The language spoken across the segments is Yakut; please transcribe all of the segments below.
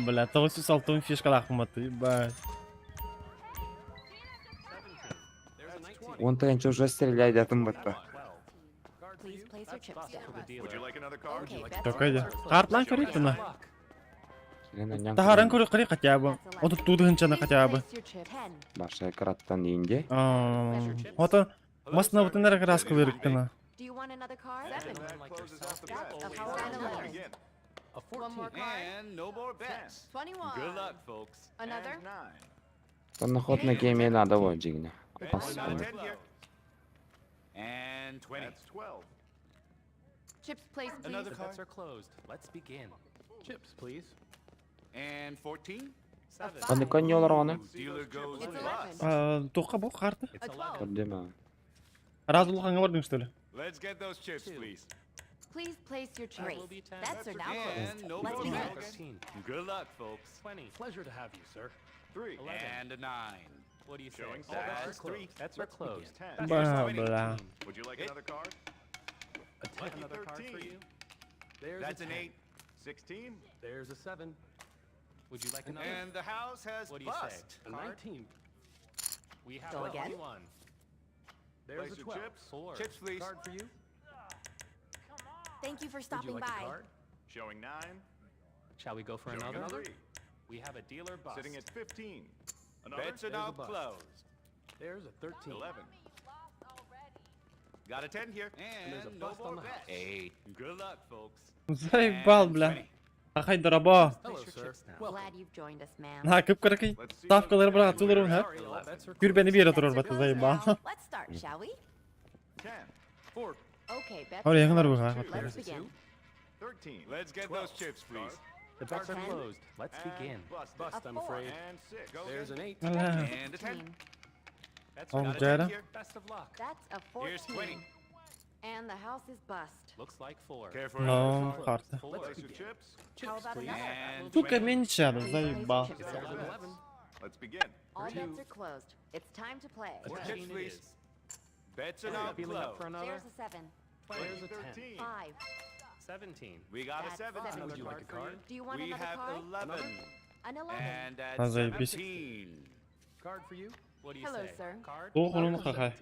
Бля, 960 фишкалаах маты, ебать. Он тыһыынча уже стреляйдатын батта. Какой де? Картлан көрейік Таһаран көрө хотя бы. 32 тыһыынчаны хотя бы. Баша экраттан инде. Ото масына бутын эрэ краскалыыр гына. Онно ход на гейме надо вот дьиҥинэ. Ханнык конньолор ону? Туохха бу карта? Көрдүм. Раз улахаҥҥа бардыҥ что ли? Ба, бля. Заебал, бля. Ахай дораба. На, кып-кыракый ставкалары быраҕа тулурун, ха? Күрбэни биэрэ турар бата, заебал. Ор, яңылар бу, ха? Ол дьара. Ну, карта. Сука, меньше, заебал. А, заебись. Туох онун хахай.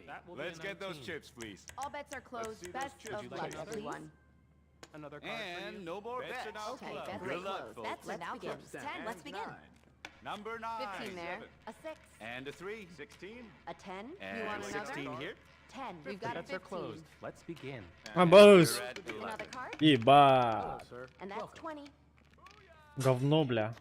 А, бус. Ебать. Говно, бля.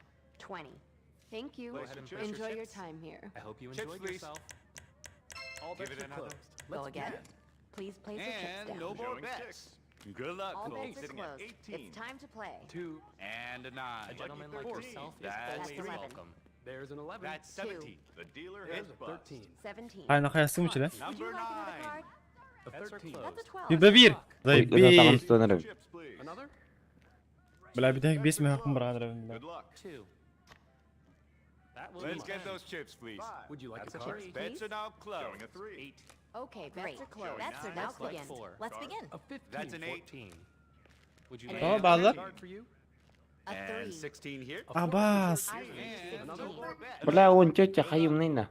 Ай, нахуй сумчи, да? Юбавир! Ой, Заебись! Бля, бүтэһик 5 мөһөккүн быраҕан бля. О, баалар. Абас. Бля, он тетя хайымныйна.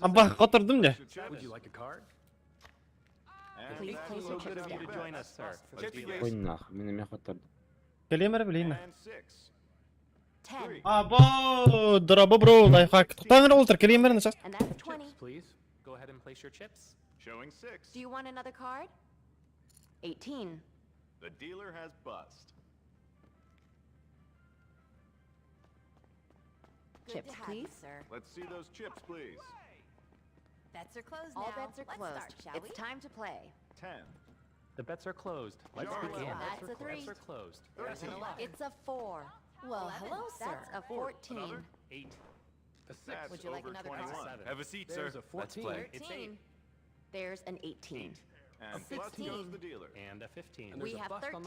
Аба, котордум де. Ой, нах, мин эмиэ хоттордум. Кэлиэм эрэ билейин. Або, дорабо бро, лайфхак. Тоқтаң эрэ олтар, кэлиэм эрэ сейчас. There's an 18. And bust goes 16. the dealer. And a 15. We have 13.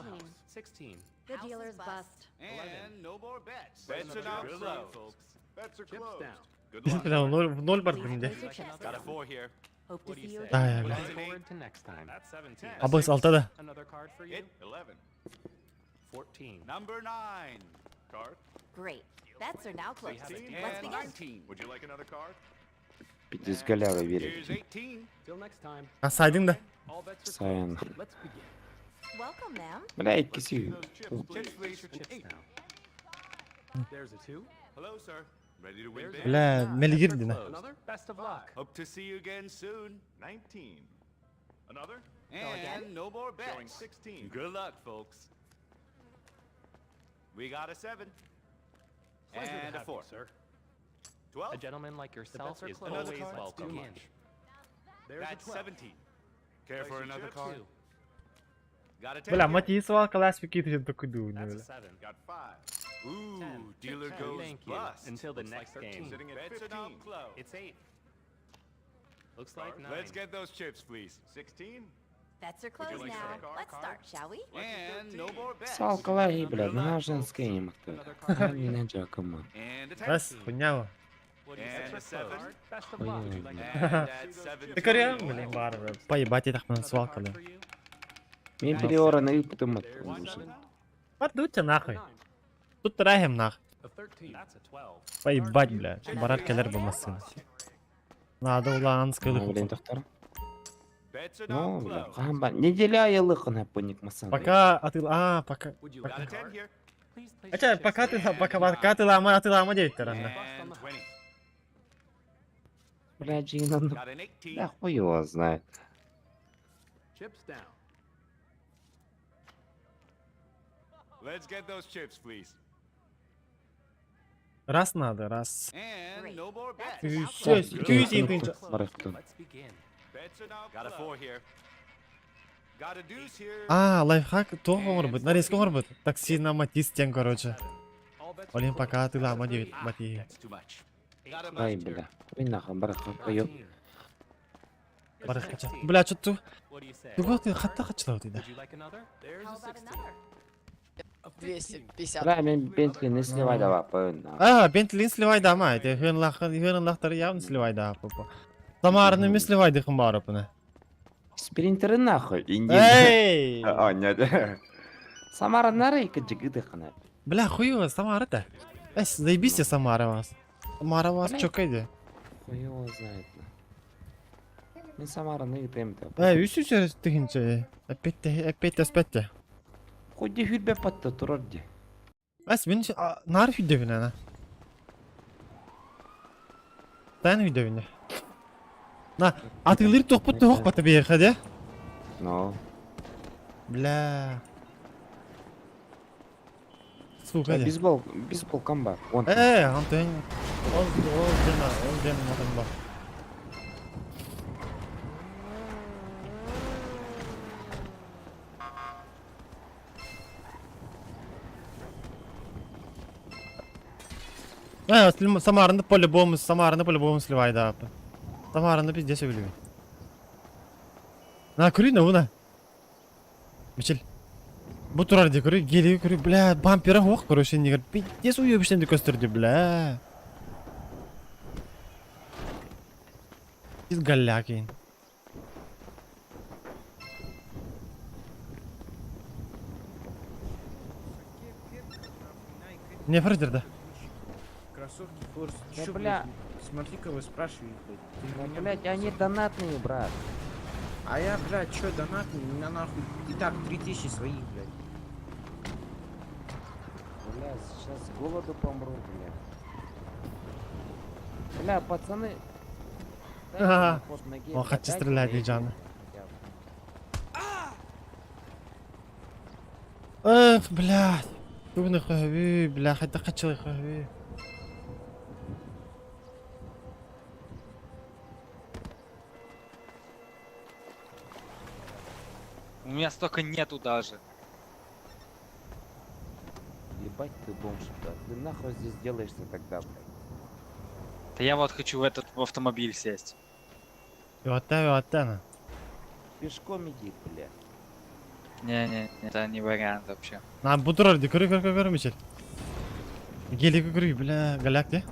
16. The dealer's bust. And no more bets. Bets are now closed. Bets are closed. Good luck. Бля, ноль, в ноль Please бардым де. place your chips Got a down. four here. Hope to What do you see you say? again. Да, бля. Looking forward to next time. That's 17. Абыс алтада. Another card for you. Hit 11. 14. Number nine. Card. Great. Bets are now closed. 16 Let's and begin. 19. Would you like another card? Пиздец голява верит. Here's 18. Till next time. А сайдың да. All bets are Сайын. closed. Let's begin. Welcome, ma'am. Бля, иккиси. Those chips, please. Chips, please. Chips Eight. now. There's a two. Hello, sir. Ready to win big? Бля, мелгир дина. Another. Best of luck. Hope to see you again soon. 19. Another? again? And no more bets. Showing 16. Good luck, folks. We got a 7. Pleasure to And a have you, 4. sir. 12. A gentleman like yourself are is closed. always Another card? welcome. Too much. There's That's a 12. 17. Care for another card? Two. Got a 10. Бля, here. Матис валка пикит такой That's дуну, a бля. 7. Got 5. Ooh, 10. dealer Ten. goes Thank you. bust. Until the Looks like next 13. game. Sitting at Bets are now closed. It's 8. Looks like 9. Let's get those chips, please. 16. Bets are you closed like now. another card? Let's start, shall we? And no more bets. Салкалаги, блядь, на женский им Another card for you. Не джакома. And a 10. Раз, хуйня. What do you And say? a 7. Best of luck. Would you like And that's 7. Ты корея, блин, бар, бля. Поебать, я так Another свалка, card бля. for you. Мен переора на потом There's a уже. seven. Бардутся нахуй. A nine. Тут рахим нах. A 13. That's a 12. Поебать, бля. Барар келер бумасын. Надо улан скылых. Блин, доктор. Bets are now Ну, бля, closed. хамба. Неделя ялыкына поник масан. Пока атыл, а, пока. Would you Got like a a 10 card? here. Please place your Хотя, chips пока ты, down. пока, пока ты лама, ты лама девять рано. And 20. Бля, Джина, ну, Got an 18. да хуй его знает. Chips down. Let's get those chips, please. Раз надо, раз. And Great. no more Bets bets. are now Всё, closed. кьюзи Барахтун. Let's begin. Bets are now Got a 4 here. Got a deuce here. А, лайфхак того может нарезка может Такси на Матис тем, короче. All bets are Олин closed. пока ты That's a лама three. 9 Мати. That's too much. Got a Ай, bust here. бля. Ой, нахуй, барахтун. Ёп. 13. Барахкача. Бля, что ты? What do you say? Туго ты хатта хачла ты да. Would you like another? There's How a about 16. another? A 15. 250. Бля, мен Бентли не сливай давай, пойн. А, Бентли сливай да ма, ты хын лах, хын лахтар явно сливай да, папа. Самарны ми сливай дыхым барып. Спринтеры нахуй, инди. Эй! А, нет. Самара нарейка джигыды хана. Бля, хуй Самара да. Эс, заебись Самара вас. Самара вас Бля. чокайды. Хуй его знает. Мен Самара не темте. Эй, үс үс тыгынчы. Опять опять опять. Худи хүрбе патта турарди. Эс, мен нар хүдебин ана. Тан хүдебин. На, атылыр тохпут тох бата бейхаде. Но. Бля. Сука. де. Бейсбол, бейсбол камба. Он. Э, Антон. Ол ол дена, ол дена мотон бар. Э, Самараны по-любому, Самараны по-любому сливай, да. Самараны пиздец люблю. На, кури, на, уна. Мичел. Бу турар ди, көрү, гели көрү, бля, бампера ох, короче, не пиздец уебищный көстөрдү, бля. Из галякин. Не фрдер, да? Кроссовки Форс. Да, Чё, бля. блядь, Смотри, кого спрашивают, блядь. Ты Да, меня, блядь, они донатные, брат. А я, блядь, чё, донатный? У меня нахуй и так 3000 своих, блядь. Бля, сейчас с голоду помру, бля. Бля, пацаны. Дайте Ага. на ход ноги, Он бля, хочет дайте стрелять, на Диджан. хотя бы. Эх, блядь. Тугны хавы, бля, хотя хочу хавы. У меня столько нету даже. Ебать ты бомж, бля. Ты нахуй здесь делаешься тогда, блядь. Да я вот хочу в этот в автомобиль сесть. Йота, йота на. Пешком иди, бля. Не-не, это не вариант вообще. На бу турар ди көрө көрө көрө Мичел. Гелиги көрүй, бля, голяк ди.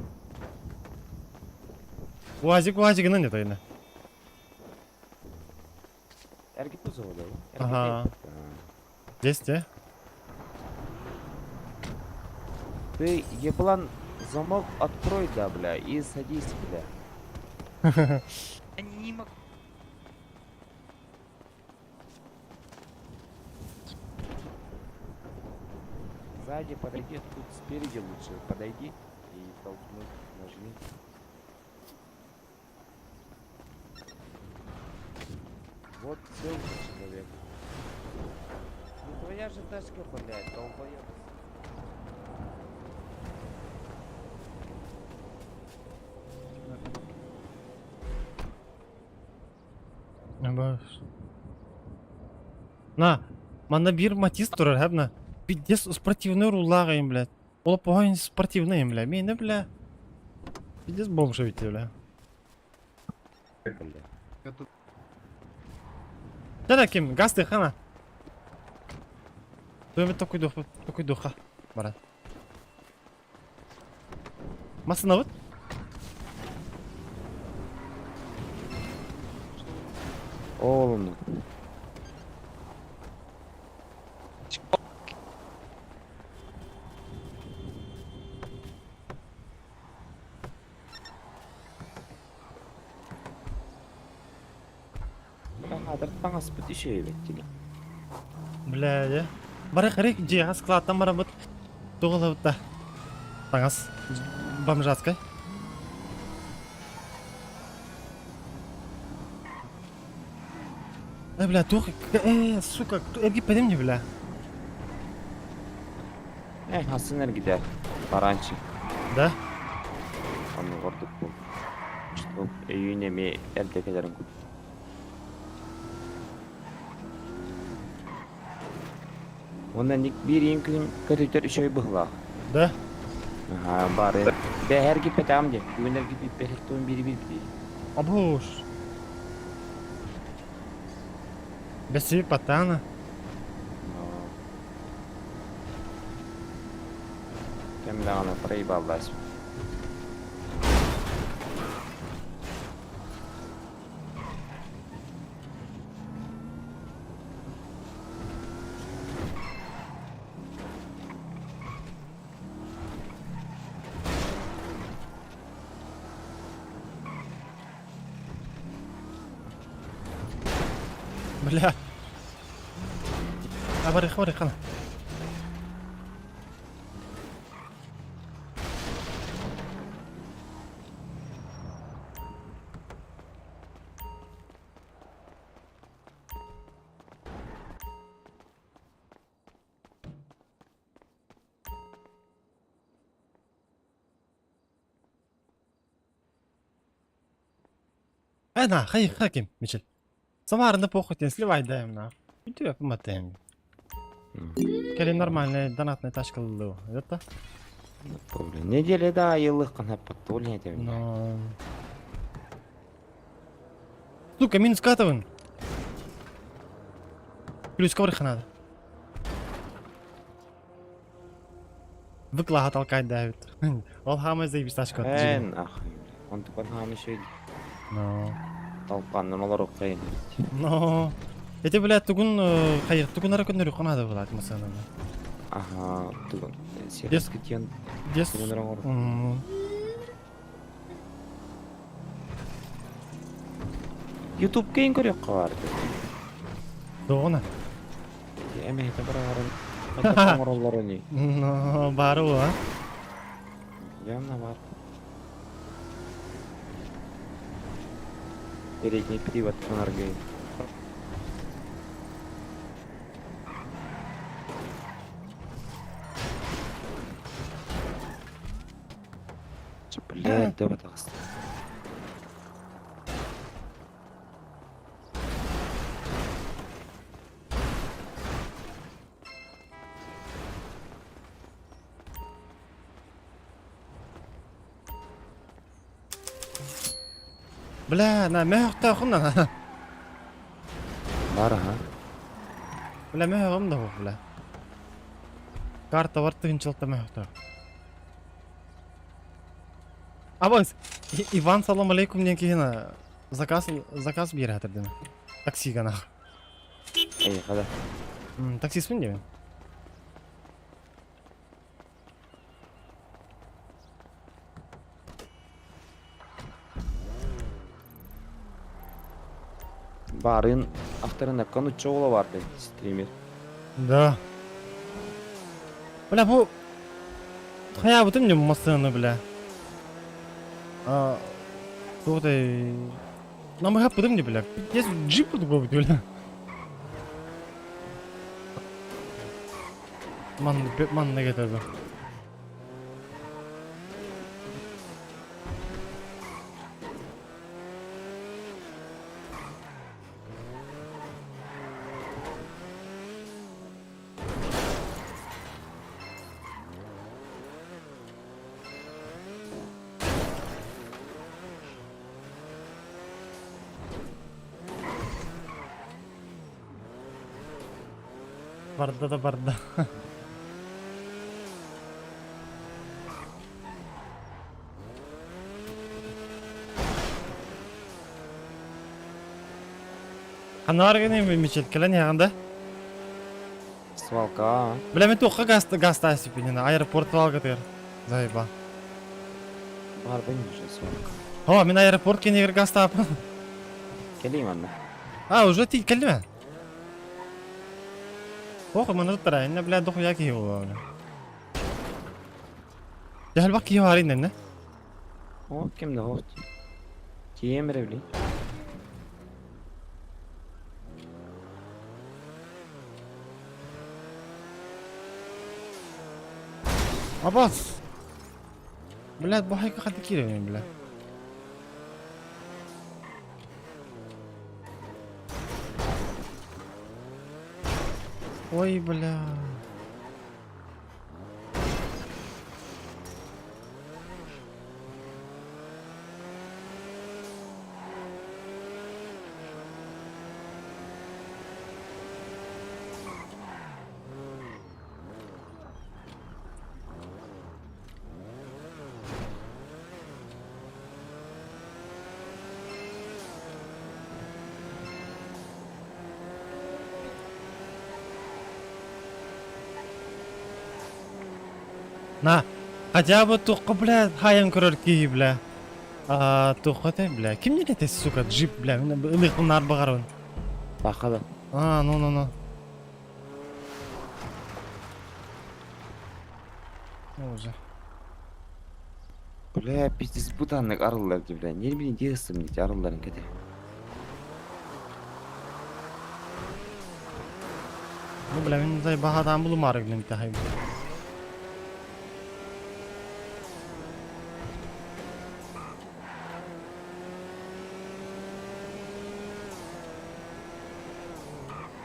УАЗик УАЗигынан не тайна. Эрги кузова, да? Ага. Здесь те. Ты, еблан, замок открой, да, бля, и садись, бля. Я не могу. Сзади подойди, тут спереди лучше подойди и толкнуть, нажми. Вот сел человек. Ну твоя же тачка, блядь, долбоёб. На, манна биир Матиз турар, хэбна. Пиздец, спортивный рулаҕайым, блядь. Ол похуй спортивный, бля. Миэнэ, бля. Пиздец бомж эбит, бля. Бля. Дада ким, газ хана. Туймет такой духа. Баран. Массыынабыт? Ол Таҥаспыт үчүгэй эбит. Бля, я. Бары харик дьиэҕэ складтан барабыт. Туох да. Таҥас. Бомжатскай. Бля, туох, сука, эргиппэтим не, бля. Хасын эргитэр. Баранчик. Да? Оннук ордук бу. Что өйүүн эмиэ эрдэ кэлэрин курдук. Уонна ник биир ийин күн көтүтэр үчүгэй быһыылаах. Да? Аһаа, бары. Бэһэр эргиппэтэҕим дии. Бүгүн эргиппиппэр биири биир Абуш. Бэсиби патана. Но. Кэм даҕаны проебалась. Бля. А бары бары хана. На, хай хаким, Мичел. Самарында похуй тен сливай даем на. Үтүө поматаем. Кэлин нормальная донатная тачка лу. Это? Помню. Неделя да, айылых подтольня это. Но... Сука, минус катывын. Плюс коврыха надо. Выклага толкать давит. Ол хамай заебись тачка. Нахуй. Он тупо нам еще Но. толканнан олар окайын. Но. Эти, блядь, тугун, хайыр, тугун ара көннөрү надо было, масана. Ага, тугун. Дес- Серьезно, Дес. тугун YouTube кейин көрөк барды. Догона. Эме это барарын. Это оңороллор они. Но, бары а? Явно бар. Передний привод фонаргей. Блядь, да вот Бля, на мөхтө хунна. Бар аха. Бля, мөһөҕүм да суох, бля. Карта бар тыһынчалта мөһөхтөөх. Абас, Иван салам алейкум диэн киһини заказ заказ биэрэ сатырдым. Таксига нах. Эй, хада. Таксиспын диэбин. Баарын авторына конучча ола барды стример. Да. Бля, бу хайаабытым дьэ массыынаны бля. А, туох Намыһаппытым дии бля. Пиздец джип курдук буолбут бля. Манна кетеді. Барда да барда. Ханна барганы Мичел кэлэн иһэҕин да? Свалка. Бля, мен туохха газ газ тиипинен аэропорт свалкатыгар. Заеба. Барбын уже свалка. О, мин аэропорт кэннигэр газтааппын. Кэлиим анна. А, уже ти кэллиме? Ох, маны туттара, инне бля дохуя киһи буолуо бля. Дьэ, киһи баар иннэннэ. О, ким да хох. Тиэм эрэ били. Абас! Блядь, бу хайка хаты киирэмин, бля. Ой, бля. На, хотя бы туохха, бля, хаайан көрөр киһи, бля. А, туохха этэй, бля. Ким не сука, джип, бля, мин ылыахпын наар баҕарабын. Баха да. А, ну, ну, ну. Уже. Бля, пиздец бутаннык арыллар дии, бля. Не билин диэсым дии арылларын кэте. Ну, бля, мин баһадаан булумаары гынан итэ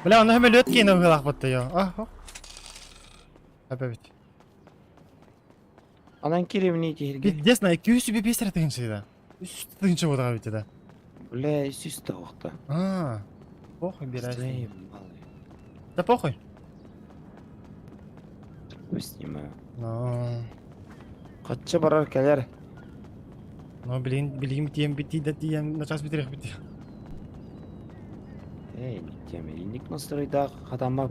Бля, онно хөмөлүөт киэнэ ыһыылаахпыт я. А, Опять. Анан киремни киһирге. Пиздец, на 205 эрэ тыһыынча 300 тыһыынча буолаҕа эбит да. Бля, сүүс тоҕохто. А, похуй бирайся. Заебали. Да похуй. Снимаю. Но, Хачча барар кэлэр. но, блин, билигин тиэм бити да тиэм, начаас бүтэрэх бити. Эй, не теме. Иник настройдаах хатамма.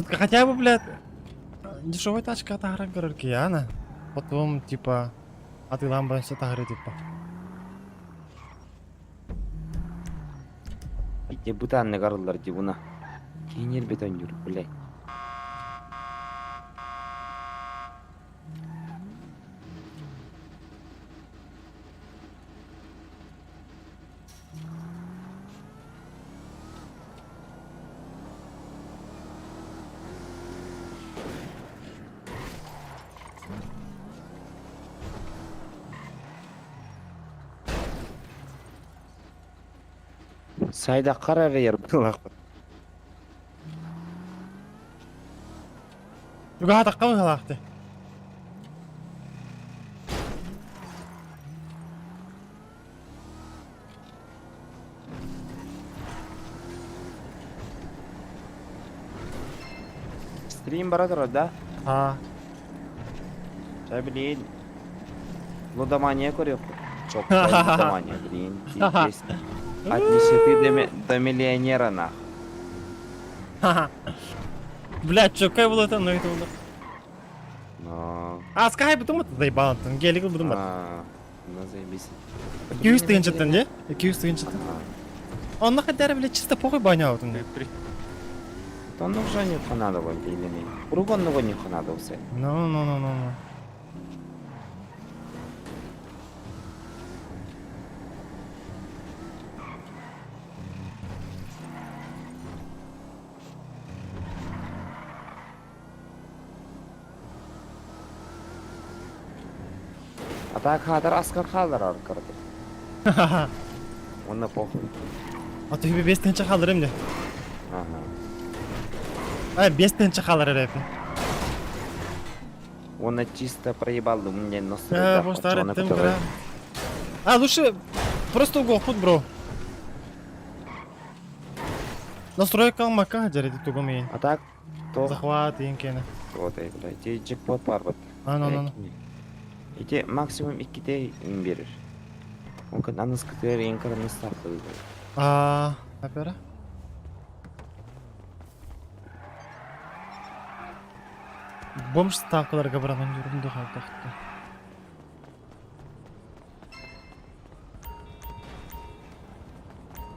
Хотя бы, блядь, дешевая тачка таһаран көрөр киһи, Потом, типа, атыылаан баран таһары, типа. Ите бутаннык арыллар дии буна. Кейнер бетон юр, бля. Сайда қара ер бұлақ. Туга таққа быһалаахты. Стрим бара турар да? А. Чэ блин. Лудомания көрүөхпүт. Чоккай лудомания, блин. Пиздец. От нищеты до, до миллионера нах. Блядь, чоккай булата, но это было. Но... А, скай бутум это заебал, там гелик бутум. А, ну заебись. 200 тыһынчаттан дии? 200 тыһынчаттан. Онно хайдары, блядь, чисто похуй баня отун. Онно уже не надо было, или Круг онного не надо все. Ну, ну, ну, ну, ну. А так хатар аскар халар аркарды. Онно похуй. А то тебе 5 тыһынча хаалар эмне. Ага. А, 5 тыһынча хаалар эрэ. Он чисто проебал у меня нос. Э, бо старый тым кыра. А, лучше просто угол бро. Настройка мака дьэ тугум и. А так, то... Захват и кене. Вот, эй, блядь, те джекпот бар вот. А, ну, ну, ну. Ити максимум икките им берер. Он аныскытыр ең кырын ставка. А, опера? Бомж ставкаларга баран жүрүм духал тахты.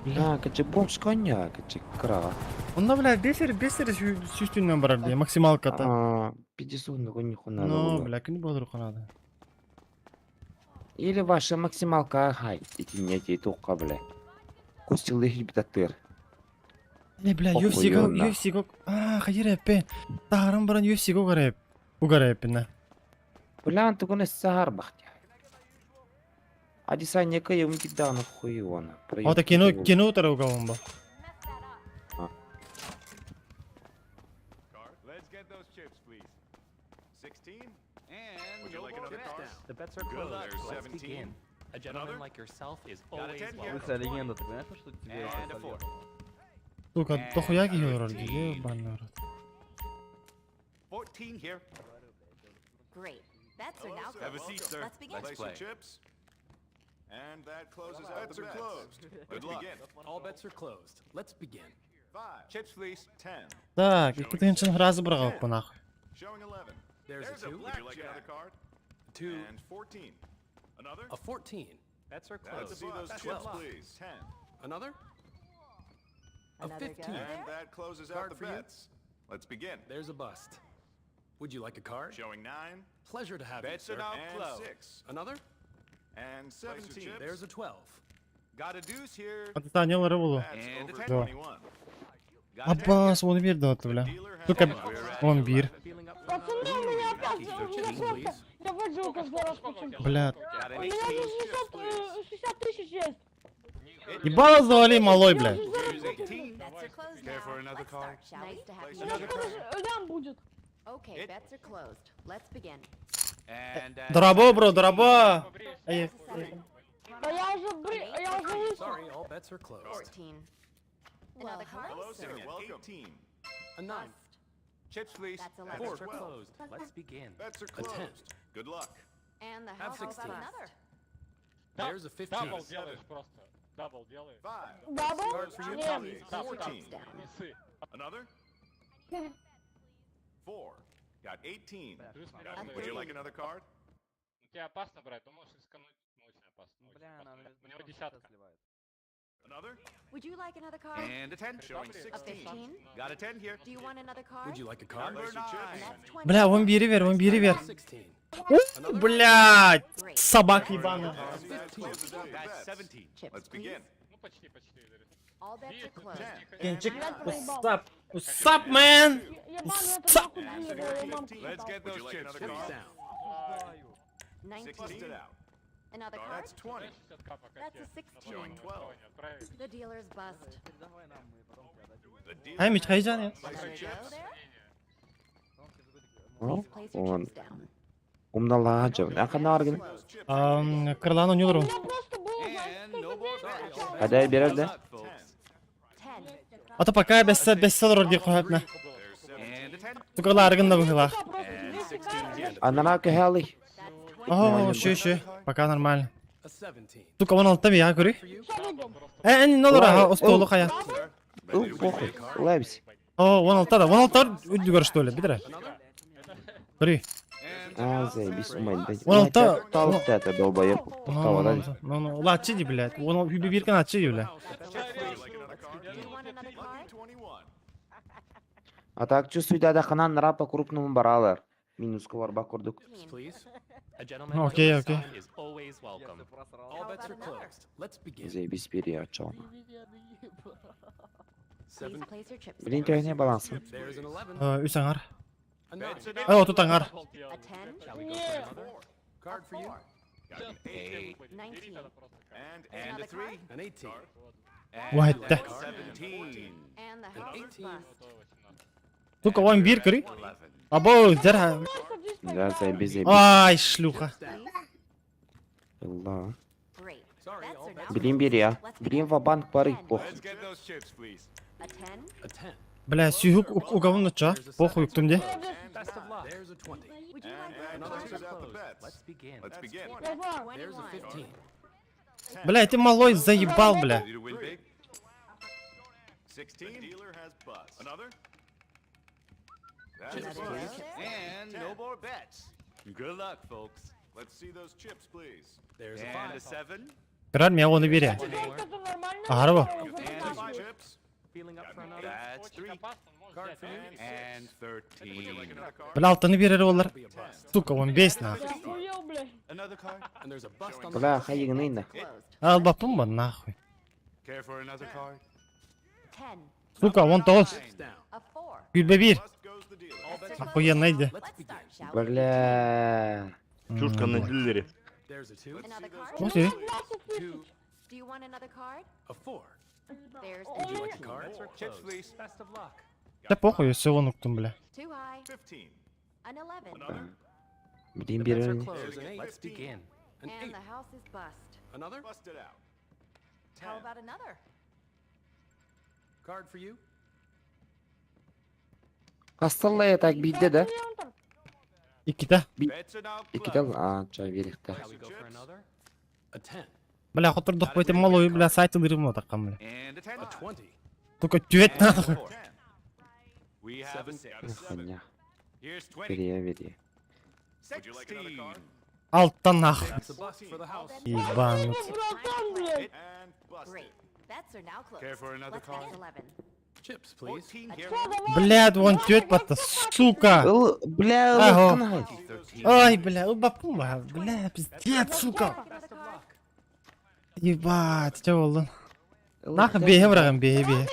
Бля, качы бомж коня, качы кыра. Онда, бля, бесер, бесер сүүстүннэн барар дии, максималката. А, 50 ногу надо. Ну, бля, күн болор канады. Или ваша максималка хай, ити не ти туққа, бля. Костилы хибитатыр. Не, бля, UFC го, UFC го, а, хайыр эппе. Таарым баран UFC го гареп. Угареп на. Бля, тугуны сахар бахтя. Адиса некая умтидан хуйона. Ота кино, кино утара угалым ба. Let's get those chips, please. 16? And Would you like another chips card? down. The bets are Good closed. luck. Let's 17. begin. A gentleman Another? like yourself is Got a always 10 here. welcome. Лысая легенда, ты понимаешь, что тебе And a four. Сука, дохуя киһи олорор дии, ебаный рот. 14 here. Great. Bets are now Have a closed. seat, sir. Let's begin. Place your chips. And that closes out the bets. closed. Good luck. Begin. All bets are closed. Let's begin. Five. Chips, please. 10. Так, икки тыһынчын разы бырҕаппын нахуй. Showing 11. There's a There's a two. Would you like another card? Two. And 14. Another? A 14. Bets are Let's closed. see those That's chips, a bust. please. 10. Another? A Another go 15. there? And that closes out Card the for you? bets. Let's begin. There's a bust. Would you like a card? Showing 9. Pleasure to have you, Bets sir. are now closed. 6. Another? And 17. There's a 12. Got a deuce here. Ата не олары болу. That's And over a ten. 21. Аббас, он бир даты, бля. Сука, он бир. Feeling up for Пацаны, у меня опять, Chips, у меня сотка. please. Я выжил каждый раз почему. Бля. У меня же 600, 60 тысяч есть. Ебало завали, малой, бля. Я уже заработал. Bets are closed Care now. for another Let's card? start, shall we? Nice to have У you. меня скоро же лям будет. Okay, bets are closed. Let's begin. And Дорабо, бро, дорабо. Эй, There's a seven. А я уже, бри... я уже лысый. Sorry, all bets are closed. 14. Another card? Hello, sir. Welcome. 18. A 9. Bust. Chips, please. That's That's 11. Bets are 12. closed. Let's begin. Bets are A 10. closed. Good luck. And the Have how about 16. another? There's a 15. Five. Double? Card for you. Нет. Please. Chips 14. down. Another? Four. Got 18. A Would you like 30. another card? Тебя опасно брать, но можешь рискануть. Ну, очень опасно. Очень Бля, она опасно. У него десятка. сливает. Another? Would you like another card? And a 10. Showing A 16. 15? Got a 10 here. Do you want another card? Would you like a card? Number And 9. that's 20. Бля, он бери вер, он бери вер. 16. Блядь, Great. собака ебаная. And that closes out the That's bets. 17. Chips, Let's please. begin. Ну, почти, почти. All bets are closed. 10. Кинчик, what's up? What's up, man? Ебаный это Са- нахуй двигал, я мамку Let's шатал. get those chips, Chips please. down. 19. Busted out. Another card? That's 20. That's a 16. Showing 12. The dealer's bust. The dealer Ай, Мич, хайжан я. Place your Another go chips. there? Ну, Please place your он chips down. умналаға жабын. Ақана аргын. Those chips. Ам, Кырлан У ойнолору. меня просто было, знаешь, сколько денег сначала? Кадай берер да? 10. А то пока бессе бессе олорор дии кохапна. There's 17. And a 10. Сука, ларыгын да быһыылаах. And 16. Анараа көһө That's О, шү шү. Пока нормально. A 17. Сука, 16 бияға көрүй. For you? Э, эн нолор аха, остолу хая. Ыл, похуй. Ылайбыз. О, 16 да, 16 үрдүгэр что ли, битер. Көрүй. А, заебись, умай. 16 Талып та это долбоеб. Ну, ну, ну, улаатчы ди, блядь. Оны хүбі биркен атчы ди, бля. Do you want another card? А так чувствую, да, ханан рапа крупному баралар. Минуска барба курдук. Please. A gentleman Окей, dealer's окей. sign is always welcome. All bets are closed. Let's begin. Заебись, переячал. Please Seven. place your chips. Блин, төһне балансы. There's an 11. Үс аңар. A 9. Э, отут аңар. A 10, Shall we go for another? Card for you. 19, And and a 3. An 18. And Уайтта. 17. and the An house is 18. bust. Сука, 11 көрүй. Або, зер. Да, заебись, заебись. Ай, шлюха. Down. Алла. Great. Sorry, Bets all are bets now Блин, бери, а. Let's Блин, begin. ва-банк бары, похуй. Let's get those chips, please. A 10, A 10. Бля, сүйүк угавын ча. Похуй уктум де. Best of luck. There's a 20. would you And like that another closes card? out the Closed. bets. Let's begin. Let's begin. There's a 21. 15. Бля, ты малой заебал, бля. Ready to win big? 16. The dealer has bust. Another? That's a Another bust. chips. And no more bets. Good luck, folks. Let's see those chips, please. There's a And a 5. 7. Көрөр мен оны бере. Аарба. And five chips. Feeling up for another? That's Очень 3. опасно, можешь Card взять. for you. And 13. Бля, алтыны берер олар. Be a bust. Сука, 15 нах. Охуел, блядь. Another card. And there's a bust on the Бля, хайыгны Closed. Албаппын ба, нахуй. Care for another card? 10, Сука, 19. Chips down. a 4. Күлбе бир. Bust goes the dealer. All bets are Охуенно иди. Let's Let's begin. start, shall we? Бля. Чушка на дилере. There's a 2. Another card? Вот и. 2. Do you want another card? A 4. There's Would you an like a 18. card? Bets are Chips, closed. please. Best of luck. Да похуй, все вон уктум, бля. Too high. 15. An 11. Another? Блин, The bets are бери. closed. There's an eight. Let's begin. An And 8. the house is bust. Another? Busted out. How about another? Card for you. Касталлая так бидде да. Икките. Bets are now Икител, closed. а, чай берихте. Shall we go for another? A 10. Бля, хотурдук бу этим малой, бля, сайт ылырым отаккан, бля. And a 10. A 20. Только тюет нахуй. 10. We have a 6. Хуйня. Here's 20. Бери, бери. Would you like another card? Алттан нахуй. That's a bust for the house. Ебанут. Братан, блядь. And busted. Great. Bets are now closed. Care for another Let's card? begin. 11. Chips, please. 14 here. Блядь, вон тюет батта, сука. Ыл, бля, Ага. ылыккын 13. Ай, бля, убаппын ба, бля, пиздец, сука. Another card? Ебать, че болдун? Нахуй беге бирагым, беге беге.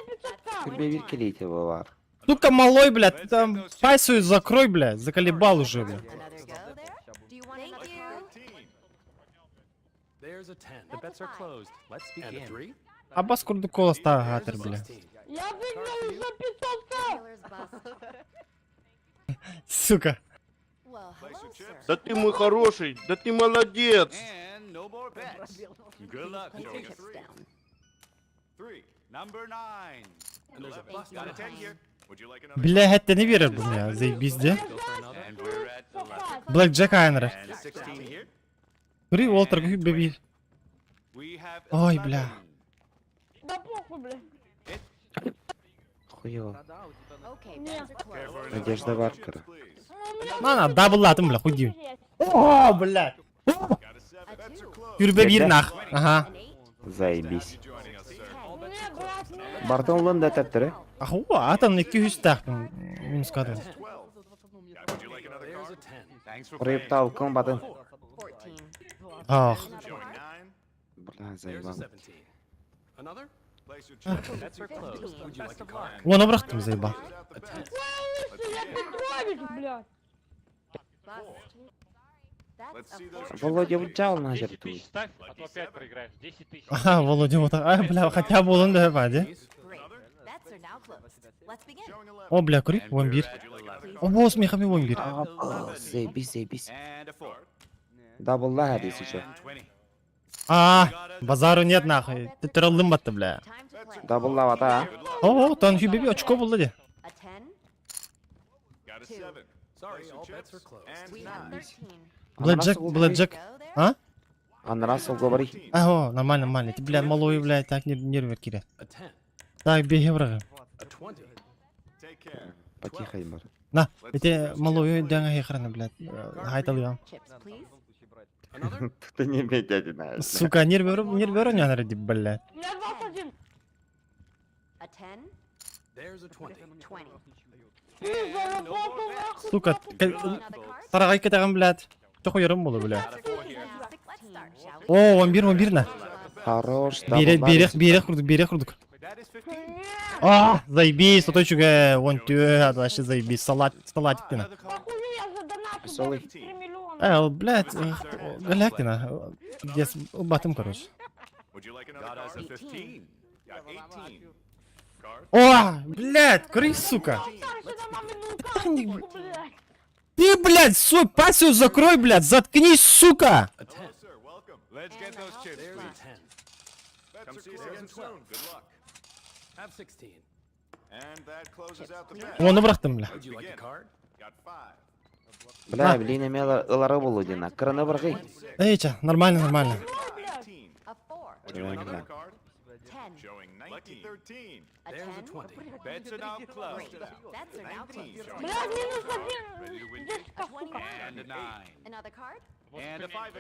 Күрбе бир келейте бар. Сука, малой, бля, ты там пасть свою закрой, бля, заколебал уже, бля. Another go there? Do you want another card? 13. There's a 10. The bets are closed. Let's And a begin. 3. Абас курдук колоста There's гатыр, a бля. 16. Я выиграл за 500к. Dealer's bust. Сука. Well, Place hello, your sir. chips. Да ты мой хороший, да ты молодец. And no more bets. Good luck, Place your folks. chips down. 3. Number 9. And there's a Thank bust you on for the 10 house. here. Would you like another? Бля, хеттени берер бу, бля, заебись, де. Go for another? And we're at 11. Блэк Джек айныры. And 16 here. Күрүй, Уолтер күбе бир. We have Ой, бля. Да похуй, блядь. Хуёво. Okay, bets are Care closed. for another Надежда card? Варкера. Chips, please. На, на, дабллатым, бля, хуй дию. О, бля. Got a 7. Bets are closed. Күрбе бир нах. Ага. An 8, Заебись. Have you joining us, sir. Не, брат, не. Бартон лын да тәптірі. Ахуа, атан 200 тахтым. Минус кадым. 12. Would you like another There's a card? 10. Thanks for Құрып playing. талқын батын. 14. Ах. Another Showing card? 9. Бля, There's a заебал. 17. Another? Place your chips. Bets are closed. Would you like Best a of card? luck. Оны бырактым, заебал. Close out the A bets. 10. Слышь, я Петрович, блядь. Bust. That's Let's a see those 14. chips. Володя ұлчал на 10 жертву. тысяч ставь, а то опять проиграешь. 10 тысяч. Ага, Володя вот так. Ай, бля, хотя бы он да, бади. Please. Great. Bets are now closed. Let's begin. Showing 11. О, бля, күрүй, 11. Would you like another card? О, смехами 11. А, Заебись, заебись. And a 4. Даблла хадис еще. And 20. А, базару нет нахуй. Ты троллым батты, бля. Time to play. Даблла бата, а. О, тан хүбе би очко булды де. A 10, Got Got a 2. 7. Sorry, Place your all bets chips are closed. and We have 9. 13. Блэкджек, блэкджек. Go there? А? Анарас говори. Аго, нормально, нормально. Ты, бля, малой, бля, так не нервер кире. A 10. Так, беги, врага. A 20. Take care. Потихо, Имар. На, эти малой дянга храна, блядь. Хайтал я. Chips, please. Another? Ты не меня знаешь. Сука, нервер, нервер не наради, блядь. У меня 21. A 10. There's a 20. 20. Ты заработал, нахуй. Сука, Another card? Тарагай кетеген, блядь. Чохуярым болу, бля. Bets are now. Let's start, shall we? О, он бир, он бир на. Хорош, Берех, берех, берех курдук, берех курдук. That is 15. А, заебись, точуга, вон тюэ, вообще заебись, салат, салатик ты на. Another card. Похую я задонатил, Веселый. блядь, 3 миллиона. Э, блядь, галактина, где батым, короче. Would you like another Got us card? a 15. Got 18. Card. О, блядь, крыс, сука. Старше на мамину карту, блядь. Ты, блядь, свой пассию закрой, блядь, заткнись, сука. A 10. Hello, sir. Welcome. Let's get those chips, There's a please. 10. Come see us again soon. Good luck. Have 16. And that closes out the bets. Оны bıraktım, бля. Would you like a card? Got 5. Бля, блин, имела ылары булу дина. Кырны баргый. Эй, ча, нормально, нормально. 19. A 4. Would you like another Нормально. card? 10. Showing 19. Lucky 13. A There's a 10. 20. Bets are now closed. Great. Bets are now closed. Блядь, минус Ready to один. win? 10 сука. And a 9. Another card? And a 5.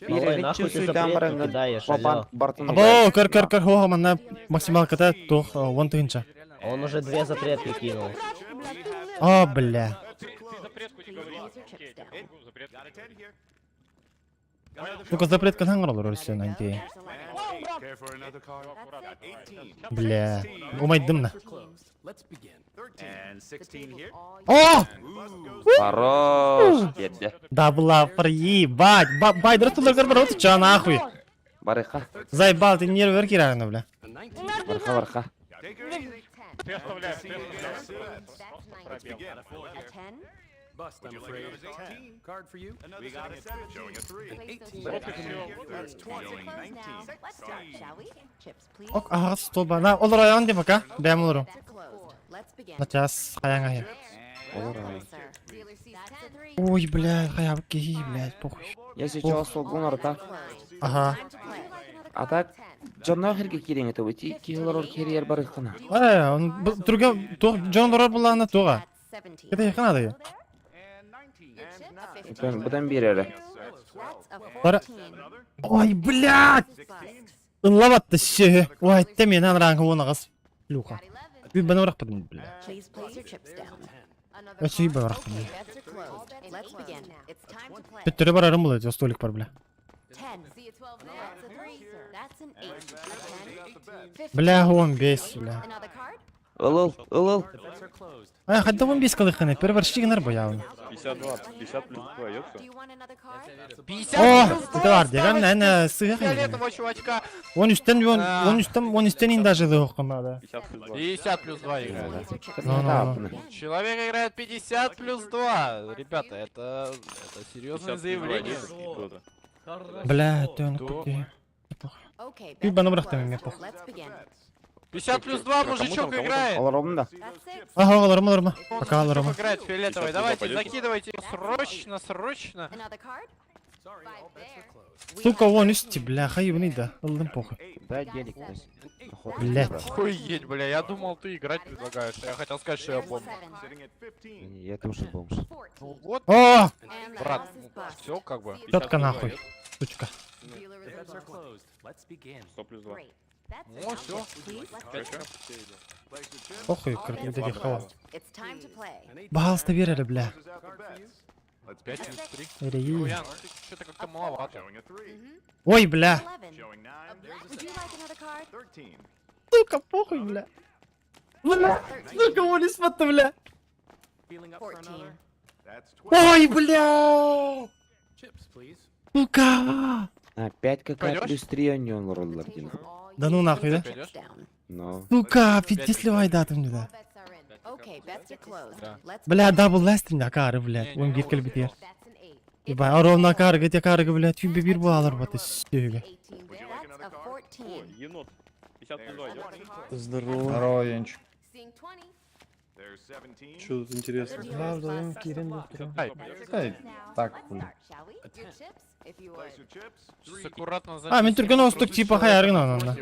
Бире чувствуй там баран. Папан Бартон. Або, көр, көр, көр, хо, манна максималката тух, вон тыгынча. Он уже две запретки кинул. Блядь, ты, блядь. О, бля. Bets Ты, are ты closed. запретку не Please говори. place your Окей, chips я тебе down. помогу, запретку Got не a 10 говори. here. Сука, запретка хангралар Another өрсен, go. анти. There's 11. And 8. Care for another card? That's Got it. 18. Бля. Умайдым на. Bets are closed. Let's begin. 13. And The 16 table's here. all yours. О! And the bust goes Хорош, деді. Да была проебать. Байдыр тулар бар отча нахуй. Барыха. Заебал, ты нервер кирарна, бля. A 19. Барха, барха. Take her easy. 10. Ты оставляешь, ты See you оставляешь. soon. That's Просто 19. пробел. Begin. A 10. Bust, I'm Would you like afraid. another 10? Card for you. Another we got a 7. Showing a 3. An Place those 18. chips Вот и down. всё. That's Bets 20. are closed now. 19. Let's start, shall we? Chips, please. Ок, ага, стоба. На, олар аян деп ака. Бәм оларым. Bets are closed. Let's begin. Начас, хаяңа я. Welcome, sir. Dealer sees 10. 3. Ой, бля, хаяб кихи, блядь, похуй. Я сейчас солгун орта. Closed. Ага. Time to play. Would you like another А card? так, 10. Жонно херге кирен это бути, кихилар керьер барыхына. Э, он түрге тух жон дорар булана туга. That's 17. Это яхана да. Go there? And 19. Your And chips, a 9. 15. Будан бирere. That's a Пара- 14. Another? Ой, блядь! This is bust. Ынлабатты ше. Ой, те мен ранг вонагас. Люха. Got 11. Би бана уракпадым, бля. Please place your chips There's a down. 10. Another Я card? сүйбе барактым, Okay, бля. bets are closed. Let's begin. It's time to play. Төттөрө барарым болот, столик бар, бля. 10. See a 12 there. That's a 3. That's an 8. A 10. 15. Бля, 15, бля. Another card? Ылыл, ылыл. The bets are closed. Ай, хадда 15 калыханы, пер бар шигнер боявын. 52, 50 плюс 2, ёпта. Do you want another card? О, это бар деген, әне сыйга. Фиолетового чувачка. 13-тен 13-тен 13-тен ин даже дохкам да. 50 плюс 2. 50 плюс 2 играет. Place your chips Ну, down. ну, ну. Begin. Человек играет 50 плюс 2. Ребята, это серьезное 50 плюс 2, заявление. кто-то. Бля, тön До. кути. Okay, Би bets бана are барактым мен closed. похуй. Let's begin. 50 плюс 2 мужичок играет. Олар да. That's 6. Ага, аларым, аларым. Он Пока мужичок аларым. играет фиолетовый. 50 плюс 2 Давайте, пойдете? закидывайте срочно, срочно. Another card? Sorry, Five all bets there. are closed. We Сука, have вон 13. үсти, бля, хайыбны да. Ылдым похуй. Да, делик. Блядь. Охуеть, бля, я думал, ты играть предлагаешь. Я хотел сказать, что я There's бомж. 7. Sitting at 15. Я тоже бомж. 14. Ну вот, О, And the брат, house is bust. все как бы. See a Четко 12 нахуй. there. Сучка. Dealer The is bets in are bust. closed. Let's begin. 100 плюс 2. Great. Bets are Ну, now всё. chips, please. Place your chips. Похуй, All bets кыргыз are хава. closed. It's time to play. An 18. Баалста берели, бля. Closes out the bets. Let's 5 begin. плюс 3. Эреи. Хуян, ну ты что-то как-то маловато. Showing a 3. Mhm. Ой, бля. 11. Showing 9. Would you like another card? 13. Сука, похуй, бля. Бля, 13. сука, вон испатты, бля. Feeling up for 14. another? That's 12. Ой, бля. Chips, please. Сука. Опять какая Пойдёшь? плюс 3 они он The роллер table's all Да ну yours. нахуй, да? Place your chips down. Но. Сука, пиздец ливай да ты мне да. All bets are in. Okay, bets are closed. Да. Let's Бля, begin. дабл лестин акары, бля. Не, не, Он не, бир не. келбитер. That's an 8. Ебай, ровно акары, где акары, бля, тюбе бир буалар баты сүйеге. 18 Would there. you like That's another a card? 14. Енот. 50 плюс 2 идет? Another card? Здорово. Seeing 20. There's There's 17. Что тут интересно? Да, вдвоем кирим Ай, ай, так хуй. Shall we? Your chips, if you Place would. your chips. Сейчас аккуратно А, мен занесу түрген остук типа хаярын ананда.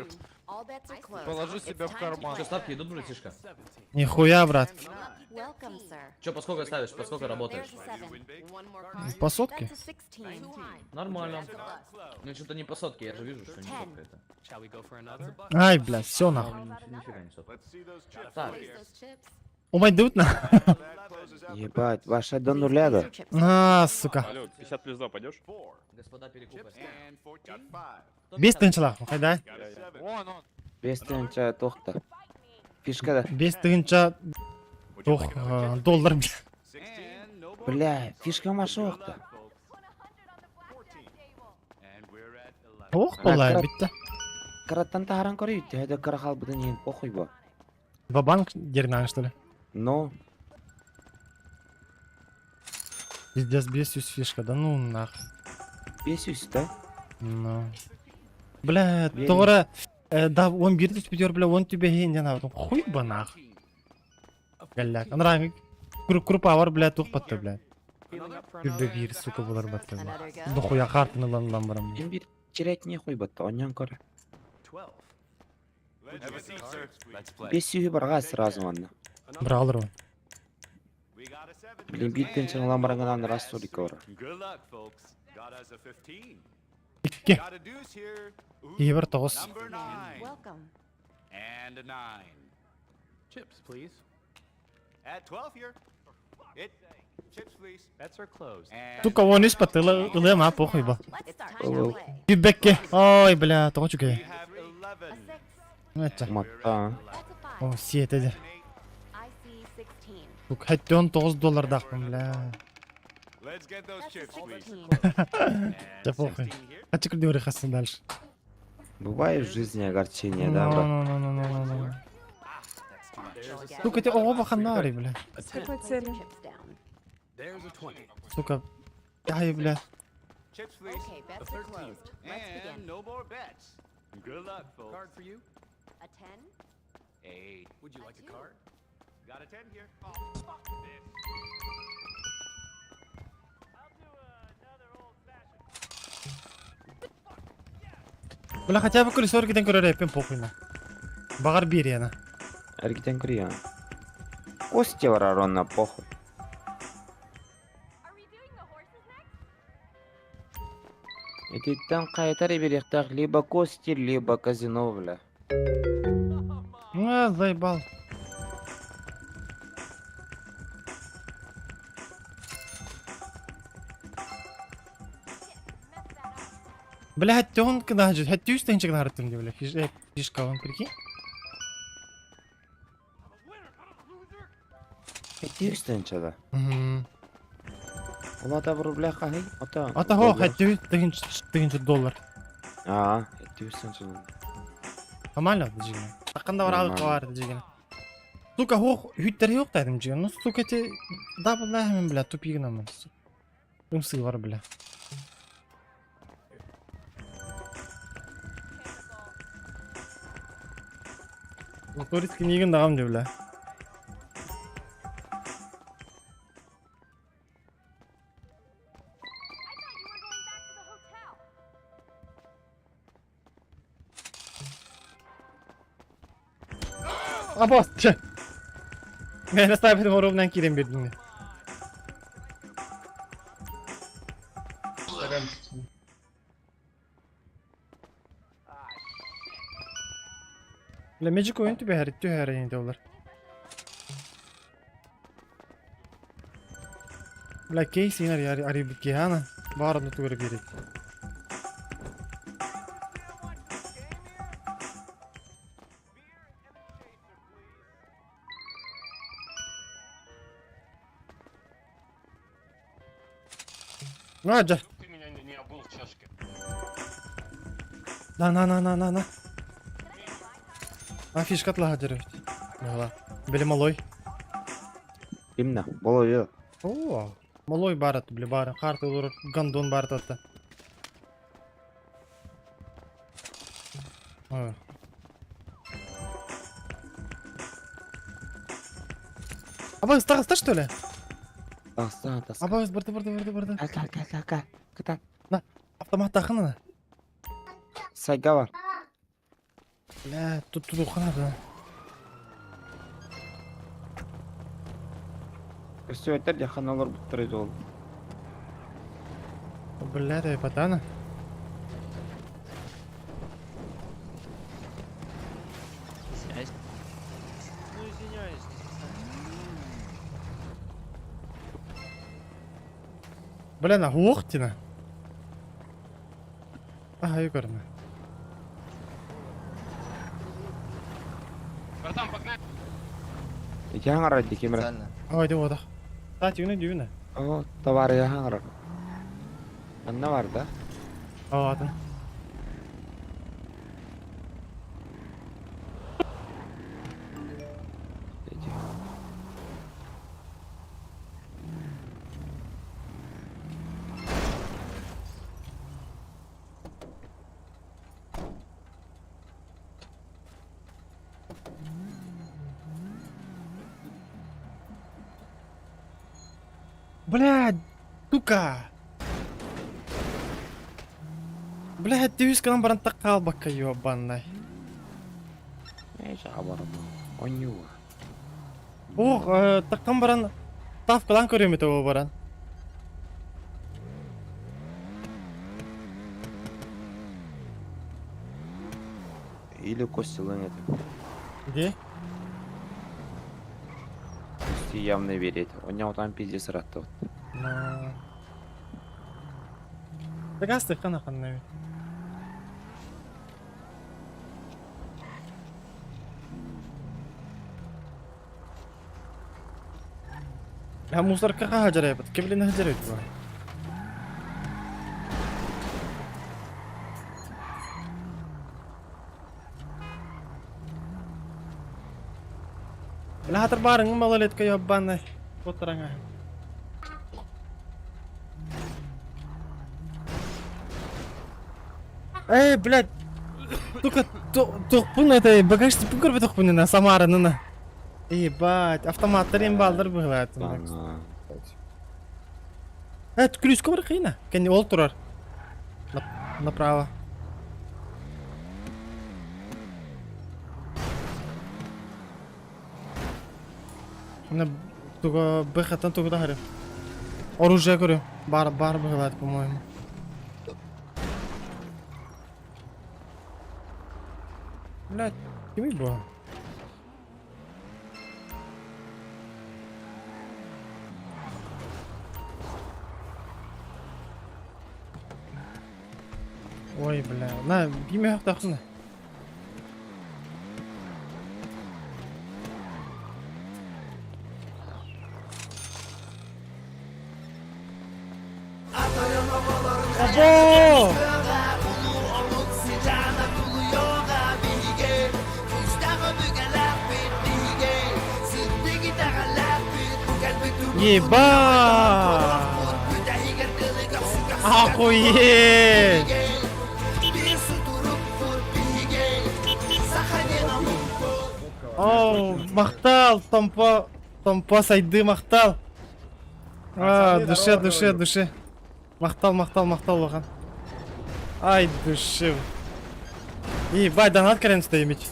All bets are closed. Положу It's себя в time to карман. play. Что, ставки идут, братишка? Нихуя, брат. Welcome, sir. Че, по сколько ставишь, по сколько работаешь? There's a seven. One more card. По сотке? That's a 16. Нормально. Ну что-то не по сотке, я же вижу, что не сотка это. Shall we go for another? Ай, бля, все нахуй. Нифига не сотка. Let's see those chips. Так. Place those chips. Умайдут на. That closes out the Ебать, ваша до Please нуля place да. your chips. А, сука. Алло, 50 плюс 2 пойдешь? four. Господа перекупы. And 14. Got five. Бес тынчалах, хайда. Got a seven. Вон он. Бес тыһынча тохта. Фишка да. Бес тыһынча Would you тох like another chip? доллар, бля. 16. No more Бля, bets. фишка машохта. 14. And we're at 11. Ох, болай, битте. Караттан тахаран көрүй, төһөдө кара халбытын иһин похуй бо. Ва-банк дернан, что ли? Но, Пиздец, бес юз фишка, да ну нах. бес үс да. Ну. Бля, Верю. тора, да, он бир түспүтөр, бля, он түбе хейн жана, хуй ба нах. Галляк. Анра, крупа бар, бля, тух батты, бля. Feeling up for Күрбе another? бир, сука, булар батты, бля. Another go. Дохуя картын ылан лан барам. Мен бир черек не хуй батты, оньян көрө. 12. Let's have a seat, sir. Let's play. Бес сүүһү барга сразу анна. Бра алыр он. We got a seven. Блин, бир тынча баранган раз сурика бара. Good luck, folks. Got us a 15. Икки. Got a deuce here. Ooh, Ибір тоғыз. Number nine. Welcome. And a nine. Chips, please. At 12 here. It. Chips, please. Bets are closed. And Сука, он үс батты, ылыма, похуй ба. It's time to Oh. play. Күбекке. Ой, бля, тоғы we чүкей. have 11. A six. Нәтчә. Матта. That's a five. О, сиетеде. I see 16. Сука, хәтте 19 доллар дақпын, бля. Let's get those That's a chips, please. 16. And Да похуй. 16 here. А чекр дюры хасын дальше. Бывает в жизни огорчение, да, брат? Ну, ну, ну, ну, ну, ну. There's a Сука, те оба ханари, бля. A 10. Какой Place your цели? chips down. There's a 20. Сука. Ай, бля. Chips, please. Okay, bets are closed. Let's And begin. no more bets. Good luck, folks. Card for you? A 10. Eight. Would you like a card? Got a 10 here. Oh, fuck this. Бля, хотя бы колесо киден көрөр эпен похуй на. Багар бир яна. Эргитен көрүй, а. Кости бар аронна, похуй. Этиттен кайтар берехтах либо кости, либо казино, бля. А, заебал. Бля, хәтте он кына жит, хәтте үз тенче генә хараттым ди, бля. Фишка он, прикинь. Эти үс тынча да. Мгм. Улата в рублях, ай, ата. Ата хо, хәтте үз тегенче доллар. А, эти үс тынча. Нормально дигән. Такында бар алып бар дигән. Сука, хо, хүттер юк дедим дигән. Ну, сука, те да бля, мен бля, тупик генә Умсы бар, бля. Мотористки нигин дагам ди, бля. Абас, че. Мен оставил ровно кирем бедный. Бля, Magic oyun tübe her tühe her yeni dolar. Бля, кейс инар яри ари бикиана. Барны тугры бирит. На, джа. Ты меня не обул в чашке. На, на, на, на, на, на. А фишка тла деревт. Мала. Били малой. Именно, боло О, малой барат, бли бар. Карта олор гандон барат атта. Ой. Абайс таҕыста что ли? Таҕыста, таска. Абайс барды барды барды барды. Кал, кал, кал, кал, кал. Кытат. На, автоматтаахын ана. Сайга бар. Бля, тут тут ухана Көстүбэттэр дьахан олорбуттар ити ол. Бля, ты патана. Ну извиняюсь. Бля, на Хуохтина. Ага, юкарна. Братан, погнали. Ити хаҥарар дии ким эрэ. Ой, ты вот. Та, тюна, дюна. О, товария хаҥарар. Манна бар да? Ладно. Ити. Блядь, сука. Блядь, ты үс баран таккалбакка ёбанный. Эй, жабарма. Онюа. Ох, таккан баран ставкалан көрөм это баран. Или Костя это. Где? Кости явно верит. У него там пиздец рат вот. Ну. Дагасты хана ханна. Я мусорка хаджарайбат, кеблин хаджарайбат. Бля, хатыр барың малолетка ёбаный. Потыраңа. Эй, блядь. Только тохпун это багаж типа көрбө тохпун на Самара на. Ебать, автоматтар имбалдар быгылат. Э, ключ бар кыйна. Кенни ол турар. Направо. Мына туга бэхаттан тугу да Оружие көрү. Бар бар быгылат, по-моему. Блядь, кими бу? Ой, бля. На, биме хактахсына. Abo! Еба! Охуеть! Оу, махтал, томпо, томпо сайды махтал. А, душе, душе, душе. Махтал, махтал, махтал, лохан. Ай, душе. Ебать, донат карен стоимить.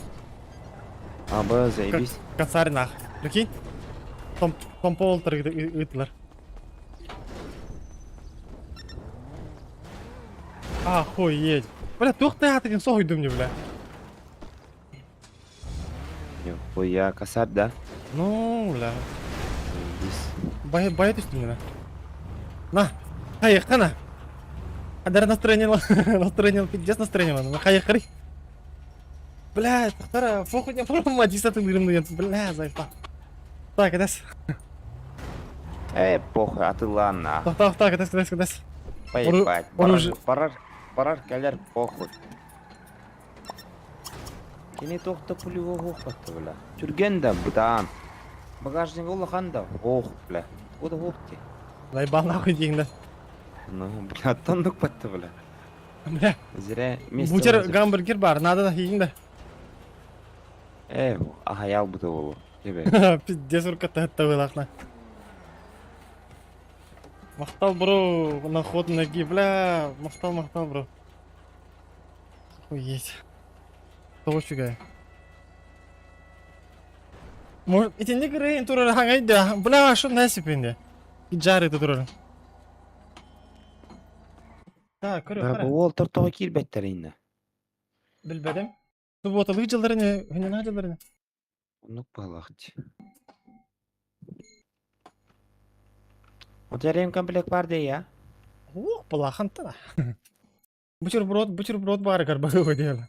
Аба, заебись. Косарь нах. Прикинь? Том, томпо олтыр ытлар. Охуеть. Бля, тух ты атыгын соһуйдум не, бля. Нихуя, косарь, да? Ну, бля. Заебись. Бай, бай түстүм На, хайыққа Адар настроение, настроение, пиздец настроение, ну хайыққырый. Бля, тахтара, похуй не пробовал, десятым грым, бля, зайпа. Так, это Эй, похуй, а ты ладно. Так, так, так, это, это, это. Поебать. Оружие. Барар, барар, калер, похуй. Кини тохта пулево хохпатты, бля. Түрген да, бытаан. Багажник улахан да, ох, бля. Куда ох те? Заебал нахуй дейін да. Ну, бля, тандык батты, бля. Бля. Зря место. Бутер гамбургер бар, надо да дейін да. Э, ахаял быты болу. Тебе. Пиздец урката табылахна. Махтал, бро, на ход ноги, бля. Махтал, махтал, бро. Охуеть. Того чугай. Может, итинник рейн турар хангайда. Бля, что насипинде? Жары турар. Так, көрө, Бу кара. ол тортоға киирбэттэр инне. Билбедим. Субботалык жылдары не, хүннен жылдары не. Оннук баалаах дии. Вот ремкомплект бар дии я. Ух, балахан-то. Бутерброд, бутерброд бары карбы дело.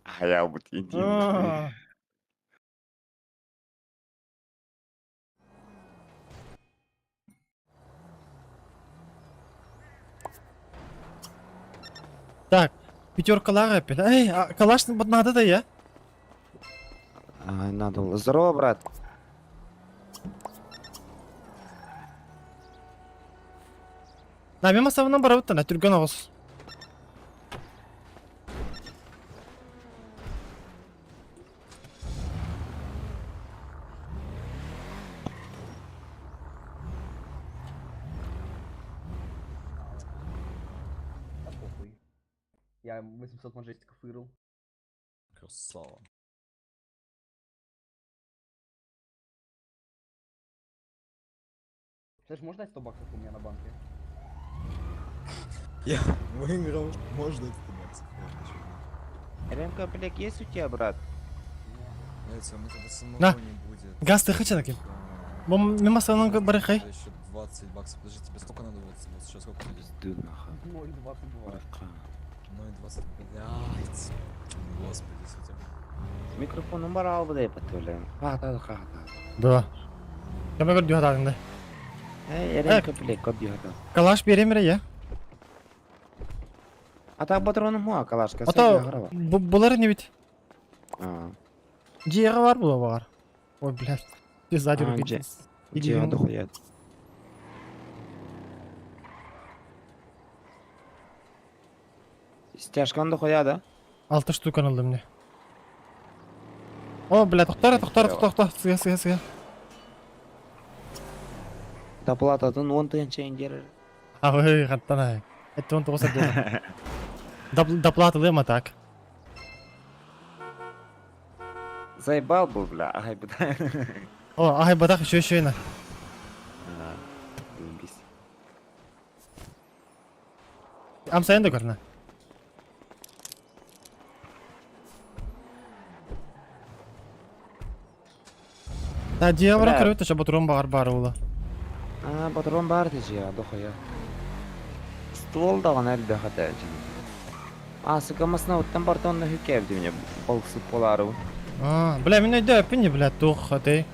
Хаялбыт интим. А. Так, пятерка лага опять. Эй, а калаш надо да я? А, надо было. Здорово, брат. На, мимо савынан барабыттан, на түргөн оғыз. А похуй. Я 800 мажестиков выиграл. Красава. Слышь, можно дать 100 баксов у меня на банке? Я выиграл. Можно это баксов? Ремкомплект есть у тебя, брат? Знаете, у меня тогда самого На. не будет. Газ ты хочу накинь. Мимо савынан барыхай. Еще 20 баксов. Подожди, тебе сколько надо вот, вот сейчас сколько будет? Пизду нахуй. 0,22. Братка. 0,20. Блядь. Господи, сути. Микрофоном бар албы деп бля. Хата хата. Да. Я могу дюхатагында. Эй, ремкомплект код дюхата. Калаш беремере я. А так патроном хуа калашка. Ата булар не ведь. А. Жиэҕэ бар була баҕар. Ой, блядь. Ты сзади А, руки. дьэ. Иди, Дьэ, ну. дохуя. Стяжкан дохуя, да? Алты штука ылдым мне. О, бля, тохтар, тохтар, тохтар, тохтар. Сыга, сыга, сыга. Доплататын 10 тыһынча индер. А вы, хаттана. Это он того садил. Доплата лыма так. Заебал был, бля. Ай, бля. О, ай, бадах еще еще и на. Заебись. Амсайын да көрна. Да, диавра Бля. көрөт, батурон бар бар ула. А, патрон бар дежи, дохуя. Ствол даган элбе хата. А, сука, масна оттан бартон на хүкәп мне балксып болары. А, бля, мен өйдө әппин, бля, тух, атай.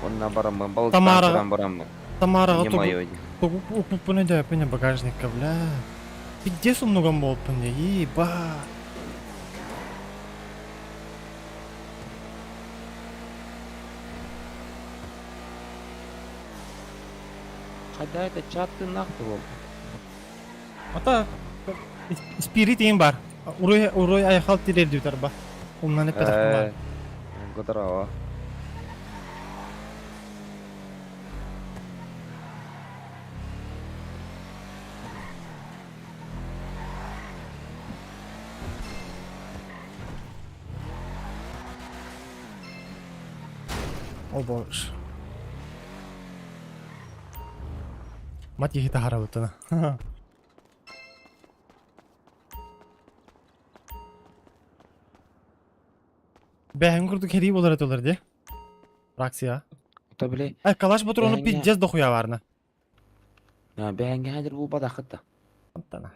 Онна барамын, балык Тамараға- барамын. Тамараға Не тугу мое. упуппун өйдө әппин багажникка, бля. Пиздец умнуган болуппун, еба. Кайда это чатты нахуй бол. Ата спирит ең бар. Урой урой айхал тирер дип ба. Умнан эппе бар. Годарава. О боже. Мать их тахара бутына. Бәһин курду кери болар этолар де. Раксия. Ото биле. Ай, калаш батрону Бәһиңге- пиздец дохуя барна. Бәһәңгә хәзер бу бадахытта. Антана.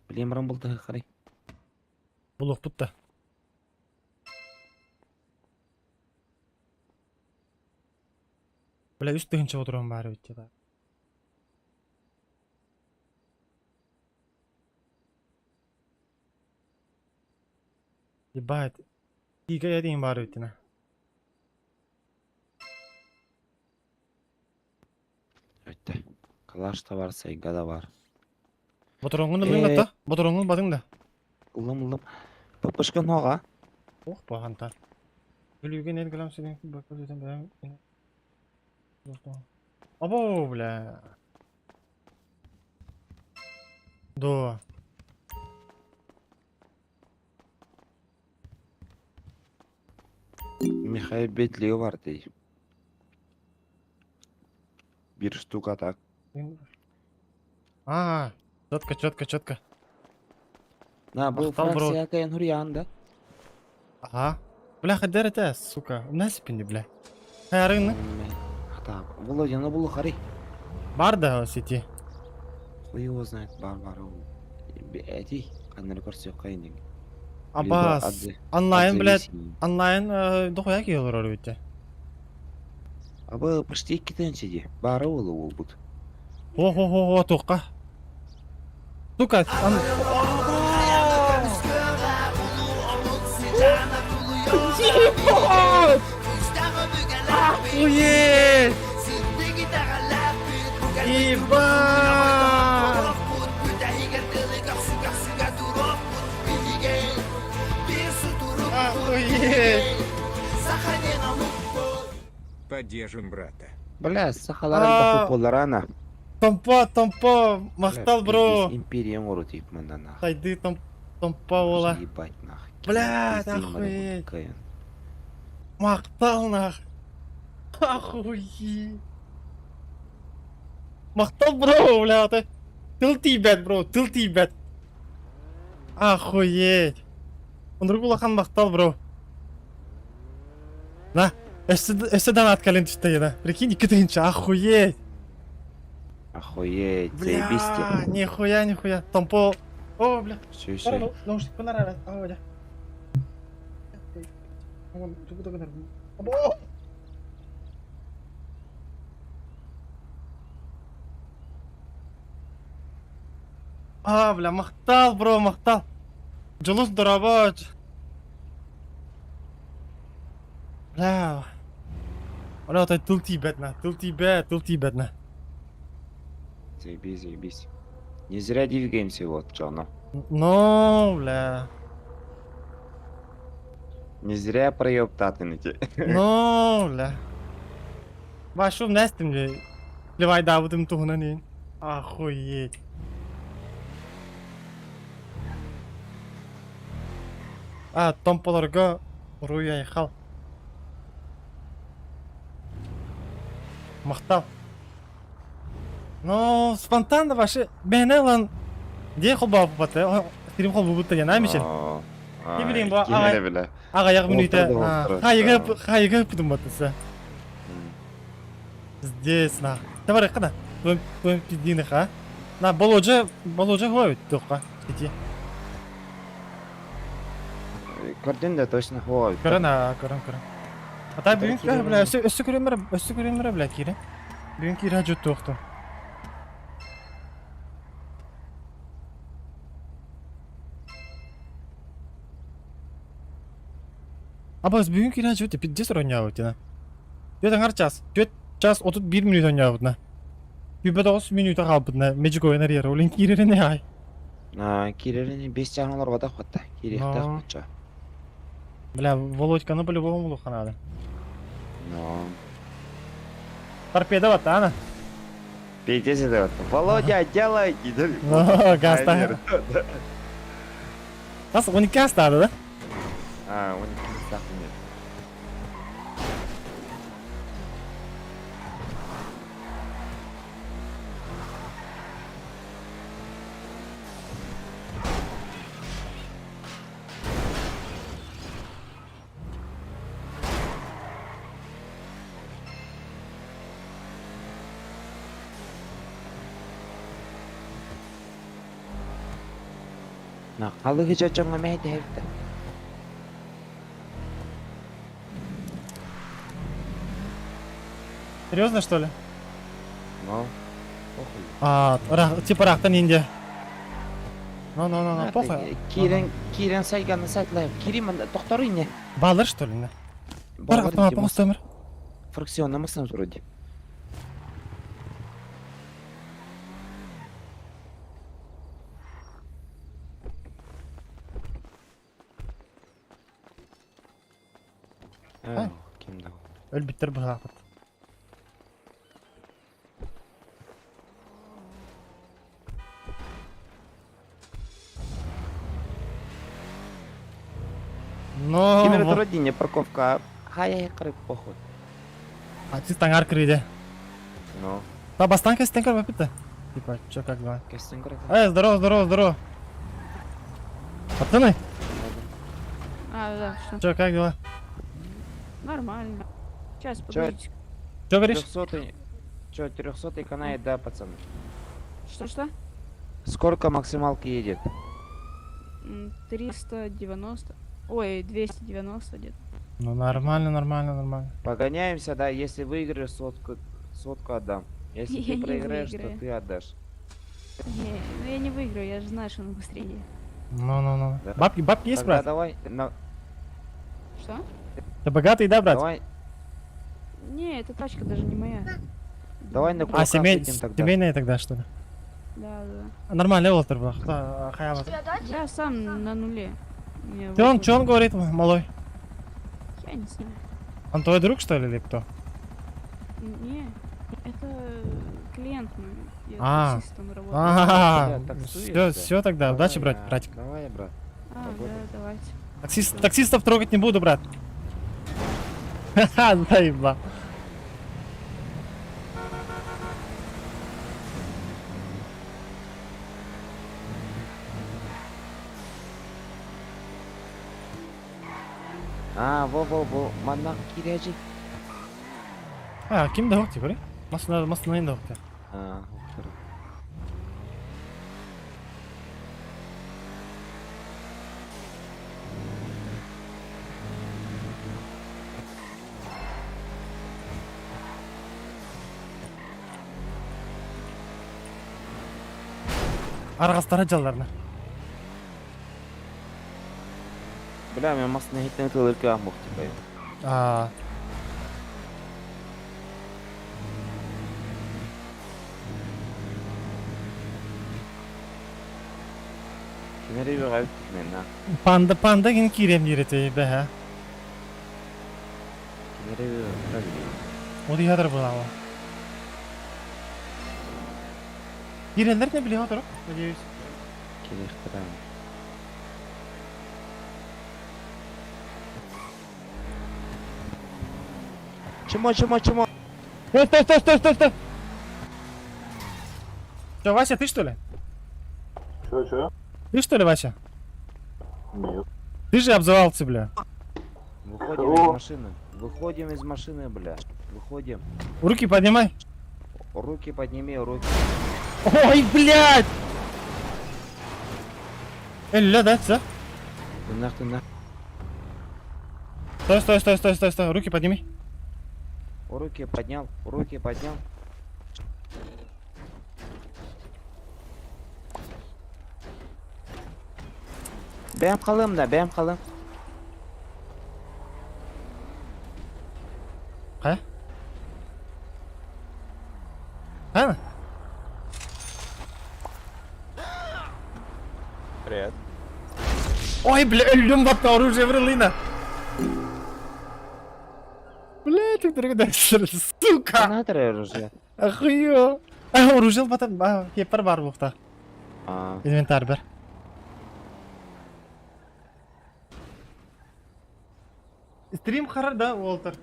Билем барам булты карай. Булук бутта. Бля, үс тыгынча отырам бары бит да. Ебать. Ига ядин бары бит на. Өттө. Калаш та бар, сайга да бар. Батронгун ылың Э. да. Батронгун бадың да. Улым улым. ППшка нога. Ох, бағанта. Бүлүүгэ нэр грамм сирин бакыр бүтэн бэйэм Або, бля. До. Михаил Бетлига бар дей. Бир штука так. А, четко, четко, четко. На, был Махтал, бро. Франция кайын хурьянда. Ага. Бля, хадер это, сука. У нас пинди, бля. Хайрын. Хата, Володя, ну было хари. Бар да сети. Хуй его знает, бар бар ол. Эти, канары көрсө кайын. Абас. Онлайн, блядь. Онлайн, дохуя киелер өрүтте. Абы почти 2 ди. Бары ол ол бут. Хо-хо-хо-хо, тоққа. Сука, ан... Ебать! Охуеть! Ебать! Охуеть! Поддержим брата. Бля, сахалар да футболларана. Томпо, томпо, махтал, бро. Империя ору тип мында нах. Тайды том, томпо ола. Ебать нах. Бля, охуеть. Махтал нах. Охуеть. Махтал, бро, бля, ты. Тыл тибет, бро, тыл тибет. Охуеть. Онругулахан махтал, бро. На, өссө донат кален түсті да. Прикинь, 2000, охуеть. Охуеть, Бля, заебись. нихуя, нихуя. Томпо. О, бля. Все, все. Наушник понравилось. О, бля. Або! А, бля, махтал, бро, махтал. Дьолус дорабач. Бля. Бля, это тыл тибет на, тыл тибет, тыл тибет на. Заебись, заебись. Не зря двигаемся вот, Джона. Ну, бля. Не зря проебтаты эти. Ну, бля. Башум нестим же. Левай давудым туһунан ин. Охуеть. А, томполорго уруя ехал. Махтал. Ну, спонтанно вообще, бэйне лан, де холба баты, сирим холбу бутта яна мишел. Не билейм бу, ага. Ага, яг минута. Хайга, хайга путум батысы. Здесь, на. Давай, кана. Твоим, твоим пиздиных, а? На, Володя, Володя говит, тока. Иди. Көрдүн да точно говит. Көрөн, а, көрөн, көрөн. А тай бүгүн, бля, өссө, өссө көрөмөр, өссө көрөмөр, бля, кире. Бүгүн кире жөт тоқту. Абас бүгүн кире жөт, пиздец ойнабыт, на. Түөт аңар час, түөт час 31 минут ойнабыт, на. Күбө 9 минута қалбыт, на. Magic ойнар ер, олин киререне ай. Кирерини 5 жагын бата хатта. Кирехте хатча. Бля, Володьканы по-любому луханады. Но. Торпеда вот, ана. Пиздец это. Володя, делай. Ну, гаста. Nasıl 12 hastады да? А, 12 hastады. На, алыгы жачаңа мәйді хәпті. Серьезно, что ли? Ну, похуй. А, типа рахтан инде. Ну, ну, ну, ну, похуй. Кирен, кирен сайганы сайтлайып. Кирин тоқтар ине. Балыр, что ли, не? Бар, автомат, похуй, Фракционный масна вроде. Э, ким да. Өлбүттэр быһаахпыт. Но... Ким эрэ родине парковка. Хай кырып похуй. А ты таңар кырыйды. Ну. Та бастан кестен көрбөппүт да. Типа, чё, как дела? Кестен көрөт. Эй, здорово, здорово, здорово. Пацаны, А, да, что? чё, как дела? Нормально. Сейчас, подождите. Чё говоришь? Трехсотый. Чё, трехсотый канает, да, пацаны? Что-что? Сколько максималки едет? 390. Ой, 290 где-то. Ну нормально, нормально, нормально. Погоняемся, да, если выиграешь, сотку, сотку отдам. Если Я ты не проиграешь, то выиграю. ты отдашь. Не, ну я не выиграю, я же знаю, что он быстрее. Ну-ну-ну. Да. Бабки, бабки есть, Тогда брат? давай, на, Что? Ты богатый, да, брат? давай, Не, эта тачка даже не моя. давай на А, кулаках семей... едем тогда. семейная тогда, что ли? Да, да. Нормально, Уолтер был. Хта- хаява. Я сам на нуле. Мне Ты он, вот- чё он говорит, малой? Я не знаю. Он твой друг, что ли, или кто? Не, это клиент мой. Я А. таксистом работаю. А, Бля, таксуешь, все, да? все тогда. Удачи, Давай, брат, а, братик. Давай, брат. А, да, работай. давайте. Таксист, таксистов трогать не буду, брат. Ха-ха, заеба. А, во-во-во, манах кирежи. А, ким да хокти, говори? Масна, масна да хокти. А, ух ты. Аргастара жалларына. Бля, мен масына хиттен тылырка амух, типа. А, Кинери bir ayıp мен, на. панда, панда гин кирем дирете, бэхэ. Кинери bir Оди хадыр була. Кирелер не биле отыр, надеюсь. Кинехтирам. Чмо, чмо, чмо. Стой, стой, стой, стой, стой, стой. Что, Вася, ты что ли? Чё, чё? Ты что ли, Вася? Нет. Ты же обзывался, бля. Выходим из машины. Выходим из машины, бля. Выходим. Руки поднимай. Руки подними, руки. Ой, блядь! Элля, да, все? Ты нах, ты нах. Стой, стой, стой, стой, стой, стой. Руки подними. Руки поднял, руки поднял. Бэм қалым да, бэм қалым. Қая? Қаяна? Привет. Ой, бля, өлдім батты оружие врылына. Бля, ты дорогой, сука! Надо оружие. Охуё! А, оружие батам, а, кепер бар бұқта. А, Инвентарь бар. Стрим харар, да, Уолтер?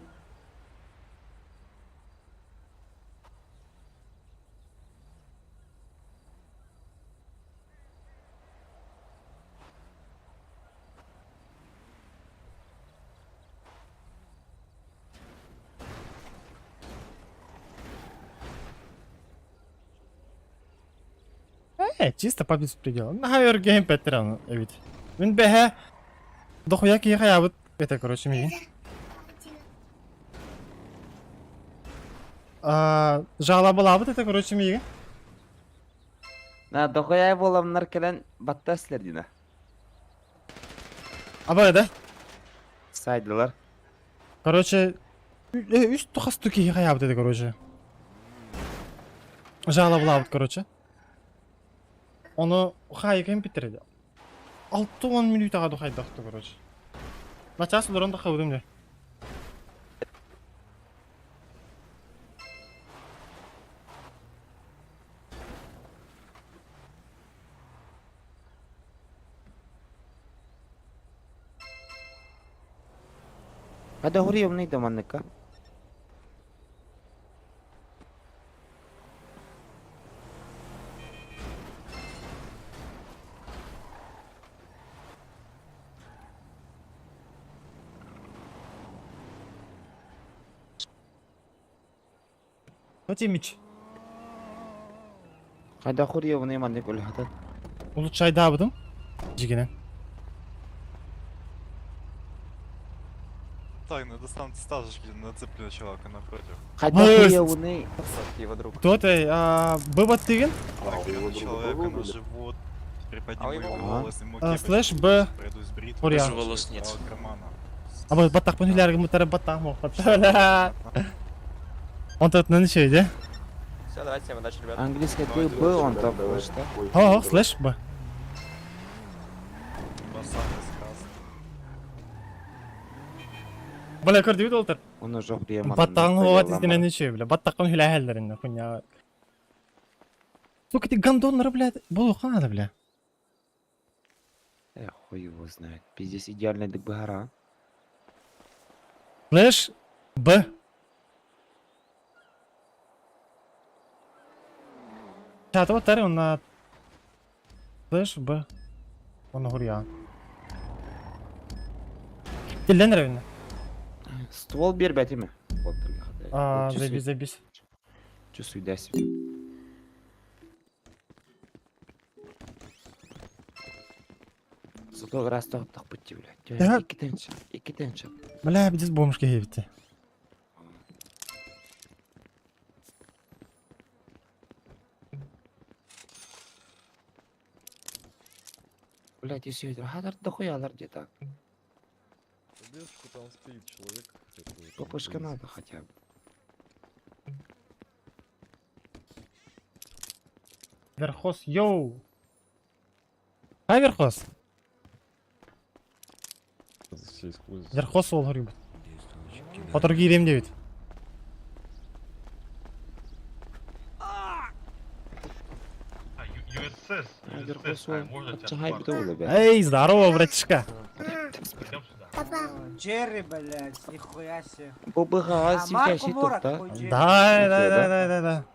Чисто по беспределу. На гейм петран, ведь. Мин бэхэ. Дохуя киха я вот это, короче, ми. А, жала была вот это, короче, ми. На, дохуя боламнар келен баттаслер дина. Абай, да? Сайдылар. Короче, үс тухасту киха я вот это, короче. Жала была вот, короче. Оны хайган битерди. 6-10 минутага духайдакты, короче. Начас олар онда хавдым де. Хада хуриевный да манныка. Ну Тимич. Хада хуриевный маннык үлэхэтэн. Улучшайдаабытым. Дьигинэн. Так, ну это сам стаж, блин, нацеплю человека напротив. Хада хуриевный. Его друг. Кто ты? Б деген? Накину человека на живот, приподниму его волосы, ему кепочку, Слэш Б. пройдусь бритвой. Хурия. волос нет. кармана. А вот баттахпын хүләргә мутара баттах мохат. Он тут на ничего, да? Все, давайте, всем удачи, ребят. Английский ты был, он там, что? О, слэш Б. Бля, көрдү долтар. Он уже приеман. Баттагын ховат изденен ничего, бля. Баттакын хүләһәлләрен, хуйня. Сука, ты гондоннары, блядь, булу надо, бля. Э, хуй его знает. Пиздец, идеальная ДБГра. Слэш Б. Чаты вот он на Слэш Б. Он гурья. Телден ревне. Ствол бер бәтеме. Вот А, заебись, заебись. Чувствую, да, себе. Зато раз так пути, блядь. Да. Икитенче, икитенче. Бля, здесь бомжки гейбите. Блядь, если это хадар дохуялар где-то. Там стоит человек. Попушка надо хотя бы. Верхоз, йоу. Хай, Верхоз. Верхоз ол говорю. Поторги рем 9. Эй, здорово, братишка. Джерри, блядь, нихуя себе. Бубыга, да? Да, да, да, да, да, да.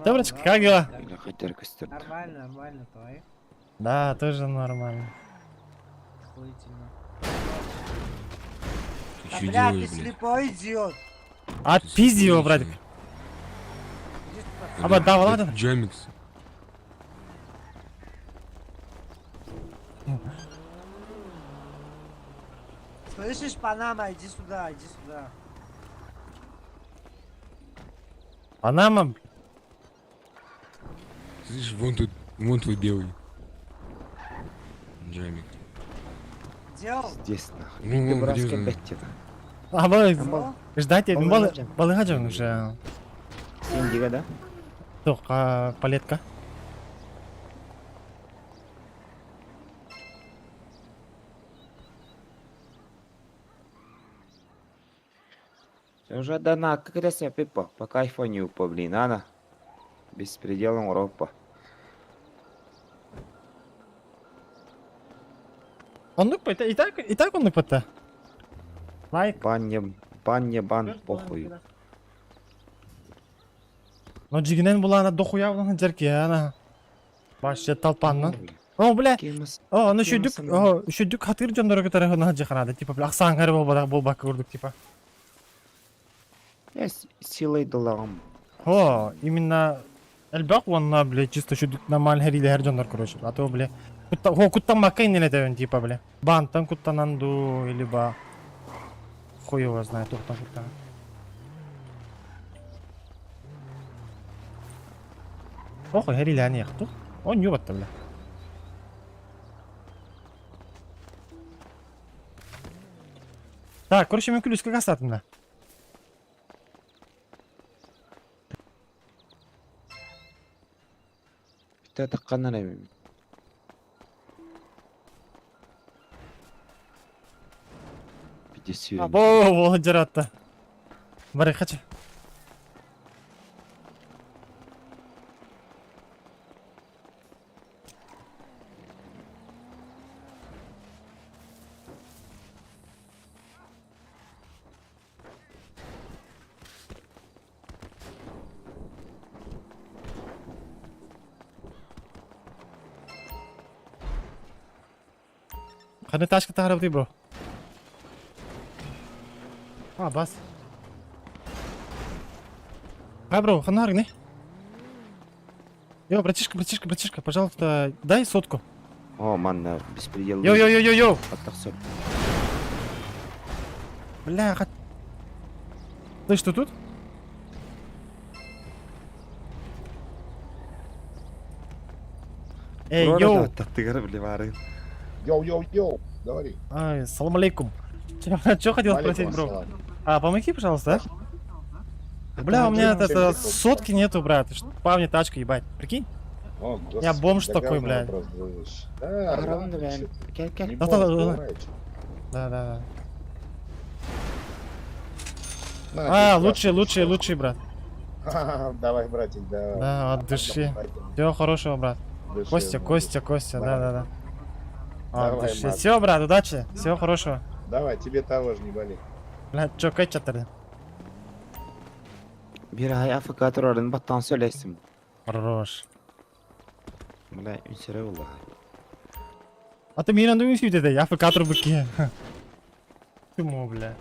Да, братишка, как дела? Нормально, нормально, твои. Да, тоже нормально. Охуительно. Да, блядь, ты слепой идиот. Отпизди его, братик. Аба, да, ладно. Джамикс. Слышишь, Панама, иди сюда, иди сюда. Панама. Слышишь, вон тут, вон твой белый. Джамик. Делал? Здесь нахуй. Ну, Ты вон, где братская бәтте. А, балык. Ждать, Балыга балыга жан уже. Сен да? Тоқ, палетка. Уже дана, как это себя пипа, по кайфу не упа, блин, ана. Беспределом Европа. Он пыта, и так он пыта. Лайк. Бан не, бан не бан, похуй. Но жигинен булана дохуя булана жерки ана. Башы талпаннан. О, бля. О, ну шүдүк, о, шүдүк хатыр жондорго тарахына жаханады, типа, бля, аксаң болбак болбак көрдүк, типа. Я силой долагам. О, именно элбак онна, бля, чисто шүдүк нормаль херилер жондор, короче. А то, бля, кутта, о, куттан маккай нелетебен, типа, бля. Бантан куттананду, или ба. Хуй его знает, тухтан куттан. Ох, херилер не якту. О, нюбатта, бля. Так, короче, мен күлүскө кастатым да. Битте такканнан эми. Бите Бо, бол жаратты. Бары, хачы. Ханна тачка таһаарабытый, бро? А, бас. А, бро, ханна не? Йо, братишка, братишка, братишка, пожалуйста, дай сотку. О, манна беспредел. Йоу, йоу, йоу, йоу, йоу. Аттахсыр. Бля, хат... Слышь, ты тут? Эй, йоу. Таттыгар били бары. Йоу-йоу-йоу, говори. Ай, салам алейкум. Чё хотел спросить, бро? А, помоги, пожалуйста, а? Бля, у меня это, сотки нету, брат. По мне тачка, ебать. Прикинь? О, Я бомж такой, блядь. Да, ладно, Да, да, да, да. Да, да, да. А, лучший, лучший, лучший, брат. Давай, братик, да. Да, от души. Всего хорошего, брат. Костя, Костя, Костя, да, да, да. От души. Все, брат, удачи. Всего хорошего. Давай, тебе того же не болей. Бля, чё, кэчатер? Bir ay Afrika turарын баттан сөйлесим. Хорош. Бля, үнсере булла. А ты меня не это, я АФК трубки. Ты мо, бля.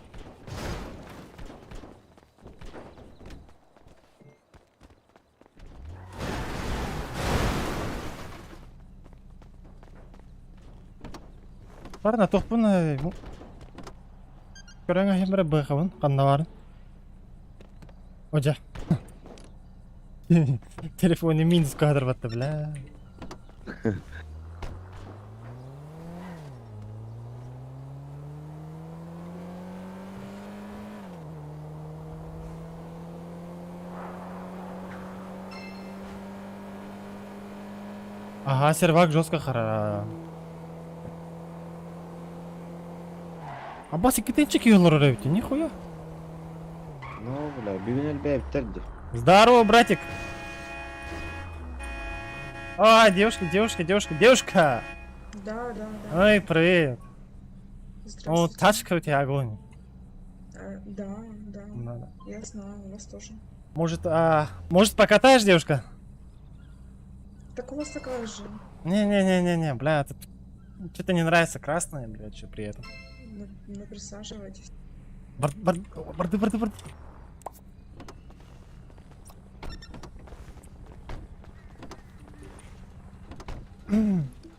Барна тохпун көрөҥ ахимбere быхабын ханна барын. Ожа. Телефоне минус кадр батты, бля. Ага, сервак жестко хара. Абас иккитинчик юллар эбит, нихуя. Ну, бля, бүгүн элбээбиттерди. Здорово, братик. А, девушка, девушка, девушка, девушка. Да, да, да. Ой, привет. О, Здравствуйте. тачка у тебя огонь. Да, да. Да, да. Я знаю, у вас тоже. Может, может покатаешь, девушка? Так у вас такая же. Не-не-не-не-не, бля, это что-то не нравится красное, бля, что при этом. Ну, ну, присаживайтесь. Бар, бар, барды, барды, барды.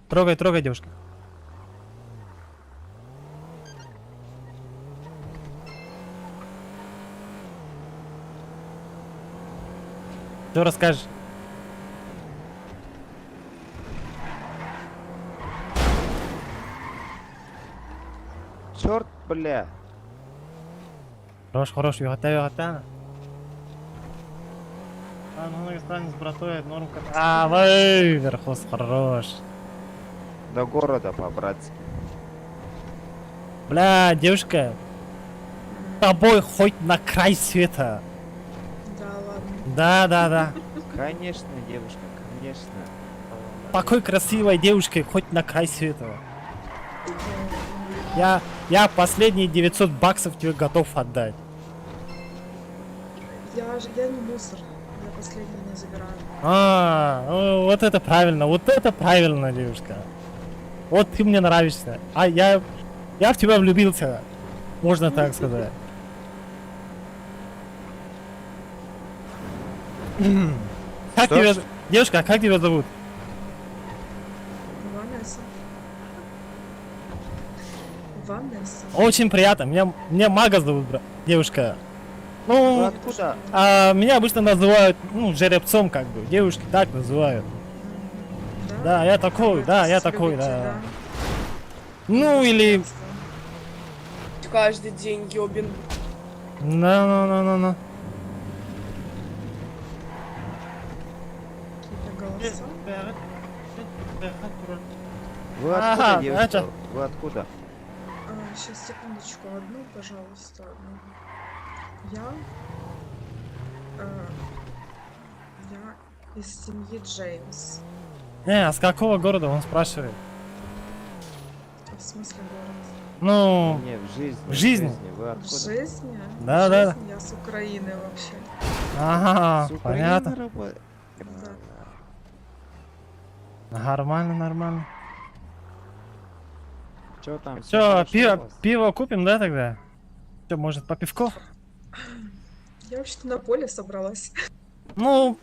Трогай, трогай, девушка. Что расскажешь? Черт, бля. Хорош, хорош, югата, югата. А, ну, станет с братой, норм. А, вай, верхоз, хорош. До города по-братски. Бля, девушка, тобой хоть на край света. Да, ладно. Да, да, да. Конечно, девушка, конечно. Такой красивой девушкой хоть на край света. Я последние 900 баксов тебе готов отдать. Я не мусор. Я последний не забираю. А, ну, вот это правильно, вот это правильно, девушка. Вот ты мне нравишься. А я в тебя влюбился, можно так сказать. Как тебя, девушка, а как тебя зовут? Ванесса. Ванесса. Очень приятно. Меня Мага зовут, брат, девушка. Ну, Вы откуда? а меня обычно называют, ну, жеребцом, как бы. Девушки так называют. Да, я такой, да, я такой, Любите, да. Ну, или... Каждый день ёбин. На, на, на, на, на. Какие-то голоса. Вы откуда, Ага, девушка? это- Вы откуда? Сейчас, секундочку, одну, пожалуйста, одну. Я... я из семьи Джеймс. Не, а с какого города он спрашивает? В смысле город? Ну, Не, в жизни. в жизни. Вы В откуда? жизни? Да, В да, жизни Я с Украины вообще. Ага, С Украины понятно. работ- Да. Нормально, нормально. Чё там? Все, хорошо у пиво, вас? пиво купим, да, тогда? Все, может, по пивку? Я вообще-то на поле собралась. Ну,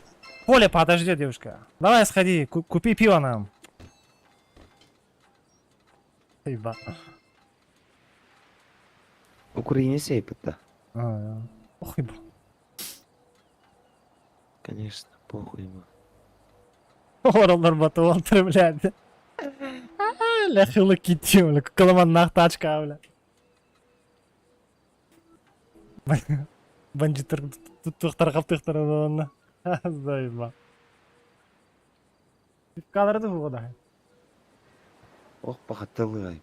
поле подождет, девушка. Давай сходи, купи пиво нам. Еба. Украине сейпит-то. А, Ох, еба. Конечно, похуй ему. Оралдар батып алты, блядь. Ля Hello Kitty, бля, кукаламаннаах тачка, бля. Бандиттар туттуохтара хаптыахтара онно. Заеба. Пивкалары да буолуо да. Ох, пахатылыай.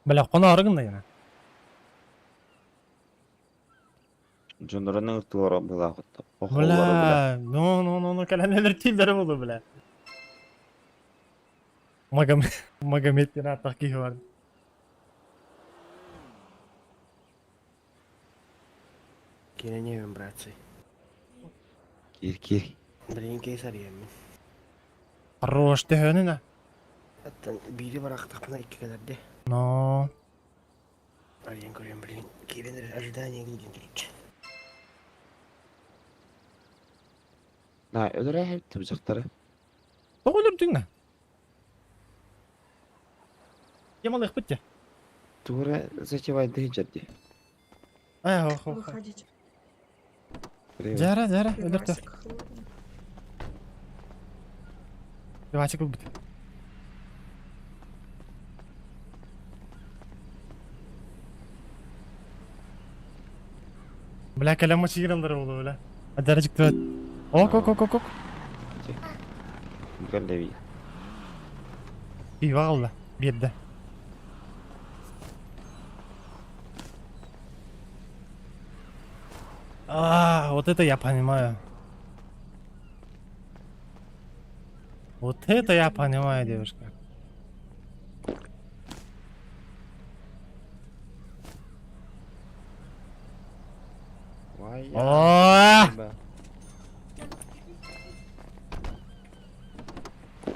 Бля, хоноору гынна гына. Дьоннорун ыҥыртылара былаахытта. Охоллоро бля. Бля, ну ну ну ну кэлэн өлөртүүллэрэ буолуо, бля. Магомед, Магомед диэн ааттаах киһи бар. Киреневым, братцы. Кир кир. Блин, кейсарьемин. Хорош, төһөнүнэ. Аттан бири барахтахпына икки кэлэрде. Но. Арыйан көрөм, блин. Кирен ожидание гиден турчу. На, өлөрө тыбжактары. Тоҕо өлөрдүҥ на? Ямалыахпыт дьэ. Тура затевай дыджарди. Ай, ох, ох. Выходите. Привет. Дьара, дьара, өлөртө. Пивасик холодный. Пивасик ылбыт. Бля, кэлэн мочигираллара буолуо, бля. Адарычык Ок, ок, ок, ок, ок. Галлеви. Пиво аҕалла, биэрдэ. А, вот это я понимаю. Вот это я понимаю, девушка. О!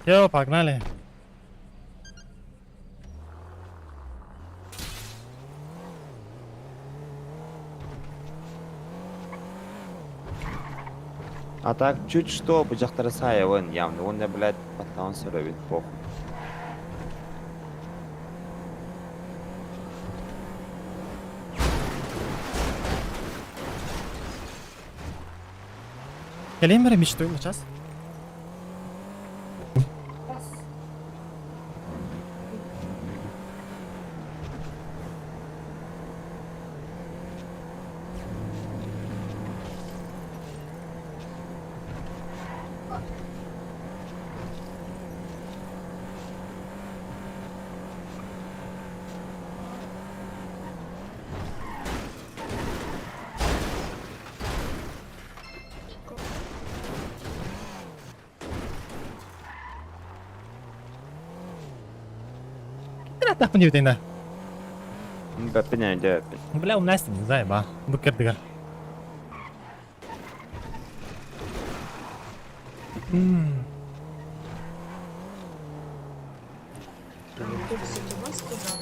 Все, погнали. А так чуть что бу дьахтары саайабын явно уонна блядь баттаҕын сөрөбүн похуй. Кэлиэм эрэ мечтаю сейчас. Тахпын диэбитиҥ да? Бэппин өйдөөппүн. Бля, умнастин, заеба. Бу кэрдигэр. Автобус у вас куда?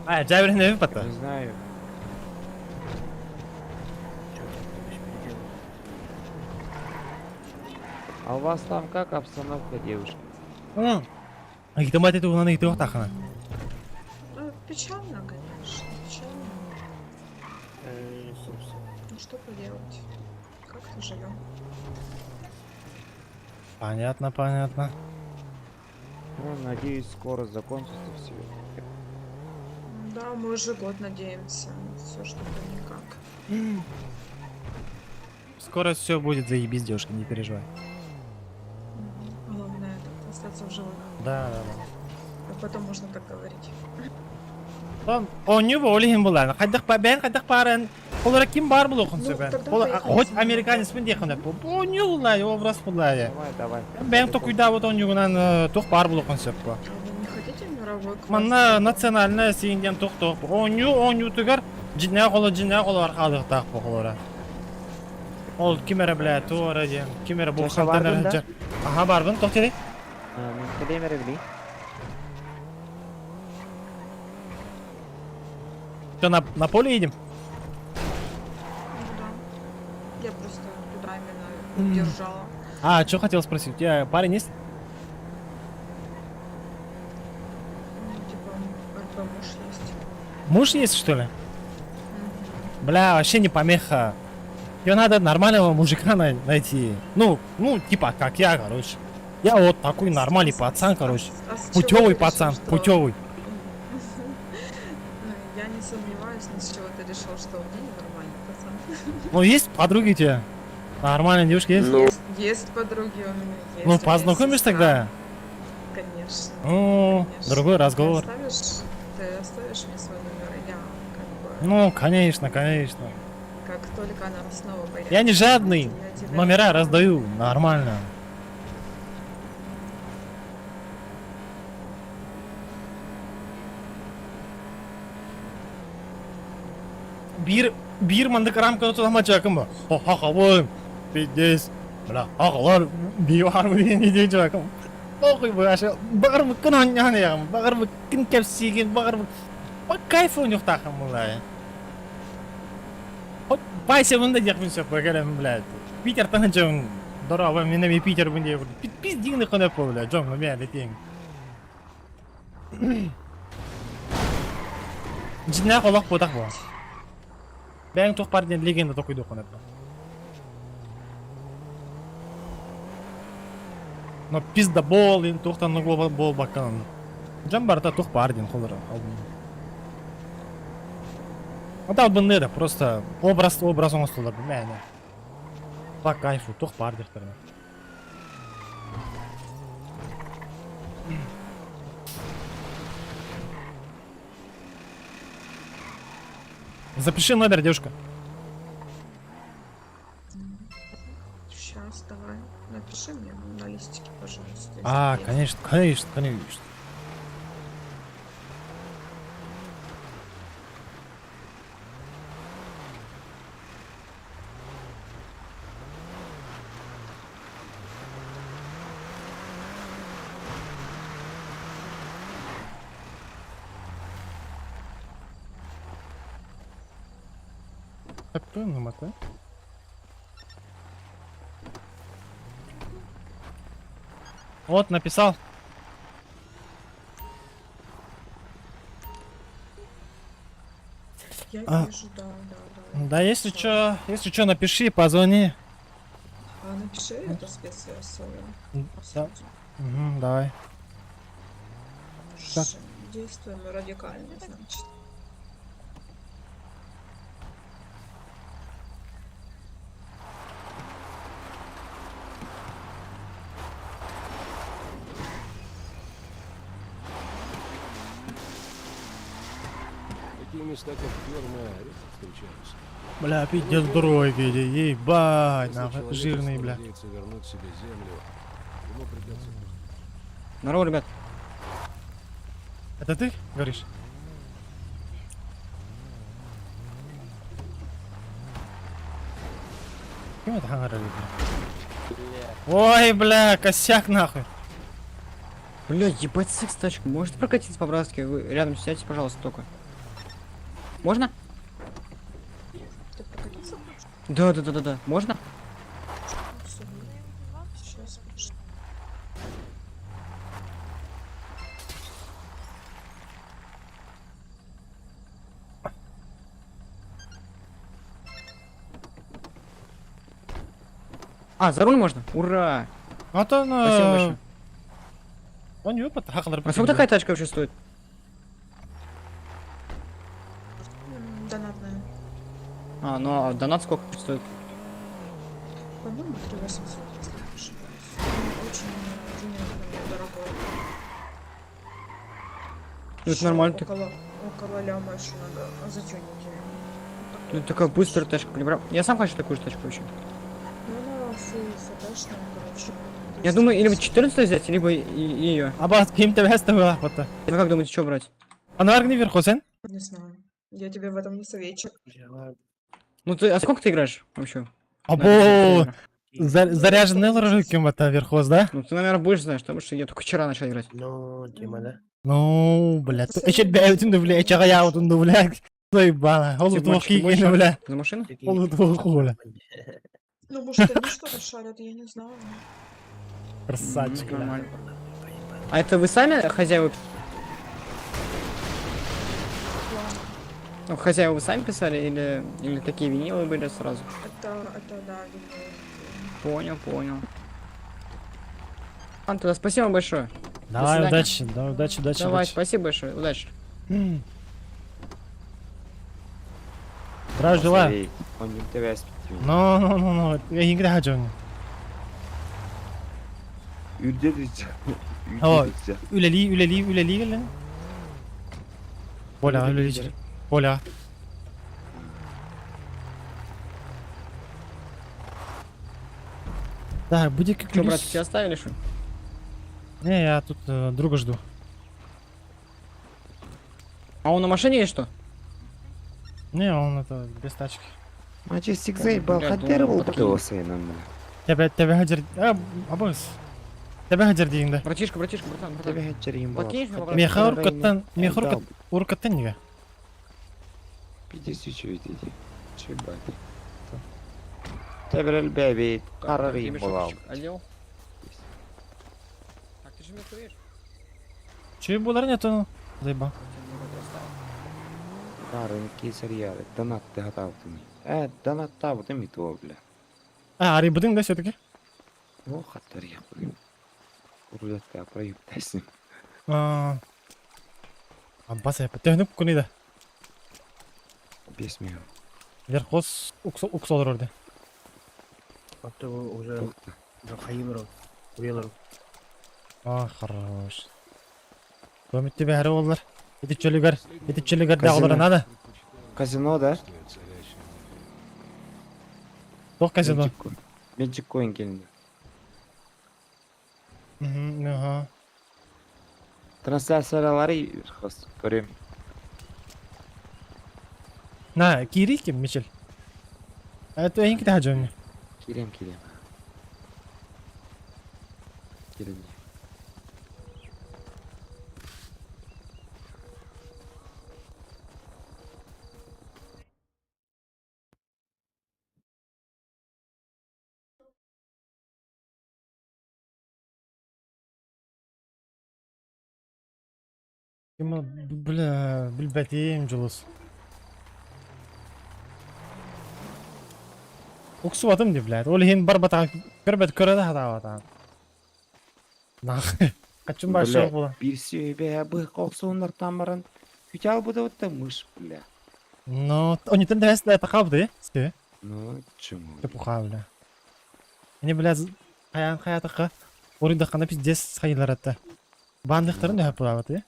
А, дьээбирин эбит батта. Не знаю. А у вас там как обстановка, девушка? Ыйытымат туһунан ыйытыахтааххына. Ну, печально, конечно, печально. Ну что поделать? Как-то живем. Понятно, понятно. Ну, надеюсь, скоро закончится все. Да, мы уже год надеемся. Все что-то никак. Скоро все будет заебись, девушка, не переживай. Главное это остаться в живых. Да. А потом можно так говорить. Оонньуу ол иһин булааны. Хайдах бэйэн хайдах баарын Олора ким баар булуохун Ну, сөбен. тогда Ол поехали хоть со мной. американецпин диэхин сөп. Оонньуу буллаайы, образ буллаайы. Давай, давай. Бэйэм токуйдаабыт оонньуугунан туох баар булуохун сөп бу. А вы не хотите в мировую? Паровой квас. Манна национальная сиин диэн туох оонньуу оонньуутугар дьиҥнээх оло дьиҥнээх олоор хаалыахтаах буолара. Ол ким эрэ бля туора диэн ким эрэ бу Чаша хантан бардын эрэ да? дьэ аха барбын тох дири Мин кэлиэм эрэ били. Что, на поле едем? Ну да. Я просто туда именно держала. А, что хотел спросить, у тебя парень есть? Ну, типа, РП муж есть. Муж есть, что ли? Бля, вообще не помеха. Ее надо нормального мужика найти. Ну, типа, как я, короче. Я вот такой нормальный пацан, короче. А с чего Путевый ты решил, пацан, что- путевый. Ну, я не сомневаюсь, но с чего ты решил, что у меня ненормальный пацан. Ну, есть подруги у тебя? Нормальные девушки есть? Есть, есть подруги у меня, есть. Ну, у меня есть познакомишь сестра. тогда? Конечно. Ну, конечно. другой разговор. Ты оставишь мне свой номер, и я как бы, Ну, конечно, конечно. как только она снова появится. Я не жадный. я тебе Номера раздаю, нормально. Биир биир маннык рамканы тутамачакым ба. Хахабын. Пиздец. Бля, ахалар биир диэн диэн чакым. Похуй бу аша баҕар быккын онньоон яҕым, баҕар быккын кэпсиигин, баҕар по кайфу нюхтахым була. Хоть байся мында диэхпин сөп кэлэн, блядь. Питертан дьон дороба мен эми Питер бун диэ. Пиздиңни көнөп бля, дьон мэ летең. Дьиҥнээх олох буотах бу. Бэйэҥ туох баар диэн легенда токуйдуоххун этэ. Но пиздабол ин туохтан буолбаккан. Дьон барыта туох баар диэн холоро. Ата албынны да просто образ образ оҥостоллор мээнэ. По кайфу туох баар диэхтэринэ. Запиши номер, девушка. Сейчас, давай. Напиши мне на листике, пожалуйста. если А, есть. конечно, конечно, конечно. Так, ну, макой. Вот, написал. Я А. вижу, да, да, да. Да, если чё, напиши, позвони. А напиши это спецсвязь свою. Да. Угу, давай. Так. Действуем радикально, значит. Такие места, как ферма, редко встречаются. Бля, пиздец здоровый, види, ебать, Если нахуй, человек жирный, бля. надеется вернуть себе землю, ему придется Здорово, ребят. Это ты говоришь? Кем это хангара, бля? Ой, бля, косяк нахуй. Бля, ебать секс тачка. Может прокатиться по-братски? Вы рядом сядьте, пожалуйста, только. Можно? Ты прокатиться хочешь? Да. Можно? Сейчас, подожди. А, за руль можно? Ура! А то, ну... Спасибо большое. Он не выпад, хахалар. А сколько такая тачка вообще стоит? Донатная. А, ну а донат сколько стоит? По-моему, 3800, если не ошибаюсь. Очень тюнинг дорогой. Ну это нормально. Так. Около ляма еще надо затюнить ее. Ну это такая быстрая тачка, блин, Я сам хочу такую же тачку вообще. Ну она фул фтшная, короче. Я думаю, или 14 взять, либо ее. Абас ким тебес табы бата. Вы как думаете, что брать? Анар не верхосен? Не знаю. Я тебе в этом не советчик. Ну ты, а сколько ты играешь вообще? Або заряженный ружиком это верхоз, да? Ну ты, наверное, больше знаешь, потому что я только вчера начал играть. Ну, тема, да? Ну, блядь, эчет бәютин бля, эчага яутун бля. Заебала. Ол Типа, туох больше- кийген бля. За машину? Ол туох бля. Ну, может, они что-то шарят, я не знаю. Красавчик, бля. Нормально. А это вы сами хозяева? Ну, хозяева вы сами писали или такие винилы были сразу? Это, да, винил. Понял, понял. Ладно, тогда спасибо большое. Давай, свидания. удачи, давай, удачи, удачи, Давай, удачи. спасибо большое, удачи. Здравия желаю. Он не тебя Ну, ну, ну, ну, я игра хочу. Үрдедиче. О, үлели, үлели, үлели келе. Оля, үлели. Оля. Так, будет как Что, братик, тебя оставили, что ли? Не, я тут друга жду. А он на машине есть что? Не, он это без тачки. Мачестик заебал, Бля, хотя думал, был подкинул. бля. Тебя, тебя хаджар... А, абыз. Тебя хаджар дейінді. Братишка, братишка, братан, братан. Тебе хаджар Подкинешь мне, братан? Меха уркаттан, меха уркаттан неге? Пиздец, чё идите. Чё ебать. Тебрел бэби, карари Ремешок одел. Так, ты же меня видишь? Чё булар нету? Заеба. Карын кесарьяры, донат ты хатаутыми. Донат табутыми то, бля. А, арибудың да все-таки? О, хаттар я, блин. Рулетка проебтайсың. А, Аббас я төхнүк күнү да. Бес миллион. Верхоз уксолор орды. А то уже хайбрал. Уелар. А, хорош. Домит тебе хары олар. Эти чөлүгөр, эти чөлүгөр да олар надо. Казино, да? Тох казино. Magic Coin келді. Мгм, ага. Трансляциялары хос, көрем. На, кири ким, Мичел? Это я не кита Кирем, кирем. Кирем. Бля, билбетим жулус. Уксубатым ди, блядь. Ол хин бар бата көрбет көрөдө хата бата. Нах. Качын бар шок була. Бир сүйбе бы коксуундар тамырын. Күтә албыда өтті мыш, бля. Ну, они там дәс да тақабды, сте. Ну, чему? Чепуха, бля. Они, блядь, хаян хаятыққа орындаққанда пиздец хайылар атты. Бандықтарын да хапылабаты.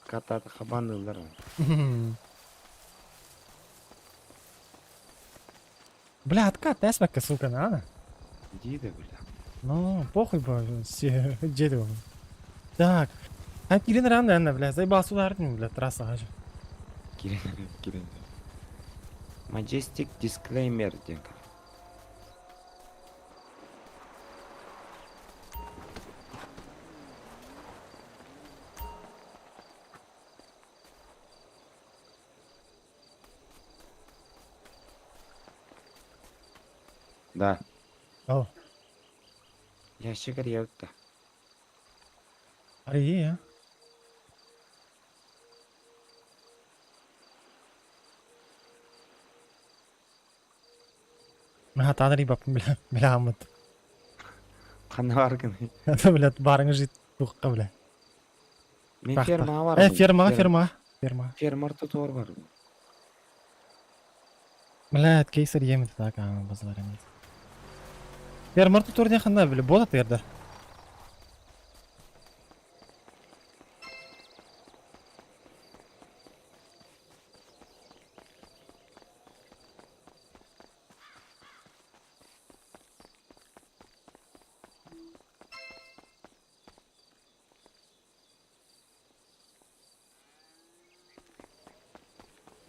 Кататы хабанылар. Бля, откат, әсмәккә, сука, на. Диді, бля. Ну, похуй бы, все, дерево. Так. А кирин рано, наверное, бля, заебал сюда, бля, трасса хожу. Кирин, кирин. Majestic Disclaimer деген. Да. О. Ящик арьявытта. Ария. Ма таныри бап, бля, бля, амыт. Қаны бар гын. Это, бля, барыңы жит туққа, бля. Мен фермаға бармын. Фермаға, фермаға, фермаға. Фермар тутуар бар. Бля, кейсер емет так, а, базар емет. Фермар тутуар не ханда, бля, бола терді.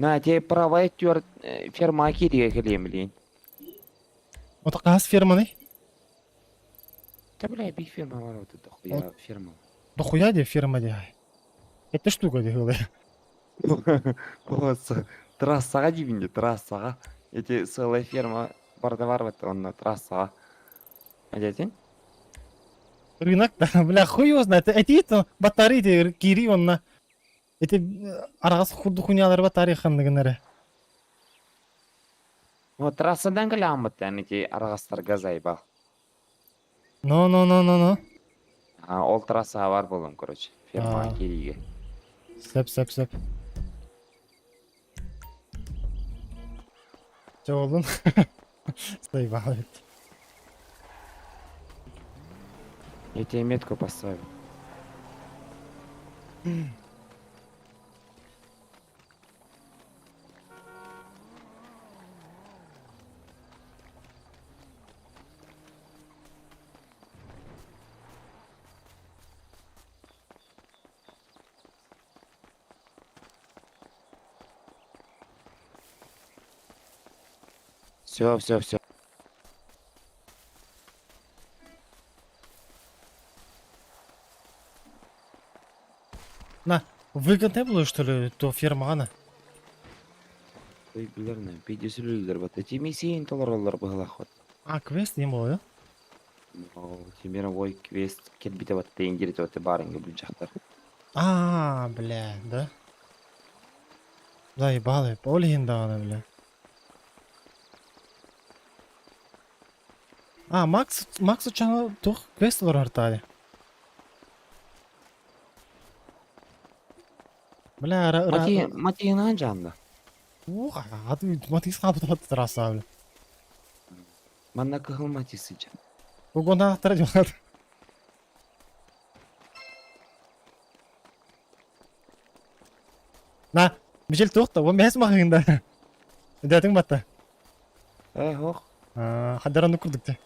На, те правая түөр ферма кииригэ кэлиэм билигин. Ото хас ферманы? Да бля, биг ферма бар вот дохуя ферма. Дохуя де ферма де. Это штука де голая. Вот, трассаға деймін де, трассаға. Эти целая ферма барда бар вот онна трассаға. Әдетен? Рынок, да, бля, хуй его знает. Эти это батареи кири он на. Эти арагас хурду хуйнялар батарея ханныгынары. Вот трассадан кэлэ аммыттан эти арагастар газайбал. Но, но, но, но, но. А, ол трассаға бар болом, короче. Ферма А. кириге. Сөп, сөп, сөп. Че болдун? Заебал ведь. Я тебе метку поставил. Все, все, все. На, выгодно было, что ли, то ферма ана? Ой, билерне, пидесүлүлөр бат. Эти миссиин толороллор быһылах. А, квест не было, да? Ну, мировой квест келбите бат дейин бат барыңга бул жактар. А, бля, да? Заебалы, ол даҕаны, бля. А, Макс, Макс учаны тух квест олар артады. Бля, ра, ра... Мати, Матиынан жанды. Ух, аты Матис капы трасса, бля. Манна кыһыл Матисы жан. Угонда аттара жолады. На, Мишель туох та, он бәс мағыңда. Дәтің батта. Эй, хох. Хадараны курдук те.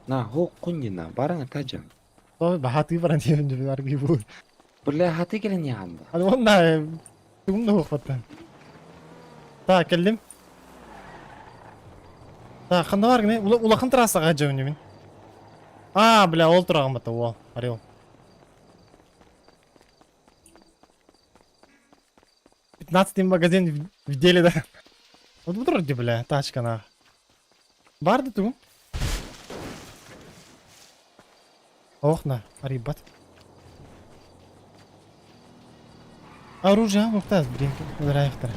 На, хох куннина, барыңа тажан. Той бахаты баран деймін деп арги бу. Бля, хаты келен янда. Аны онда тугум да батта. Так, келдим. Так, канда бар гене? Улахан трассага жабын мен. А, бля, ол тураган батта, о, орел. 15 магазин в деле, да. Вот вроде, бля, тачка на. Барды тугум. Ох, на, арибат. Оружие, мухтаз, блин, ударяхтар.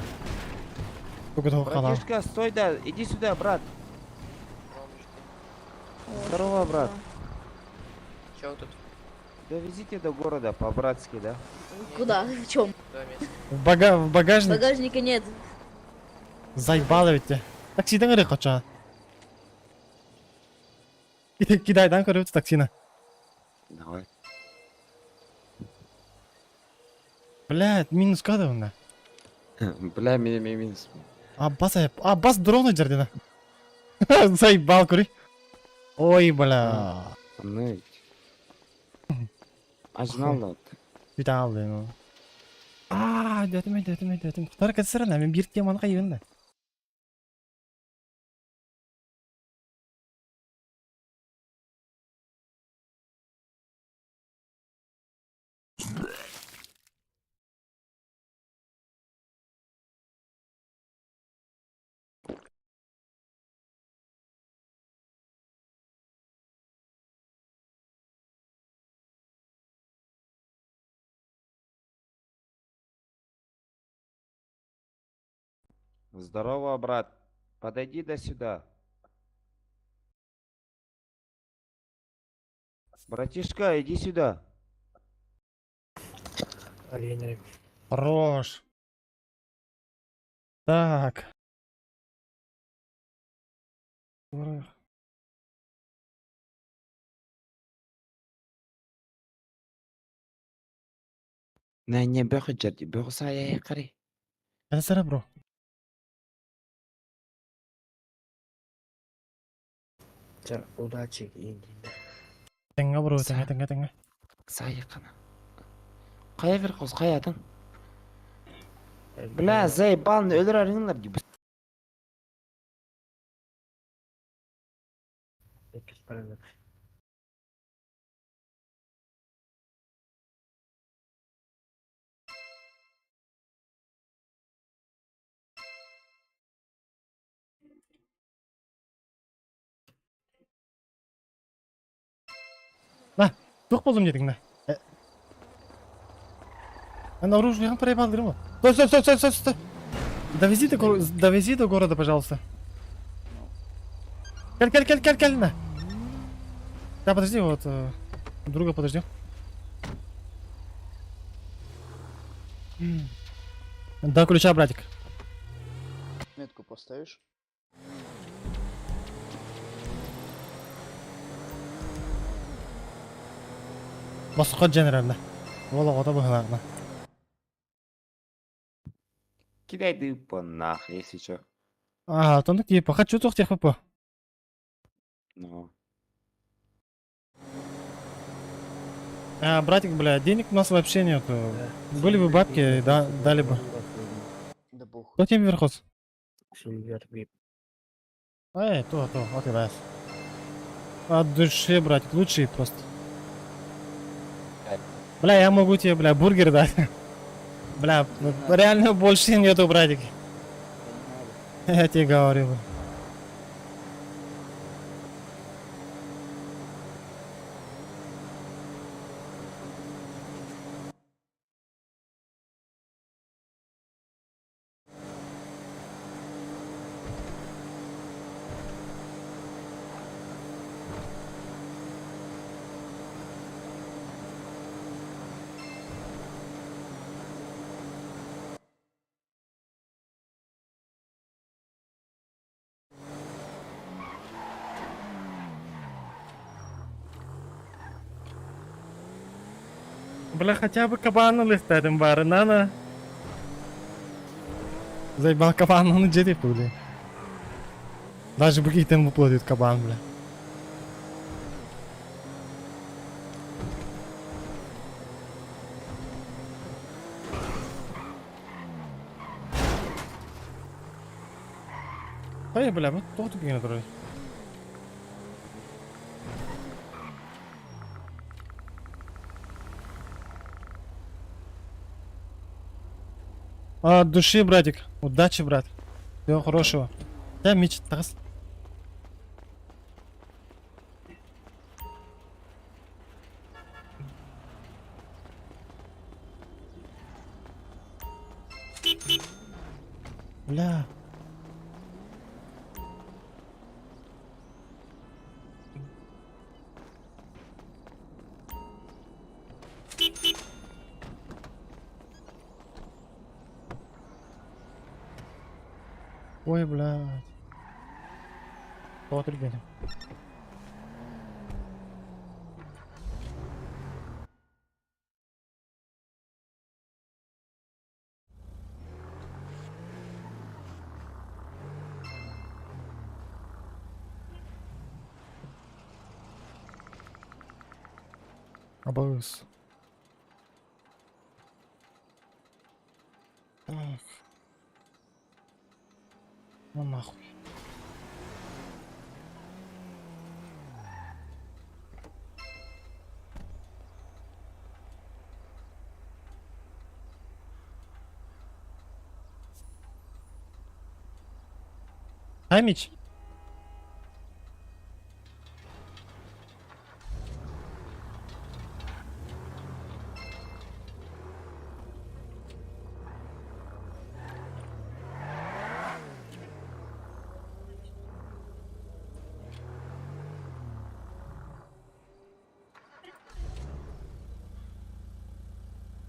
Братишка, стой да, иди сюда, брат. Здорово, брат. Чё тут? Довезите до города по-братски, да? Куда? В чем? В багажник Багажника нет. заебало ведь. Таксиден эрэ кача. Кидайдан көрөбүт таксина. Давай. Блядь, минус када онда. Бля, меня минус. А бас а бас дрона жердена. Заебал көрүй. Ой, бля. Ну ведь. Ажнал Бүтә алды ну. А, дөтүм, дөтүм, дөтүм. Кутар кетсер мен бир теманы кайыбын да. Здорово, брат. Подойди до сюда. Братишка, иди сюда. Хорош. Так. На не бөхө жерди, бөхө сая кари. Это бро. Ча, удачи индиндэ. Тэҥҥэ бро, тэҥҥэ, тэҥҥэ, тэҥҥэ. Сайыкана. Хайа верхоз хайатын? Бля, заебал, өлөр арыҥнар дии. Иккис порядок. На, туох буоллум диэтиҥ на. Эн оружиеҕын проебал дырым. Стой, стой, стой, стой, стой, стой. Довези до, довези до города, пожалуйста. Кэл, кэл, кэл, кэл, кэл, на. Да, подожди, вот, друга подождем. До ключа, братик. Метку поставишь? Босхо дженеральна. Ол оҕото быһылаахна. Кидай дыппа нах, если чё. А, тонук типа, хочу туох тех по. Ну. А, братик, бля, денег у нас вообще нету. Были бы бабки, да, дали бы. Да похуй. Кто тебе верхоз? Сильвер вип. Эй, то, то, вот и раз. От души, братик, лучший просто. Бля, я могу тебе, бля, бургер дать. Бля, ну, реально больше нету, братик. Я тебе говорю. Бля. Бля, хотя бы кабана листать бары, на. Заебал кабан, он где ты, бля. Даже быки там выплатит кабан, бля. Ай, бля, вот тут тупик турар. От души, братик. Удачи, брат. Всего хорошего. Да, Мич, тас. Бля. Ой, блядь. Вот, ребята. Абыз. Так. Ну нахуй. Амич.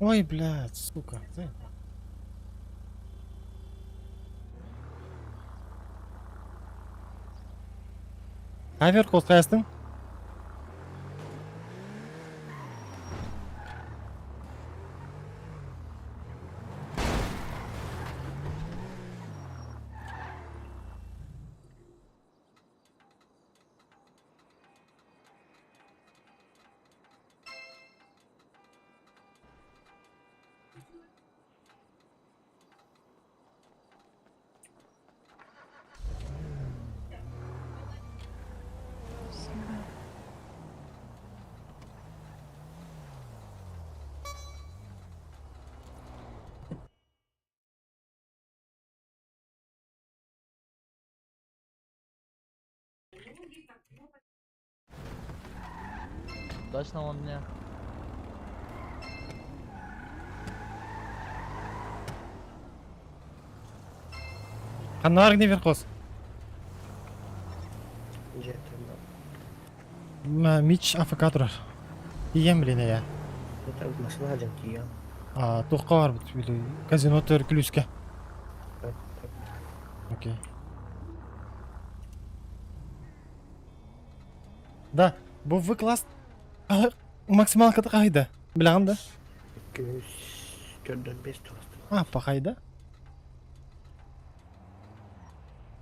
Ой, блядь, сука. Заебал. Камер қосқаястың? Удачного вам дня. Ханна баргын Верхоз? Где-то Мич АФК турар. Тиийэн билин я. Это машина один тиийэн. А, туохха барбыт били казино төр күлүүскэ. Окей. Да, бу В класс максималката хаһыйда? Билэҕин да? 245 тураста. А, пахайда.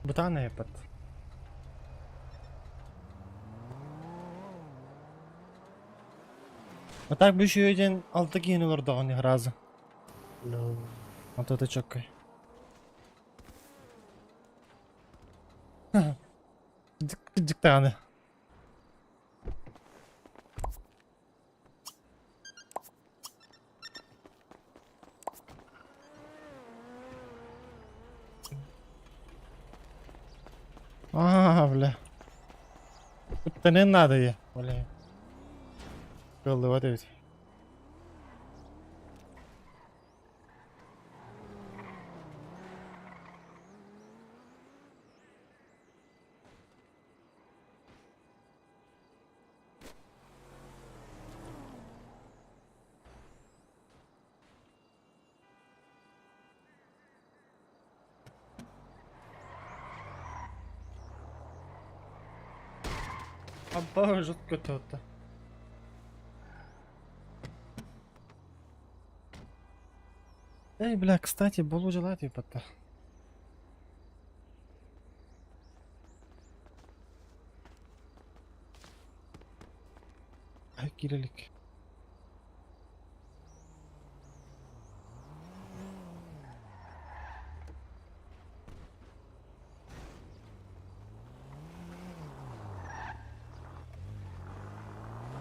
Бытаан айаппат. А так бу үчүгэй алта киһини олордоҕун сразу. Ну, Вот это чёткой. Дьиктааны. А, бля. Куттаныан надо я, бля. Кыллыбат эбит. Абба жутко то-то. Эй, бля, кстати, болу дела типа-то. Ай, кириллик.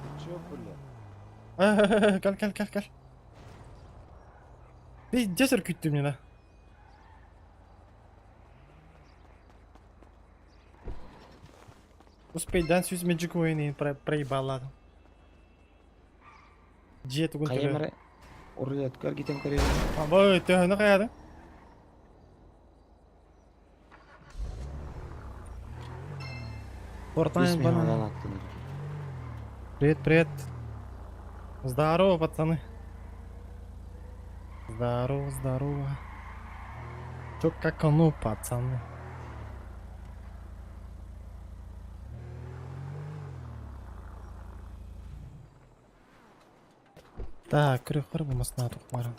Ты чё, бля? Кэл, кэл, кэл, кэл. Пиздец үркүттүм мені. Успейдан сүз Magic ойынын проебала. Дьиэ тугун Хайа төрө. мары урулетка эргитэн көрөйүн. Абы, төһөнү хайады? Портайм банан. Привет, привет. Здорово, пацаны. Здорово, здорово. Чё, как оно, пацаны? Так, крюхар бумасна тухмара.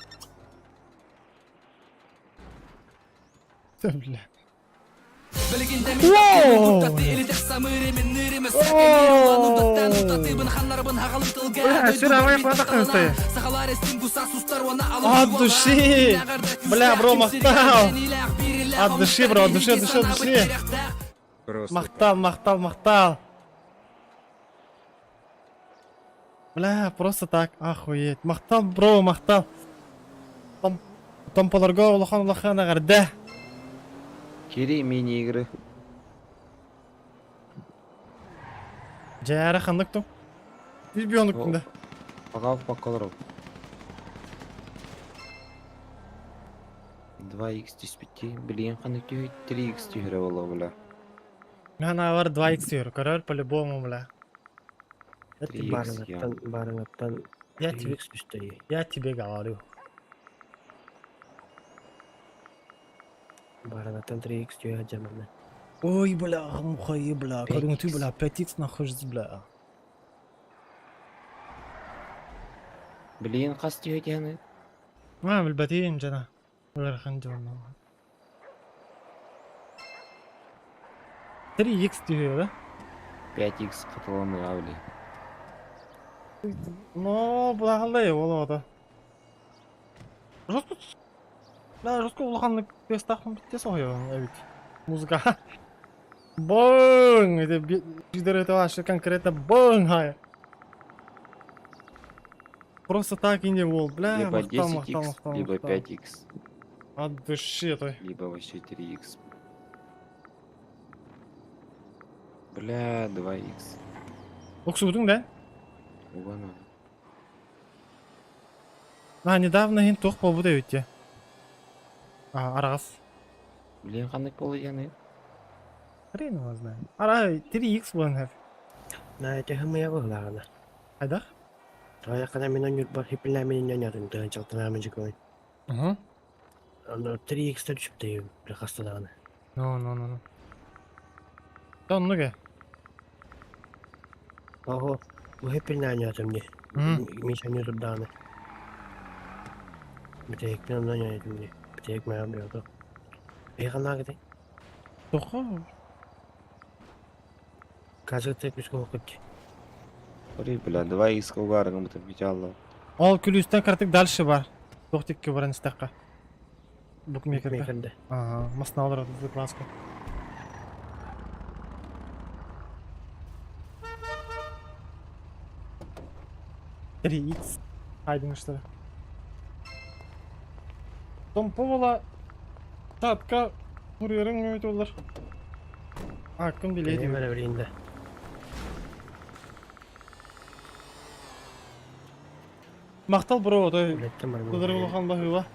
Да, бля. Воу! Бля, сюда мы подохнем От души! Бля, бро, махтал! От души, бро, от души, от души, от души! Махтал, махтал, махтал! Бля, просто так, охуеть. Махтал, бро, махтал. Том, Томполорго улахан улахан эҕэрдэ. Кири мини-игры. Дьэ, ханнык ту? Билбионук да. Пока по колору. 2х түспүттүү. Билигин ханнык түһүй 3х түһэрэ буолла бля. Мен бар 2х түһэр, көрөр по-любому, бля. Это Барыңаттан, барыңаттан Я тебе, я тебе говорю. Барыңаттан 3х түһэ дьаманы. Ой, бля, муха, бля, кәдімгі ты, бля, 5х нахуй, бля. Билигин хас түһүй диэни? А, билбэтим жана. Ыарахан дьон. 3х түһүө, да? 5х хатыламыга били. Но, булагалдай ол ода. Жестко. Бля, жестко улаханнык тестахым битте соһойо эбит. Музыка. Бың! Это пидор это вообще конкретно бың! хай. Просто так и не бол, бля, Либо махтал, махтал, 10х, махтал, либо махтал. 5х, От души той. либо вообще 3х. Бля, 2х. Уксубутуҥ да? Угана. А, недавно иһин туох буолбут эбит дии. А, араҕас. Блин, ханнык полуяны? Хрен его знает. Ара, 3x буолан хэп. На, это хымыя быһылааҕына. Хайдах? Тоҕо мин онньурбар хиппилээмин ньоньотун тыһын чалтанаамын дьикуон. Угу. Аны 3x-тер түшүптейим, хастадаҕына. Ну, ну, ну, ну. Оннук ээ. Ого, бу хиппилээнньотум дии. Миша не турдаҕына. Бүтэһикпин онно ньоньотум дии. Бүтэһик мээҕим биото. Эһи ханнаакытай? Тоҕо? Казыты күскэ хоккут. Ори, бля, 2х угарыгым бутым печалла. Ол күлүүстэн кыратык дальше бар. Туох тикки баран истэххэ. Букмекерга. Букмекерде. Ага, масна олорор закваска. 3x. Айдын что ли. Томповола Татка курьерың өтөлөр. А, ким билет? Билейм эрэ билиинде. Махтал бро, той Билеттен бар Кудары улахан баһыыба.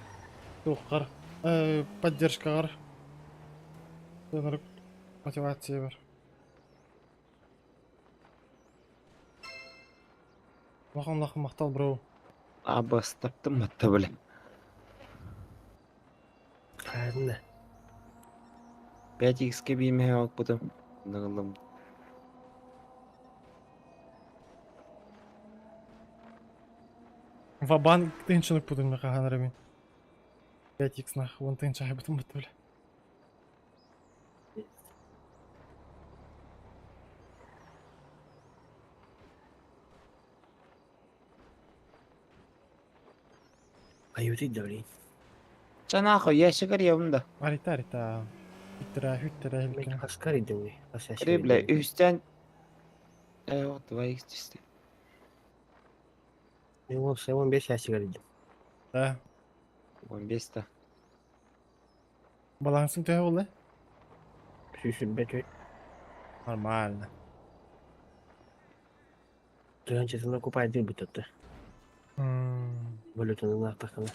Туоххар, поддержкаҕар. Ынырык мотивация бар. Улахан улахан махтал бро. Абастаптым батта, бля. Хайдын 5х-ке биимэһэ алпытым. Нығылым. Ва-банк тыынчынык путун мехахан мин. 5x нах, вон тыынча хайбытым бутта бля. Аютый да блин. Ча нахуй, ящик арьябым да. Арита, арита. Хүттэрэ, хүттэрэ Мен хилкен. хаскар идем ли? Ри, бля, үстэн... вот 2х түсті. Мен ол 15 ящик идем. Да. 15 та. Балансың төһө буолла? Сүүсүн бөтө. Нормально. Тыһынчытын окупайды бүтөттө. Валютаны нахтахана.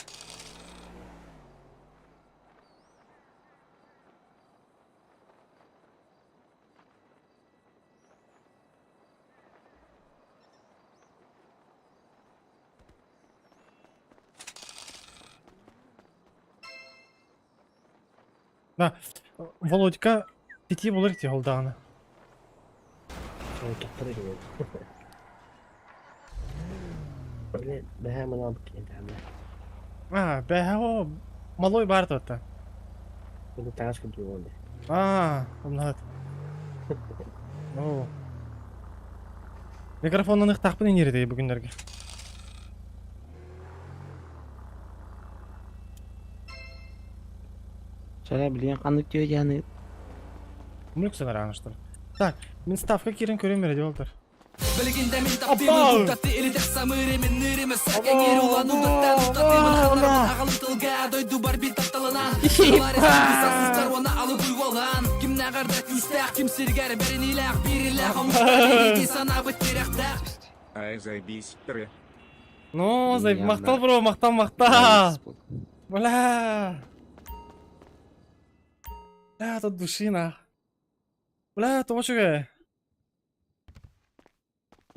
Да, Володька тити булыр ти холдааны. Сол тоқтар екен. Блин, бэһэ мына букин А, бэһэ о малой бар туотта. Буну таас курдук буолла. А, умнат. О. Микрофонун ыктахпын инерде бүгүннерге. Чара, блин, ханнык түйе яны. Мүлк санараныштыр. Так, мин ставка кирен көрөм бере болтар. Билигинде мин таптыймын туктатты или самыры мен нырымы сәкәңер улану даттан туктатыймын ханнармын ағалы тылга дойду бар бит тапталынан оны алып уйвалан ким нәгәрдә күстәк ким сиргәр бериниләк бириләк санабыт терәктәк. Ай, заебись, тре. Ну, заеб, мактал бро, мактал, мактал. Бля. Бля, тут души нах. Бля, тоҕо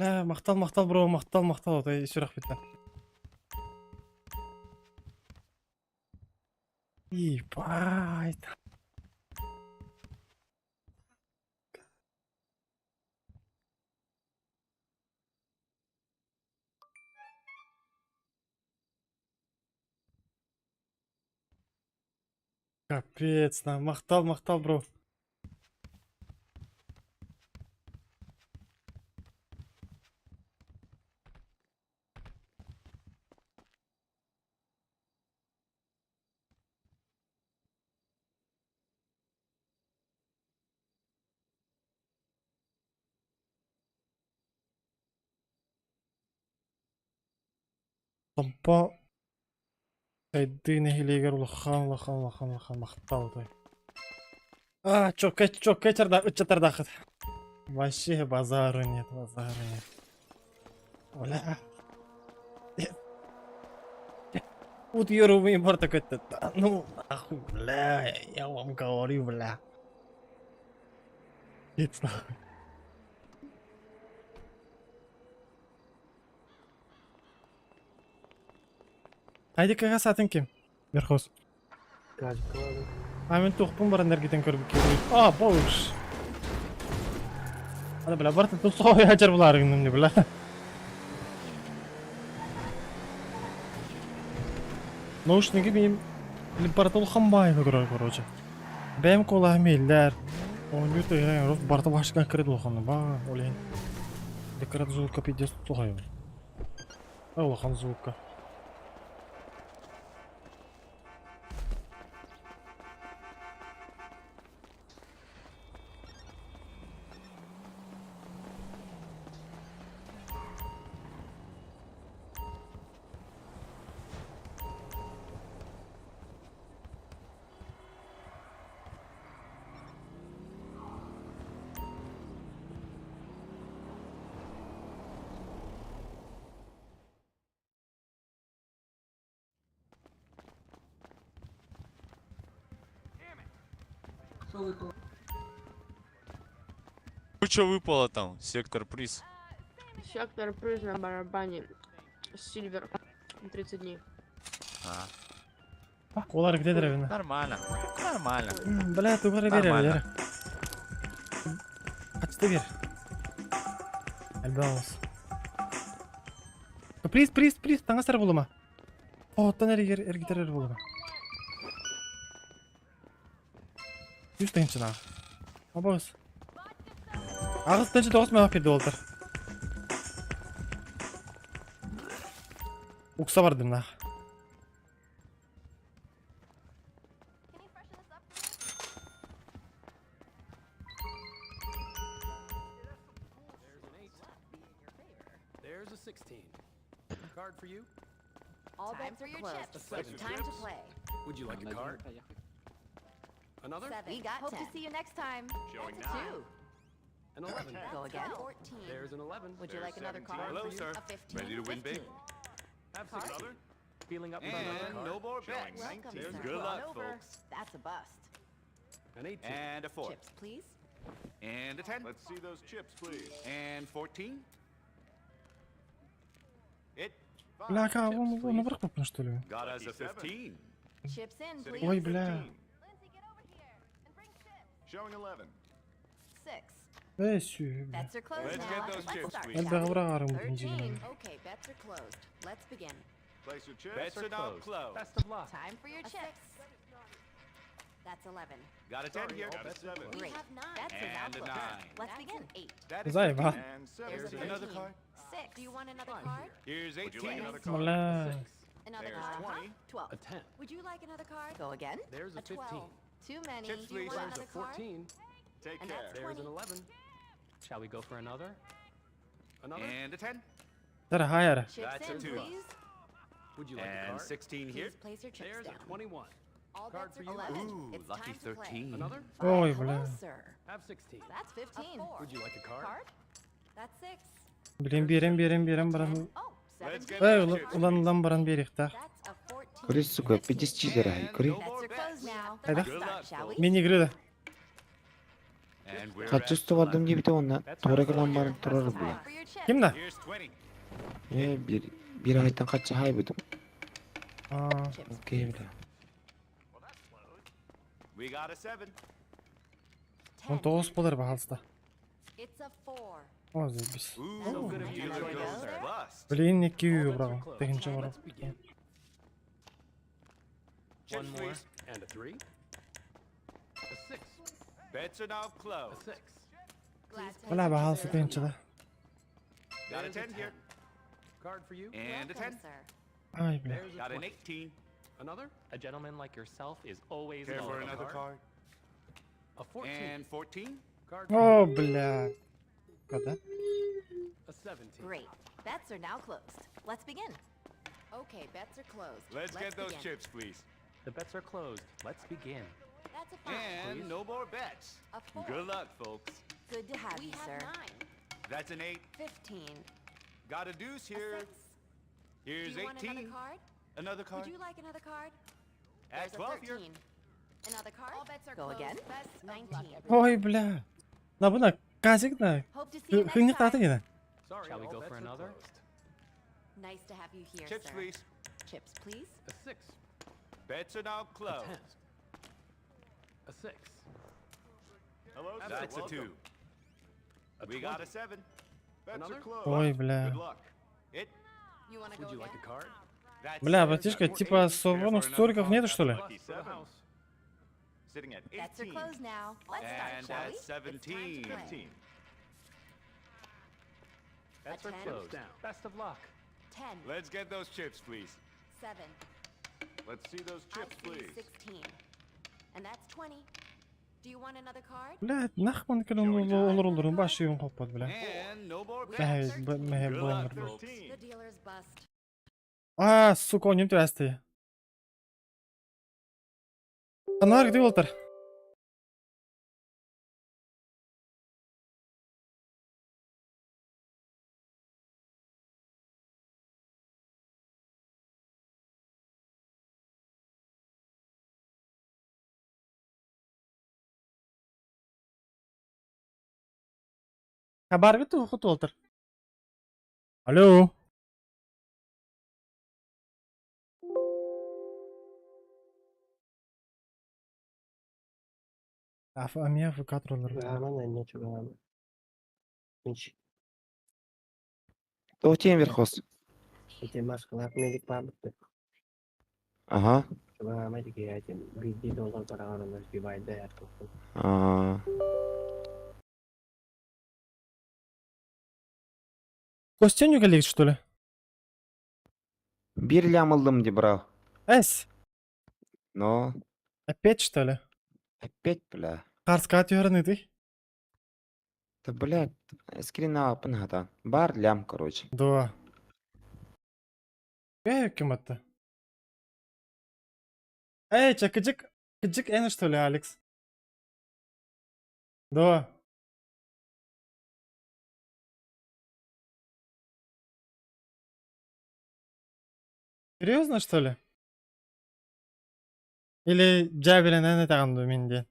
Бля, мактал, мактал бро, мактал, мактал, отой сүрэх бүттэ. Ебать. Капец, на, мактал, мактал, бро. Томпо сайдыы нэһилиэгэр улахан улахан улахан улахан махтал отой. А, чокка чокка чарда ыччатардаахыт. Вообще базару нет, базару нет. Бля. Вот Юру Егор такой, да ну нахуй, бля, я вам говорю, бля. Пиздец, нахуй. Хайди кага сатын ким? Верхоз. А мен тухпун баран эргитен көрбүк. А, бош. Ана бля, барта тусоо ячар булар гынным бля. Наушники бейм барта улхан бай короче. Бэм кола миллер. Ойнуу тыгын барта башкан кирет улхан ба, олен. Декорат звука пиздец тухай. Улахан звука. Что выпало там? Сектор приз. Сектор приз на барабане. Сильвер. 30 дней. А. Олар где деревина? Нормально. Нормально. Бля, тугары Нормально. берер. Качты бер. Альбаус. Приз, приз, приз, таңасар болума. Оттан эргер эргитерер болума. Жүз тыгынчы. Абаус. Агыз тынчы тоғыз мега берди болтар. Укса бардым нах. There's a 16. Card for you. All bets are closed. Time to play. Would you like a card? Another? Seven. We got Hope to see you next time. Showing That's a nine. 2. An 11. Go again. 14. There's an 11. Would you like another card? Hello, sir. A 15. Ready to win big? 15. Have Card? 16. Another? Feeling up for another And card? no more Showing bets. Welcome, 19. sir. Good Come on luck, over. folks. That's a bust. An 18. And a 4. Chips, please. And a 10. Let's see those chips, please. And 14. It Бля, ка, он, он наверх попал, что ли? got us a 15. Chips in, please. Ой, бля. Showing 11. 6. Эй, сю, бля. Bets are closed Let's now. get those Let's chips, start, please. shall Элбэҕи we? быраҕарым бу 13. Okay, bets are closed. Let's begin. Place your chips. Bets Bets are are now closed. closed. Best of luck. Time for your chips. That's 11. Got a 10 here. Got a 7. We have 9. Bets are now And a closed. 9. Let's begin. 8. That is Zайба. 15. And 7. There's a 13. Another card. 6. Do you want another card? Here's Would you like 18. another card? Бля. Another There's card. 20. 12. A 10. Would you like another card? Go again. There's a A 12. 15. Too many. Chips, Do you please. want There's a another card? 14. Take And care. that's There's an 20. 11. Shall we go for another? Another? And a 10. Тара, хайара. Chips That's a in, 2. please. Would you like a And card? 16 here. Please place your chips There's a down. 21. All Card bets for are you. 11. Ooh, It's lucky time to play. 13. Another? Ой, Hello, бля. sir. Have 16. That's 15. Would you like a card? Card? That's 6. Билин берем, берем, берем баран. Oh, Let's 17. get Эй, those ула- chips, улан please. улан баран берих та. That's a 14. Кури, сука, 15. 54, ай, And кури. no Bets more are closed bets. now. Айда. Let's Good start, luck, shall we? Мини игры да. And we're Хаччы at устубардым 11. диэбитэ уонна туора кэлэн баран турар Time бля. for your chips. Ким да? Here's 20. Э, бир бир айтан хаччы хайбытым. А, Chips. Окей, бля. We got a 7. он 10. тоғыз болар бахалста. It's a 4. О, заебись. Ooh, So good of you dealer to join goes us, sir. bust. Блин, екі All үй bets are бұраған. closed. Тегінші барам. Let's begin. Chips, One more. please. And a 3. A 6. Bets are now A closed. 6. Glad to Бля, have you, бахалста sir. тегінші да. Got a There's a 10 here. Card for you. And a Welcome, 10. sir. Ай, бля. There's a Got an 20. 18. Another? A gentleman like yourself is always Care for welcome. another card? A 14. And 14. Card for О, you. бля. Когда? A 17. Great. Bets are now closed. Let's begin. Okay, bets are closed. Let's get those begin. chips, please. The bets are closed. Let's begin. That's a 5. And no more bets. A 4. Good luck, folks. Good to have you, sir. That's an 8. 15. Got a deuce A here. 6. Here's Do you want another 18. card? Another card. Would you like another card? At There's a 12 here. 13. Another card? All bets are Go again. 19. Ой, бля. На буна казик на. Hope to see you next Хыҥнык time. тааты гена. Sorry, Shall we go for another? Nice to have you here, Chips, sir. please. Chips, please. A 6. Bets are now closed. A 6. Hello, sir. That's a 2. We got a 7. Bets are Another? closed. Ой, бля. Good luck. It. You want to go Would you like again? a card? That's Бля, братишка, типа свободных столиков нету, что ли? Lucky For the 7. house. Sitting at Bets are 18. closed now. Let's start, And shall we? that's It's time to 17. play. 15. Bets A are 10. closed. Down. Best of luck. 10. Let's get those chips, please. 7. Let's see those chips, I see please. 16. And that's 20. Do you want another card? Бля, нахман кэлэн олор баш юун хоппот, бля. And no more bets. Мэхэ, мэхэ Good luck, болор. 13. The dealer's bust. А, сука, он түәсти. Анар где болтар? Хабар бит ухут болтар. Алло. Аф амия фукатроллер. Чугаман, не чугаман. Мич, Тоқтен верхос. эти маскалар медик бабыты. Ага. Чугаман деге этим биди доллар барағанын сбивайды әркім. А. Костеню коллег, что ли? Бир лямылдым ди, бра. Эс, Но опять что ли? опять, бля. Карска тюрны ты? Да, блядь, скрина апын Бар лям, короче. Да. Эй, кем это? Эй, ча, кыджик, кыджик Эн, что ли, Алекс? Да. Серьезно, что ли? Или Джабелин Эн это минде?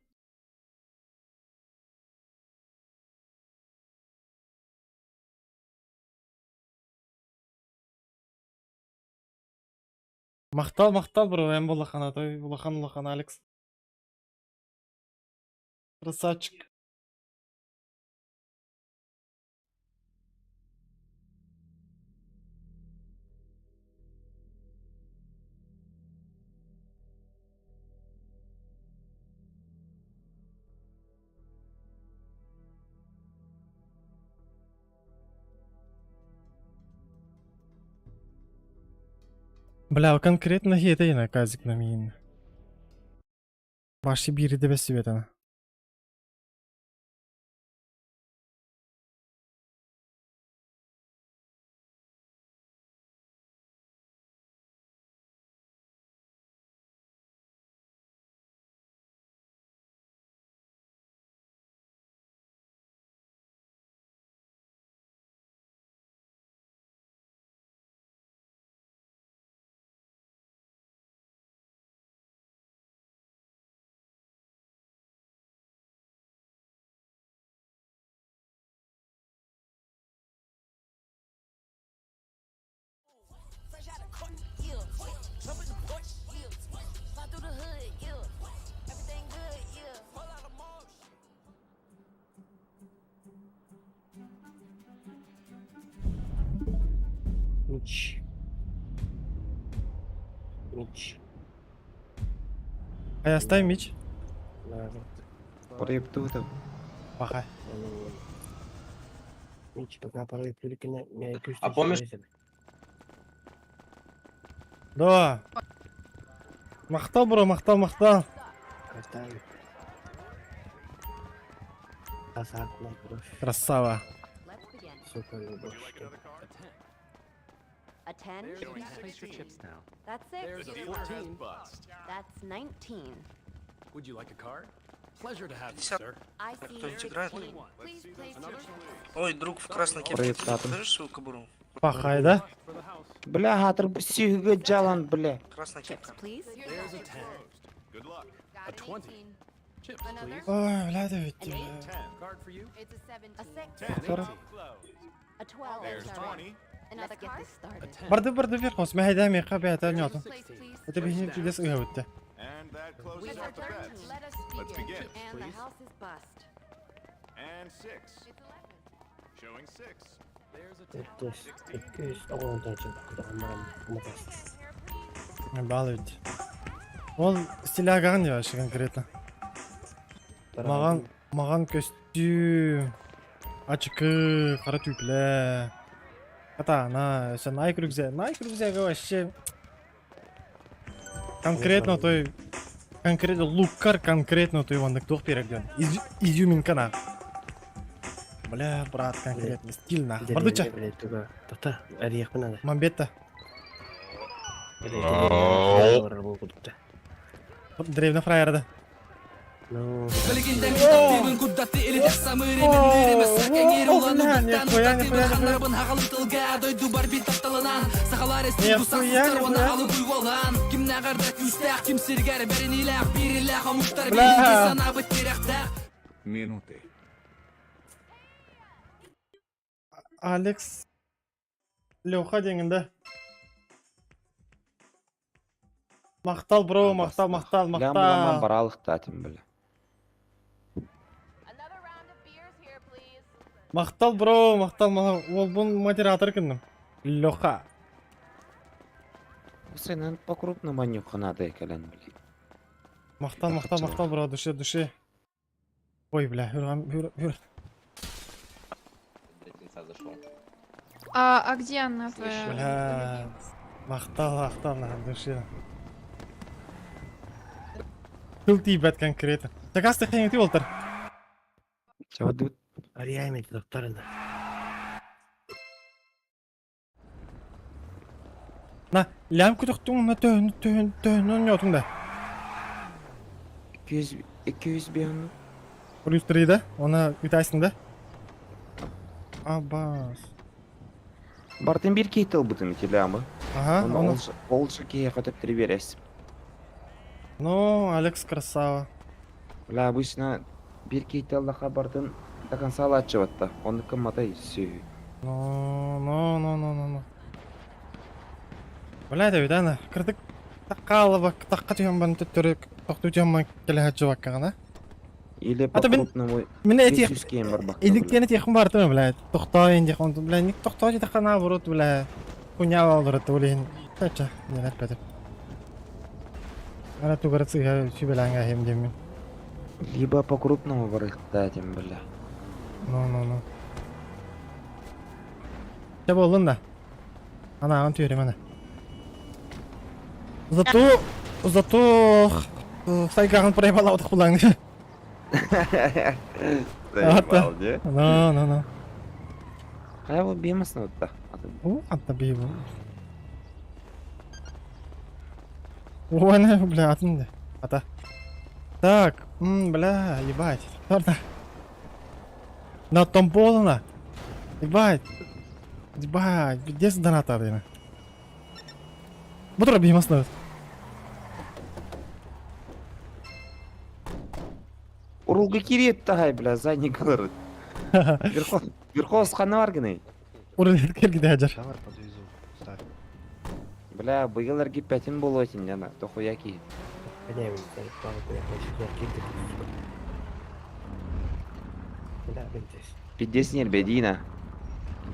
Махтал, махтал, бро, эм булахан, той булахан, улахан, Алекс. Красавчик. Бля, конкретно хейтейна казик на мин. Баши бири де бесибетана. Мич. Мич. А я ставим меч. Ладно. Порып тута. Пока. Мич, пока порой плюрикина, меня А помнишь- Да. Махтал, бро, махтал, махтал. Красава. Let's begin. Сука, любовь. A 10. Place your chips now. That's 6. There's a 14. That's 19. Would you like a card? I see Кто-нибудь играет? 16. Please place your chips. Ой, друг в красной кепке, ты Проектатом. покажешь свою кобуру? Пахай, да? Бля, хатыр сүйігі жалан, бля. Красная Chips, кепка. please. There's a 10. Good luck. Got A an 20. 18. Chips, Another? please. Ой, бля, да ведь. An eight. Card for you. It's a 17. A 6. Повтора. A 12. There's Sorry. 20. Another card? A 10. Барды барды вверх, ос мәһәдә меха бәһәтә нятын. Place, please. Это бихин пиздец ыгабытты. And that We closes are out the bets. 13. Let us Let's begin. begin. And the Please. house is bust. And 6. It's 11. Showing 6. There's a 10. 200 Бал ведь. Ол стиляган я вообще конкретно. Маған, маған костюм, очки, қара түпле. Ата, на, все Nike рюкзак. Nike рюкзак вообще конкретно той конкретно луккар конкретно той вандык тух берген. Изюминка на. Бля, брат, конкретно стиль на. Бардыча. Блядь, туга. Тоқта, әрияқпын ада. Мамбетта. Древно фраерда. Ну, Билигин таптыыбын курдаты или тахсамыр эминнири Сакеңир уланы Нихуя, нихуя, Ханнарбын хағалы тылга дойду бар бит тапталынан Сахалар Нихуя, эстин оны нихуя. алып уйвалан Ким нағарда күүстәк, ким сиргәр бәріниләк Бириләк, омуктар Бля. биринди санабыт терәктәк Минуты. Алекс Леха деңінде. Мақтал, бро, мақтал, мақтал, Лям буламан мақтал. баралықтатым, бля. Another round of beers here, please. Мақтал, бро, мақтал, мақтал. Ол бұн модератор кімнің? Леха. Сенен по крупному нюханады екелен, бля. Мақтал, мақтал, мақтал, бро, душе, душе. Ой, бля, хүргам, хүр, хүр. А где она твоя? Бля. Мақтал, мақтал, на душе. Тыл тибет конкретно. Такасты хәйін ти олтыр. Чавадут. Арияймен тоқтарына. На, лям күтіқтің, на төн, төн, төн, нөтің да. 200 200 бен. Плюс 3 да? Оны үтайсың да? Абас. Бартын бир кейтел бутым телямы. Ага, Оны оны. олшы кее хотеп бересің. Ну, Алекс красава. Бля, обычно бир кейтел лаха бартын до конца лачыватта. Оны кыматай сүйі. Ну, ну, ну, ну, ну, ну. Бля, да ведь, кырдык таққа таққа түйен бан төттөрүк, тоқту түйен бан келе хаджы баккагана. Или по Ата мен- крупному Мен эти 500 кейін бар бақта. Иликтени техин бар тымы, бля. Тоқтай инде хон, бля, ник тоқтай таққа наоборот, бля. Хуйня алдырды, блин. Тача, не әтпәдем. Ана тугары цыга сүбеләңгә хем демен. Либо по крупному барыхтатим, бля. Ну, ну, ну. Ча болдun да. Ана ан түйрем ана. Зато, зато сайгагын проебала отық булаң. Заебал, не? Ну, ну, ну. Қай бұл бемесін отта? О, атта бей бу. Ой, бля, атын да. Ата. Так, бля, ебать. Торта. На том полно. Ебать. Ебать, где доната, блин? Бутра беймасны. Урулга кирет тагай, бля, задний кылыр. Верхов, верхов сқаны бар гынай. Урын келгиде хажар. Давай подвезу. Ставь. Бля, быйыларги пятин болотин, яна, тохуяки. Пиздец нербедина.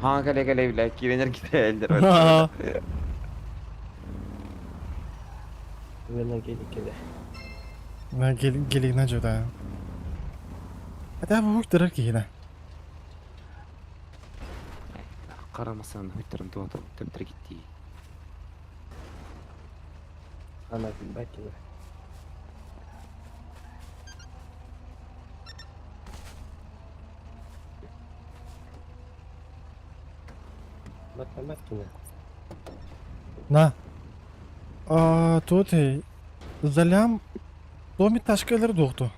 Ха, кале кале, бля, киренер ките Ха. На гелик на жуда. Ата бу хуктырар кихина. Карамасан хуйттырын туата төптір кетти. Ана билбәт На. А, тут залям доми ташкалар доқты.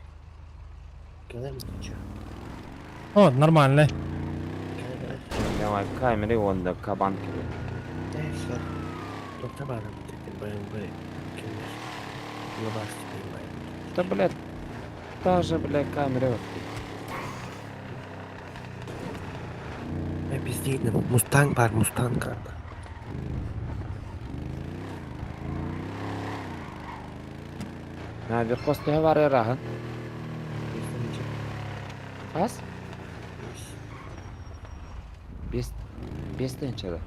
О, нормально. Давай, камеры онда кабан кэлэр. Да, блядь, та же, блядь, камера. Мустанг бар, Мустанг. На, верхоз төһө бар ыраһын? Хас? Бес, бес тыһынчада.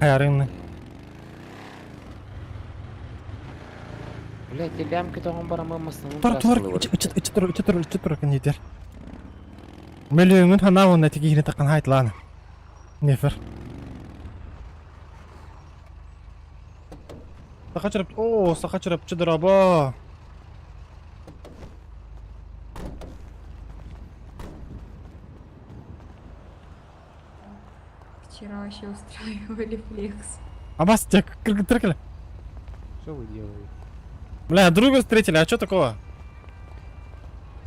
Хайарыңны. Блядь, телям кетоҕон барамы масыны Тур тур, ичи тур, ичи тур, ичи тур кенитер. Мөлүңүн ханаа онна тиги хине таккан хайтлаана. Нефер. Саха чырып, о, саха чырып чыдыраба. Вчера вообще устраивали флекс. Абас, тек, кыргыттыр. Что вы делаете? Бля, друга встретили, а что такого?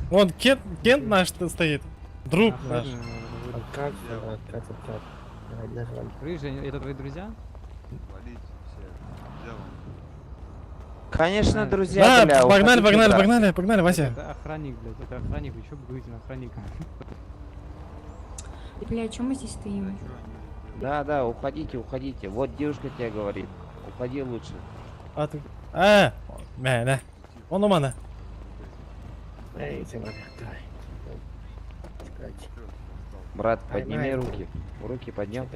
Вон, Кент, Кент наш стоит. Друг наш. Откат, откат, откат. Рыжий, это твои друзья? Валите все. Дело. Конечно, друзья, Да, бля, погнали, уходите, погнали, брат. погнали, погнали, Вася. Это охранник, блядь, это охранник, вы чё говорите на охранника? Бля, чем мы здесь стоим? Да, уходите, уходите. Вот девушка тебе говорит. Уходи лучше. А ты... Э, мә, нә. Он у мана. Эй, давай. Брат, подними руки. Руки поднял.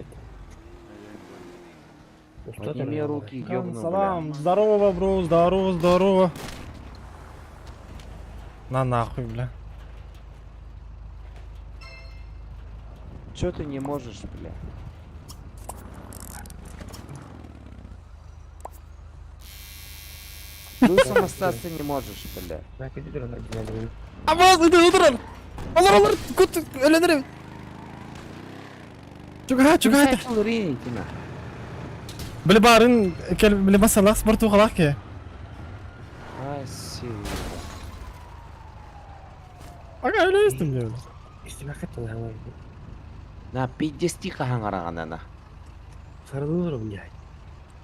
Подними руки, ёбну, бля. Салам, здорово, бро, здорово, здорово. На нахуй, бля. Чё ты не можешь, бля? Ты сам остаться не можешь, бля. Абаз, иди, утырар. Алар, алар, кут, öленер. Чуга, чуга. Бile барын, кел, бile басалак, спорту халак ке. Спасибо. Ага, öyle истим diyor. На 50 хаһан на. Сарылырым я.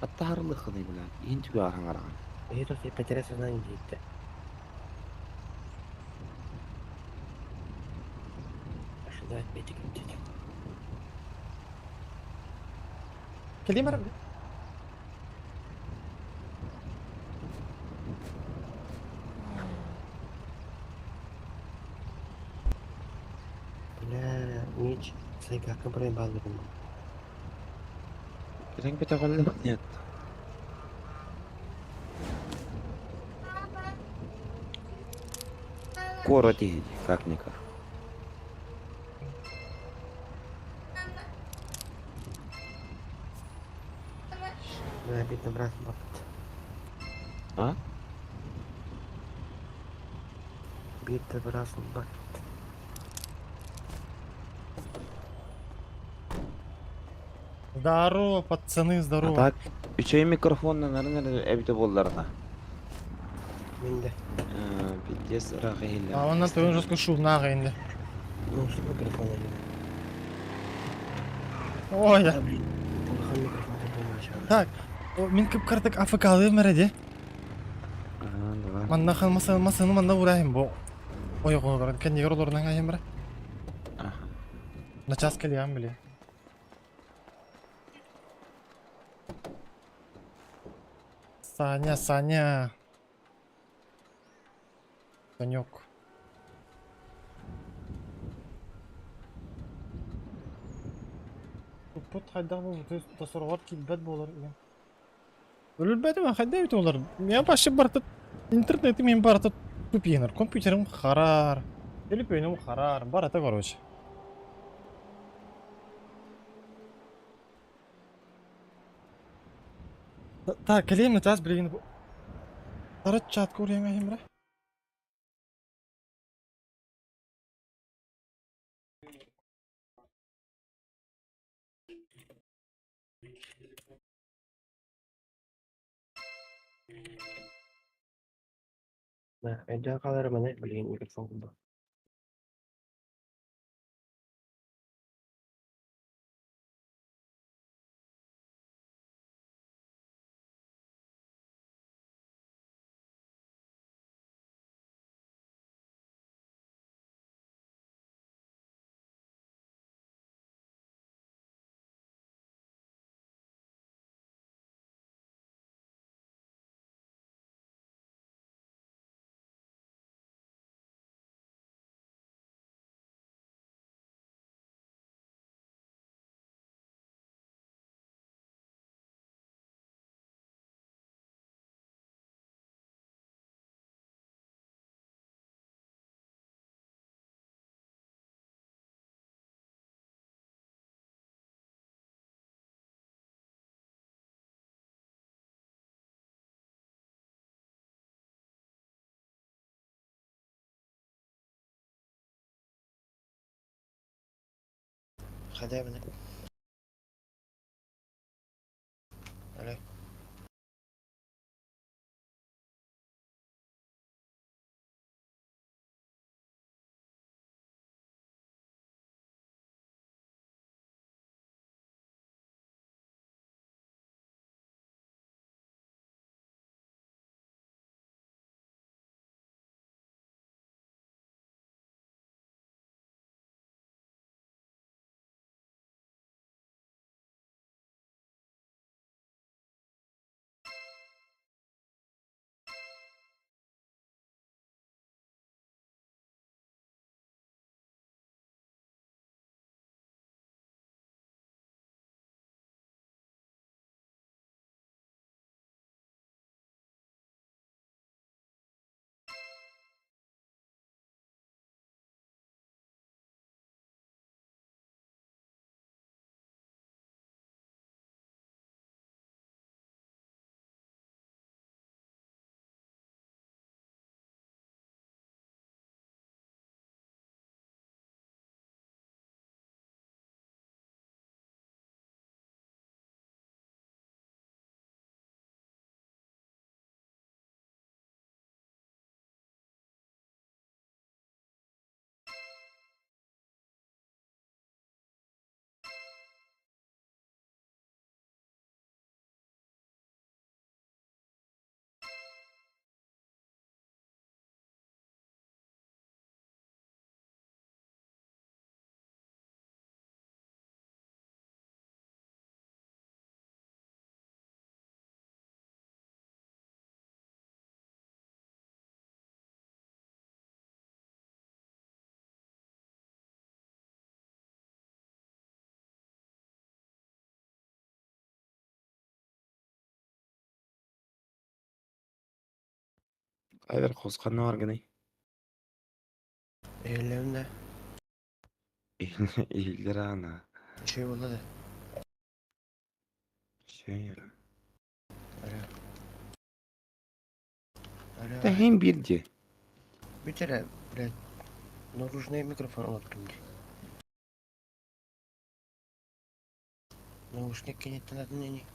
Аттаарылыхыны, бля. Иин түгө хаһан Это потеря сознание дейді. Ожидает медик дейді. Келейм бара. Бля, меч, сайгакка проебал. Кирен бите Нет. Кора тиһи, как-никак. Бля, битно брат, бат. А? Битно брат, бат. Здорово, пацаны, здорово. А так, үчөй микрофонна наверное, эбите болларына. Минде. Пиздец, рахилля. А он на жестко шумнага инде. Ну, что микрофон один. Ой, я. Блин, микрофон. Так, мин кып картык АФК алып мереди. Манна хан маса масаны манна урайым бу. Ой, ой, кен егер олорунан айым бира. На час келиям били. Саня, Саня. Санек. Пут хайда бу тасыргат килбәт болар. Үлбәт ма хайда бит олар. Мен вообще барты интернети мен барты тупинер. Компьютерим харар. Телефоным харар. Барата короче. Так, келем на час блин. Тара чат көрем ахимра. Өйдөөн хаалар маны билигин микрофон курдук. Хадабына. Алло. Айвер хосқанна баргыный. Eğerlerim Иһиллэр аана. Şey болды да. Şey. Алло. Алло. Да хем бирди. Bir kere, блядь, наружный микрофон алып кимди. Наушник кенеттен атын не?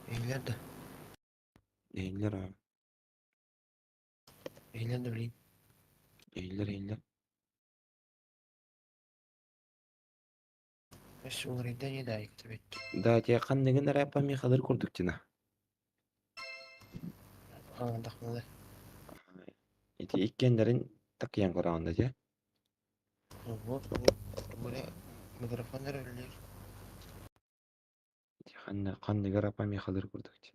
Eğler de. Иһиллэр аа. Eğler de bileyim. Иһиллэр иһиллэр. Бес уларыйда не да бит. Да те ханныгын рэпа михалыр курдуктина. Аңдақмалы. Ити иккендерин такыян көрөөнда те. Вот, Бұля микрофондар өлер. Ити ханны ханныгы рэпа михалыр курдукти.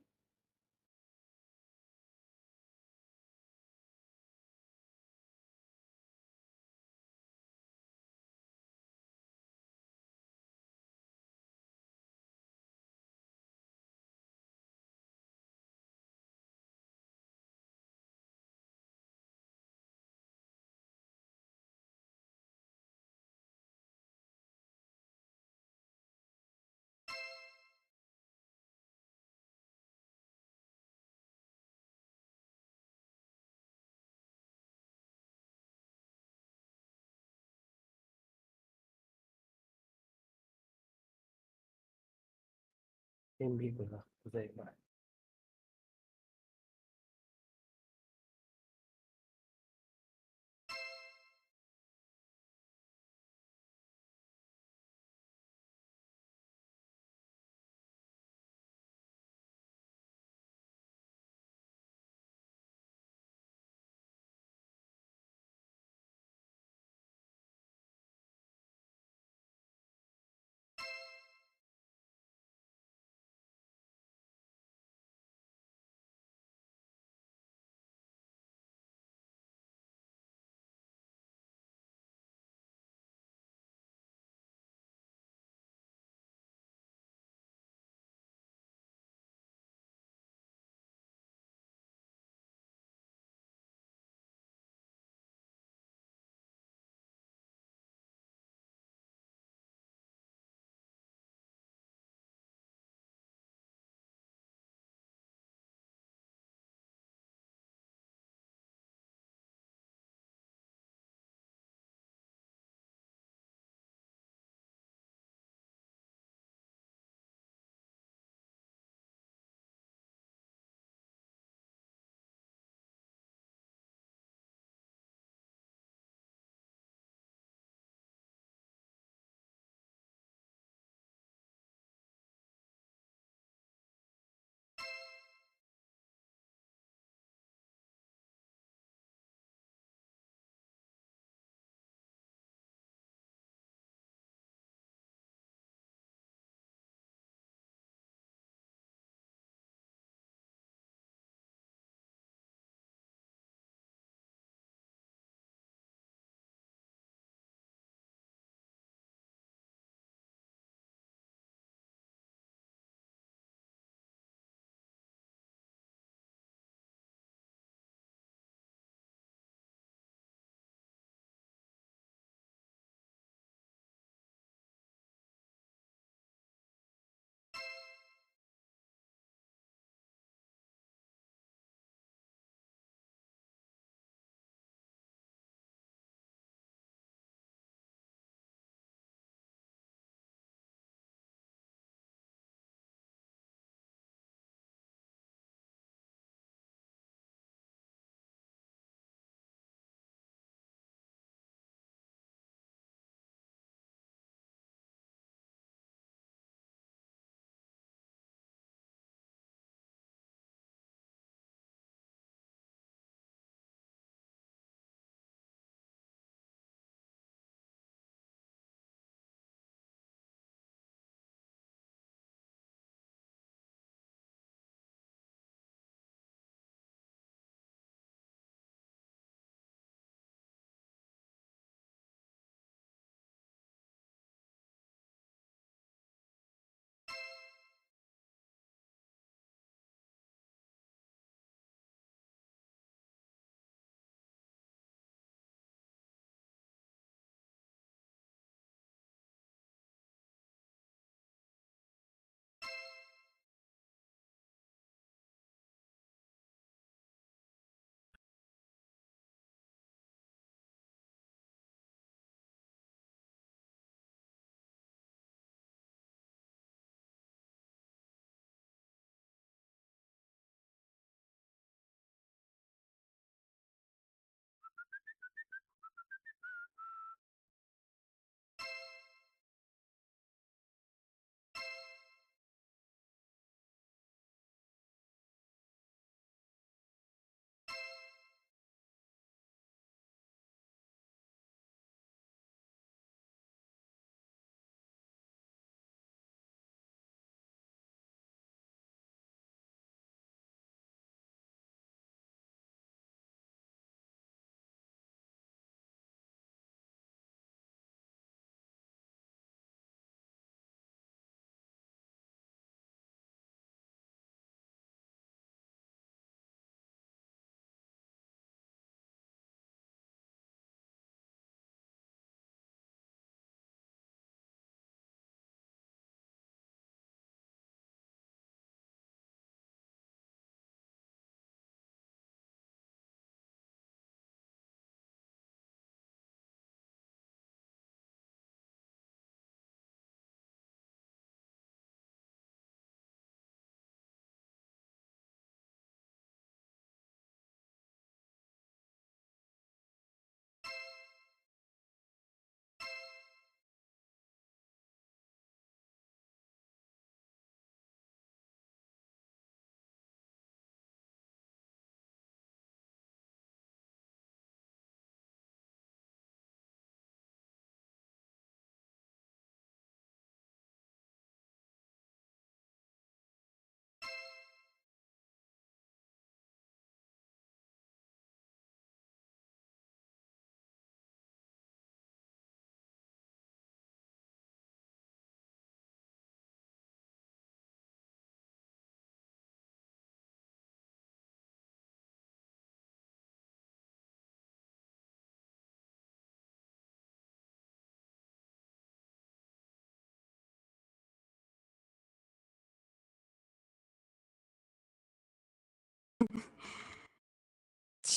Син биир быһах, заебать.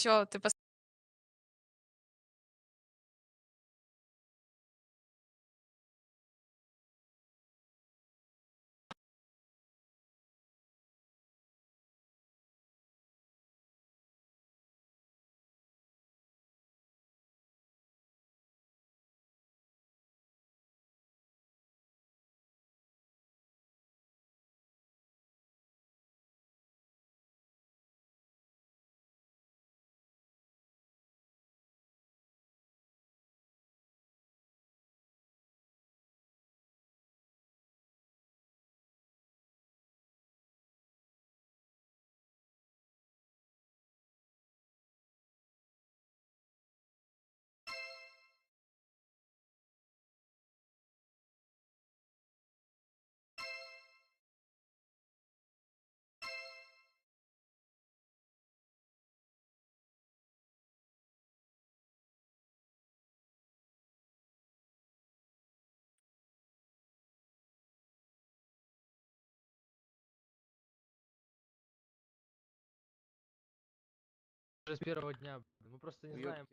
Все, ты С первого дня. Мы просто не знаем.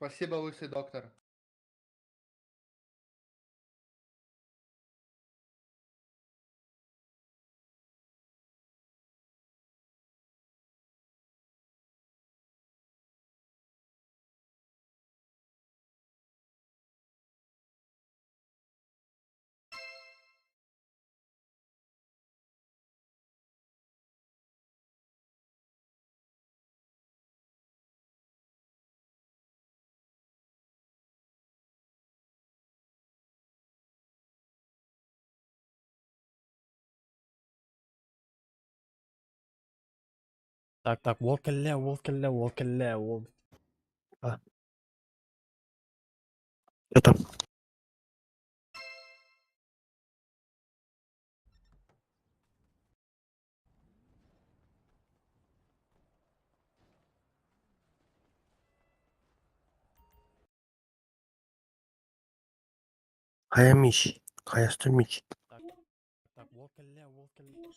Спасибо, лысый доктор. Так, так, ол кэллэ, ол кэллэ, ол кэллэ, ол. А. Это. Хайа Мич. Хайа Мич. Так, так, ол кэллэ, ол кэллэ.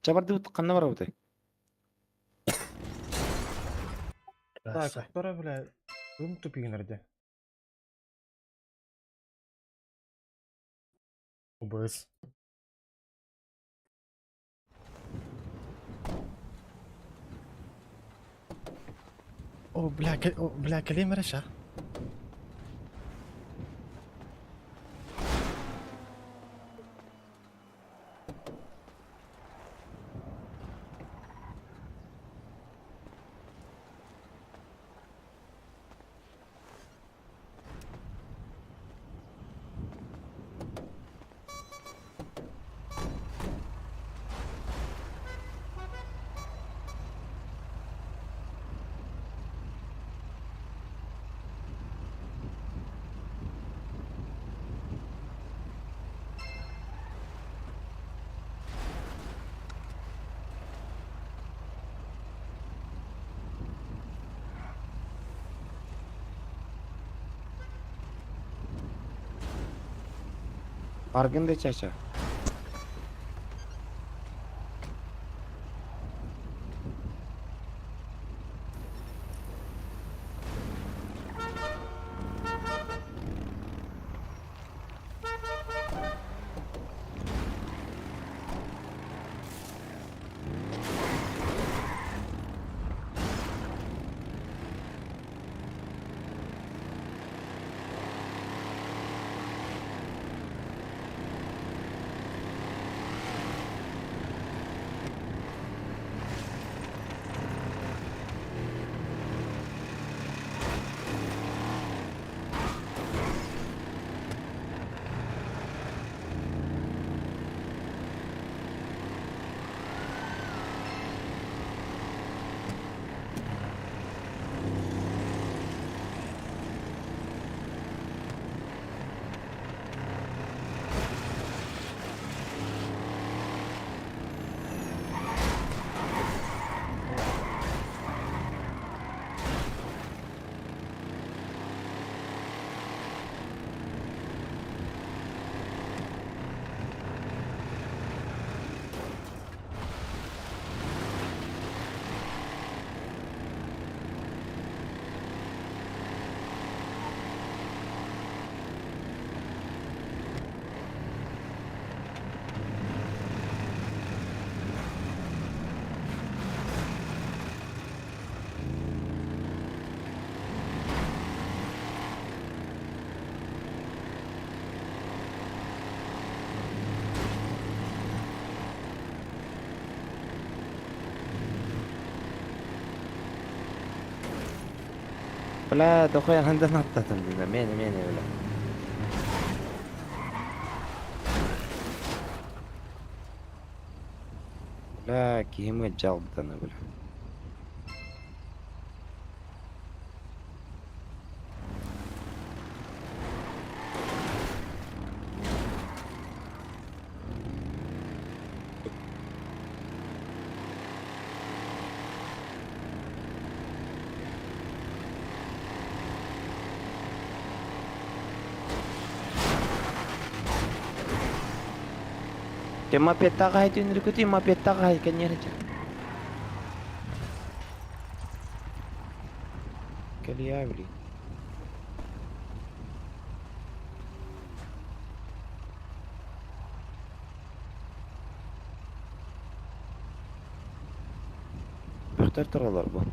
Чабарды ханна барабытай? Так, которая, бля, кым тупигнерде? ОБС. О, бля, о, бля, кэлиэм эрэ ша. Баргын да чача. Бля, дохуя хандан аттатым дина, мени, мени, бля. Бля, киһим жалбытаны, бля. Те мопедтаҕа түнүрүкүтүй мопедтаҕа кэннериче. Кэлиэ били. Бөхтөр туралар бу.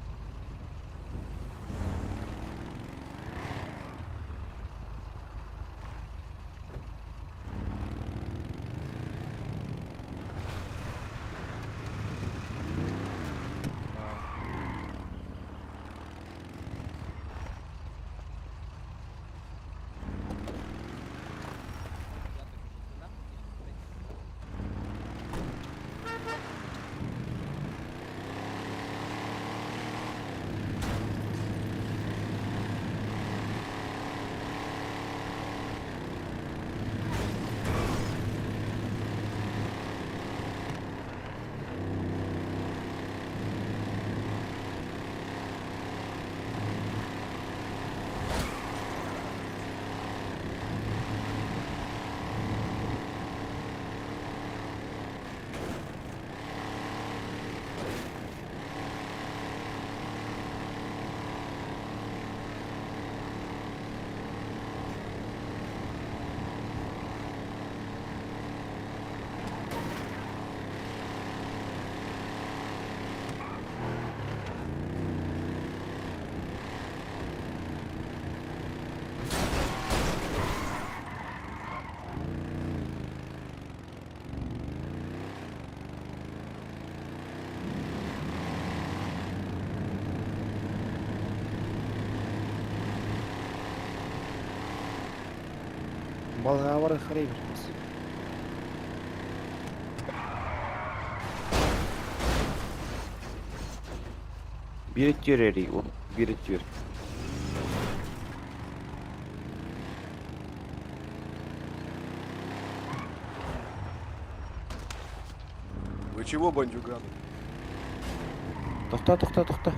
Балыға бар харай бермес. Бир өттүр эри, ол бир өттүр. Вы чего, бандюганы? Тохта, тохта, тохта.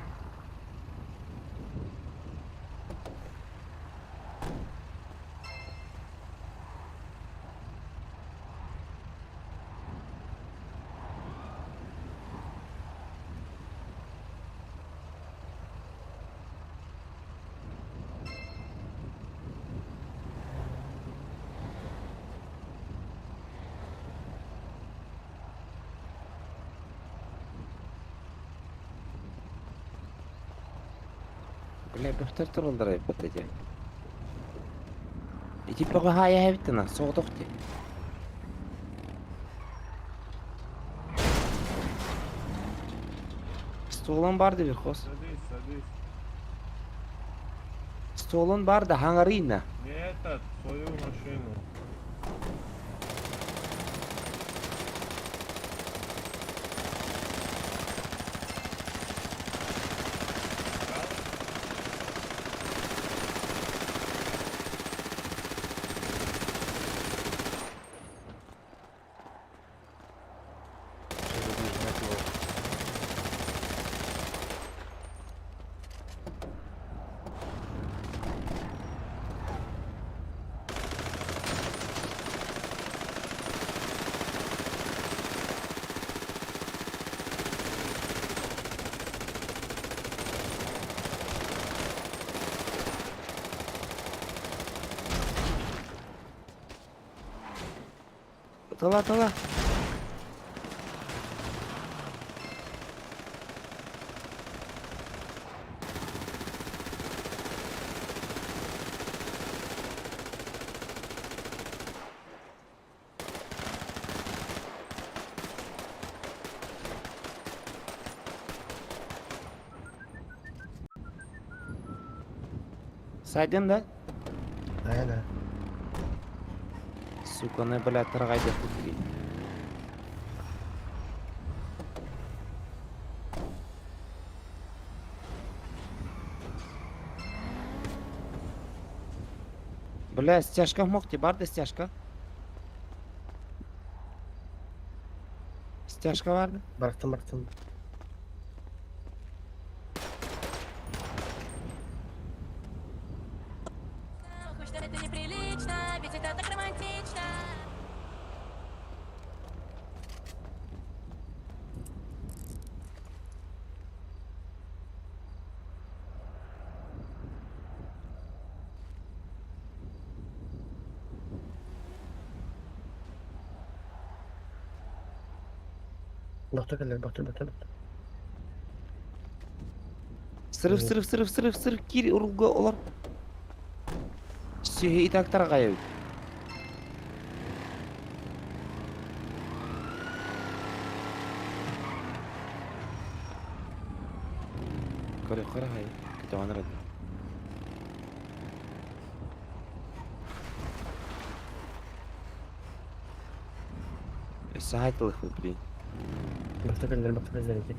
Бля, бөхтөр тураллар эбит эти. Ити бөҕө хаайа эбиттина, соҕотох ти. Столун бар да хос. Садись, садись. Столун бар да хаңарыйна. Не этот, свою машину. Сейчас буду жрать его. Тыла, тыла. Сайдын да? Да, да. Сука, ну, блядь, таргайды купили. Бля, стяжка мог ти бар да стяжка? Стяжка vardı. Bıraktım bıraktım. Что это неприлично, ведь это так романтично. Doktor geldi doktor doktor doktor. Сырыв, сырыв, сырыв, сырыв, сырыв, кир урулга олар. Сүйе и так таргай. Көрө көрө хай. Көтөҕөн эрэ. Саайтылых блин. Doktor geldi doktor geldi.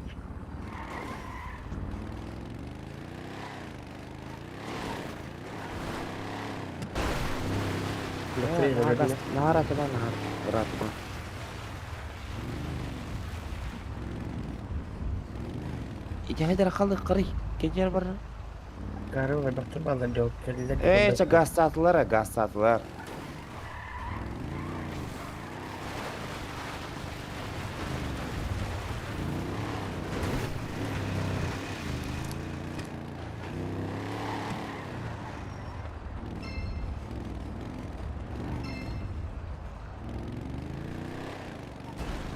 Doktor geldi. Наар атыба наар. Ыраатыба. Ити хайдара халы кырый. Кенжер бар. Karı var doktor bana doktor geldi. Э, ча газ сатылар, газ сатылар.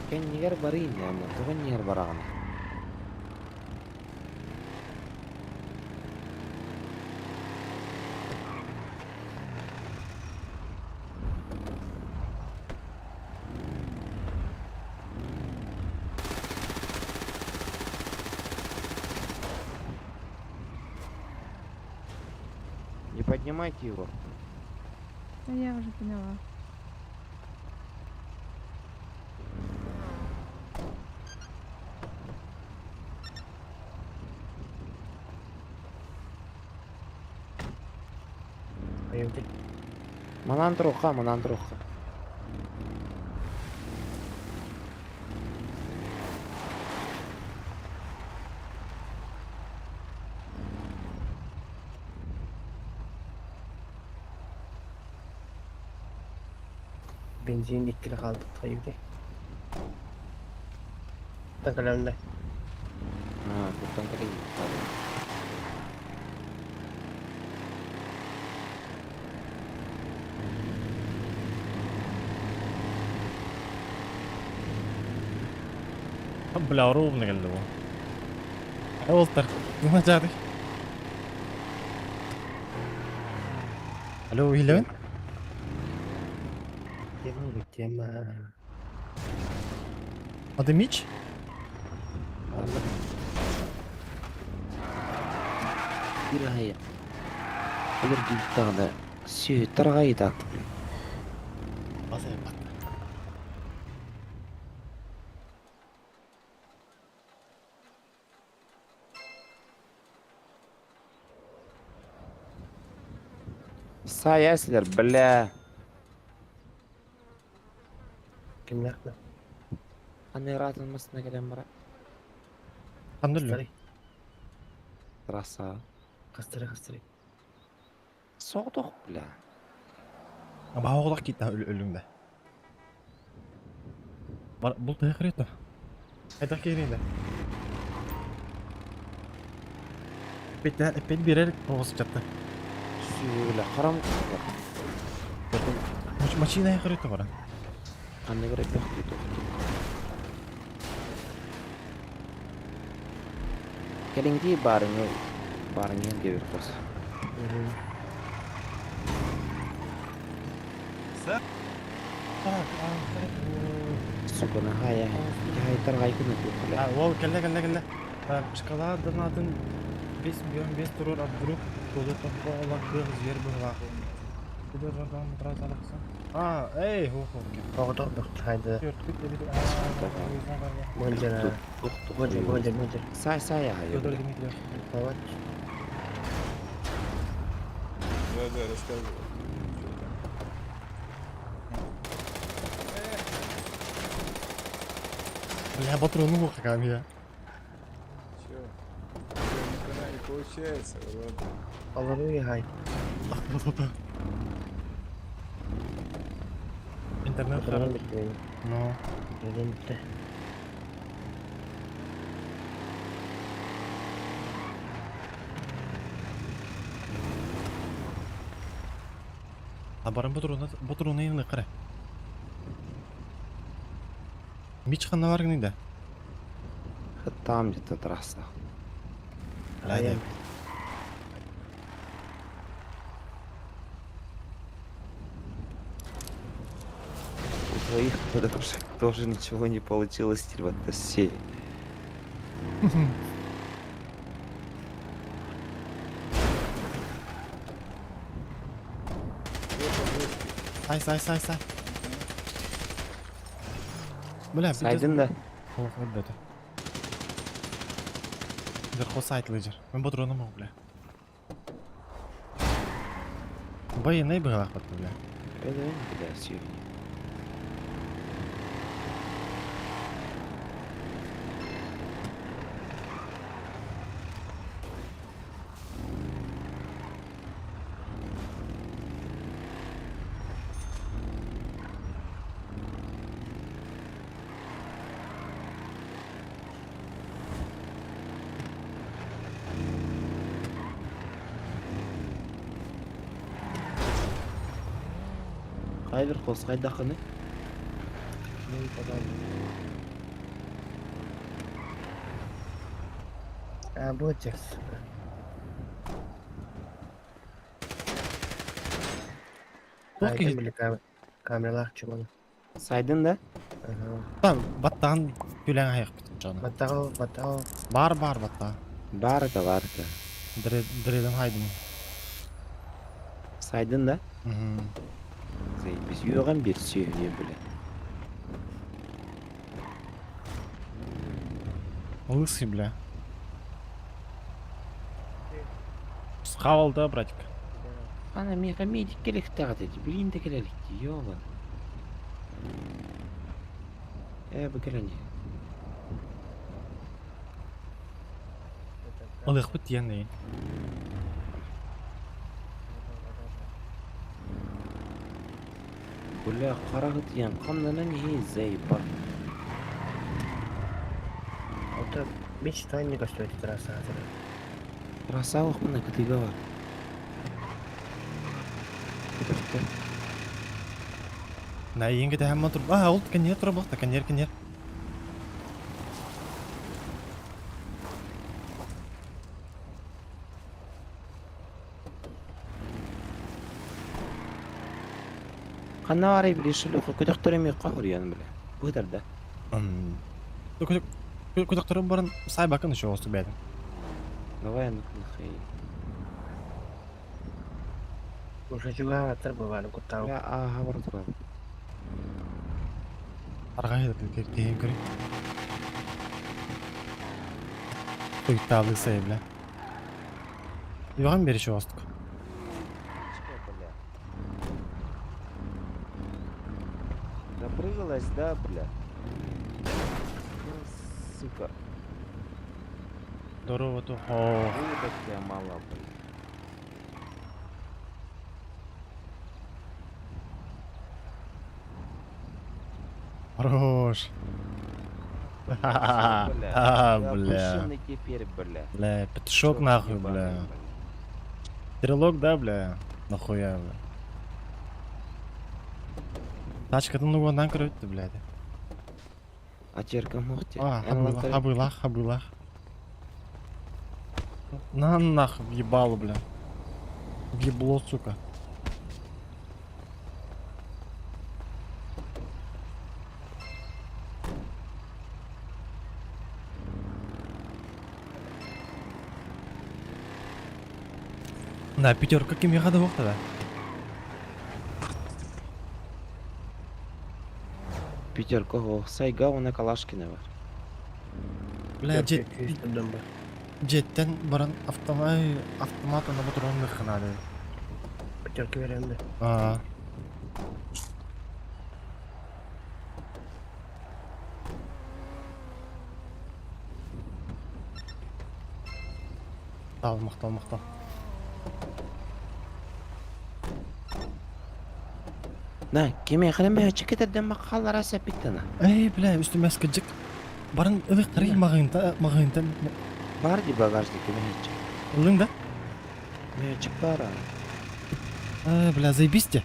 Кеннигер барыйын яны, тугын нигер барагын. Не поднимайте его. Да я уже поняла. Ayıldı. Манан туруха, манан туруха. Benzin ikili kaldı. Ayıldı. Takalamda. А, туттан кэлин. Бля, ровно келди бу. Олтар. Начады. Алло, иһиллэбин? Тема, тема. А ты Мич? Пирая. Өлөрдүүттаҕына сүөһү тарҕайда. Сайа силэр, бля. Кимнээх да? Аны ыраатан массыына кэлэн бара. Ханна өллү? Трасса. Хастары хастары. Соҕотох, бля. Баҕа киитта өлүҥдэ. Бар бул тыһы кырыйта. Хайдах киирийдэ? Эппет эппет берер оҕус чатты. Сүөлэ харам. Машина кырыйта бара. Ханна көрө бөхтүү Кэлиҥдии баарыҥы баарыҥы диэбит хос. Сука, нахая. Хайдар гайкын А, ол кэллэ кэллэ кэллэ. Шкала донатын 5 миллион 5 турur, а вдруг толы топпо ола кых зер быһылаах. А, эй, хо хо. Оҕото бөхтү Төрткүт эбит. Мөлдөр. Мөлдөр, мөлдөр, мөлдөр. Сай сай ахай. Федор Дмитриев. Вот. Да, да, рассказывай. Бля, патрону какая я. Чё? Чё, ни хрена не получается, ладно. Алару хай. Интернет Патрон хорош. битти. Ну. Патрон битти. А баран патроны патроны йыны кара. Мич ханна бар гынды. Там где-то трасса. Бля, У твоих подружек тоже ничего не получилось, ребята, все. Сай, сай, сай, сай. Бля, Сайдын да. О, ребята. Верху сайт лидер. Мен патроны мог, бля. Военный был, бля. Бля, сегодня. Хайбер қос қайдақыны? А, будет текст. Окей. Камералар чуманы. Сайдын да? Там баттан күләң аяк бит жаны. Баттал, баттал. Бар бар батта. Бар да бар да. Дреден хайдым. Сайдын да? Мгм. Заебись. Юган бир сүйүнү бля. Лысый, бля. Схавал, да, братик? Ана мега медик керек тағды, билин де келелік, ёбан. Э, бу келени. Ылык бит дигән дигән. Бля, карагыт ян, каннанан хи заеба. Ото бич тайник көстөйт трасса. Трасса оқпына кытыга бар. Көтөрттө. На еңге дә һәм тур. А, ул коньяк тора бакта, коньяк, коньяк. Ханна баарый били шлюха көтөхтөрүм миэхэ хоруйан бile. Быытарда. Көтөхтөрүм баран сайбакын еще осту бэйдим. Давай нахуй. Уже чугаһааттар бывали куттаабыт. Бля, ааһа барытыгар. Арҕай тиһин көрүй. Туйттаабы сай, бля. Юган бери чугастык. Бля. Запрыгалась, да, бля? Ну, сука. Здорово, тухо. Выебать тебя мало, бля. Хорош. Всё, бля. А, Ты бля. опущенный теперь, бля. Бля, петушок Чёрт нахуй, ебаный, бля. бля. Стрелок, да, бля? Нахуя, бля. Тачкатын угондан көрөттү, блядь. А терка мухти. А, хабылах, хабылах, хабылах. На нахуй, въебало, бля. Въебло, сука. На, пятерка ким ехада тогда? Пятерка, о, сайга, он Калашкина бар. Бля, жет... Жеттен баран автомат автомат ана батурон ханады. Пятерки веренде. А. Мактал, мактал, мактал. На, кеме хрен чекетерден макаллара сәпиттана. Эй, бля, үстүмө скыджык. Баран ылык карый магынта, магынта. Бар ди багажнике мехчик. Ылың да? Мехчик бар. Эй, бля, заебись те.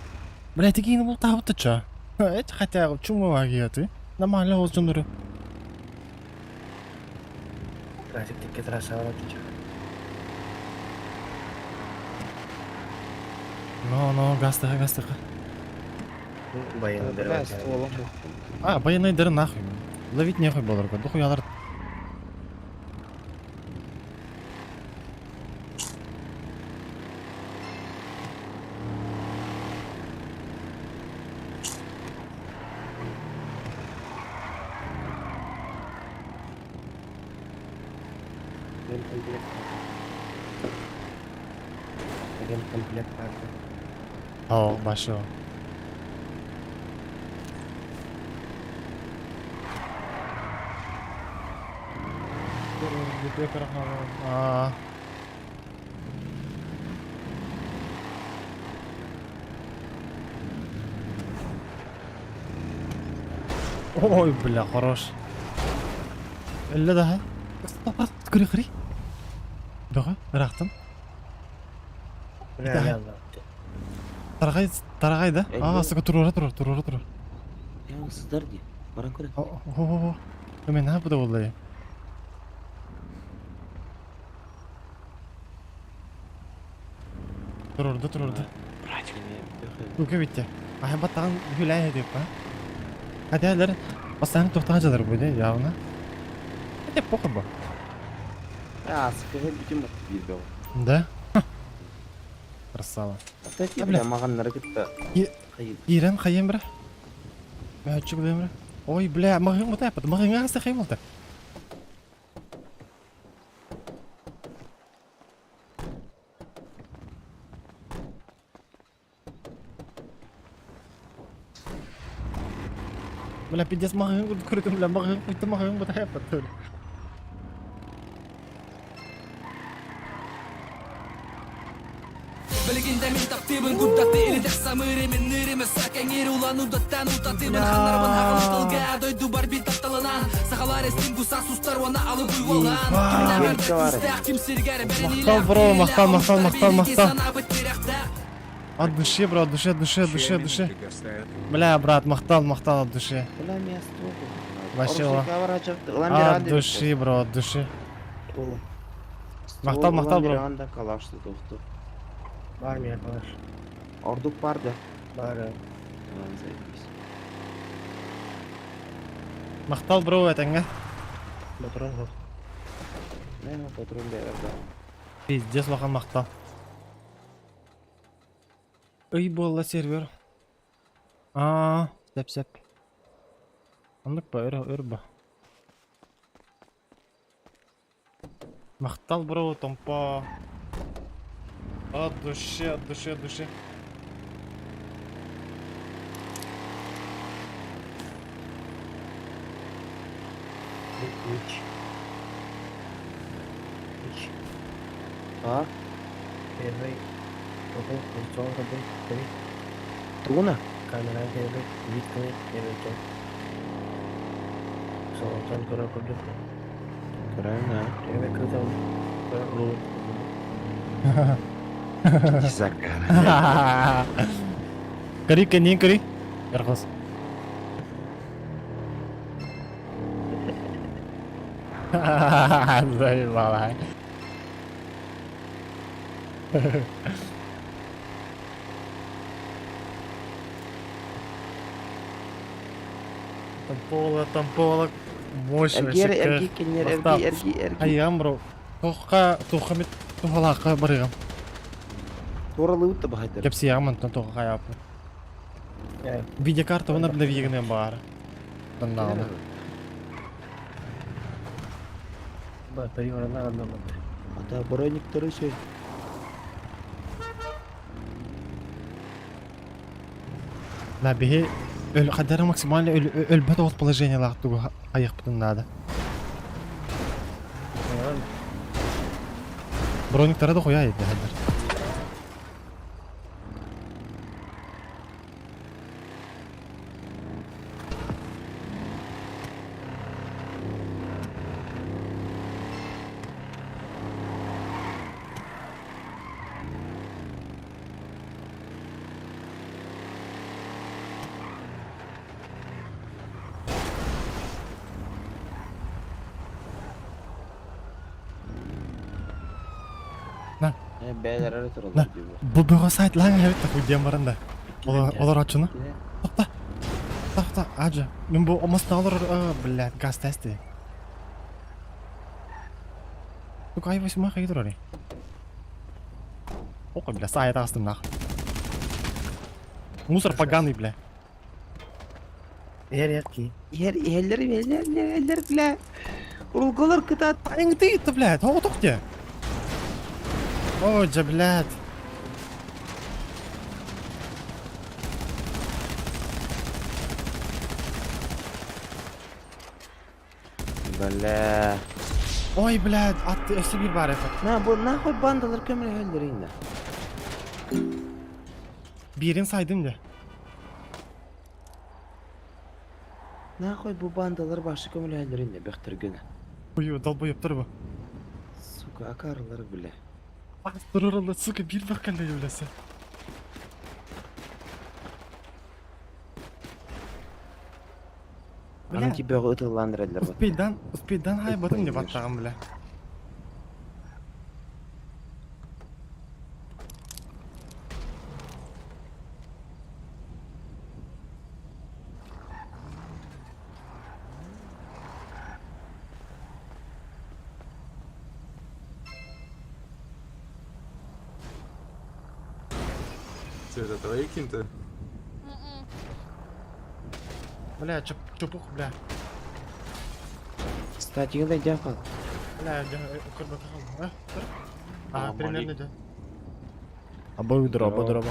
Бля, тигин бул табыты чо. Эч хотя чуму ты. Нормально болсун Трафик тикке трасса бар чо. Но, но, гастыга, гастыга. Военный Бля, стволом. А, военный дыр нахуй. Ловить нехуй болор, духуй алар. Ремкомплект. Ремкомплект карта. О, башо. А. Ой, бля, хорош. Элле да. Көрі қыры. Бөға, ырақтын. Бля, Тарағай, тарағай да? А, сука, турура, турура, турура, турура. Я сыздар ди. Баран көрі. О, о, о. Мен на бұда болды. Турурду, турурду. Көке битте. Ай, баттаған хүләй деп, а? Хотя әлер постоянно тоқтаған жатыр бұл, явно. Это похуй бо. А, сука, бүтін бит Да? Красава. Кстати, бля, маған наргытта. Ирен хайым бра. Мәчі білем бра. Ой, бля, мағын бұта апат, мағын ағасы хайым болды. Бля, пиздец, мағын көрдім, бля, мағын қойды, мағын бұта апат. Билигинде мин таптыбын курдаты или тахсамыр мен ныреме сакаңер уланудаттан утатыбын ханарбын ағылы тылга дойду бар бит тапталынан сахалар эстим гуса сустар она алып уйвалган Мақтал, бро, мақтал, мақтал, мақтал, мақтал. От души, бро, от души, от души, от души, от души. Бля, брат, мақтал, мақтал от души. Бля, место. Вообще, от души, бро, от души. Мақтал, мақтал, бро. Анда калашты тохту. Бар меня калаш. Ордук бар да. Бар. Ладно, заебись. Махтал бро этэҥҥэ. Патрон вот. Не, патрон бэйэр да. Пиздец улахан махтал. Ый буолла сервер. Аа, сөп сөп. Оннук ба, өр өр ба. Махтал бро, томпо. От души, от души, от души. Ич. Ич. А? Первый. Потом позицион работает. Три. Тугуна? Камера первый. Вид первый. Первый. Солотон көрө курдук. Правильно. Первый крутом. Рул. Закара. Кори, кени, кори. Яргос. Заебала. Тампола, тампола. Мощь Эргиэр, вообще. эргий кинилэр, эргий, эргий, эргий. Айам, бро. Тоққа, тоққа мет, тоқалаққа барыгам. Туоралыыбыт да баһайдар. Кепсиягам онтон тоққа хайаппын. Видеокарта уна биле бар. Даннааны. Ба, переворона одна Ата брониктары сөй. На биһи өл хадара максимально өлбөт оҕус положениялаах тугу айыхпытын наада. Брониктара да хуя еді хаддар. На. Э, бээлэр эрэ На. тураллар дии бу. Бу бөҕө сайт лаҥ эбит такой диэн баран да. Олор ачыны. Тохта. Тохта, ажа. Мен бу омостан олор, блядь, газ тести. Сука, ай восьмой хайы турар. Охуй, бля, сайт астым нах. Мусор поганый, бля. Эрки. Иһэр, иһэллэр, иһэллэр, иһэллэр, бля. Урулгалар кытаат. Ай, ты это, блядь, о, тохте. Ой, да, блядь. Бля. Ой, блядь, а ты себе бар это. На, бу нахуй бандалар көмөр иһэллэр инна. Бирин сайдым да. Нахуй бу бандалар башы көмөр иһэллэр инна бөхтөргүнэ. Ой, долбоебтар бу. Сука, акарлар, бля. Астырырылы, сука, бир бакканда является. Аны тебе ытылландыраллар бу. Успейдан, успейдан хай батым не баттагым, бля. Что, это твои кинты? Бля, чуп, чупух, бля. Кстати, ылай дяхал. Бля, көрбөт А, А, примерно да. Абы дроба, дроба.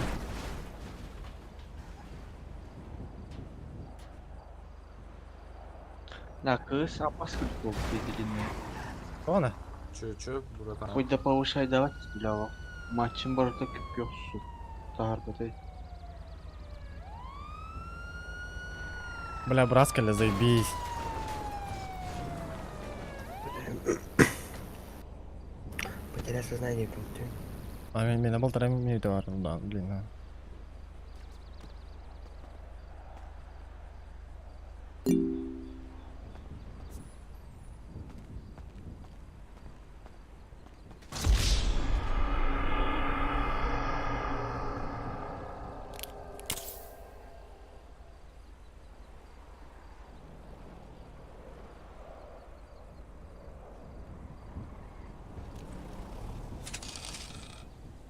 Да, кыс опаска длинная. Она. Че, че, братан? Хоть да повышай давать для Матчым барыта күп Таарбатай. Бля, браскали, заебись. Потерял сознание, помню. А меня полтора минуты бар, да, блин.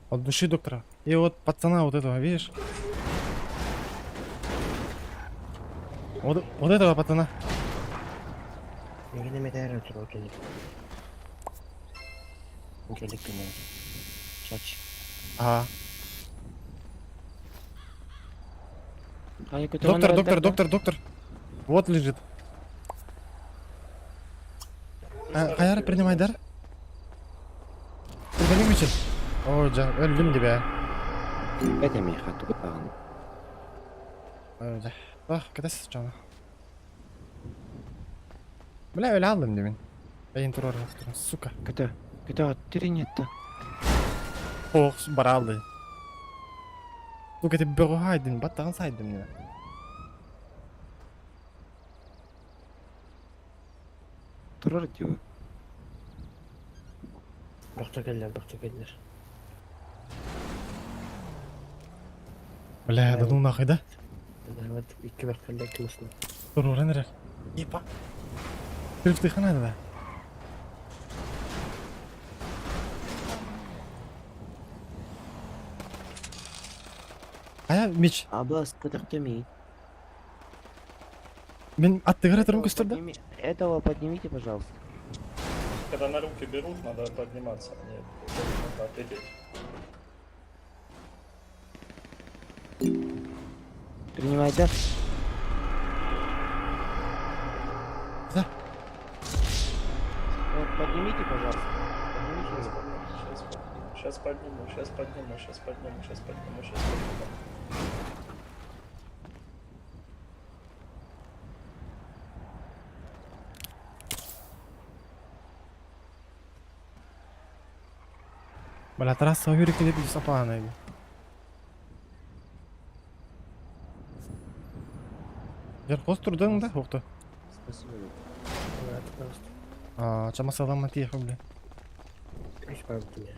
От души доктора. И вот пацана вот этого, видишь? Вот, вот этого пацана. Мигин эметээр турар келип. Келип кенен. Чач. Ага. Доктор, доктор, доктор, доктор. Вот лежит. Хайара принимай дар. Түргенник мичил. Ой, жа, өлдүм тебе. Это миха туган. Ой, жа. Ах, катас жана. Бля, өлө алдым демен. Эйин турар, сука. Кыта, кыта тиринетта. Ох, баралды. Сука, ты бөгө баттаган сайдым не. Турар диyor. Бакта келдер, бакта келдер. Бля, да ну нахуй, да? Вот икки бак келдер кимисин. Турар нерер. Епа. Трифты хана да. Ая, меч. Абас, кытыктымы? Мен аттыгара турум көстөр да. Этого поднимите, пожалуйста. Когда на руки берут, надо подниматься, а не надо отлететь. Принимай, да? Да. Вот, поднимите, пожалуйста. Поднимите его. Сейчас подниму, сейчас подниму, сейчас подниму, сейчас подниму, сейчас подниму. Бля, трасса үйрек деп сапаан эди. Жер қос турдың да, оқты. Спасибо. А, чамасалама тиех, бля. Үч барды я.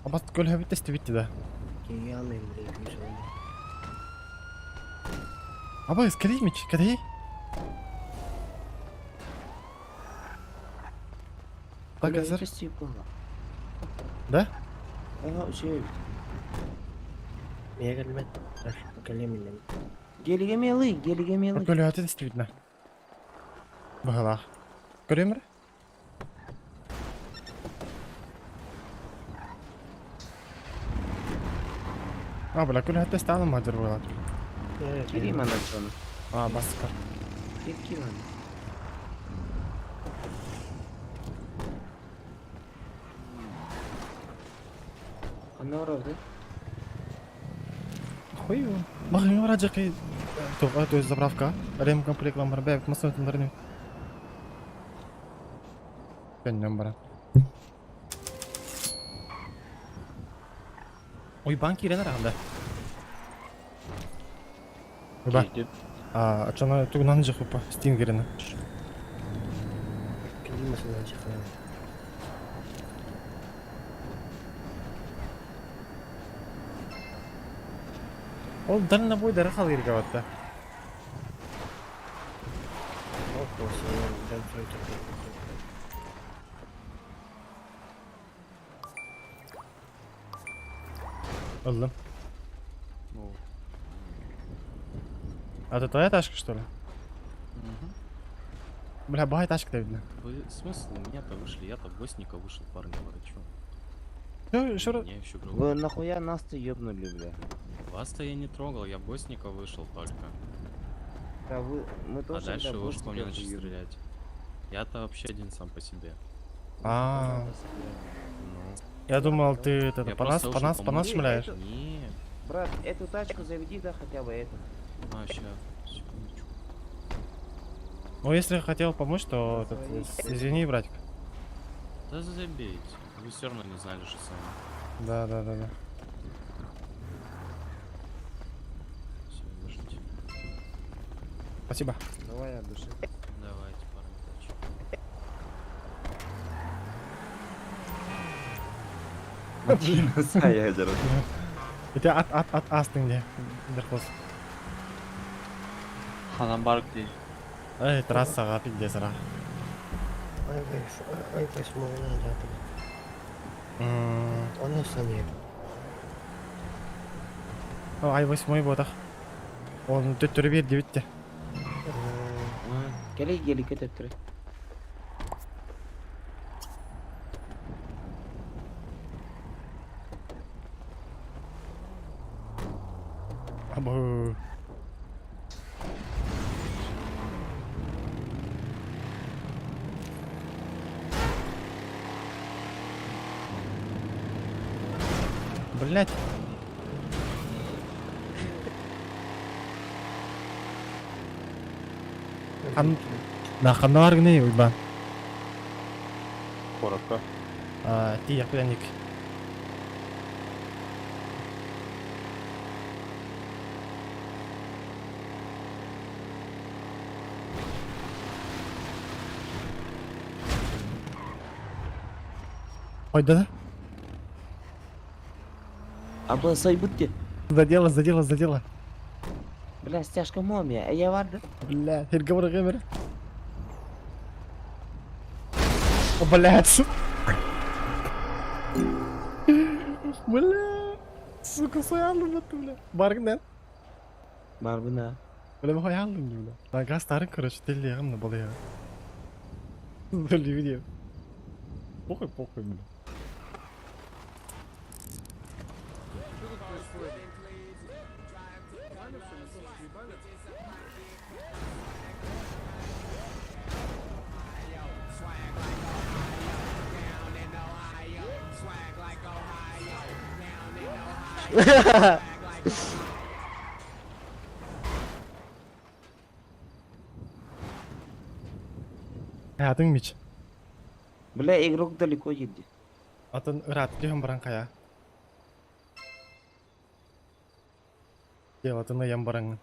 Абат көл хөбүт тести битти да. Кеге алмайм бля, үч алам. Аба, скорей мич, скорей. Так, азыр. Да? Ага, үчөө. Мия келбет. Келем Гелиге мелы, гелиге мелы. Көл хөбүт тести битна. Бахалах. Көрөмөр? А, бля, көл хөбүт тести алым хазыр болот. Кири маначон. А, баскар. Кир мана. Анна да? Хуй. Махин раджаки. То, то есть заправка. Ремкомплект ламбар бэк, массын Көннөн бара. Ой, банк кирен араганда. Уйба. А, ачана тугунан жакыпа, стин кирен. Ким масына чыккан. Ол дальнобой дара халыр гаватта. Ыллым. А это твоя тачка, что ли? Бля, бай тачка видно. Вы смысл у меня-то вышли, я-то в гостника вышел, парни, вы чё? Всё, ещё раз. Меня ещё Вы нахуя нас-то ёбнули, бля? Вас-то я не трогал, я в гостника вышел только. Да вы, мы А тоже, дальше бля, вы уж по мне начали стрелять. Я-то вообще один сам по себе. А, Ну. Я думал, ты это, Я по нас, просто по нас, ушел по нас помочь. шмаляешь. Нет. Брат, эту тачку заведи, да, хотя бы эту. А, ща, секундочку. Ну, если хотел помочь, то этот, извини, братик. Да забейте. Вы все равно не знали же сами. Да. Все, держите. Спасибо. Давай от души. Давайте, парни, удачи. Это от астың де. Дерхоз. Ханан барк дейм. Эй, трассаға пиздец ра. Ай, ай, ай, Оны саныыр. Ай восьмой ботах. Он төттөрү биэрдибит те. Кэлий геликке төттөрү. Абы. Блять. Хан... На ханналар гыны уйбан. Коротко. Тиyak пляник. Ой, да-да. Абы сайбыт де. Задело, задело, задело. Бля, стяжка момия, а я варды. Бля, переговоры камеры. О, блядь. Бля. Сука, soyalım battı бля. Баргын Барбына. Бля, мы хуялым бля. Да, газ тарын, короче, телеграмна был я. Бля, видео. Похуй, похуй, бля. Hayatың мич. Бля, игрок далеко едет. Атын ырат дүйін баран қая. Дел атын ям бараңын.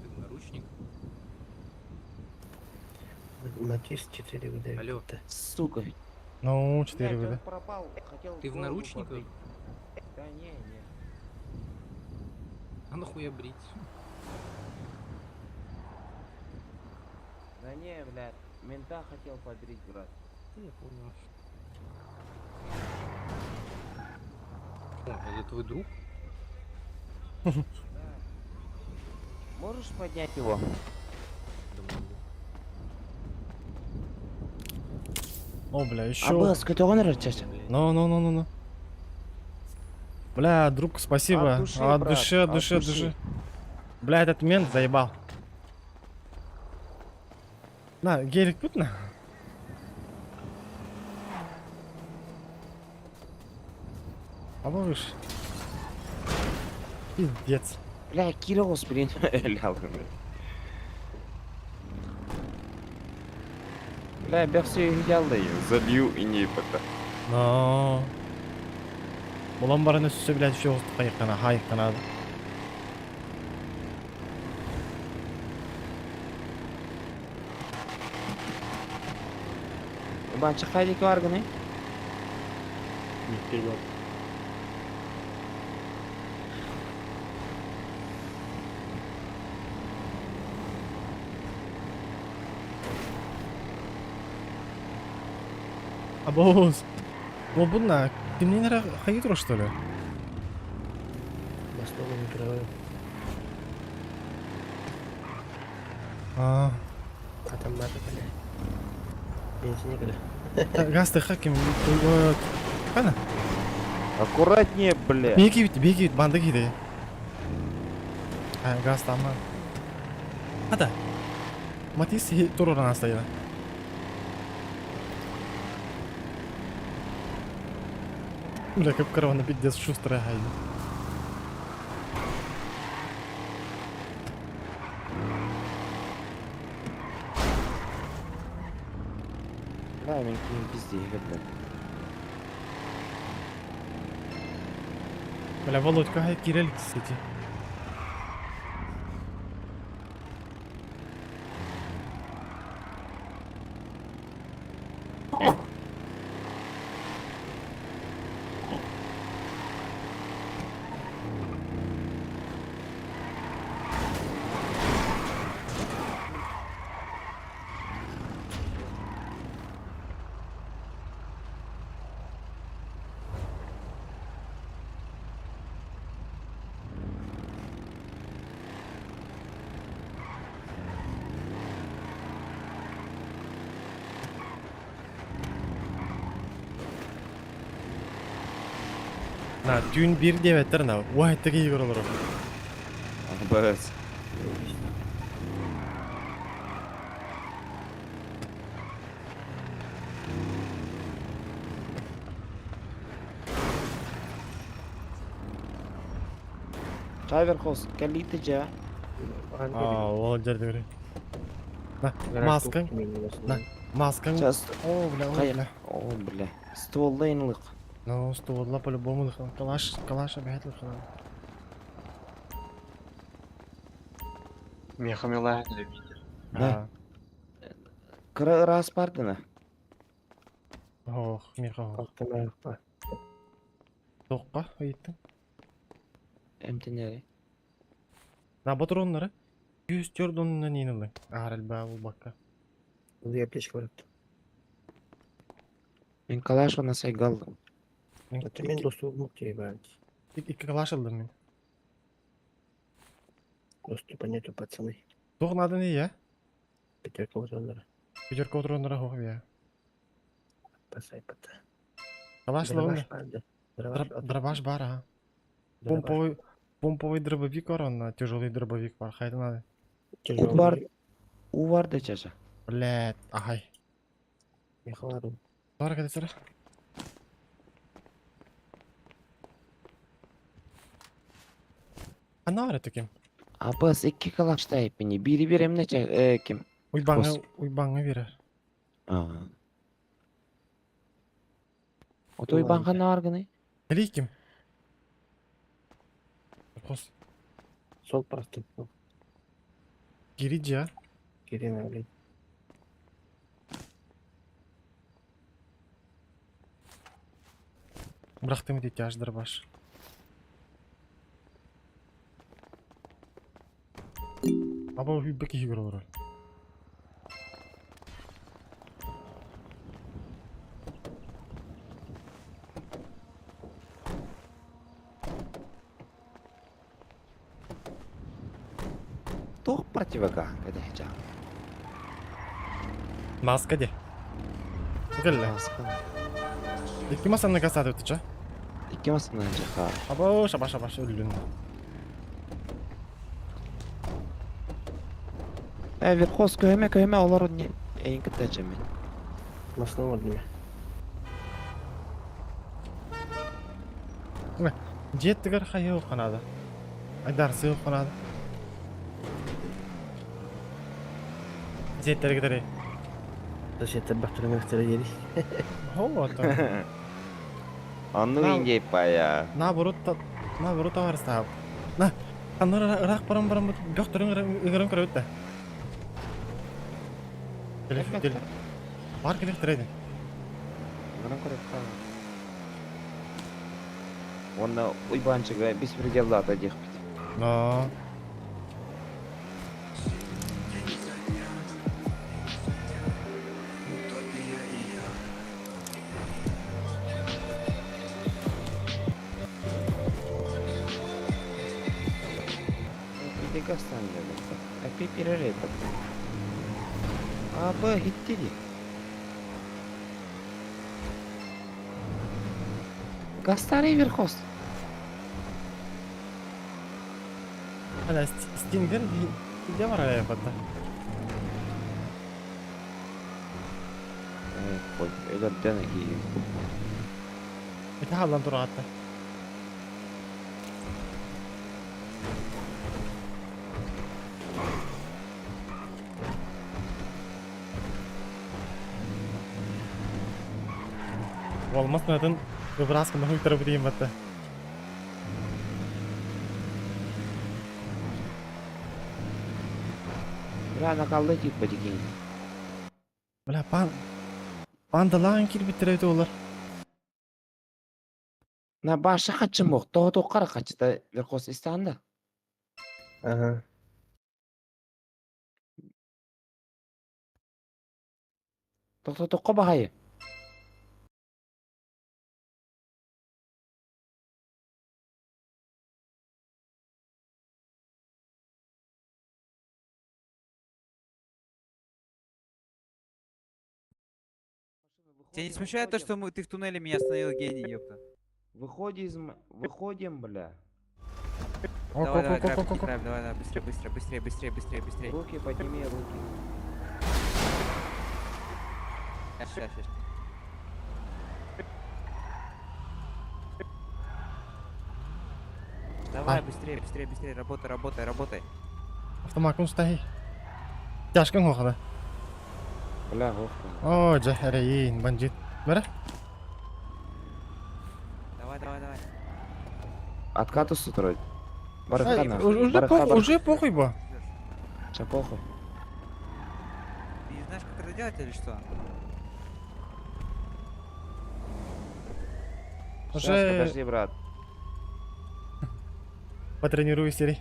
Ты наручник? Матис 4 выдает. Алло. Сука. Ну, 4 Блядь, выда. он пропал, хотел Ты в голову наручниках? побрить. Да не, не. А нахуя брить? Да не, блядь, мента хотел побрить, брат. Да я понял. О, это твой друг? Можешь поднять его? Да могу. О, бля, еще. Абы, скотогон рычащ. Ну, ну, ну, ну, ну. Бля, друг, спасибо. От души, От брат, души, от от души, от души. души. Бля, этот мент заебал. На, гелик путь на. А выше. Пиздец. Бля, Кириллос, блин, лял. Бля, я все видел, да забью и не пока. Но. Булан бараны сүсө, блядь, все хайыккана, хайыккана. Банча хайдики var гыны? Абоз. Лобуна, ты мне наверное, хайдро, что ли? На стол не играю. А. А там надо, бля. Бензин некогда. Газ ты хаким. Кана? Аккуратнее, бля. Беги, беги, банды гиде. А, газ там. Ата. Матис туруран астайда. Бля, как каравана пиздец шустрая хайда. Бля, мен кийин пизде, бля. Бля, Володька, хай Кирилл, кстати. На, түүн биир диэбэттэр на. Уай, тыгы игр олорор. Бэс. Чайверхос, кэллиитэ дьэ. Аа, ол дьэрдигри. На, маскаң. На, маскаң. Сейчас. О, бля, о, бля. О, бля. Стволла инлык. Ну, стволла по-любому калаш, калаш обязательно. Мехамила видел. Да. Кыра ыраас бардына. Ох, Миха. Тоққа ыйыттың. Эмтенери. На батроннары. 104 оннан инылы. Аар элбээ булбакка. Я аптечка барып. Мен калаш она сайгалдым. Это мен доступ тебе, Икки калаш алдым мен. Доступа нету, пацаны. Тоқ надо не я? Пятерка утроннара. Пятерка утроннара хоқ я. Пасай пата. Калаш Дробаш ловын. Дробаш бар, а. Помповый, помповый дробовик бар, он тяжелый дробовик бар. Хайда надо. У бар, у бар да чаша. Блядь, ай. Михалару. Бар кәдесір. Ана бар таким. Абас икки калаш тайпини. Бири бир эмне ча ким? Уйбаңы, уйбаңы берер. Аа. Ото уйбаң хана аргыны? Кели ким? Қос. Сол просто. Кириджа. Кирина, блядь. Бырақтым ете аждыр баш. Аба бек игр олар. Тух противога, кәдәһә. Маска де. Кэллэ. Маска. Икки масанны касады өтүчө. Икки масанны жака. Або шаба шаба өлүн. Э, верхоз көһөмө көһөмө олар не эйин кытта мен. Машина бар неме. Жеттигер хайы канады. Айдар сыйып канады. Жеттер китере. Зачем бактырын өктөрө жери. Вот. Анны индей пая. Наоборот, наоборот товар стап. На, аннар ырак барам барам бөктөрүн ыгырын көрөт да. Телефон тел. Бар керек тирейди. Ыгырын көрөт ка. Онна уйбанчыга беспределлата дехпит. Но. Гастан Апи перерыв. А Б хиттиди. Гастари верхост. Ана стингер где бар аяпатта. Ой, это дәнеки. Это халдан туратта. Olmaz neden Выбрасканы хуйтарып дейін батта. Бля, накалды тип дигин. Бля, пан... Пандалаған кир биттеребит олар. На башы хачым мок, того тоққара хачыта верхоз истанда. Ага. Тохто тоққа бахайы. Тебя не смущает то, что ты в туннеле меня остановил, гений, ёпта? Выходи из... Выходим, бля. Давай, давай, грабь, грабь, давай, давай, быстрее, быстрее, быстрее, быстрее, быстрее, быстрее. Руки подними, руки. Сейчас, сейчас. Давай, быстрее, быстрее, быстрее, работай, работай, работай. Автомакун стай. Тяжкан хохада. Бля, гохка. О, жахарейин, бандит. Бара? Давай, давай, давай. Откат устроить. Барахана. Уже похуй, уже похуй ба. Че похуй. Ты не знаешь, как это делать или что? Уже... Сейчас, подожди, брат. Потренируюсь, Серий.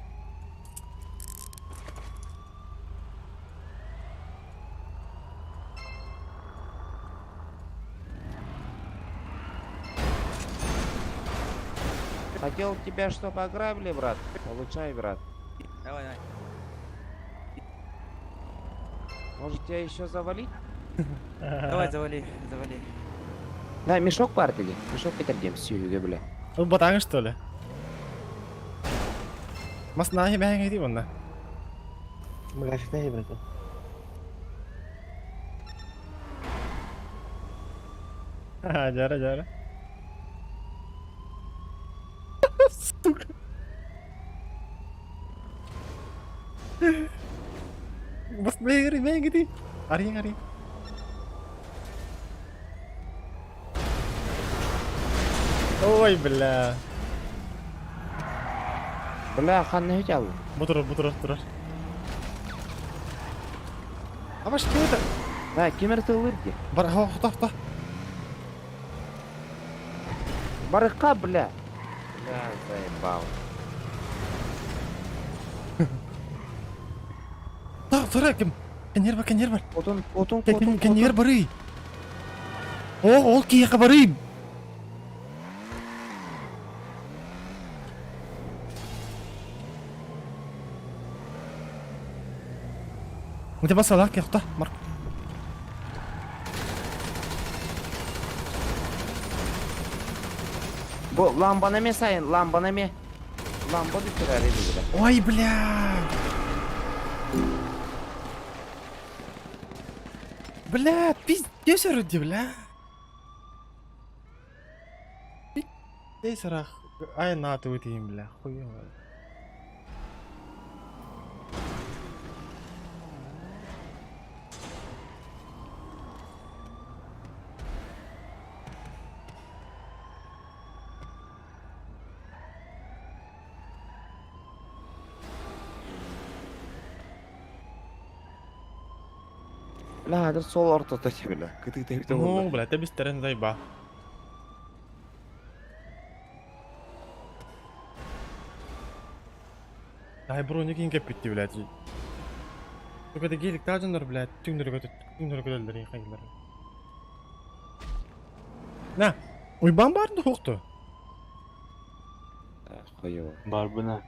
Хотел тебя, чтобы ограбили, брат. Получай, брат. Давай, давай. Может, тебя еще завалить? Давай, завали, завали. Да, мешок партили. Мешок петердем, сюге, бля. Ол батаң что ли? Масна бәң иди онна. Багажник братан. Жара, жара. Сука. Бас бәң бәң иди. Арыйың, арыйың. Ой, бля. Бля, хан не хотел. Бутырыр, бутырыр, турар. Абаш, кем это? Да, кемер тылырги. Бар, хо, хо, хо. Барыка, бля. Бля, заебал. Так, тура ким? Кенер бар, кенер бар. Отун, отун, отун. Кенер бары. О, ол кияка бары. У тебя салак, я кто? Марк. Бу ламбаны ме сайын, ламбаны ме. Ламба düşürer idi бля. Ой, бля. Бля, пиздец, вроде, бля. Пиздец, рах. Ай, на, ты им, бля, хуёво. Бля, это сол ортота бля. Кыты ты Ну, бля, ты бистерен заеба. Ай, броник инге питти, блядь. Только это гелик тажындар, блядь, түңдөр көтөт, түңдөр көтөлдөр хайылар. На, уйбан барды хоқту. Хуево. Бар бына.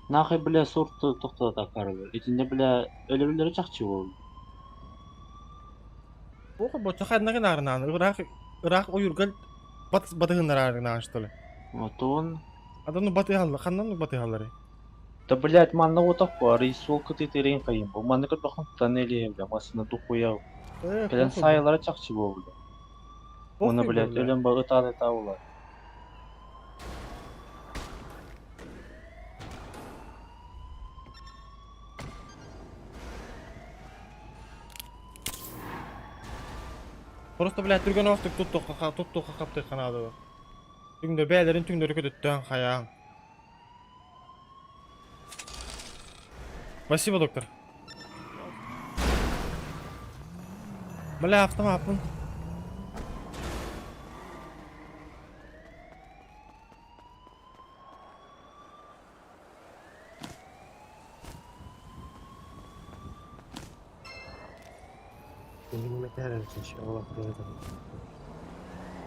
Нахай, бля, сорт тоқтата акарлы. Итинде, бля, өлөбүлөрү чакчы болду. Охо, бо чахаднагын арнан, ырах, ырах уюргал бат батыгындар арнан, что ли. Отон. Адамны батыгаллы, ханнан батыгаллары. Да, блядь, манна отак бар, и сол кыты терен кайын. Бу манна кыт бакын тоннели, бля, масына духуя. Кэлен сайылары чакчы болду. Оны, блядь, өлөн ба ытады табылар. Просто, блядь, түргөн оқтық туттуққа туттуққа қаптық қанады. Түңді бәлерін түңдері көтөттөн хаяң. Спасибо, доктор. Бля, автоматпын.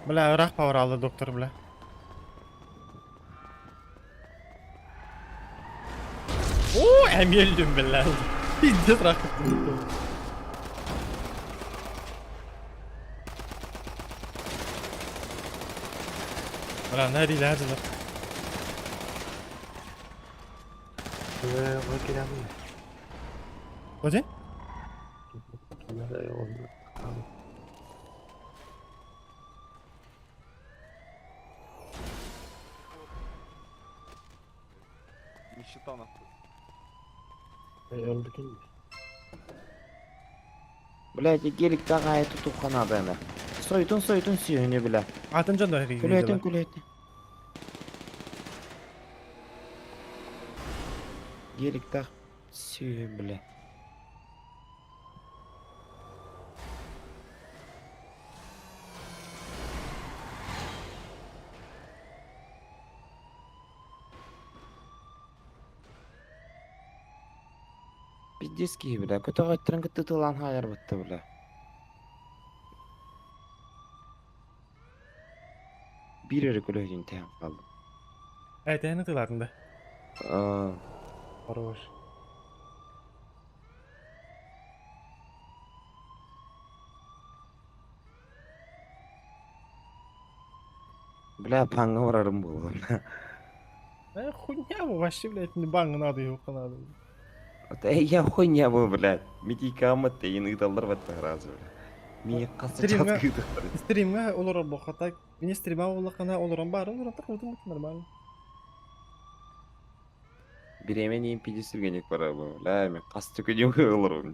Бля, ырах пауыр доктор, бля. О, әмелдім, бля. Пиздец рах. Бля, на релязылар. Один? Нищета нахуй. Блядь, гелик тагай тутухана бэме. Сойтун сойтун сүйүнү бля. Атын жон да Күлөтүн күлөтүн. Гелик тах сүйү бля. Пиздец киһи бля, көтөҕөттөрүн кытта тылаан хаайарбытта бля. Биир эрэ көлөһүн тэһэн хааллым. Этэни тылатын да. Аа, Хорош. Бля, панга барарым буолуон. Э, хуйня бу, вообще, блядь, не банга надо его надо. Это я хуйня был, блядь. Митикамат тейин ыыталлар баттах разы, бля. Мии хас Стримҥа час ыыталлар. стримҥа олорор буолхата, мини стрима буоллаххына олорон баар, олорон так нормально. Бириэмэ ниин пиди сүргэнник барар бу, бля, мен хас түкүнүм олорум.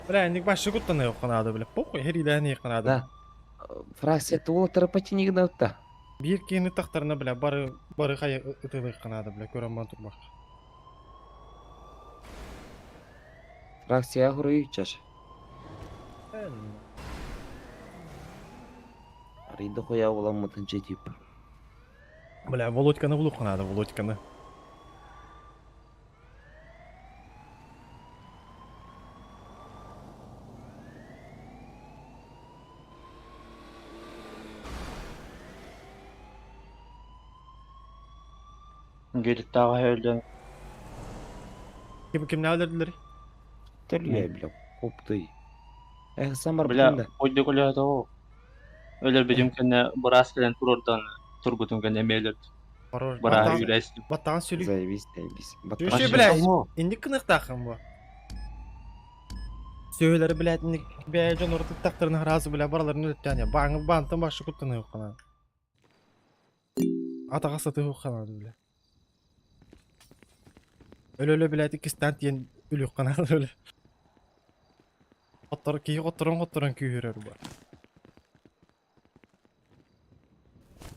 Бля, инник башы куттана yok надо, бля. Похуй, херилэни надо. Да. Фракция тула тарапатини гынабытта. Биир киһини тахтарына, бля, бары бары хайа ытылык надо, бля, көрөн бан турбах. Фракция хуруй чаш. Арыйда хуя буламмытын тип. Бля, Володьканы булук надо, Володьканы. Gelip daha öldü. Ким кимне өлөрдүлөр? Төлүө бля, коптуй. Эх, сан бар Бля, бутун да. ойды көлөтө о. Өлөр бедим кene брас келен турордан тургутун кene мелер. Хорош. Бара юрестим. Баттан сүлүк. Заебись, заебись. Түшү, бля, инник кыныктахын бу. Сөйләре, блядь, инник бәй жон орты тактырын разы, бля, бараларын өттәне. Баңы бантын башы куттаны yok кана. Атаға саты yok кана, бля. Өлө-өлө, блядь, икистан тиен үлүк кана, өлө. Оттор ки отторон отторон күйөрөр бар.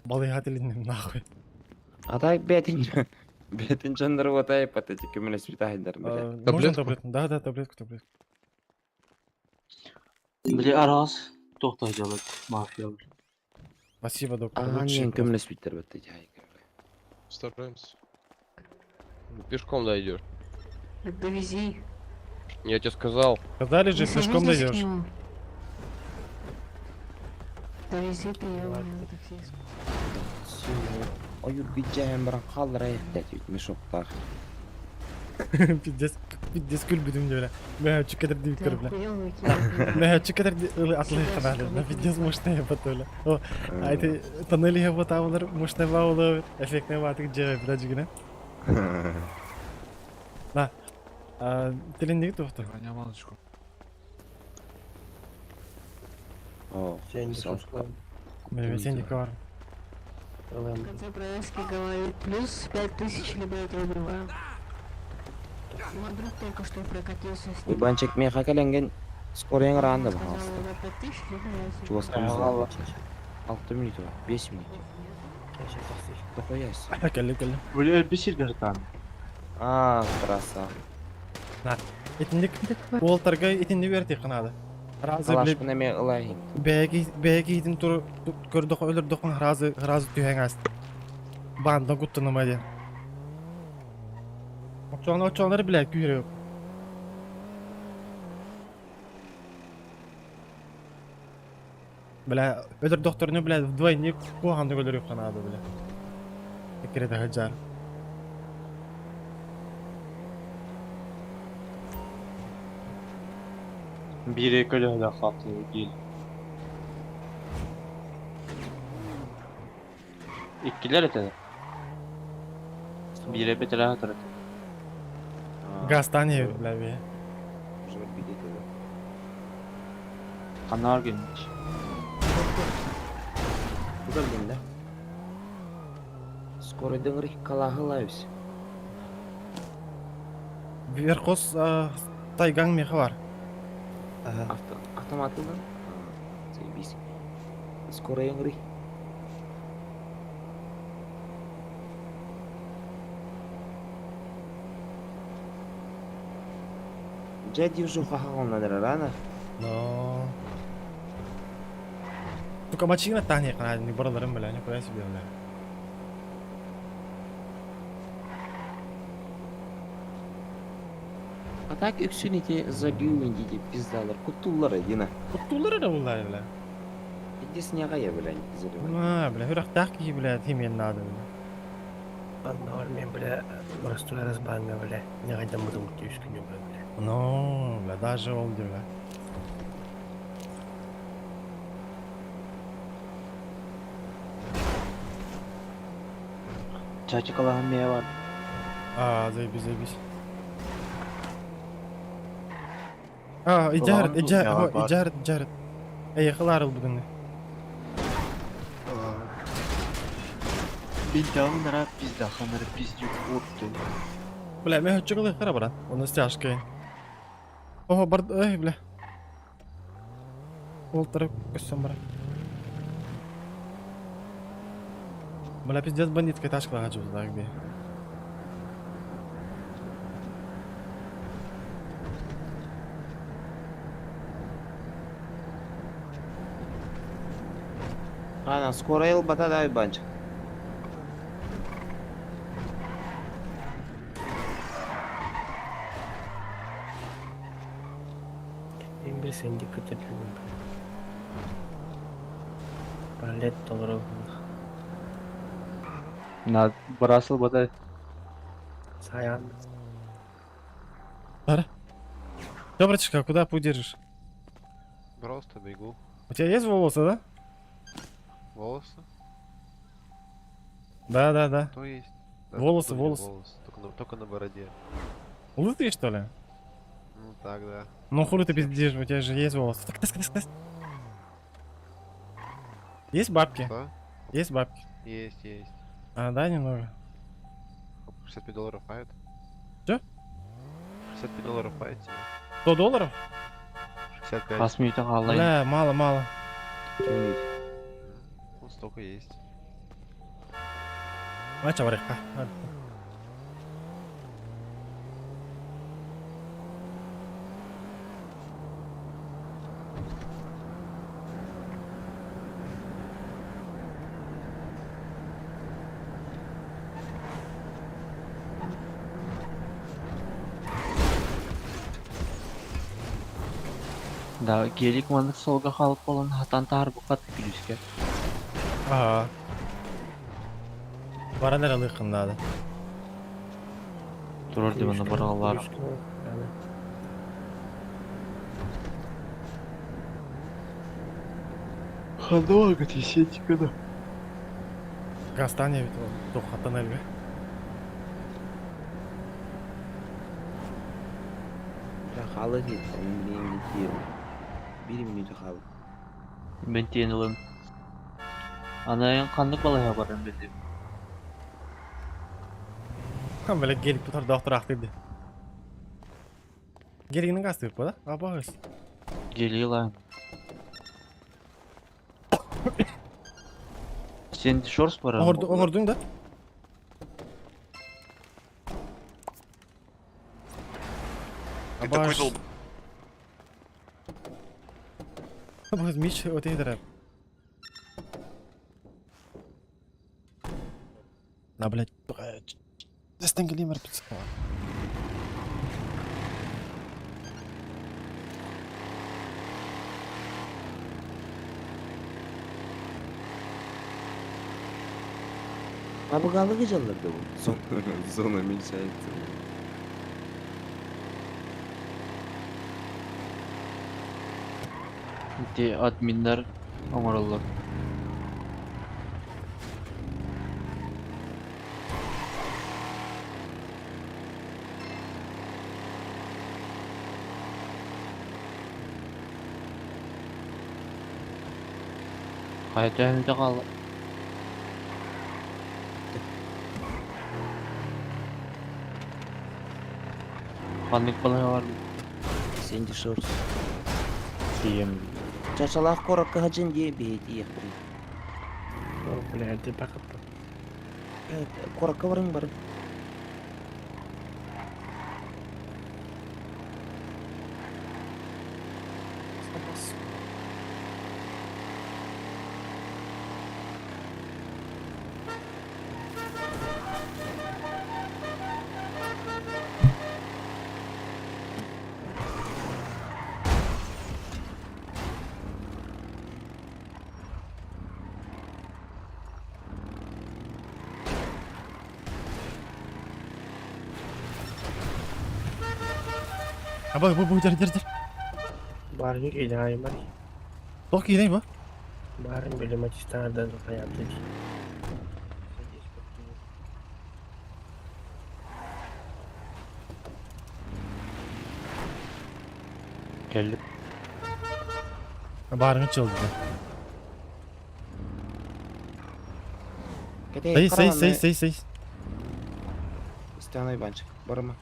Балыга тилиннем нахуй. Атай бетин бетин жандыр отай патети көмөлө сүтайдар бля. Можно таблетку? Да, да, таблетку, таблетку. Бля, арас тоқтайжалык мафия. Спасибо, доктор. А, Лучший не, просто. көмөлө сүттер бетти жай. Стараемся. Пешком дойдешь. Так довези. Я тебе сказал. Сказали же, Не пешком садись к дойдешь. нему. Довези ты, я на такси. Ойур гүджәһен баран қалдыр аяқта дейді мешоктар. Пиздец, пиздец күлбүдүм деп, бля. Мә чүкетер дип Ты көр, бля. охуел выкинуть. Мә чүкетер атлы каналы, на пиздец мощная батыла. О, а это тоннели его табылар, мощная баулы, эффектный батык жебе, бля, жигине. На. Тилиндиги тухту. О, Мен сен бар. В конце проездки говорит, плюс 5000, либо я тебя убиваю. Мой друг только что прокатился с ним. Уйбанчик мен хакаленген скорыйың ранда Сказал, пожалуйста. либо 5000, либо я тебя Чувас 6 минут, 5 минут. Дохуясь. Келли, келли. Бля, бесир гартан. А, краса. На. Итинник уолтарга итинни берти канады. Разы Алашпына мен ылайын. Бәги бәги итин тур көрдөх өлөрдөхүн разы разы түһәң аст. Бандан куттуна маден. Очоны очонор биле күйрө. Бля, өлөр докторны бля вдвойне куганды өлөрүп канады бля. кирете хаджар. Бире көлөһөлө хаты değil. Иккилер этedi. Бире бетере хатыр этedi. Гастан ебит, бля, бе. Уже бить это. Канар gelmiş. Куда, блин, да? Скоро дыңрых калагылаюсь. Верхос тайгаң мехы бар. Авто, автомат ылдың? Заебись. Скоро яңрый. Джеди уже хахал надо рано. Но. Сука, мачина тани канад, не бараларым, бля, нихуя себе, бля. А так үксүн ити забил индиди пиздалар. Кутуллар едина. Кутуллар это буллар, бля. Иди снега я, бля, заливай. А, бля, хүрәхтәх ки, бля, тимен надо, бля. Аннар мен, бля, простой разбанга, бля. Не гайдан буду үскүнү, бля. Ну, бля, даже ол ди, бля. Чачы калаһын мия бар. А, заебись, заебись. А, иджарит, иджарит, иджарит, иджарит. Эй, хылар бүгін. Бинтягынара пизда, ханара пиздюк отту. Бля, мен хочу кылы хара брат. Оны стяжкой. Ого, бар, эй, бля. Олтырып көссөм брат. Бля, пиздец бандитская тачка хочу так где. Ана, скоро ел бата дай банчик. Мен бир сенди көтөрүлгөн. Палет толору. На брасыл бата. Саян. Бара. Всё, братишка, куда путь держишь? Просто бегу. У тебя есть волосы, да? Волосы? Да. То есть. Да, Волосы, были волосы. волосы. Только на бороде. Лысый, что ли? Ну так, да. Ну хули ты пиздишь, у тебя же есть волосы. Так, так, так, так. Есть бабки? Что? Есть бабки? Есть, есть. А, да, немного. 65 долларов хватит? Чё? 65 долларов хватит тебе? 100 долларов? 65. Хас минута халайын. Бля, мало, мало. Ну, столько есть. Мача варихка. Да, гелик маннык солга халып болан хатан тар букат күлүскә. Ага. Баранер алыхын надо. Турар дип аны баралар. Хадога тесетикада. Гастан ведь он хатан эльбе. Халы дейт, мен Бир минута халы. Мен тиен Анайын кандык балайга барам билдим. Бля, гелик бутар доктор актыды. Гелигinin гасты да? Абагыз. Гелила. Сен шорс барам. Оңордуң да? Ты такой дол... Абагыз мич өтейдір. На, блядь. Дестен келеймер пиццаға. Абыгалыгы жалларды бу. Зона уменьшается. Ити админнар оҥороллор. Хайа төһөмүтэ хаалла? Ханнык балыыһа бар? Сенди Шорс. Тиийэн. Чачалаах куоракка сылдьан дии биһи тиийиэхпитий. О, блядь, ты пока. Куоракка барыҥ барыҥ. Аба, бу, дер, дер, дер. Барыҥ киирэн бар. Тоқ киирей бу? Барыҥ били матистардан хаятты. Кэллим. Барыҥ чылды. Кэтэй Сей, сей, сей, караваны сей, сей. Стяной банчик. Барыма.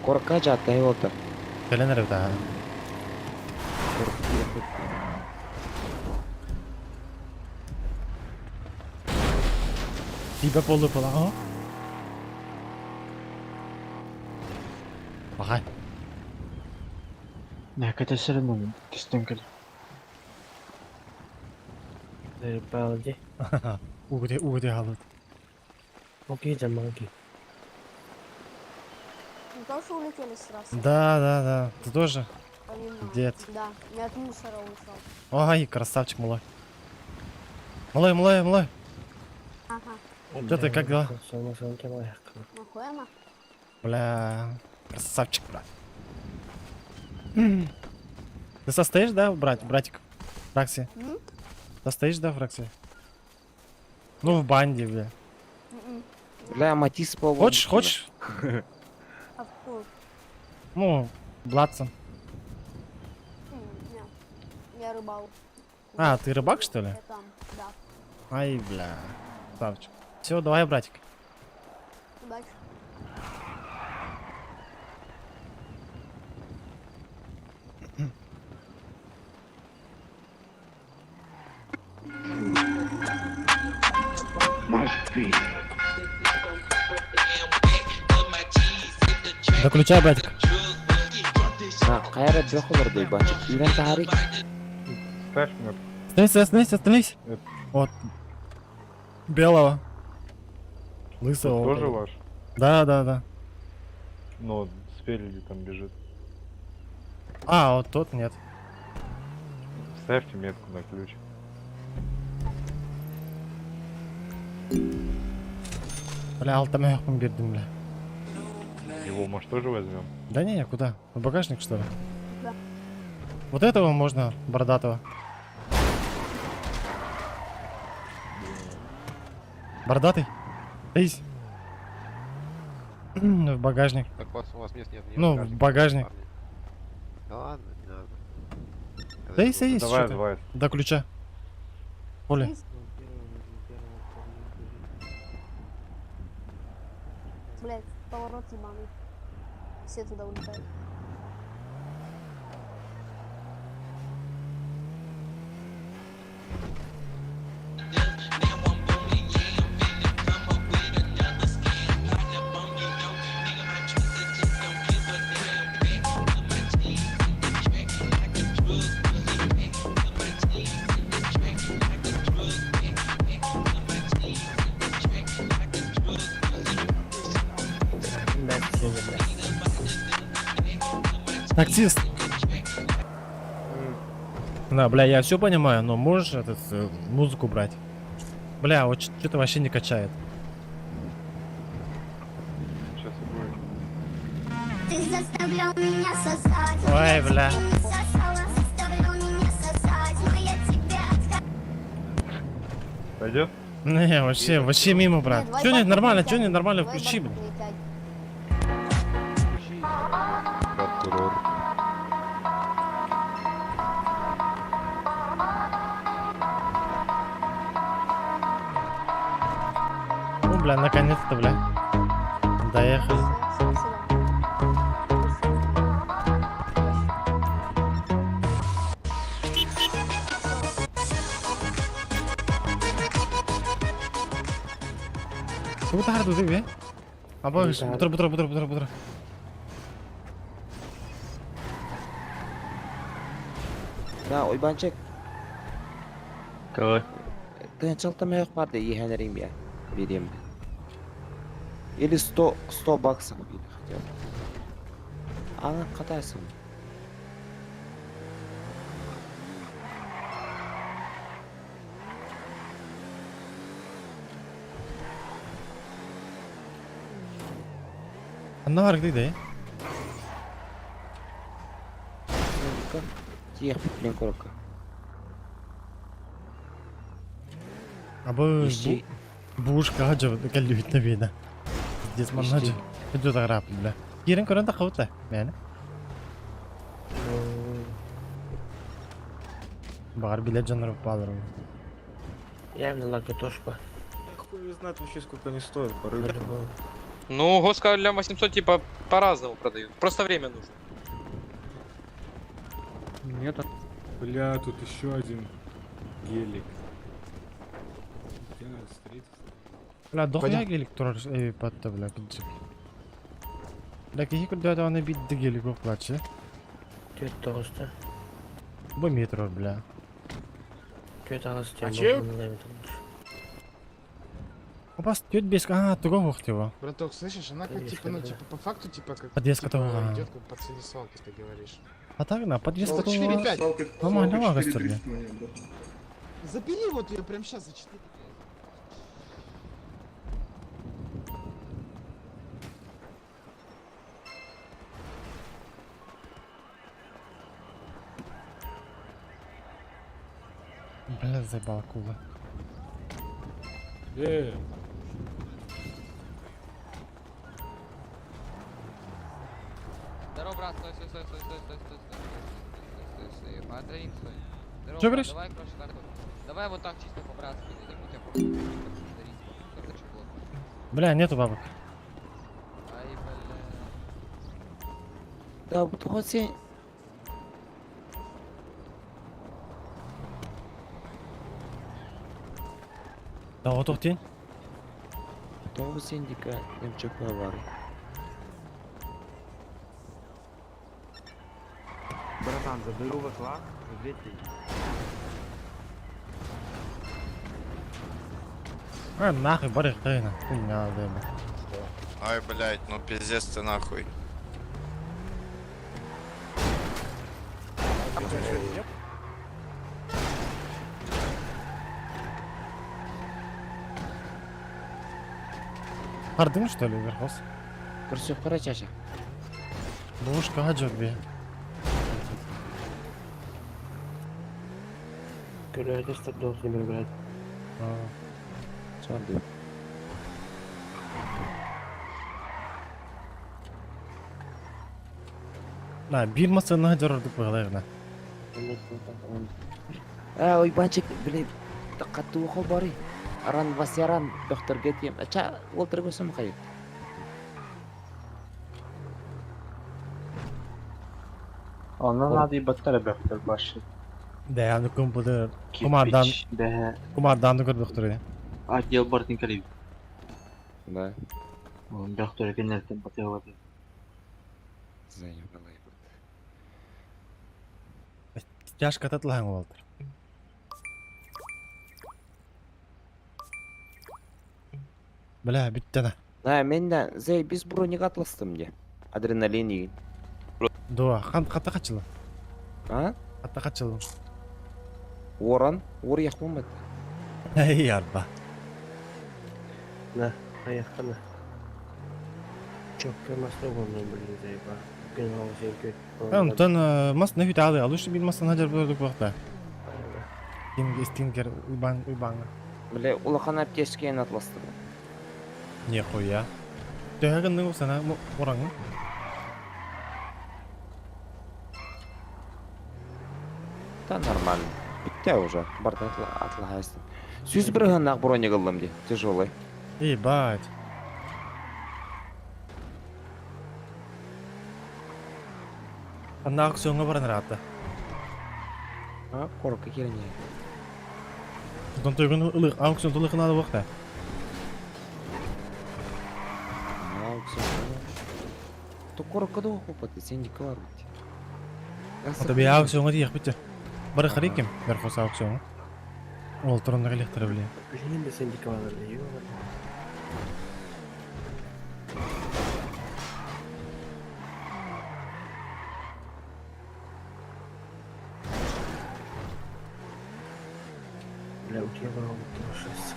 Куоракка дьааттаһыы буолта. Кэлэн эрэ бытаа. Куоракка тиийиэхпит. Тиийбэт буоллу була. О. Бахай. Нэ кэтэсэрин онун кистен кэл. Заебал, ди. Угуте, угуте халыт. Окей, замолки. Вы тоже улетели с трассы? Да. Ты тоже? Понимаю. Дед. Да, я от мусора ушел. Ой, красавчик малой. Малой, малой, малой. Ага. Чё ты, как дела? Охуенно. Бля, красавчик, брат. Ты состоишь, да, брат, братик? В фракции? М? Состоишь, да, в фракции? Ну, в банде, бля. М-м. Бля, Матис по Хочешь, хочешь? А в какую? Ну, блаться. Не. Я рыбал. А, ты рыбак, что ли? Я там, да. Ай, бля. Красавчик. Все, давай, братик. Удачи. Доключай, братик. Хайа бөх олордой банчик. Үүрэн таһаарый. Ставь мне. Остановись, остановись, остановись. Вот. Белого. Лысого. Тоже вот этого. ваш? Да. Но спереди там бежит. А, вот тот нет. Ставьте метку на ключ. Бля, алтамай бердим, бля. Его, может, тоже возьмем? Да не, куда? В багажник, что ли? Да. Вот этого можно, бородатого. Бородатый? Садись. В багажник. Так у вас мест нет. не Ну, в багажник. парни. Да ладно, не надо. Садись, садись. Давай, чё ты? давай. До ключа. Оля. Блять, поворот ебаный. Все туда улетают. Таксист! Да, бля, я все понимаю, но можешь этот, музыку брать? Бля, вот что-то вообще не качает. Сейчас и будет. Ты заставлял меня сосать. Ой, бля. Сосала, заставлял меня сосать, но я тебя Пойдет? Не, вообще, вообще мимо, брат. Че не нормально, че не нормально, включи, блин. Прокурор. Ну, бля, наконец-то, бля. Доехали. Бу тарды бе? Аба, бутыр, бутыр, бутыр, бутыр, бутыр. Да, Уйбанчик. Какой? Тыһынчалта мөһөх бар да иһэнэрим я. Берем. Или 100, 100 баксов или хотя бы. Аны катайсың. Анна бар где Тиэх блин коробка. Абы Ищи. бушка хаджа кэллүбүт набида. Здесь маннаджа. Идет аграп, бля. Кирен көрөн да кабыта. Мәне. Багар билет жанры балыр. Я взяла картошку. Хуй знает вообще сколько они стоят, по рынку. Ну, Госка лям 800 типа по-разному продают. Просто время нужно. Нет. Бля, тут еще один гелик. Где надо встретиться? Бля, дохуя гелик турар патта, бля, кыджык. Бля, кихи күрдө аны бидди гелик оклачы. Тет тоғызда. Бу метро, бля. Тет ағыз А че? Опас, тет бес, а, туго хохтева. Браток, слышишь, она как типа, ну типа по факту типа как Подвеска типа, того, идет как по цене свалки, ты говоришь. А так на, подвеска Ну, 4,5. Нормально, нормально, бля. Забери вот ее прямо сейчас за 4. Бля, заебала акула. Здорово, брат, стой, стой, стой, стой, стой, стой, стой, стой, стой, стой, стой, стой, стой. Здорово, Чё брат, говоришь? давай, короче, так вот. Давай вот так чисто по-братски, я могу тебя просто дарить, короче, было. Бля, нету бабок. Ай, бля. Да, вот хоть сен... Да, вот ухтин. Тоғыз сендика МЧП бар. Братан, заберу в класс за 2000. А, нахуй, барых тайна. Хуйня, заеба. Ай, блядь, ну пиздец ты нахуй. Хардым, что ли, верхоз? Көрсөк кара чаша. Бушка хаджа бе. Көрөтө должен был брать. Сонды. На, бир масына хаджар деп койгулайгына. А, Уйбанчик, блин, каттуу хол бары. Аран васяран доктор гетем. Ча, олтыр көсөм кайы. Онdan надо ебаттар бөхтөр башы. Да, аны компьютер. Кумардан, Да. кумардан көрбөктөр. Отдел бортин калиб. Да. Бөхтөр кенертен батыгы. Заебала. Тяжко татлаң болдыр. Бля, бүтті да. Да, мен да заебись броник атластым де. Адреналин деген. Дуо, хан хата хачылы. А? Хата хачылы. Уоран, уоруйах буолбат. Эй, арба. На, поехали. Чётко масло болду, блин, заеба. Генерал Зенкет. Онтон мас нөхүт аалы, алыш бир мастан хажар болдук бакта. Ким стингер уйбан уйбаңа. Бля, улахан аптечканы атластым. Нихуя. Төһө гынныҥ сана ураҥын? Да нормально. Бүттэ уже. Барда атлаһайсың. Сүз бір гыннах броник ыллым ди. Тяжелый. Ебать. Анна аукционга баран ыраатта. А, корка кирине. Онтон тойгун ылык аукцион тылыкына да бакта. Аукцион. То корка да окупаты, сендики бар бит. Ата би аукционга тиек битте. Бары хариким, бер хос аукционга. Ол туронна электро биле. Блин, да синдикалар, ё. Бля, у тебя было шесть.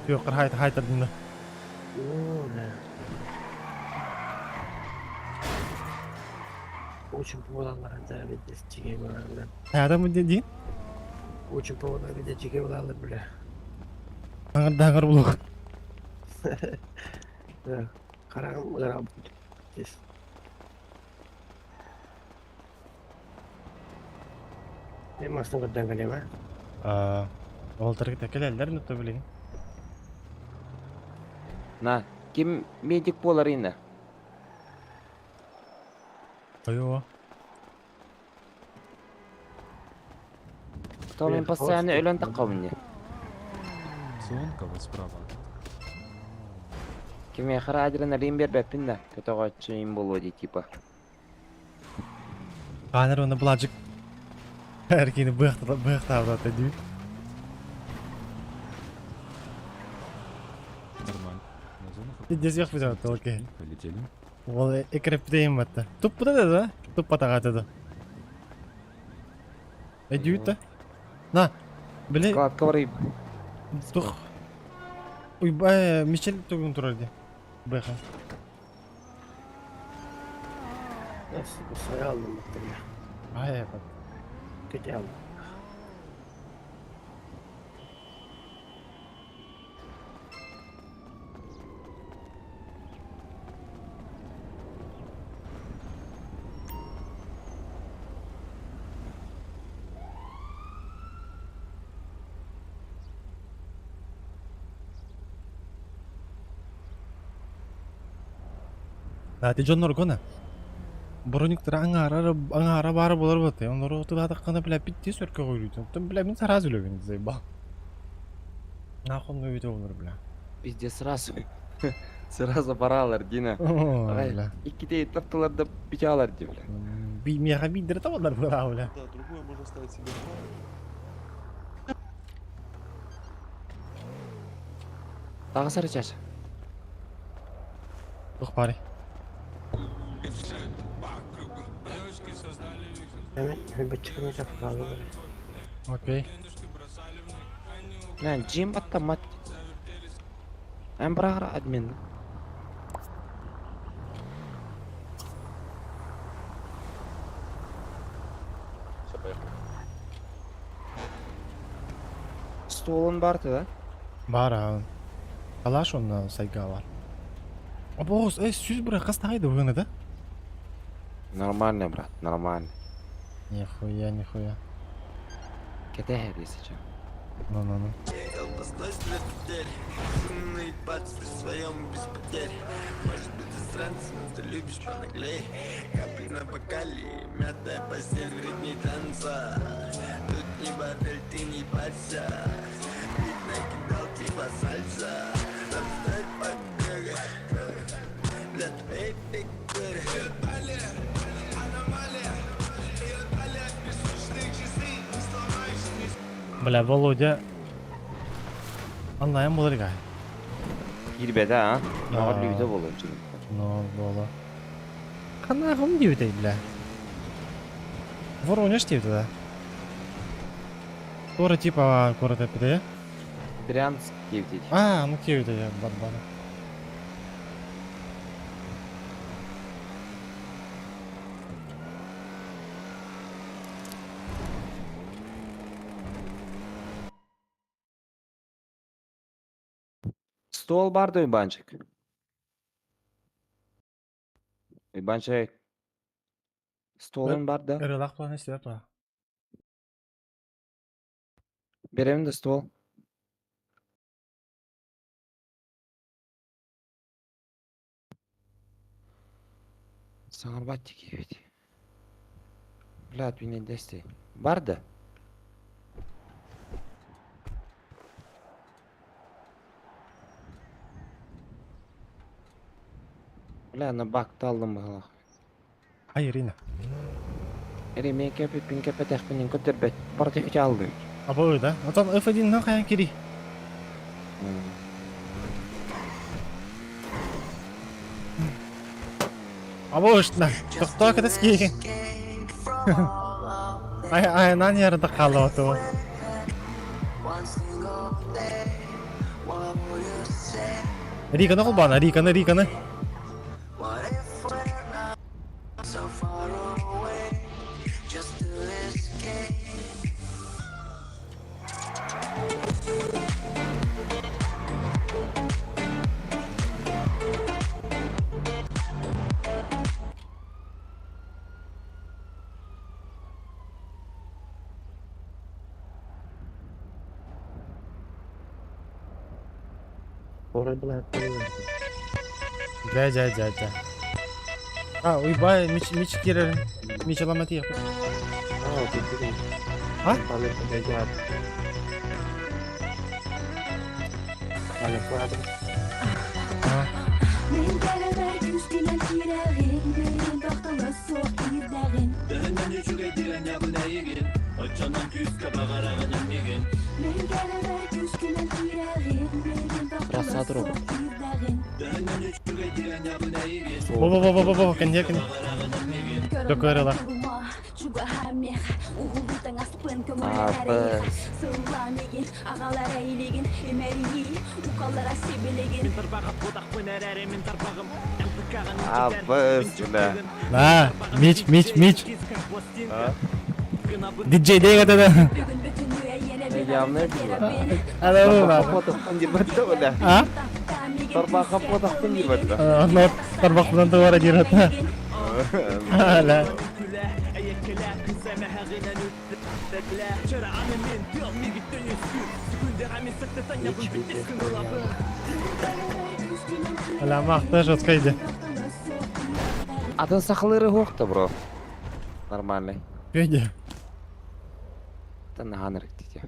Түйөккөр хайт хайтардында. О, бля. Очень поводалар, да, ведь чеге бля. Адам ди? Очень поводалар, ведь чеге бля. Даңыр даңыр булук. Да, харам, харам. Здесь. Мен масын көттен келем, а? Ол таргы текелелер нүттө билин. На, ким медик болар ина? Айо. То мен постоянно өлөн такка мне. Зонка вот справа. Ким яхара адреналин бербеппин да. Көтөгөччү им болуо ди типа. Канер оны булажык. Эркини быхта быхта ди. Нормально. На зону Здесь yok bize окей. Полетели. Ол экрептейм батта. Туппа да да? Туппа тагаты да. Эдүүтэ. На. Биле. Складка бар. Тух. Уй бай Мишель тугун турар ди. Быха. Nasıl aldım bak бля. Ай бат. Kötü aldım. Ати дьоннор гона. Брониктер аңара аңара бары болар баты. Онлор отуда таккана бля битти сөркө койрут. Тым бля мин сразу үлөбүн заебал. Нахуй ну видео олар бля. Пиздец, сразу. Сразу баралар, Дина. Бля. Икките таптылар да битялар ди, бля. Би меха бидер табалар бля бля. Да, другую можно ставить себе. Тагы сары чаша. Тух бари. Окей. Бля, джим батта мат. Эм брагра админ. Все, поехали. Столун барты, да? Бар а. Калаш онна сайга бар. Абоос, эй, сүз бura кас тагайды бүгүн да? Нормально, брат, нормально. Нихуя, нихуя. Кете если че. Ну, ну, ну. Своем без потерь. Может быть, засранцы, но ты любишь понаглей. Капли на бокале, мятая постель в ритме танца. Тут не бордель, ты не парься. Ведь накидал типа сальса. Нам стоит побегать для твоей фигуры. Бля, Володя. Онлайн болар гай. Кирбеде, а? Мага лүйдө болор. Ну, боло. Ханааҕым диэбитэй, бля. Воронеж диэбитэ да. Туора типа куорат эппитэ, э? Брянск диэбитий. А, ну диэбитэ, я барбана. Стол бар да Уйбанчик? Уйбанчик. Столун бар да? Ырылах планы истибэт ба. Берем да стол. Саҥарбат киһибит. Блядь, мин дэсти. Бар да? Бля, на бак таллым быһылах. Ай, Ирина. Эри мен кэпиппин кэпэтэхпинин көтөрбөт. Барыта үтэ алдым. Абы да. Отон F1 на хайан кири. Абы ышна. Тохтоо кэтес киһи. Ай ай нан ярда қалды. Риканы қолбана, Риканы, Риканы. Дьэ, дьэ, дьэ, дьэ. А, уйбай, мич, мич кирер, мич аламати. А? А. Красава робот. Во-во-во-во-во, кэнниэ кэнниэ. Докорила. А, Б. А, Б, бля. На, мич, мич, мич. А? Диджей дейга да. Явно было. Алло, Тарбаха диэбэтэ, бля. А? Тарбаха потахпын диэбэтэ. Онно тарбахпынан туора диэбэтэ. Ала. Ала махта жестко иди. Атын сахалары хуохта, бро. Нормальный. Иди. Та наһаа тите.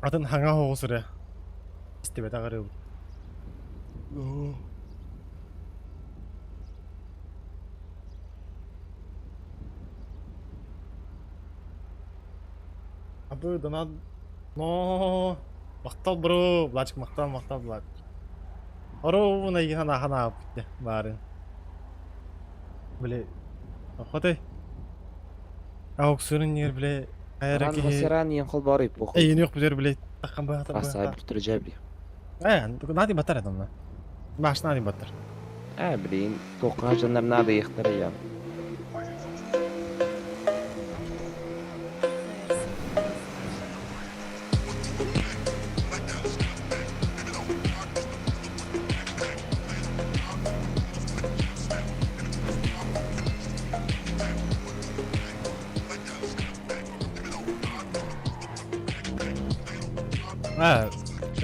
Атын хаңа хоғусыры. Истебет ағыры. Абы донат. Но. Мактал бро, Владик мактал, мактал Влад. Оровна хана хана битте баарын. Биле. Хотой. Ауксурын нер биле. Айра Ран ки. хосеран ең қол бар похуй. Эй, не бузер биле. Таккан бата. Аса бір түрі жабли. Э, нади батар адамна. Маш нади батар. А, блин, тоққа жандар надо ехтар я. А,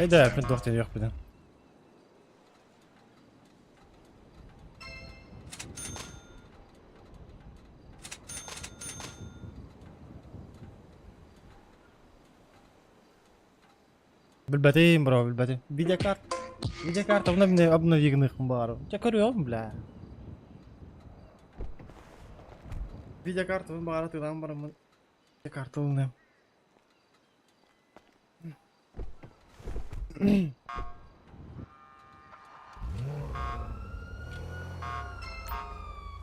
эйдэ, пен тоқтен yok биден. Билбэтим, бро, билбэтим. Видеокарт. Видеокарта обнови обновигных бар. Я көрүөм, бля. Видеокарта бар, тыдан барамын. Картылны.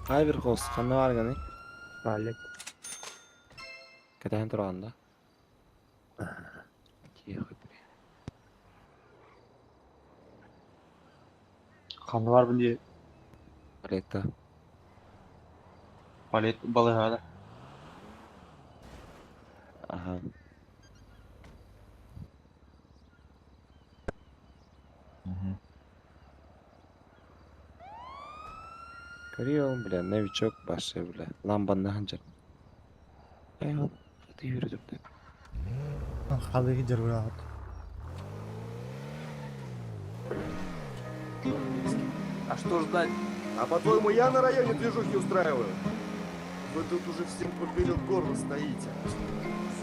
Хай бир хос, ханна барганы? Палет. Кэтэһэн тураҕын да? Тихо, бля. Ханна барбын дии. Палетта. Палет балыһаада. Ага. Көрüyorum бля, новичок башы бля. Ламбанна ханчар. Эй, ты yürüdüm. Халыгы жырбылаат. А что ждать? А по-твоему, я на районе движухи устраиваю? Вы тут уже всем поперек горла стоите.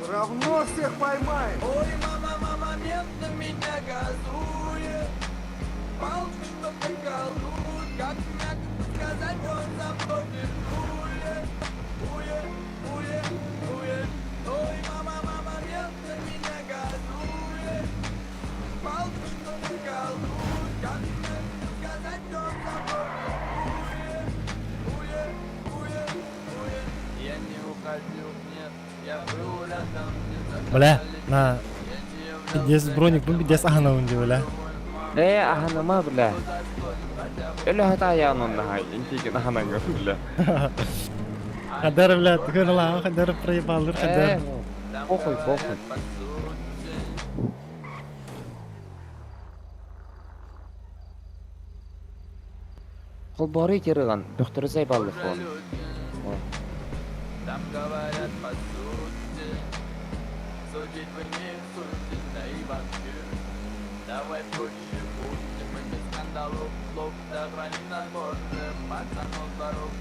Все равно всех поймаем! Ой, мама, мама, мент на меня газует. Палки что приколут, как мягко сказать, он за мной бежует. Уе, уе, уе. Ой, мама, мама, мент на меня газует. Палки что приколут, как мягко сказать, он за мной бежует. Уе, уе, уе. Я не уходил, нет, я был рядом, не Бля, на пиздец броник бу пиздец аһанабын дии бля. Э, аһаныма бля. Өлө хата аянын хай, интиген аһанаңга бля. Хадар бля, тыгырлаа, хадар проебалыр, хадар. Э, похуй, похуй. Холборы кирыган, доктор зайбаллы фон. Там говорят по сути, судить вы не судите, да и вообще. Давай проще будем, мы без скандалов, слов, да храни нас Боже, пацанов здоров.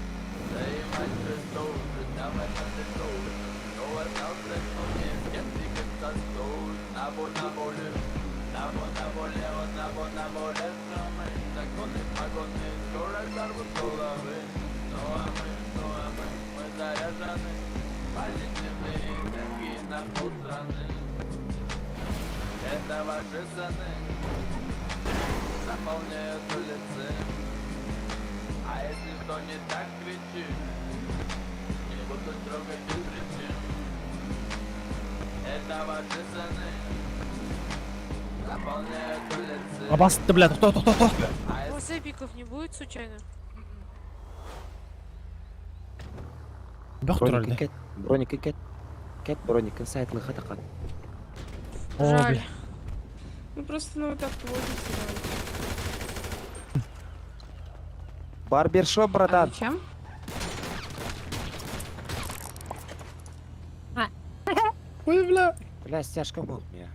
Да и мать тоже, давай на тоже. Кто остался, кто не, с кем двигаться стоит. На воле, на воле, на воле, на воле, на воле, на воле, мы законы, погоны, скоро сорвут головы. Ну а мы, ну а мы, мы заряжены позитивной энергией на полстраны. Это ваши сны заполняют улицы. А если что не так, кричи. Не буду трогать без причин. Это ваши сны заполняют улицы. Абасты, бля, тохто, тохто, тохто. А У вас эпиков не будет случайно? Бөх Броник турар кет, броник кет. Кет броник сайтлы хатакан. О, Жаль. бля. Ну просто ну вот так водится. Барбершоп, братан. Зачем? Ой, бля. Бля, стяжка был меня.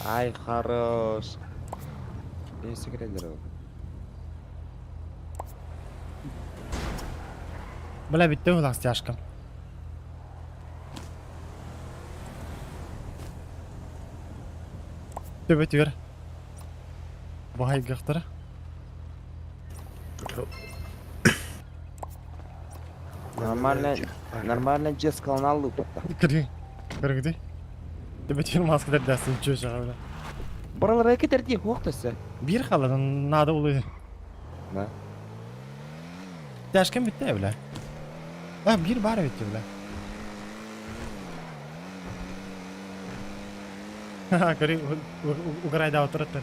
Ай, хорош. Я секрет Бля, битте улах стяжка. Төбө түгер. Бахай гахтара. Нормально, нормально детского на лупа-то. Кыргы. Кыргы. Төбө түгер маска дәрдәсин чө чага бля. Баралар кетерди, хуактасы. Бир халадан надо улы. Да. Стяжкам битте бля. А, бир бар битте бля. Ха, көрі уграйда отырыттыр.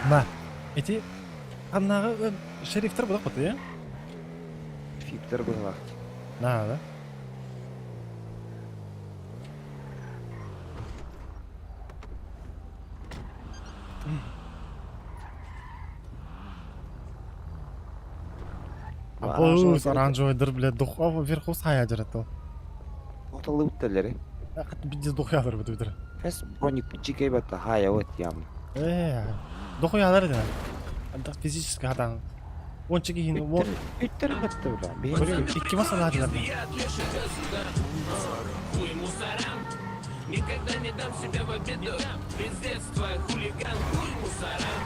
На, эти аннағы шерифтер бұлақ бұты, иә? Фиктер было. На, да? Оранжевый, оранжевый блядь, дух, а вверху сая дьарата. Оталыбытталлары. Пиздец духуялар бу түдер. Хес броник чикей бата хая вот явно. Э, духуялар да. Анда физически хадан. Онча кихин вот. Үттер батты бля. Икки масала дилер. Никогда не дам себя в обиду. Пиздец, твой хулиган, хуй мусорам.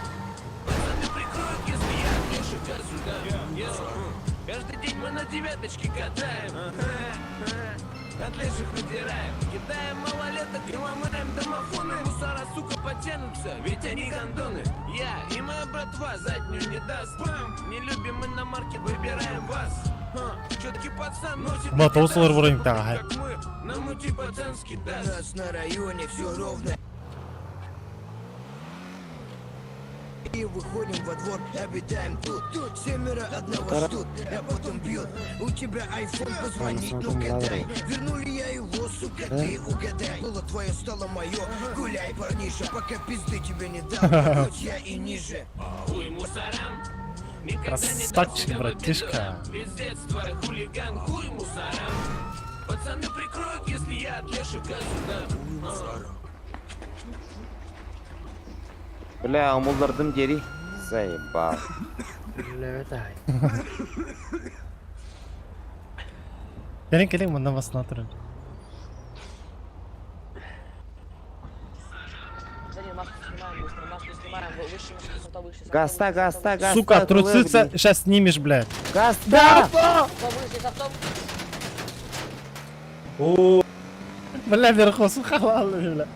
Пацаны прикроют, если я отлешу газу дам. Каждый день мы на девяточке катаем. От леших выдираем. Кидаем малолеток и ломаем домофоны. Мусора, сука, потянутся, ведь они гондоны. Я и моя братва заднюю не даст. Бам! Не любим мы на маркет, выбираем вас. Четкий пацан носит Ма тоусалар броник тага. как мы, нам мути пацанский даст. У нас на районе все ровно. И выходим во двор, обитаем тут. Тут семеро одного ждут, а потом бьют. У тебя айфон, позвонить, ну-ка дай. Вернули я его, сука, ты угадай. Было твое, стало мое. Гуляй, парниша, пока пизды тебе не дам. Хоть я и ниже. Хуй мусорам. Никогда не дам Красавчик, себя в обиду. братишка. Пиздец, твой хулиган, хуй мусорам. Пацаны прикроют, если я от леших газу дам. Бля, умуллардым дери. Заебал. Келин келин мындан басына турun. Гаста, гаста, гаста. Сука, трусы сейчас снимешь, блядь. Гаста! Бля, верхос халал, бля.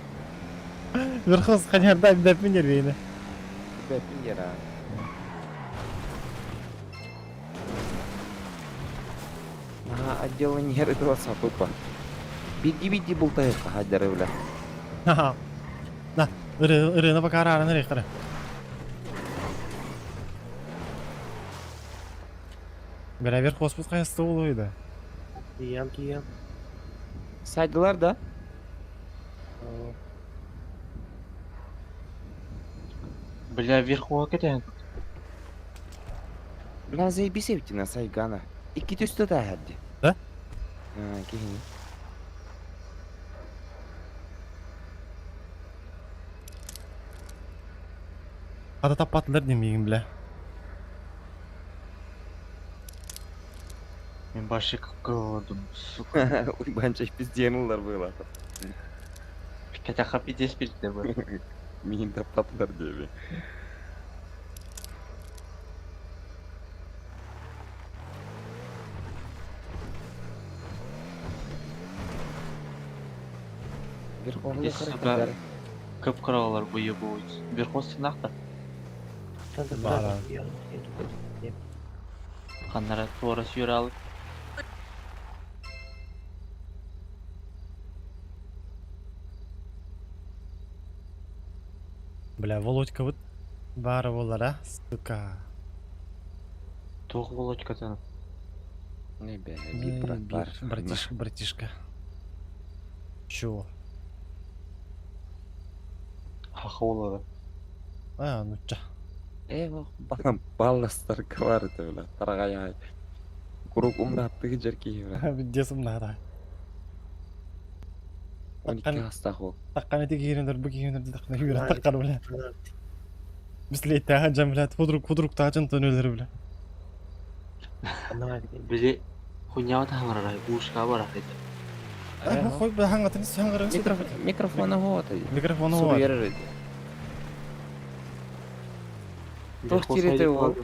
Верхос ханяр дай дай пинер Бля, пинера. Ага, отдела нервы сапыпа. Биди-биди бултайық хаддары, бля. Ха. На, ыры ыры на пока ара на рехтара. Бля, верхос пускай стол уйда. Киям, киям. Сайдылар да? Бля, вверху кетен. Бля, заебись на сайгана. Икки түсті да хадди. Да? Кихини. Ата таппатылар демейін, бля. Мен башы кылдым, сука. Уйбанча пизденулар было. Катаха пиздец бирде бу. Мин таппатылар деби. Верховный Здесь, сука, көп құралар выебываются. Верховный сынақта. Бара. Қаннара туара сүйір алып. Бля, Володька вот бары болар, а, сука. Тоқ Володька таны. Не бе, Не, брат, бар. Братишка, братишка. Чего? Хақы олады. А, ну ча. Э, балластар кварты, бля, тарагай. Курук умнаттыгы жерки, бля. Десім надо. 12 хастах ол. Таққан эти киирендер, бу киирендер таққан киирен таққан, бля. Бислей тағan жан, бля, худрук, худрук тағan төнөлөр, бля. Біле, хуйнява таңырарай, ушка бар ахайда. А, хой, бля, хаңгатын, хаңгарын Микрофоны вот. Микрофоны вот. Тух ты ол.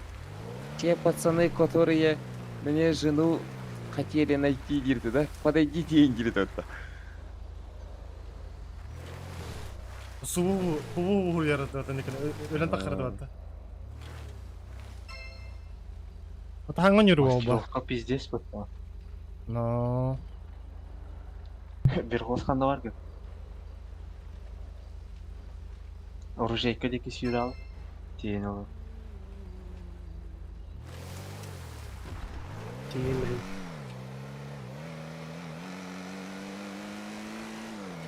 Те пацаны, которые мне жену хотели найти, говорит, да? Подойдите, говорит, это. Суу, хуу яраты, это никene, өлен тақырды батты. Таңын жүріп ол ба. Маскировка пиздец бітті. Но. Верховный қанда бар кеп. Оружейка деки сүйір алып. Тиен олар.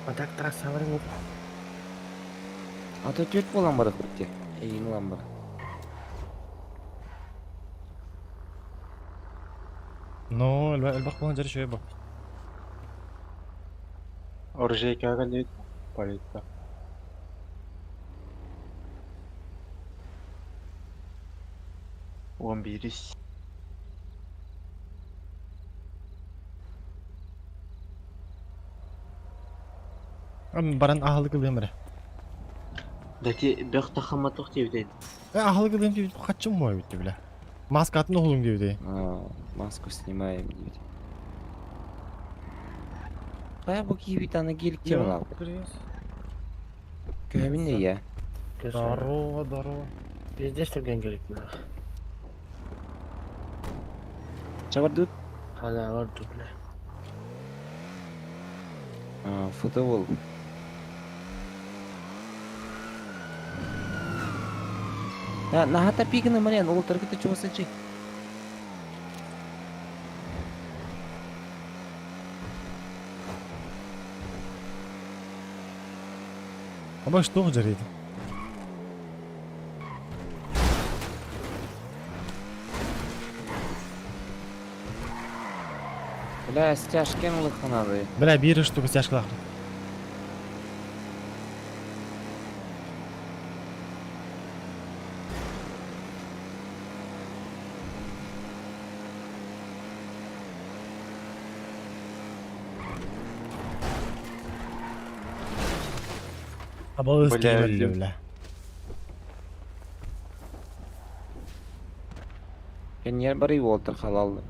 А так трасса бар А то төрт болан бар күтте. Эйин улан бар. Ну, элбэх буолан дьэр үчүгэй бу. Оружейкаҕа кэллибит полиция. Уон биирис. Баран аһылык ылыам эрэ. Дати бөх тахамматах диэбитин. Э, аһылык ылыам диэбит хаччым муой битти бля. Маскатын уһулуҥ диэбитий. Маску снимаем диэбит. Хайа бу киһибит аны геликте балаабыт. Көһөбүн да я. Здорово, здорово. Пиздец түргэн гелик нах. Чабардут? Hala vardı бля. Футбол. Наһаа пиганы Марьян, ол таргыта чугасачы. Аба что жарит? Бля, стяжкен улаханады. Бля, биир штука стяжкалаах. Абалыс Бля, киһи өллүм. бля. Кэннигэр барый уолтар халаллы.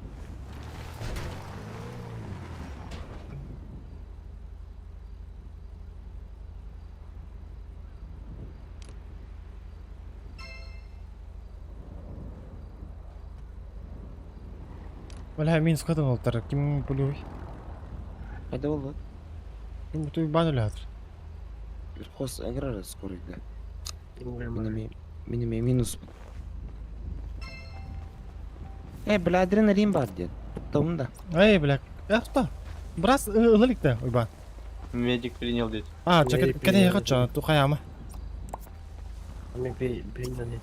Бля, мин скотон олтар. Ким пулюй? Хайда болбут? Ким туй бан үләтер. Bir хос ыҥырар скорыйда. Мин эмиэ минус. Э, бля, адреналин бар диэн. Туттабын да. Эй, бля. Эх, Брас ылылыкта, уйбан. Медик принял дейт. А, чакат кәне ягача, тухаяма. Мен принял дейт.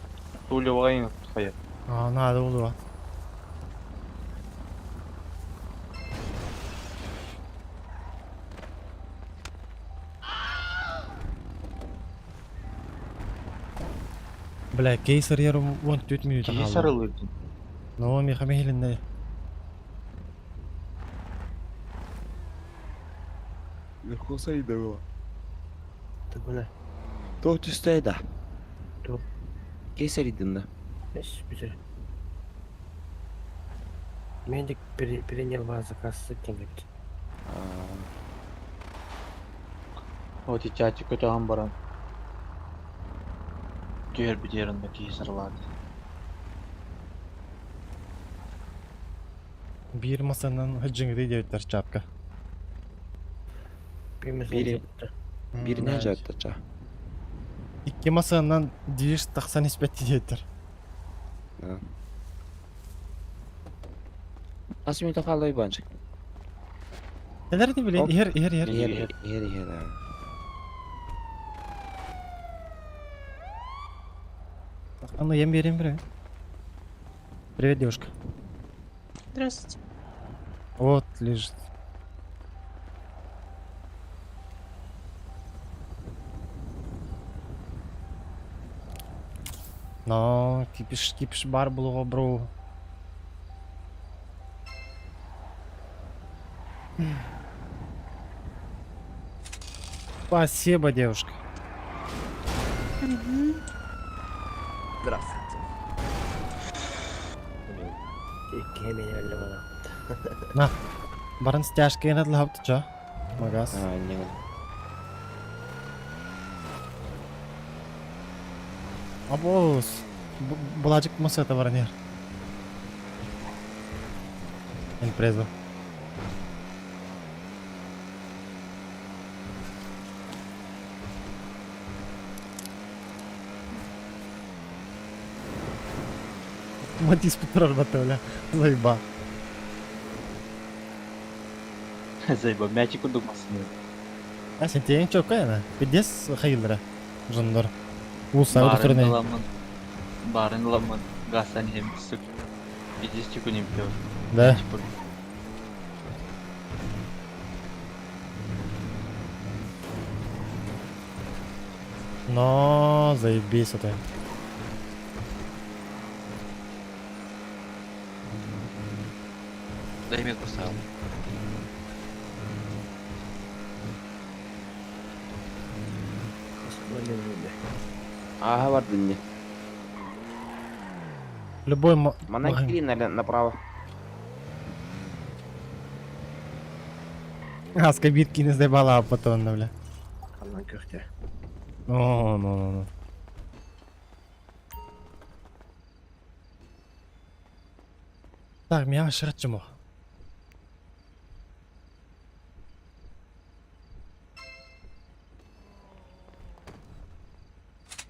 Тулевайын тухая. А, надо было. Бля, кейсер ярым 14 минут. Кейсер ылырдын. Ну, миха михилинне. Верху было. Тугуна. То түстәйда. Ту. Кейсер идин да. Эш, бүтер. Медик принял вас заказ кембит. Вот и тяти көтөһөн баран. Түһэр бүтэрин да кейсер ылады. Бир масанан хыджыңды деветтер чапка. Бири. Бирине жаттача. Икки масанан диш тахсан испетти деветтер. Да. Ас минута қалай банчик. Нелер не билен? Ихер, ихер, ихер. Ихер, ихер, ихер. А ну ем берем, привет. Привет, девушка. Здравствуйте. Вот лежит. Но, кипиш, кипиш бар булуға, бро. Спасибо, девушка. Здравствуйте. На, баран стяжка енадлахапты ча. Магаз. А, не. Абоз. Булажык масата баран ер. Импреза. Матис путурар бля. Заеба. Зайба, мячик удумасын. А сен тең чокка яна. Пидес хайылдыра. Жондор. Уса Барын удурны. ыламын. Барын ыламын. Гасан хем сук. Идис чекуним пё. Да. Но заебись это. Дай метку ставил. Ага, бардын не. Любой Манан киирин направо. А, с кабинки не заебала, а потом, бля. Ханан көхтө. Ну, ну, ну, ну. Так, меня шарчимо.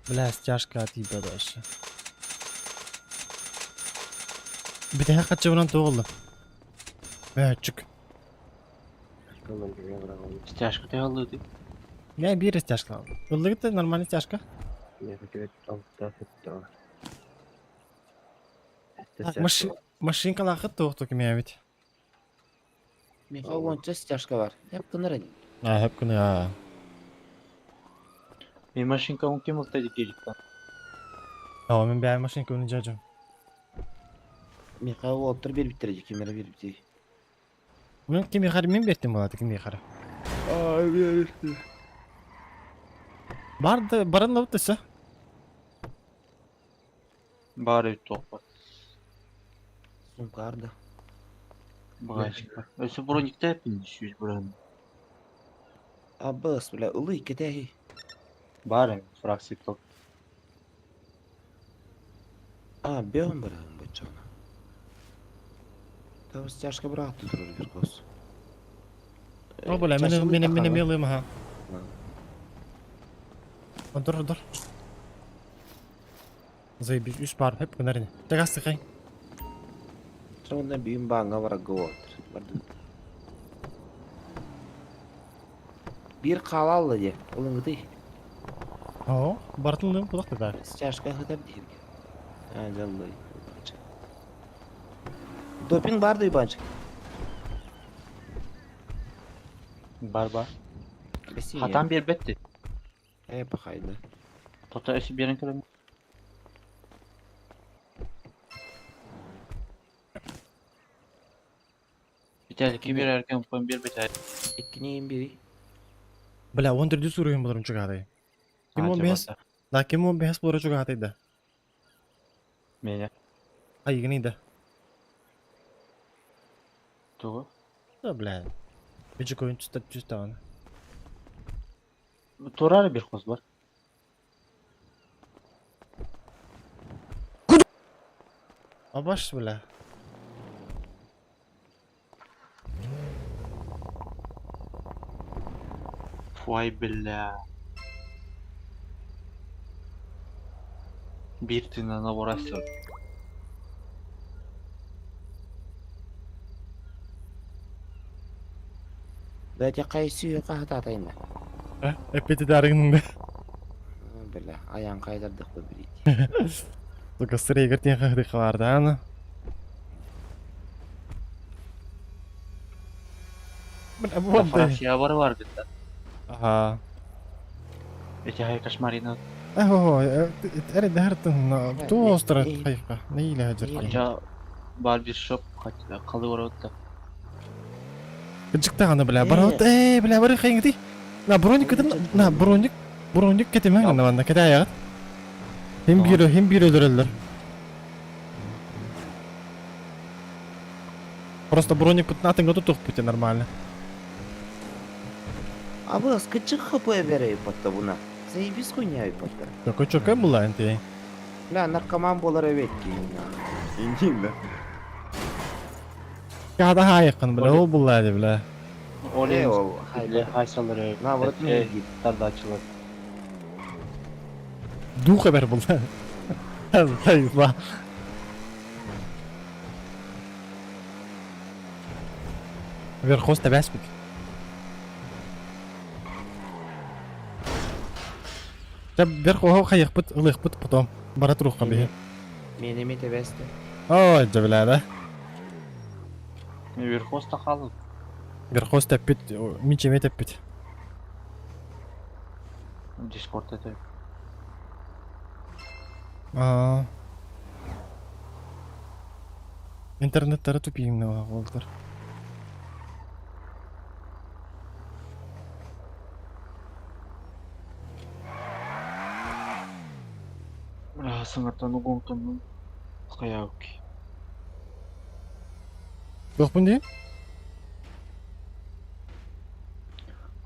Бля, стяжка от еба дальше. Битэ хачыбынан тоҕулла. Мөчүк. Стяжка тыгаллы Я бир стяжка. Ыллыгыт нормальный стяжка. Так, машинкалаахыт туох кимиэбит. Миха уонча стяжка бар. Яп гынар А, хөп күнү а. Мен машинка он кем ылтайды келиктен. Aa, мен бәй машинка өнү жажым. Миха уолтар бербиттер кимere бербити. Мен кими хары мен бертим болады кими хары. Ай, бербити. Барды барын лаптысы. Бары тоқ бар. Сумка арды. Багажник бар. Өсө броникте эпин 100 броник. Абыс, бля, ылый кетеги. Бары фракция топ. А, беон барагын бачана. Там стяжка брат турur bir kos. О, бля, мен мен мен милым ха. Dur dur. Заебись, үс бар, хеп күнәрне. Тагасы кай. Сонда бүйін баңа бара гоотыр. Барды. Bir қалалды де, олыңгыды. О, бартын булак да. Стяжка хытап дейін. А, жаллы. Допинг бар да банчик. Бар бар. Хатан бербетти. Э, пахайды. Тота өсү берен көрөм. Битәли ки береркен пон бер битәли. Иккинин бири. Бля, он төрдү суруйм буларым чугады. Ким он бес? Да, ким он бес булар чугады да. Меня. Айгыны да. Тугу. Да, бля. Бичи коюн чүстәп чүстән. Турар бир коз бар. Абаш, бля. Фуай, бля. Бир тыйнана борасың. Бәте кайсы кахататайна. Эпети дарыгның да. Бля, аян кайдардык бу бирит. Только сыры егер тен хахды хавардан. Бля, вот. Фракция бар бар бит. Ага. Эти хай кошмарина. Ого, эри дәртін ту остра хайфа. Нейле хаҗыр. Анча бар бир шоп калы барат. Кычыкта бля, барат. Эй, бля, бары хайыңды. На броник кедим, на броник, броник кетем на ванда кете аягат. Хим бире, хим бире өлөрөлөр. Просто броник путнатын готов пути нормально. Абыс, кычык хп берей потта буна. Заебись хуйня потта. Такой чокай була энти. Бля, наркоман болар эбет ки. Индин Када хайыкын бля, ол була ди бля. Оле ол хайсалары. Наоборот, мен Тардачылар. Духа бер була. Заебла. Верхоз табяспит. Та верхо хайыкпыт, ылыхпыт потом. Барат рухка бихи. Мен эме тебести. Ой, бля, да. Верхоз та калып. Верхоз тәппит, мичеме тәппит. Дискорд это. Аа. Интернеттары тупиҥна буолтар. Саҥаттан угуҥтуннун хайаабыт. Туохпун дии?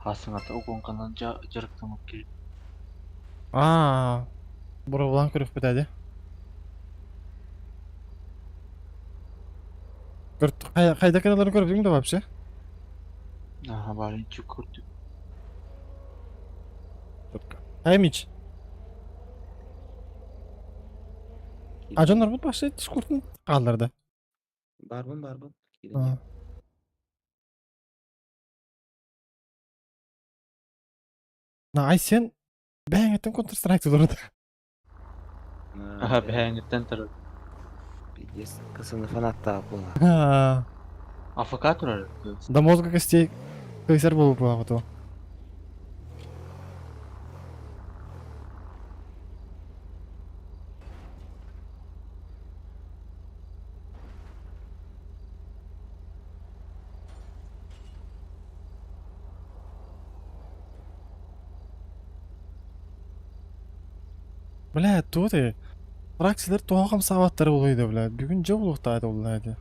Саҥата угуҥканан дьарыктаммыт киһи. Аа, боруобалаан көрүөхпүт ээ дии. Хайда кыраларын көрбүтүҥ да вообще? Аха, баарын чук көрдүм. Аймич. А дьоннорбут вообще дискуртун хаалларда. Барбын, барбын. Аа. На Айсен бэйэҥиттэн Counter Strike турда. Аха, бэйэҥиттэн турар. Пиздец, кысыны фанаттаах буола. АФК турар. До мозга костей кайсар буолуп буолаҕа Бля, туох Фракциялар тоҕо хамсаабаттара буолуой да, бля. Бүгүн дьэ буолуохтаах этэ буолла этэ.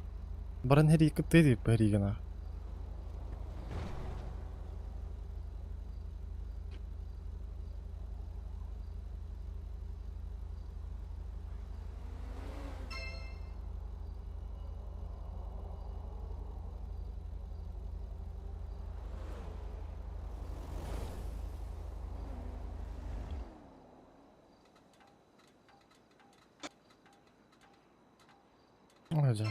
Баран һэрии кыттыа диэбиппэ һэриигин Ой, да.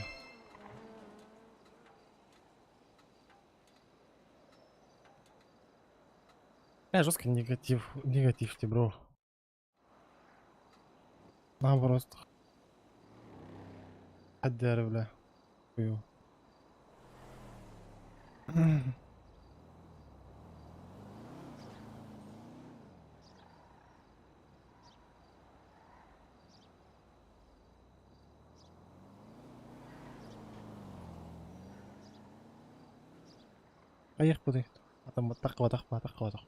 Бля, жесткий негатив, негатив ты, бро. Наоборот. Хаддары, бля. Хую. Айах будай. Атам таққа таққа таққа тақ.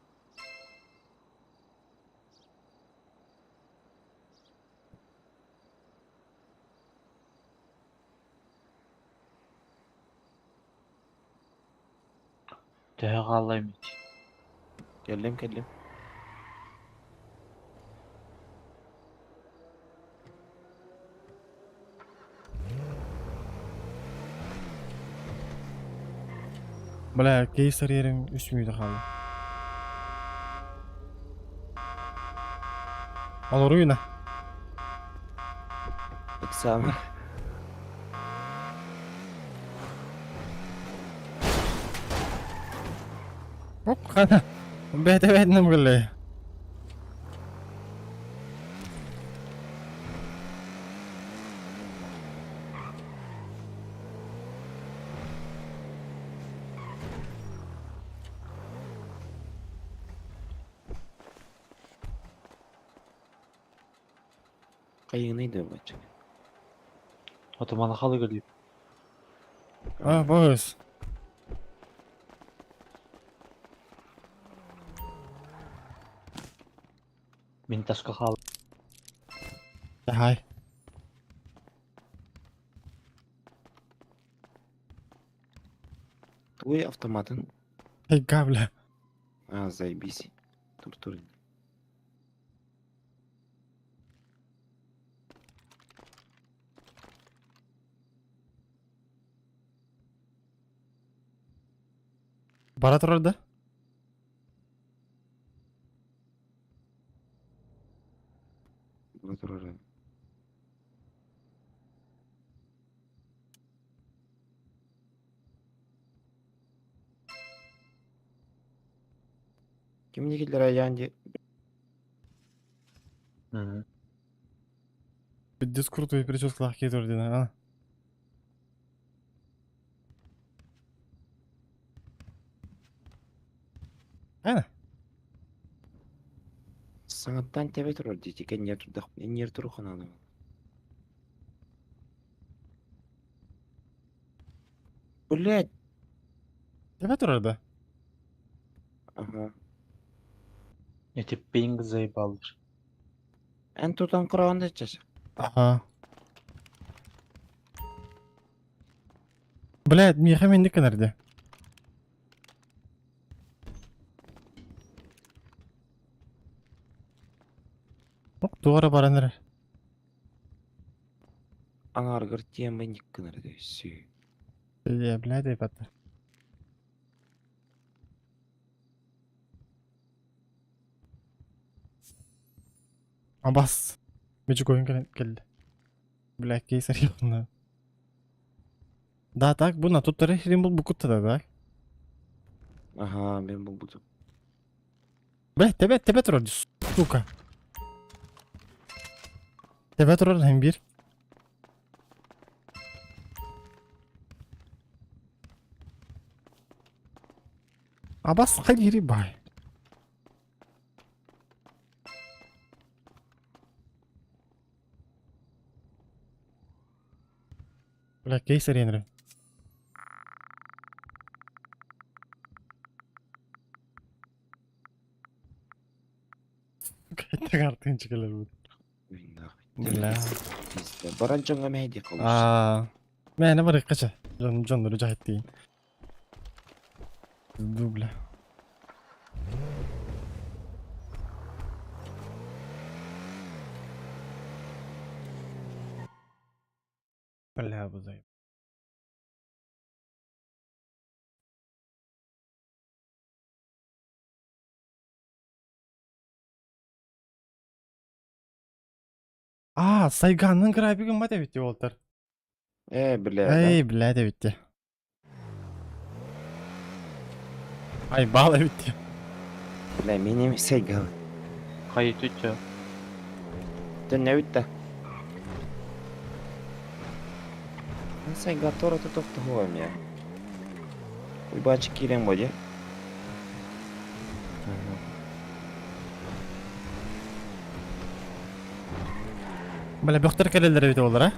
Төһө хааллайм Кэллим, кэллим. Бля, кейс арыйарым үс мүнүүтэ хаалла. Олоруйна. Ыксаама. Оп, хана. Бэйэтэ бэйэтинэн кэллэ. Кайыгынай да бачык. Отумана халы кэлип. А, бос. Мин таска хаал. Хай. Твой автоматын. Эй, бля. А, заебись. Тур-тур. Бара турар да? Бара турар. Ким дигилер аян ди. Пиздец крутой прическа лахки тур дина, а? Айна. Саҥаттан тэбэ турар дии, кэннигэр турдахпына иннигэр туруоххунаана. Блядь! Тэбэ турар да? Ага. Эти пинг заебал. Эн тутан кураан да часа. Ага. Блядь, миэхэ минник гынар Ок, туора баран эрэр. Аҥааргар тиэмэ ник гынар да сү. Э, блядь, ебать. Абас. Мечик ойын келді. Бля, кейсер ёбана. Да, так, буна тут хрен был букутта да, да? Ага, мен булбутум. Бля, тебе, тебе турар, сука. Тебе турар hem bir. Абас хайри бай. Бля, кейсер енре. Кайтагартын чекелер бу. Бля. Баран дьоҥҥо мэһэйдиэх буолуохсун. Аа. Мээнэ барыахха Дьон дьоннору дьаһайттыын. Дубля. Бля, бу заеб. Аа, Сайганның графигын ба эбит уолтар. Э, бля, да? Эй, блядь, эбит. Ай, бал эбит. Бля, минем Сайган. Хайы түтчө. Төннөбүт да. Сайган тора тохтоһуом я. Уйбаачык киирэн буо дии. Бля, бөхтөр кэлэллэр эбит олар, а?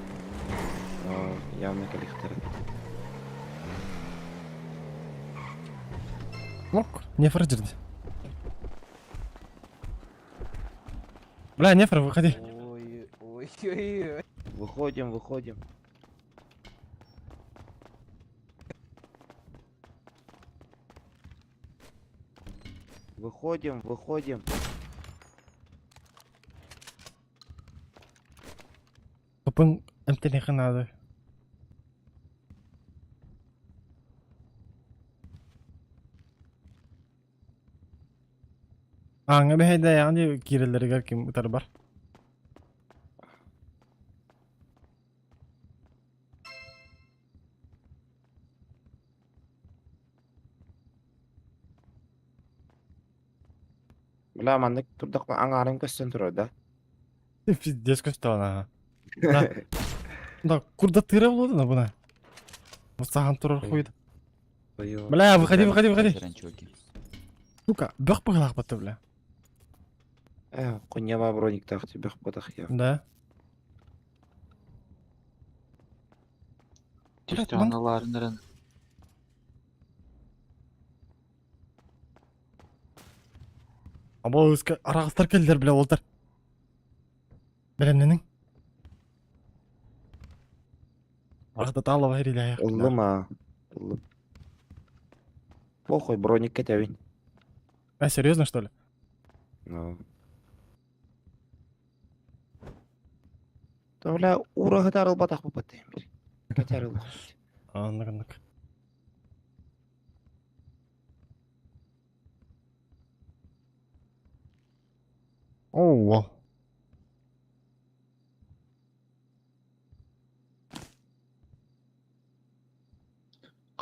Явно кэлихтэр. Ок, нефр жерди. Бля, нефр, выходи. Ой, ой, ой, ой. Выходим, выходим. Выходим, выходим. Тупын эмтенехи надо. Аңа бэһэйдэ яғни киирэллэригэр ким ытар бар. Бля, маннык турдахпына аҥаарым көстөн турар да. Пиздец көстөн аха. Да. Да, курда тыра болду на буна. Сахан турар хуйда. Бля, выходи, выходи, выходи. Сука, бөх быһылаах батты, бля. Э, хуйняба брониктаах бөх ботах я. Да. Түстэ аналарынарын. Аба өске арағыстар келдер, бля, олдар. Бэлэмнэнин. Арахта таалаба хэрилэ Ыллым аа. Ыллым. Похуй, броник кэтэбин. А, серьезно, что ли? Ну. Да, бля, ураһыт арылбатах буппат бир. Кэтэ арылбат. Аннык, аннык. Оу.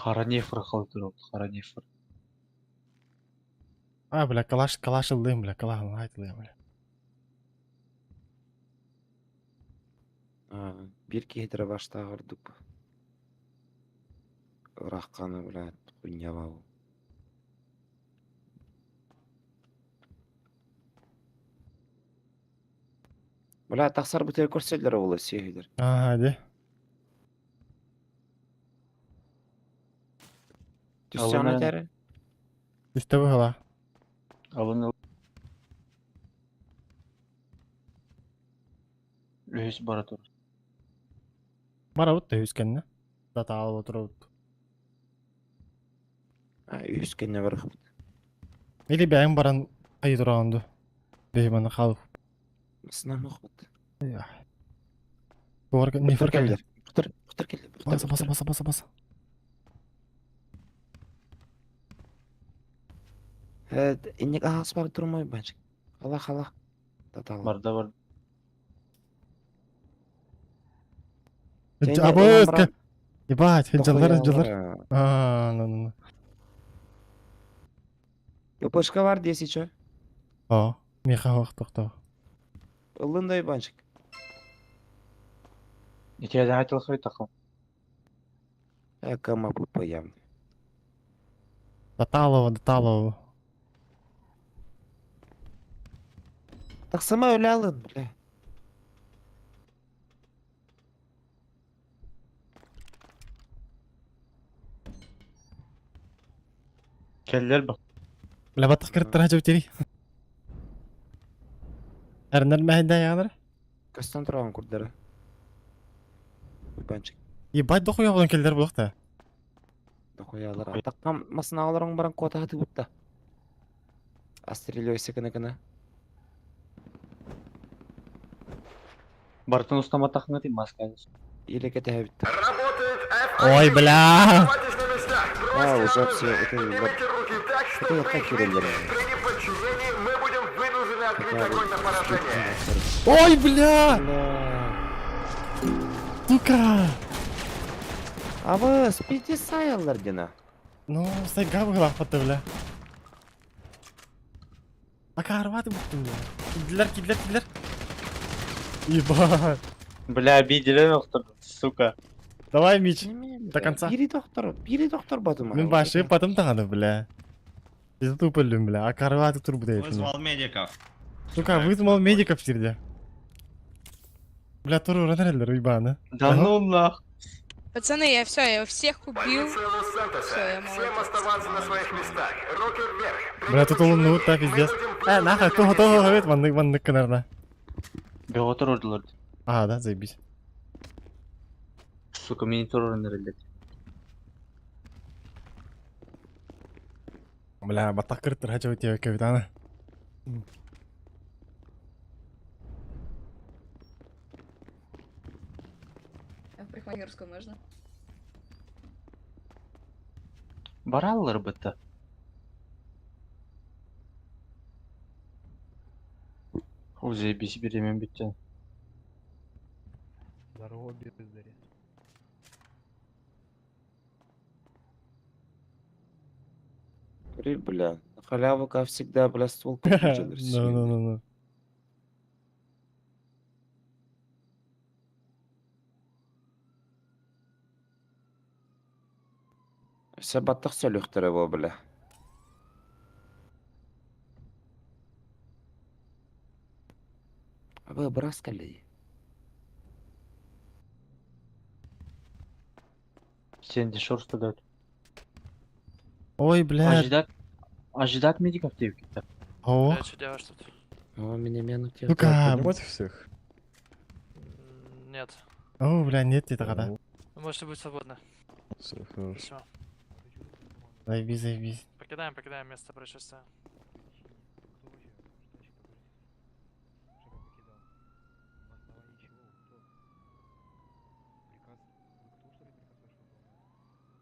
Қара нефр қалып тұр, қара нефр. А, бля, калаш, калаш ылдым, бля, калаш айтылым, бля. А, бир киһитэрэ баштааҕырдык. Ырахханы, бля, хуйняба ол. Бля, тахсар бытыгар көрсөллөр оҕолор сүөһүлэр. Ага, ди. Түссе этэр. Түсте быһыла. Алын Үһүс бара тур. Барабыт да үһүс кэннэ. Датаал отыробут. Үһүс кэннэ барахпыт. Или бэйэҥ баран хайы тураҕын ду. Биһи маны хаалып. Сынамахпыт. Нефор кэллэр. Кутар, кутар кэллэр. Баса, баса, баса, баса, баса. Инник аас бар турмай банчик. Алах, алах. Татал. Барда бар. Абыс, Ебать, хеджалар, хеджалар. А, ну, ну, ну. ППшка бар десе чё? О, миха тоқтау. Ыллын да банчик. Итиэдэ айтылхай тахым. Кама пупаям. Даталова, Даталова. Тахсама өлө алын, бля. Келлер бak. Бля, баттах кырыттара жөптери. Эрнер мәһендә ягыныр. Көстөн тураган курдары. Банчик. Ебать, дохуя булан келдер булакта. Дохуялар. Таққам масыналарың баран кота хаты бутта. Астрелёйся кына кына. Бартын устама тахыңа ти маска. Или кете битти. Ой, бля. А, уже все, это Это я так кириллер. Ой, бля. Сука. А вы спите сайаллар дина. Ну, сайга быгылахпатты, бля. Ака арбаты буттум, бля. Кидлер, кидлер, кидлер. Ебать. Бля, обидели доктор, сука. Давай, Мич, до конца. Бири доктор, бири доктор батым. Мен башы потом тағаны, бля. Я тупо люм, бля. А карваты турбу дает. Вызвал медиков. Сука, вызвал медиков сирде. Бля, туру ранреллер, уебаны. Да ну нах. Пацаны, я все, я всех убил. Все, я молодец. Бля, тут он так пиздец. Э, нахуй, кто готов говорит, ванны, ванны, наверное. Беғотыр ордылар. А, да, заебись. Сука, мени тур орындырылды. Бля, баттах кырыттыр, хочу тебе капитана. А в парикмахерскую можно? Бараллар бытты. О, заебись, беремен битті. Здорово, бездари. При, бля. На халяву, как всегда, бля, ствол Ну, ну, ну, ну. Все баттах сөлүхтөрө бу, бля. Абы брас калли. Сен дешор стадат. Ой, бля. Ожидать, ожидать медиков деп кетті. О. Что делаешь тут? О, меня мену тебе. Сука. всех. Нет. О, бля, нет, это когда. Вы можете быть свободны. Все, хорошо. Все. Заебись, заебись. Покидаем, покидаем место происшествия.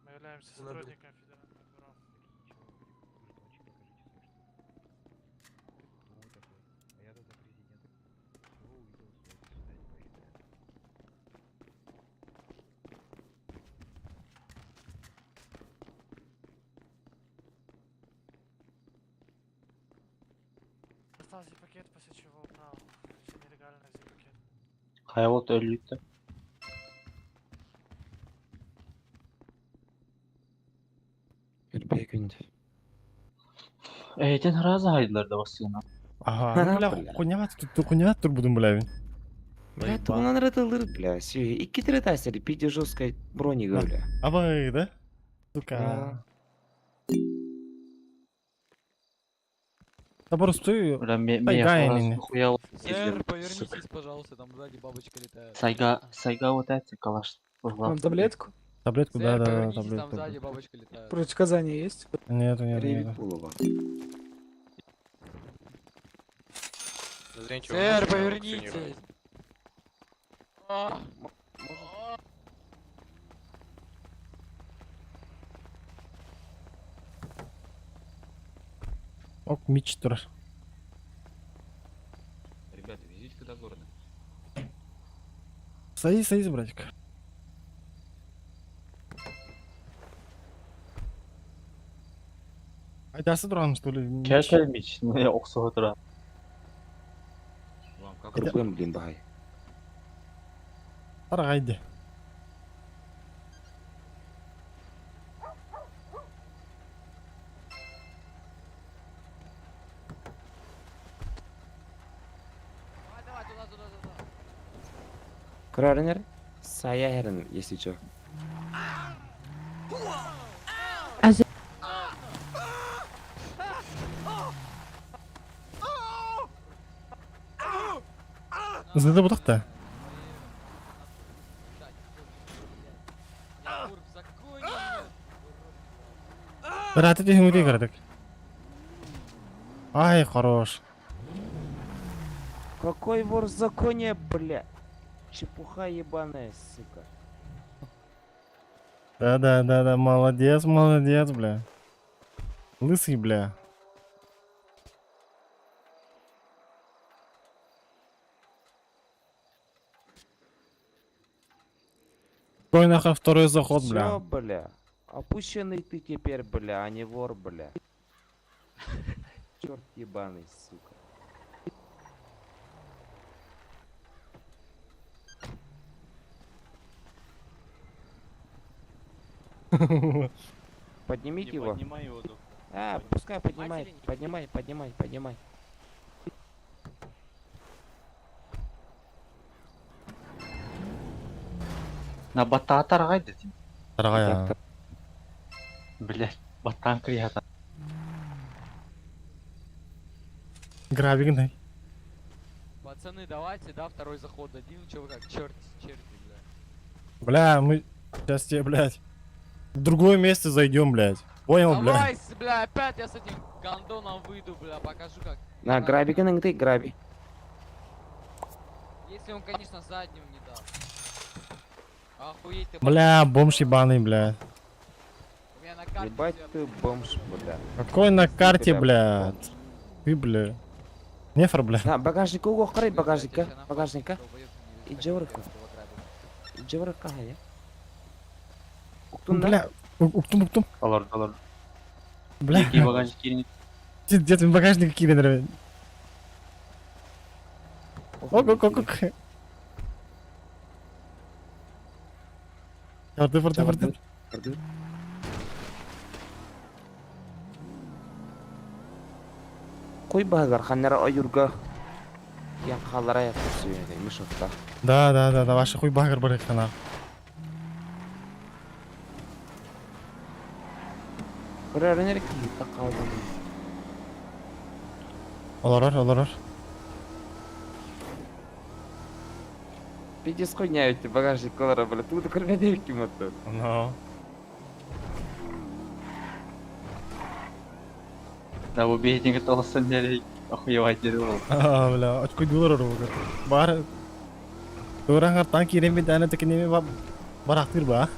Мы являемся сотрудниками Федерального бюро. Достал зип-пакет, после чего убрал нелегальный зип-пакет. Хайвол өлүйтті. Үрбе күндү. Эйтен разы хайдылар да бассына. Ага, ну, бля, хуйня, тут хуйня турбудум, бля. Бля, тугунан ырытыллыр, бля, сүһү. Икки тырытаастар, пиде жесткой бронига, бля. Абай, да? Сука. Да просто Бля, меня Сайга инини. хуя Сэр, повернитесь, пожалуйста, там сзади бабочка летает. Сайга, сайга вот эти, калаш. Вам таблетку? Таблетку, да, Сэр, да, да, повернитесь, там таблетку. сзади бабочка летает. Противоказания есть? Нету, нету, Ревит нету. Пулова. Сэр, повернитесь. А! Ок, мич турар. Ребята, везите до города. Садись, садись, братик. Айдасы туран, что ли? мич? Кәкәл мич, не оксуға тұра. Вам как? Кырбым, блин, бай. Таргайды. Давай, давай, туда, туда, туда. Крарнер? Сая херен, если чё. Зыды бұтақты. Я вор в законе. Раты түйін кірдік. Ай, хорош. Какой вор в законе, бля? Чепуха ебаная, сука. Да-да-да-да, молодец, молодец, бля. Лысый, бля. Какой нахуй второй заход, Всё, бля? бля. Опущенный ты теперь, бля, а не вор, бля. Черт ебаный, сука. Поднимите Не его. поднимай его, доктор. А, пускай поднимает. Поднимай, поднимай, поднимай. На бата таргайды. Таргай, Блять, батан крията. Грабигный. Пацаны, давайте, да, второй заход дадим, чё вы как черти, черти, бля. Бля, мы сейчас тебе, блядь, в другое место зайдем, блядь. Понял, бля? Давай, бля, опять я с этим гондоном выйду, бля, покажу как. На, граби ты, граби. Если он, конечно, заднюю не даст. Охуеть ты, Бля, бомж ебаный, бля. У меня на карте Ебать ты бомж, бля. Какой на карте, Бля, бля? Ты, бля. Нефр, бля. На, багажник угол, қарай багажника, багажника. И джеврка. И джеврка, я. Уктум, да? Бля, уктум, уктум. Алар, алар. Бля. Екі багажник кирин. Дед, багажник кирин, Ок, ок, ок, ок. Форды, форды, форды. Форды. Кой багар, ханнара аюрга. Ян халара я сүйеді, мишотта. Да, да, да, да, ваша хуй багар бар хана. Көрәрінер киітті қалдым. Олар, олар. Пиздец хуйня эти багажник колора, бля, тут көрмедек ким отты. Но. Да, убейте, толсын дерей. Охуевать дерево. А, бля, очко дулар ору. Бар. Туран танк ирем бит ана текенеме ба барактыр ба.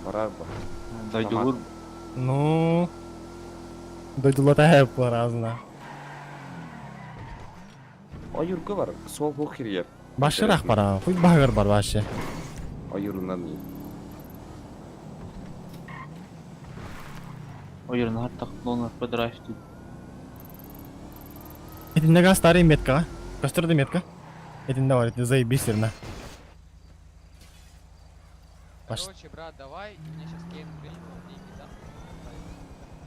Барар ба. Дойдулур. Ну. Дойдулата хеп разна. Аюрга бар, сол хохир еп. Башырак бара, хуй багар бар вообще. Аюрунан не. Ойырын артық донор подрайв дейді. Этиннега старый метка. Костерда метка. Этинне бар, этинне заебись на. Баш. Короче, брат, давай, мне сейчас Кейн принял, деньги даст.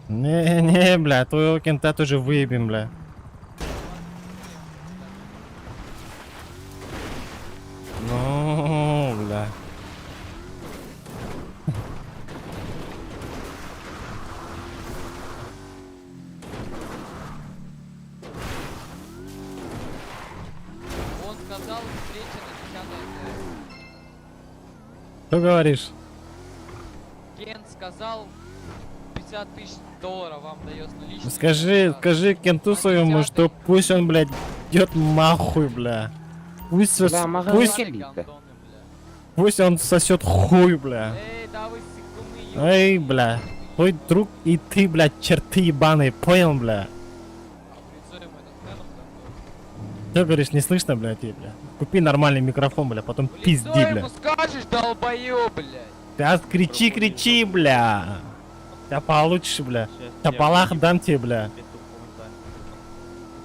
Не, не, бля, твоего кента тоже выебем, бля. сказал, встреча на 10 Что говоришь? Кен сказал, 50 тысяч долларов вам дает наличными. Скажи, скажи кенту своему, что пусть он, блядь, идет нахуй, бля. Пусть, Бля, мага пусть, келлийтэ. пусть он сосет хуй, бля. Эй, бля. Твой друг и ты, блядь, черты ебаные, понял, бля? Что говоришь, не слышно, бля, тебе, бля? Купи нормальный микрофон, бля, потом пизди, Что бля. ему скажешь, долбоёб, блядь? Сейчас кричи, кричи, бля. Я получше, бля. Я балах дам тебе, бля.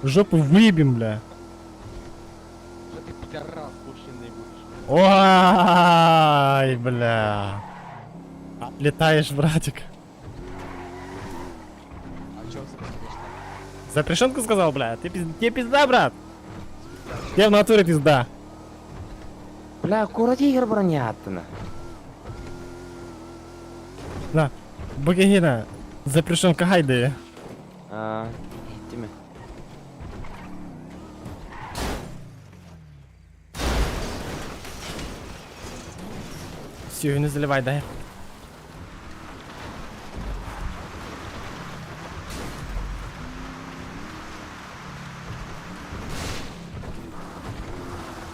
В жопу выебем, бля. Что ты пидорас? Ой, бля. Летаешь, братик. А чё Запрещенку сказал, бля? Ты пиз... Тебе пизда, брат. Тебе в натуре пизда. Бля, куорат иһигэр броня аттына. На, Богинина, запрещенка хайды. Аа, иһиттим. Все, не заливай, дай.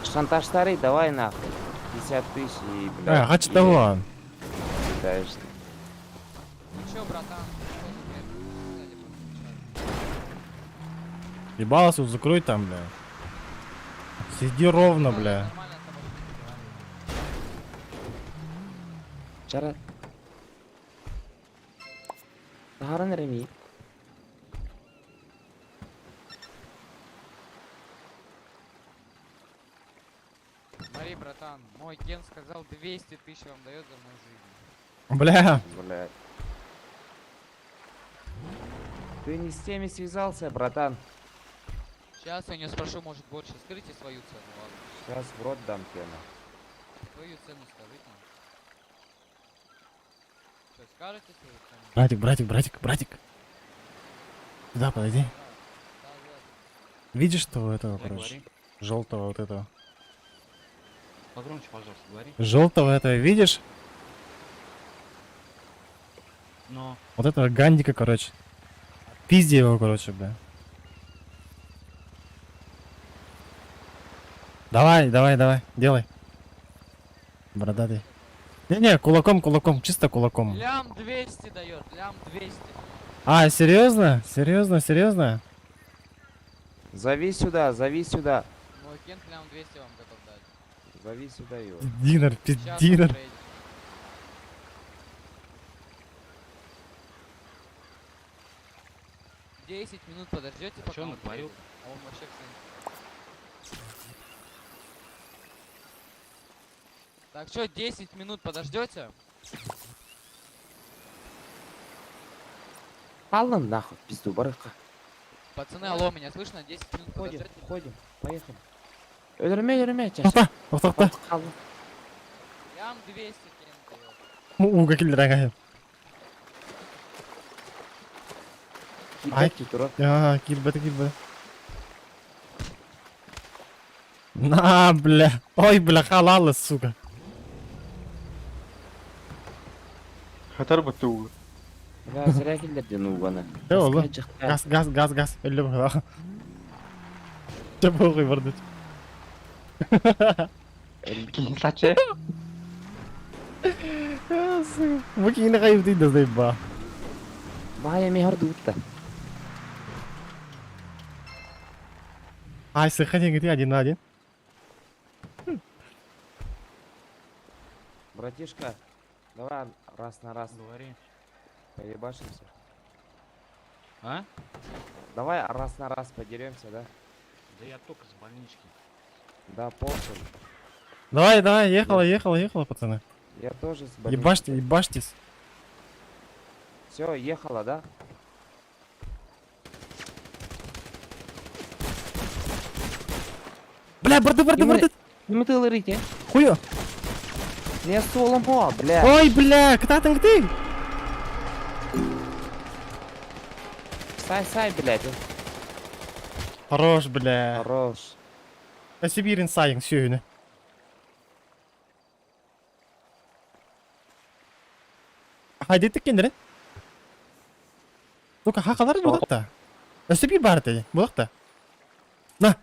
Шантаж старый, давай нахуй. 50 тысяч и, блядь. А, хочу и того. Летаешь ты. Ну чё, братан, что за бред? Сказали просто. Ебало свою закрой там, бля. Сиди ровно, бля. Чара. Таһааран эрэ Смотри, братан, мой Кен сказал 200 тысяч вам дает за мою жизнь. Бля. Блядь. Ты не с теми связался, братан. Сейчас я не спрошу, может больше. Скажите свою цену, ладно. Сейчас в рот дам тебе. нахуй. Свою цену скажите. Что, скажете свою цену? Братик, братик, братик, братик. Сюда подойди. Видишь того этого, Да, короче? говори. Желтого вот этого. Погромче, пожалуйста, говори. Желтого этого видишь? Но. Вот этого гандика, короче. Пизди его, короче, бля. Давай, давай, давай, делай. Бородатый. Не-не, кулаком, кулаком, чисто кулаком. Лям 200 дает, лям 200. А, серьезно? Серьезно, серьезно? Зови сюда, зови сюда. Мой Кент лям 200 вам готов дать. Зови сюда его. Динер, Сейчас он пиздинер. приедет. 10 минут подождете, пока чё он он натворил? приедет? А он вообще, кстати. Так что, 10 минут подождете? Аллан нахуй, в пизду, барыха. Пацаны, алло, меня слышно? 10 минут Ходим, подождете? ходим, поехали. Өлөрүмэ, өлөрүмэ, чаш. Тоқта, тоқта. Алла. Лям 200 Кен дает. Уга киллер Ай, а, килбэт, килбэт. На, бля. Ой, бля, халалы, сука. Хатар батуга. Бля, зря киллердин уганы. Э, оğlum. Газ, газ, газ, газ. Өллө быһыылаах. Чэ похуй бардыч. Килсачы. Бу киһини хайбытый да заебал. Бая мехор дуутта. Ай, сыхани, где один на один? Братишка, давай раз на раз. Говори. Поебашимся. А? Давай раз на раз подеремся, да? Да я только с больнички. Да, похуй. Давай, давай, ехала, ехала, ехала, пацаны. Я тоже с больнички. Ебашьте, ебашьтесь. Все, ехала, да? Бля, барды, барды, барды. Не ты лырите. Хуё. Я стволом по, бля. Ой, бля, кто ты? Сай, сай, блядь. Хорош, бля. Хорош. Сибиирин сайын сүөһүнү. Хайдыттык киндерин? Сука, хакалар булакта. Өссө биир баар этэ, булакта. На!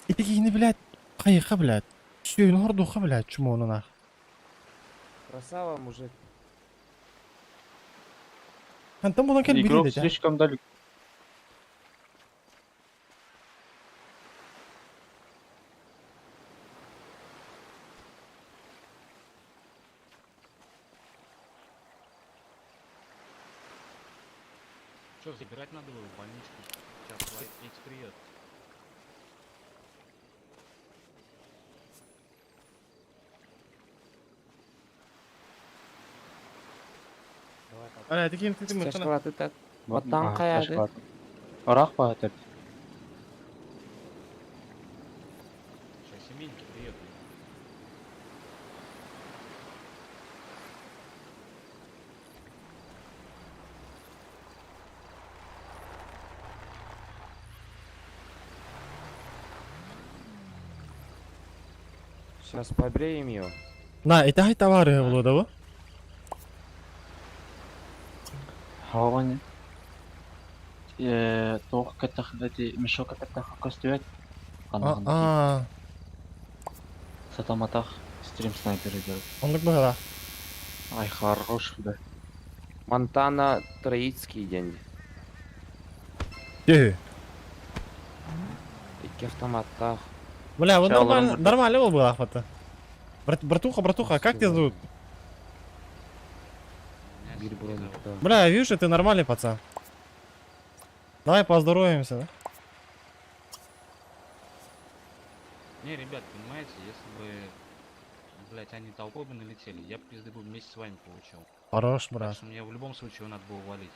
Ити киһини, блядь, хайыха, блядь. Сүөһүнү хордуха, блядь, чумону нах. Красава, мужик. Хантан булан кэлбит Игрок этэ. слишком далеко. Что, забирать надо было в больничку? Сейчас эти приедут. Ана, тикин титим Тяжкалаты так. Оттан каяды. Ыраах баатыр. Сейчас семейники приедут. Сейчас побреем ее. На, это хай товары было, да? Хавани. Туох кэтэх эти мешок кэтэх көстүбэт. А, Сатаматах стрим снайпер идет. Оннук быһыылаах. Ай, хорош, да. Монтана Троицкий день. Тиһи. Икки автоматтаах. Бля, вот Ща нормально, аларым. нормально был бы охота. Братуха, братуха, как тебя зовут? Биир брониктаах. Бля, видишь, ты нормальный пацан. Давай поздороваемся, да? Не, ребят, понимаете, если бы, блять, они толпой бы налетели, я бы пизды бы вместе с вами получил. Хорош, Так брат. что мне в любом случае его надо было валить.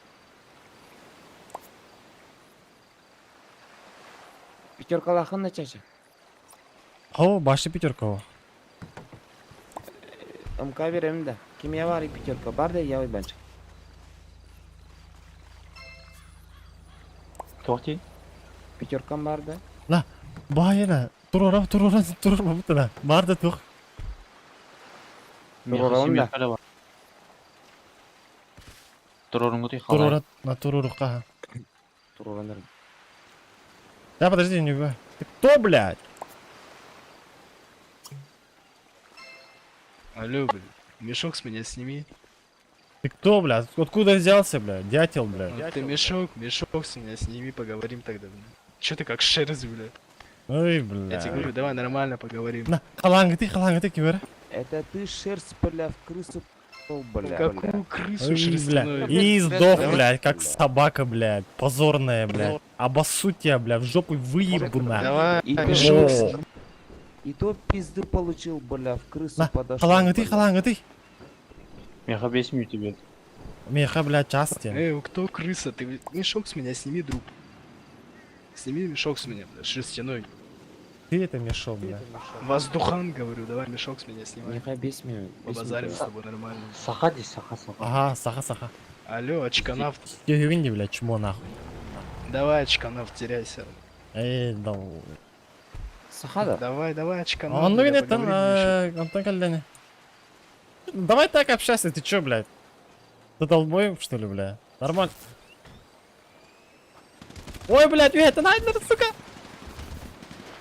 Пятеркалаахын на чача. О, башты пятерка. МК берем да. Кимия бар и пятерка. Бар да я банчик. Туох Пятеркам бар да. На, байына. Турора, турора, турора, бутына. Бар да тух. Туророн да. Турорунгу халай. Турора, на турурука. Туророн. Да, подожди, не убивай. Ты кто, блядь? Алло, блин, мешок с меня сними. Ты кто, блядь? Откуда взялся, блядь? Дятел, блядь. Ну ты мешок, мешок с меня сними, поговорим тогда, блин. Че ты как шерсть, блядь? Ой, бля. Я тебе говорю, давай нормально поговорим. На, халанга ты, халанга ты, кибер. Это ты шерсть, бля, в крысу бля. Какую крысу Ой, бля. шерстяную? И сдох, Давай. блядь, как собака, блядь. Позорная, блядь. Обоссу тебя, блядь, в жопу выебу, на. Давай, И то, мешок О. сними. и то пизды получил, бля, в крысу На, подошел. халанга ты, бля. халанга ты. Меха бес тебе. Меха, блядь, час тебе. Эй, кто крыса? Ты мешок с меня сними, друг. Сними мешок с меня, бля, шерстяной. Ты это мешок, бля. Воздухан, говорю, давай мешок с меня снимай. Меха бес минут. Побазарим с тобой нормально. Саха здесь, саха, саха. Ага, саха, саха. Алло, очканавт. Ты блядь, чмо нахуй. Давай, очканавт, теряйся. Эй, да. Саха да? Давай, давай, очканавт. Он бля, ну там, поговорим еще. Антон Кальдани. Давай так общайся, ты чё, блядь? Ты долбоеб, что ли, бля? Нормально. Ой, блядь, это найдер, сука!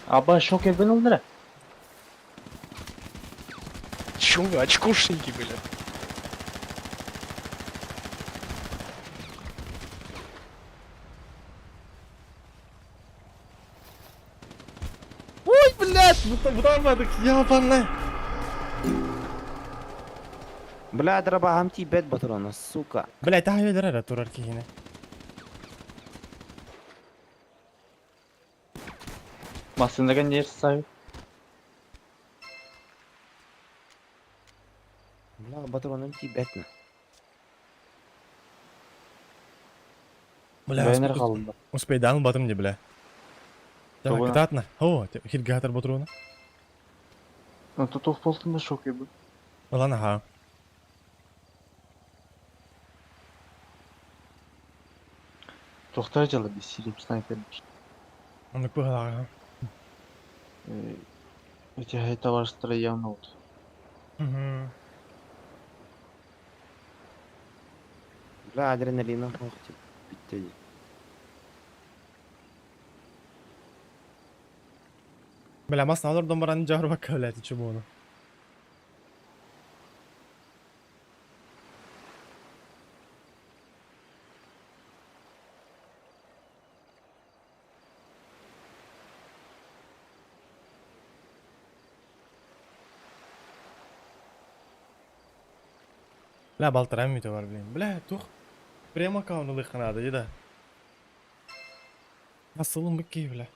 Аба, шок я вынул, Чё вы, очкошники, блядь? Ой, блядь, бутамадык, ебаная. Бля, дробагам бет патрона, сука. Блядь, таһы өлөр турар киһини. Массынаға не ставит? Бля, патроном тибетна. Бля, Бэнер қалында. Успейдан батым не, бля. Давай, Тугуна. кытаатна. О, хилгатар ботруна. Ну тут в полтында шок ебі. Ылан, ага. Тоқтай жылы бес сиреп снайпер. Оны көһөлага. Эти товарищтара явно вот. Угу. Бля, адреналина ох, типа, Бля, масна олордон баран жаарбакка, блядь, чубуну. Бля, балтарам мүтө бар, блин. Бля, тух. Прямо кауны лыханады, да. Асылым быкки, бля.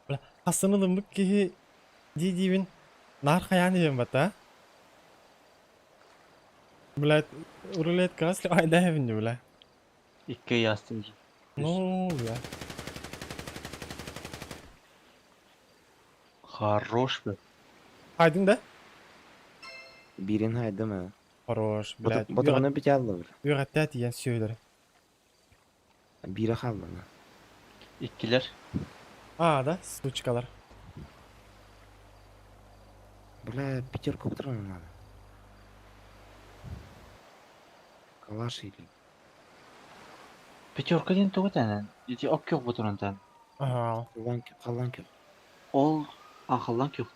Бля, асынылым быкки дии-диибин наар хайаан иһэн бата. Блядь, рулетка айда бля. Икки ястым. Ну, бля. Хорош, бля. Хайдың да? Бирин хайдым, а. Хорош, блядь. Ботугуну бите алды бир. Үйрәттә тиен сөйләр. Бири халды на. Иккилер. А, да, сучкалар. Бля, пятерку патронов надо. Калаш или... Пятерка ден тугу тәнен. Ити ок кök бутурун тән. Ага. Халан халан кök. Ол ахаллан кök.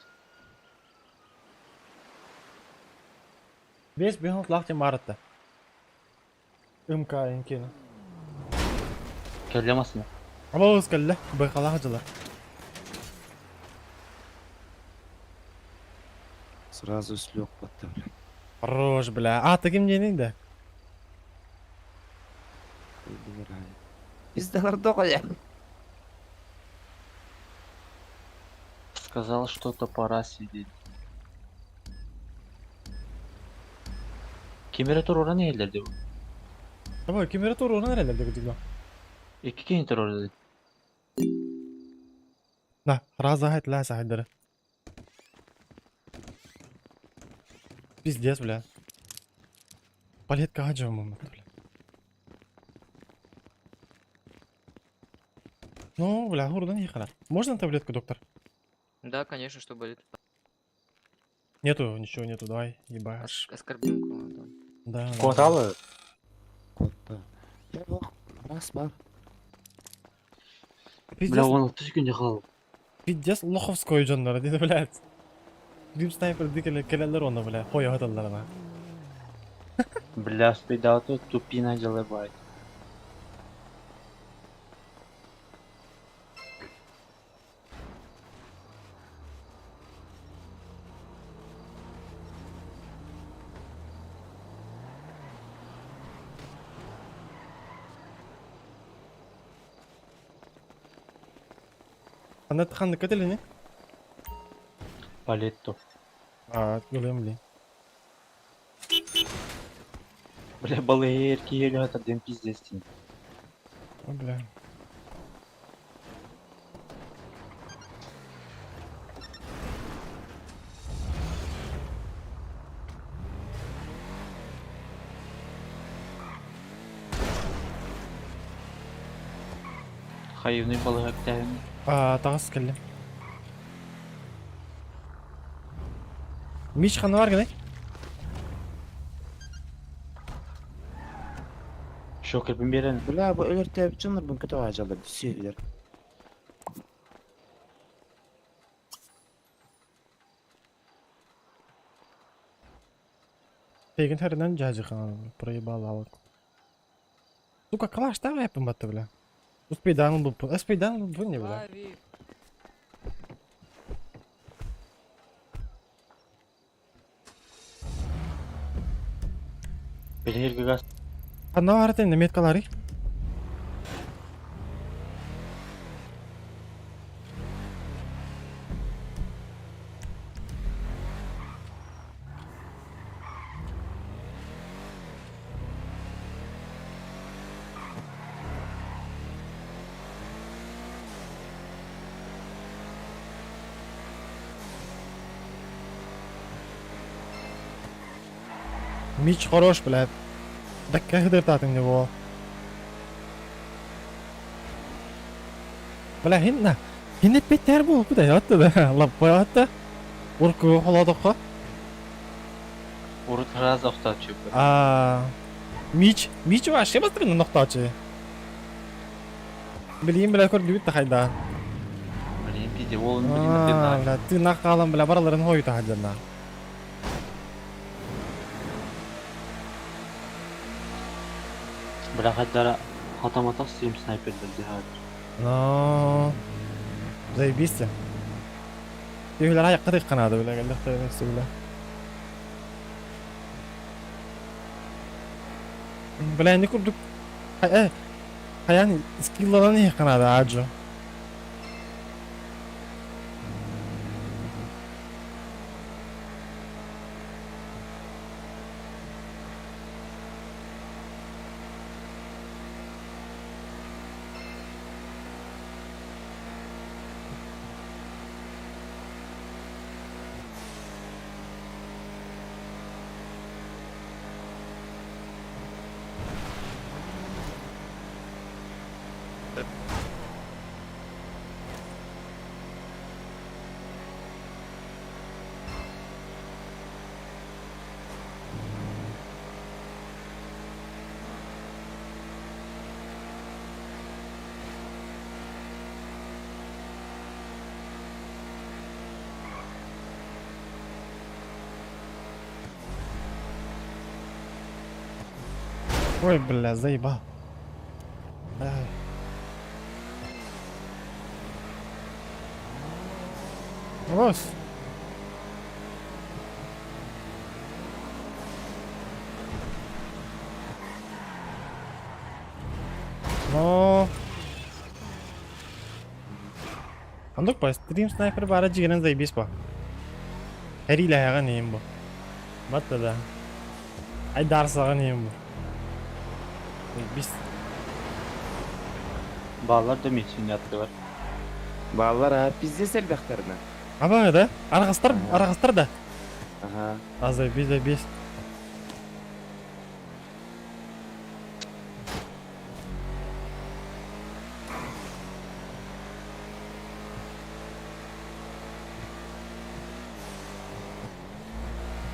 Бес бихон лахте маратта. МК инкена. Келлемасына. Абабыз келле, байкалага жылар. Сразу слег батты, бля. Хорош, бля. А, ты ким денең да? Пиздалар дохуя. Сказал, что-то пора сидеть. Кемере турура не элдерди бу? Аба, кемере турура нерелерде күтүгө? Эки кейин турура деди. На, раза хайт ла сахайдыр. Пиздец, бля. Палетка хаджа бля. Ну, бля, хурдан ехала. Можно таблетку, доктор? Да, конечно, что болит. Нету, ничего нету, давай, ебашь. Оскорбинку. Да. да. Коталы? Котта. Я бог, раз бар. Пиздец. Бля, он 6 күндө калды. Пиздец лоховской жоннор, деди, блядь. Дим снайпер дикеле келелер оны, бля, хой аталар ана. Бля, спидату тупина делай. Анда тханды кетели не? Палетто. А, өлем, блин. Бля, балыр киелі атыр пиздец дейін. О, бля. Хайывный балыға бітәйін. А, тағыс келді. Миш қаны бар гене? Шокерпін берен. Бля, бу өлөр тәп чыныр бун көтө ажалды сүйелер. Тегин хәрінен жажы қаны, проебал алып. Сука, калаш та вайпын батты, бля. Успей дан был, успей дан был, не, бля. Белерге газ. Ана бар тен меткалары. Мич хорош, блядь. Бэккэ хыдыртаатыҥ него. Бля, хинна. Хинне петтер бу, бу да ятты да. Лаппа ятты. Урку холодокко. Урут раз охтааччы. А, Мич, Мич вообще бастырын охтааччы. Билигин бля көрдүбүт да хайда. Блин, пиде, ол блин, Бля, тыынах хаалан бля бараларын хойута хаджанна. Бля, хайдара хатаматах стрим снайпердер дихар. Но заебись. Түйүлэр айакка тыкканаады бля келлехтерин бля. Бля, не курдук. Э, хайан скиллалан иһикканаады аджо. Ой, бля, заебал. Ай. Рос. Но... Андык па, стрим снайпер бара жигенен заебись па. Хәриләһәгә нейм бу. Батта да. Ай дарсага нейм бу. Заебись. Баллар да мечini яттылар. Баллар, а, пиздец элбэхтэринэ. Аба да? Арагастар, арагастар да. Ага. А заебись, заебись.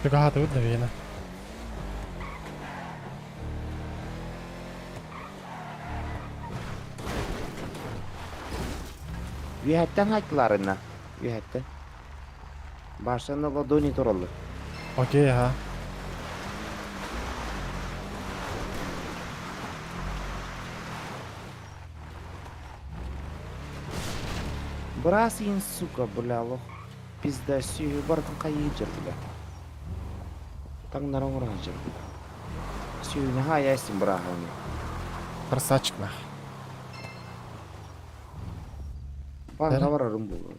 Чугаһатыбыт наверное. Үөһэттэн хайдыларына. Үөһэттэн. Башаны ладони тураллар. Окей, ага. Быраас иин сука, бля, лох. Пизда сүһү барытын хайыы бля. Таҥнара оҥоро сылдьар бля. Сүһүнэ хаайа истин бырааһа оны. Красавчик нах. Банка барарым буолуо.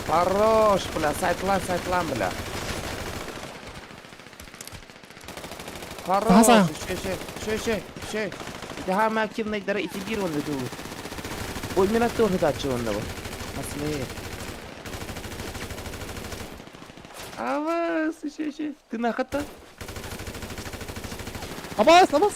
Хорош, бля, сайтлан, сайтлан, бля. Хорош, Таза. еще, еще, еще, еще, еще. Это самый активный дары, и тебе он веду. Ой, меня тоже дача он давал. Посмотри. А вас, еще, еще. Ты на хата? Абас, абас.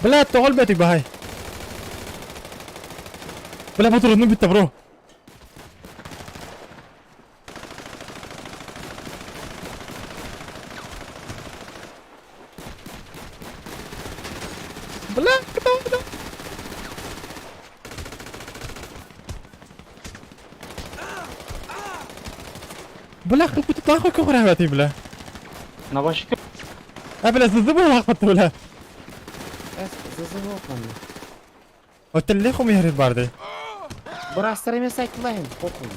Бля, тоҕо өлбөтүй баһай. Бля, ботурунум бүттэ, бро. Бля, кто, бля? Бля, как нахуй көҕүрээбэтий, бля. На ваши А, бля, зызы буолаахпатты, бля. Зазывал Өттелле хомуйарыр барды. Быраастар эмиэ сайтлайын, похуй.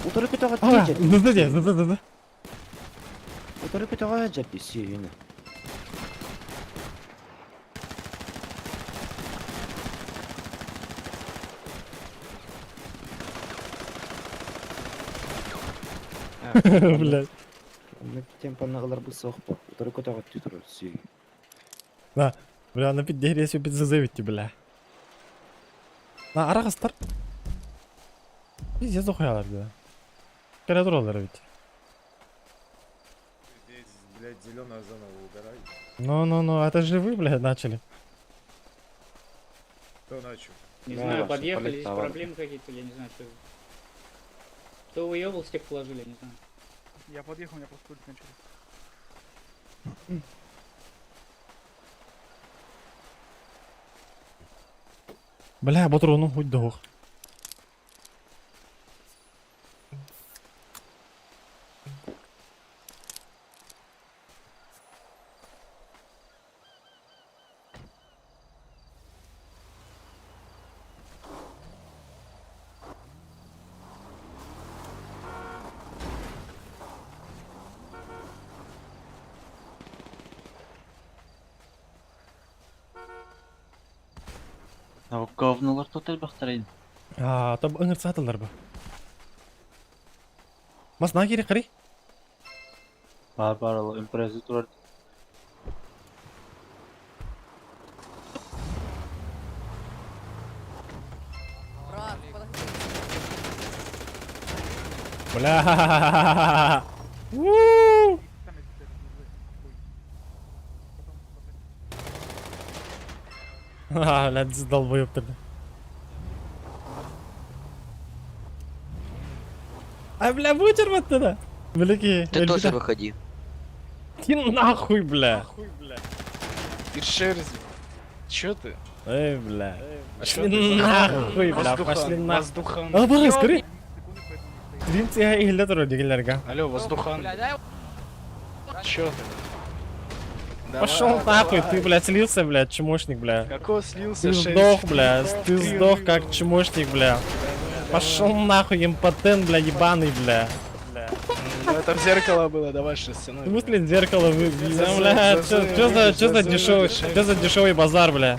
Утары көтөҕө А, тиийдер. зызы де, зызы, зызы. Утары көтөҕө дьэрди сүүһүнэ. Блядь. Оннук темпаны ыларбыт суох бо. Утары көтөҕөттүү турар сүүһү. На, бля, на пиддерия бит бля. На, арагастар. Пиздец дохуялар, бля. Кэлэ тураллар эбит. Здесь, блядь, зеленая зона, вы угораете. Ну-ну-ну, это же вы, блядь, начали. Кто начал? Не Да, знаю, ваша подъехали, здесь политтовар. проблемы какие-то, я не знаю, что. Кто выебал, с тех положили, я не знаю. Я подъехал, у меня просто пульт кончились. Бля, ботрону хоть дох. Говнолар тут элбэхтэрин. А, там ыңырсатылар бу. Масна керек қарай. Бар бар ол импрези турар. Брат, подожди. Бля. У. Ха, бля, долбоёб тогда. А, бля, вычерпать тогда. Великий. Ты тоже выходи. Ты нахуй, бля. Ты шерзи. Чё ты? Эй, бля. А чё Пошли ты? нахуй, бля, Воздухан, пошли нахуй. воздухан. А, бага, скорей. Стрим цеха ихле турар дегенлерге. Алло, воздухан. Бля, дай Чё ты? Давай, Пошел нахуй, давай. ты, блядь, слился, блядь, чмошник, бля. Какого слился, Ты шерсть? сдох, бля, ты Ты сдох как чмошник, бля. Пошел нахуй, импотент, бля, ебаный, бля. Ну, это в зеркало было, давай шерстяной. В смысле зеркало вы, За- бля, за- чё за- чё за, за- чё за за- дешевый, за- чё за дешевый базар, бля?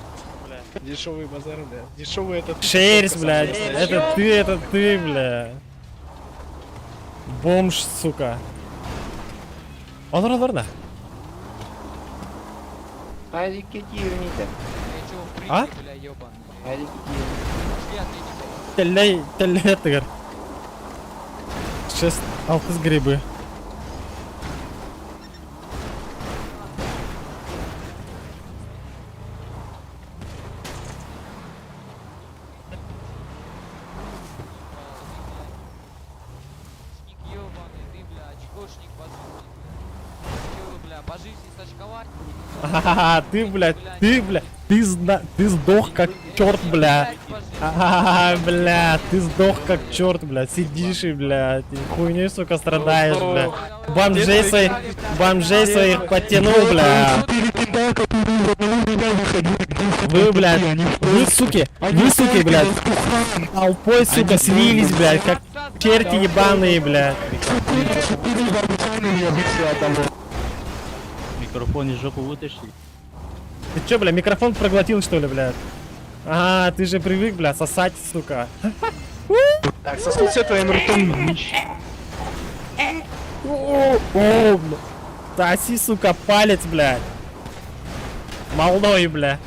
Дешевый базар, бля. Дешевый этот. Шерсть, блядь, это ты, бля. Бомж, сука. Олар, олар да. Хайдики тиюните. Я чего, фрики, А? бля, ёбаные. Хайдики тиюните. Пошли, отойди. Теллей, теллей тыгыр. Шест, алтыз грибы. Шник ёбаный, ты, бля, очкошник по жизни, бля. Чё вы, бля, по жизни сочковать? Ха-ха-ха, ты, блядь, ты, бля, ты, зна ты сдох как черт, бля. Ха-ха-ха, бля, ты сдох как черт, бля. Сидишь и, бля, ты хуйней, сука, страдаешь, бля. Бомжей своих, бомжей своих потянул, бля. Вы, блядь, вы, суки, вы, суки, блядь, толпой, сука, слились, блядь, как черти ебаные, блядь. Микрофон из жопы вытащили. Ты чё, бля, микрофон проглотил, что ли, блядь? А, ты же привык, бля, сосать, сука. Так, сосуться твоим ртом. О, о, бля. Соси, сука, палец, блядь. Молодой, бля.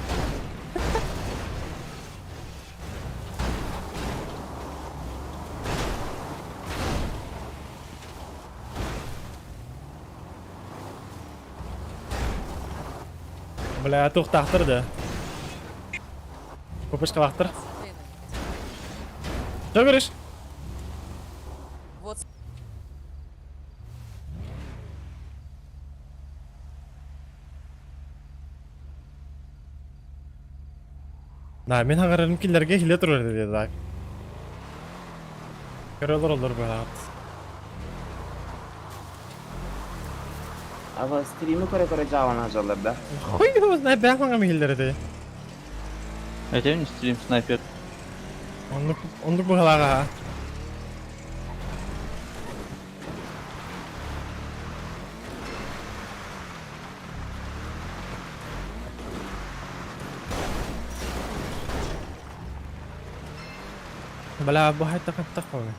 Бля, тухтахтыр да. Көпешкалахтыр. Что говоришь? Вот Да, мен ағарым киллерге хиле турар деди так. Көрөлөр олор бля. Ава стримы көре-көре жавана жалар да. Хуй его знает, бях маңа хиллер деди. Это не стрим снайпер. Онлук онлук бугалага. Бля, бу хайта хаттах қойы.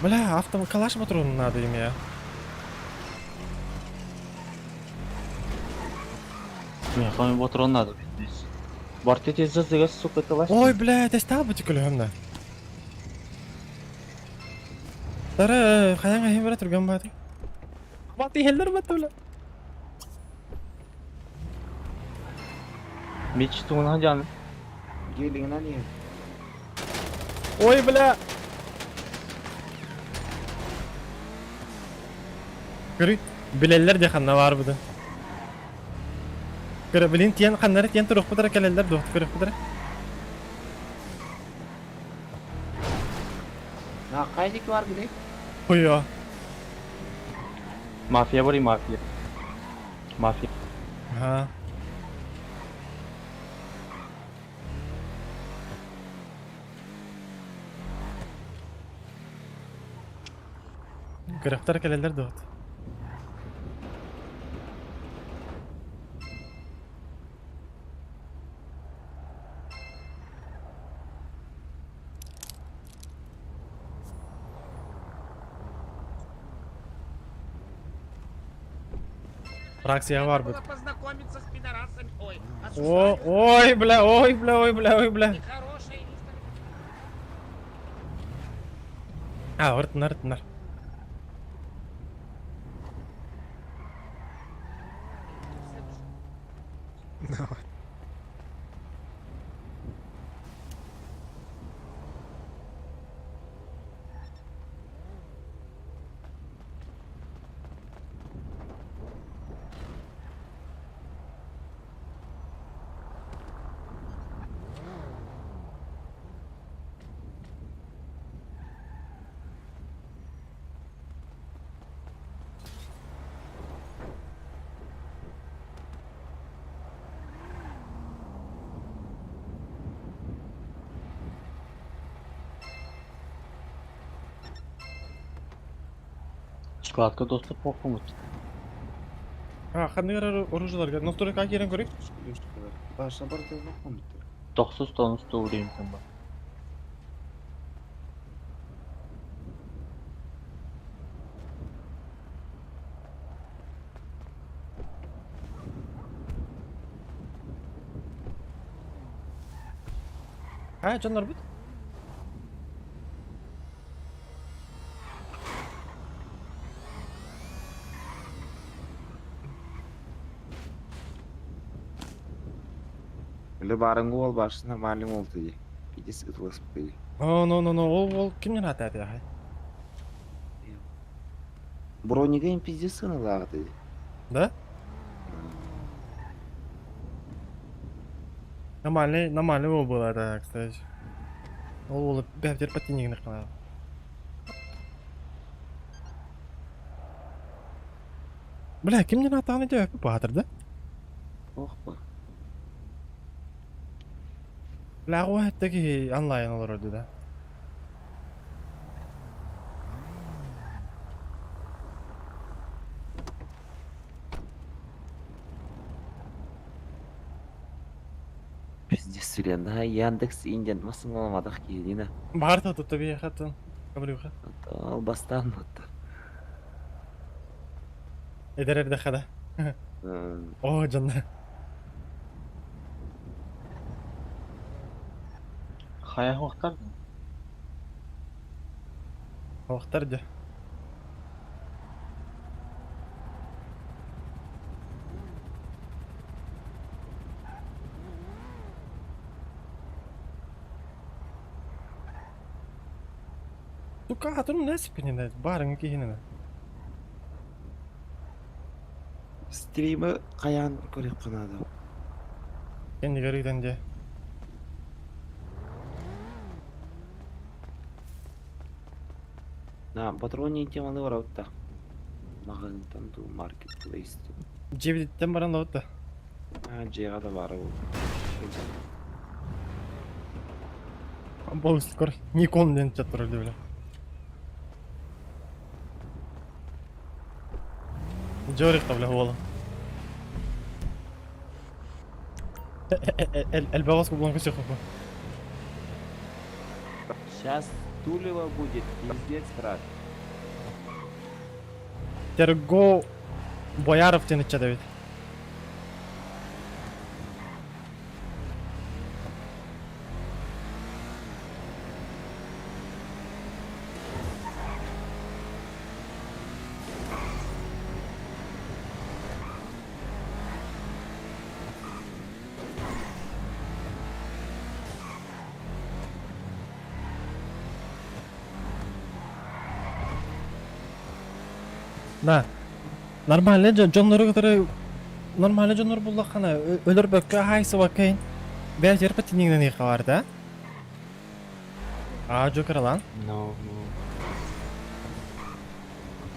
Бля, авто калаш патрон надо им я. Не, хами патрон надо, пиздец. Барты тез зыга, сука, ты лазь. Ой, бля, это стал бы текулемна. Тара, хаян ахи бара турган баты. Баты хеллер баты бля. Меч тугун жан. Гелиңнан не? Ой, бля. Көрүй, билеллер де ханна бар бұды. Көрө, билин тиен ханнары тиен турук бұдыра келеллер дуқты көрүк бұдыра. На кайдык бар гидек? Хуя. Мафия бар и мафия. Мафия. Ага. Көрөхтөр келеллер дуот. Фракция бар бит. Познакомиться с пидорасами. Ой, О, ой, бля, ой, бля, ой, бля, ой, бля. А, ыртынар, ыртынар. Складка доступ оқымыт. А, ханныгар оружияларга. Настройка керен көрейік. Баша бар деп оқымыт. Тохсус тонус туурейм бар. А, жоннор бит. Или барың ол башы нормальный ол ты. Пиздец ытлас ты. О, но, но, но, ол, ол кимнен аты аты ахай? Бронига им пиздец сыны ты. Да? Нормальный, нормальный ол был это, кстати. Ол ол бәптер паттенегін қана. Бля, кимнен атағын өте өпіп батыр, да? Ох, ба. Бля, ғой әттеки онлайн олар өді, да? Пиздец, блин, да, Яндекс Индиан масын аламадық келдіна. Бар та тут тебе хаттан. Кабрюха. Албастан отты. Эдер эрде хада. О, жанна. Хая хоқтар. Охтар де. Тука, турум нәсіп пенен, барың кихинен. Стримы қаян көріп қанады. Кенди көрігден де. На, патроны теманы бар аутта. Магазинтан ту маркетплейс. Жебедеттен баран да отты. А, жеға да бар ол. Бұл көр, Никон ден чат тұр бля. Жорик та бля ола. Элбэҕос кублан көсөхөкө. Сейчас Тулева будет, пиздец, брат. Терго Бояров диэн ыччат эбит. Да. Нормально дьоннору кытары нормально дьоннор буллаххана өлөрбөккө хаайсыбакка иһин бэйэ терпет тиниҥнэн бар да? Аа Джокер алан. No.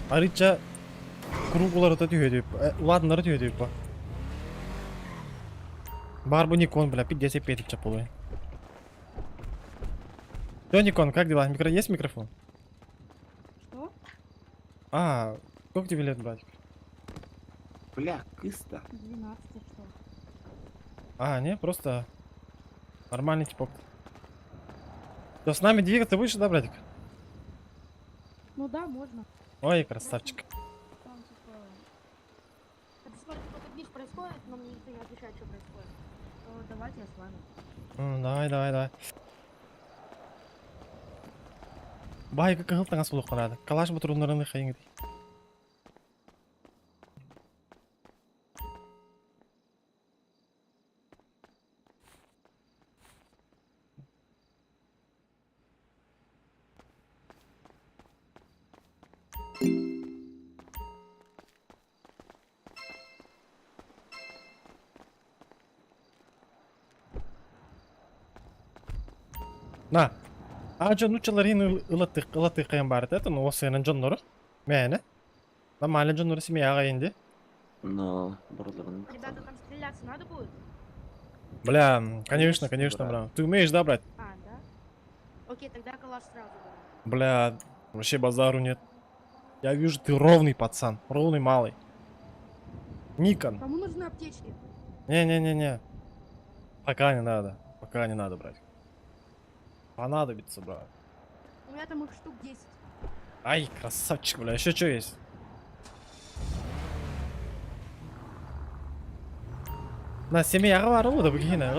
Арыча круг уларыта түһүөдүп, улаатыннары түһүөдүп ба. Бар бу Никон, бля, пиздец, я петель чапулы. Всё, Никон, как дела? Микро... Есть микрофон? Что? А, сколько тебе лет, братик? Бля, кыста. 12, а что? А, не, просто нормальный типок. Всё, с нами двигаться будешь, да, братик? Ну да, можно. Ой, красавчик. Там, типа... Это смотри, какой-то движ происходит, но мне никто не отвечает, что происходит. То давайте я с вами. Давай, давай, давай. Байка кыһыл таҥас булуохха наада. Калаш ботурууннарын хайыҥ На. А дьон нуччаларын ылаттык ылаттык баар этэ, ну осыанан дьоннору. Мээнэ. Нормально дьоннору семьяҕа инди. Но, барларын. Ребята, там стреляться надо будет? Бля, конечно, конечно, бра. Ты умеешь, да, брать? А, да? Окей, тогда калаш сразу беру. Бля, вообще базару нет. Я вижу, ты ровный пацан, ровный малый. Никон. Кому нужны аптечки? Не-не-не-не. Пока не надо. Пока не надо брать. Понадобится, брат. У меня там их штук 10. Ай, красавчик, бля, еще что есть? На семья говорю, да бгина,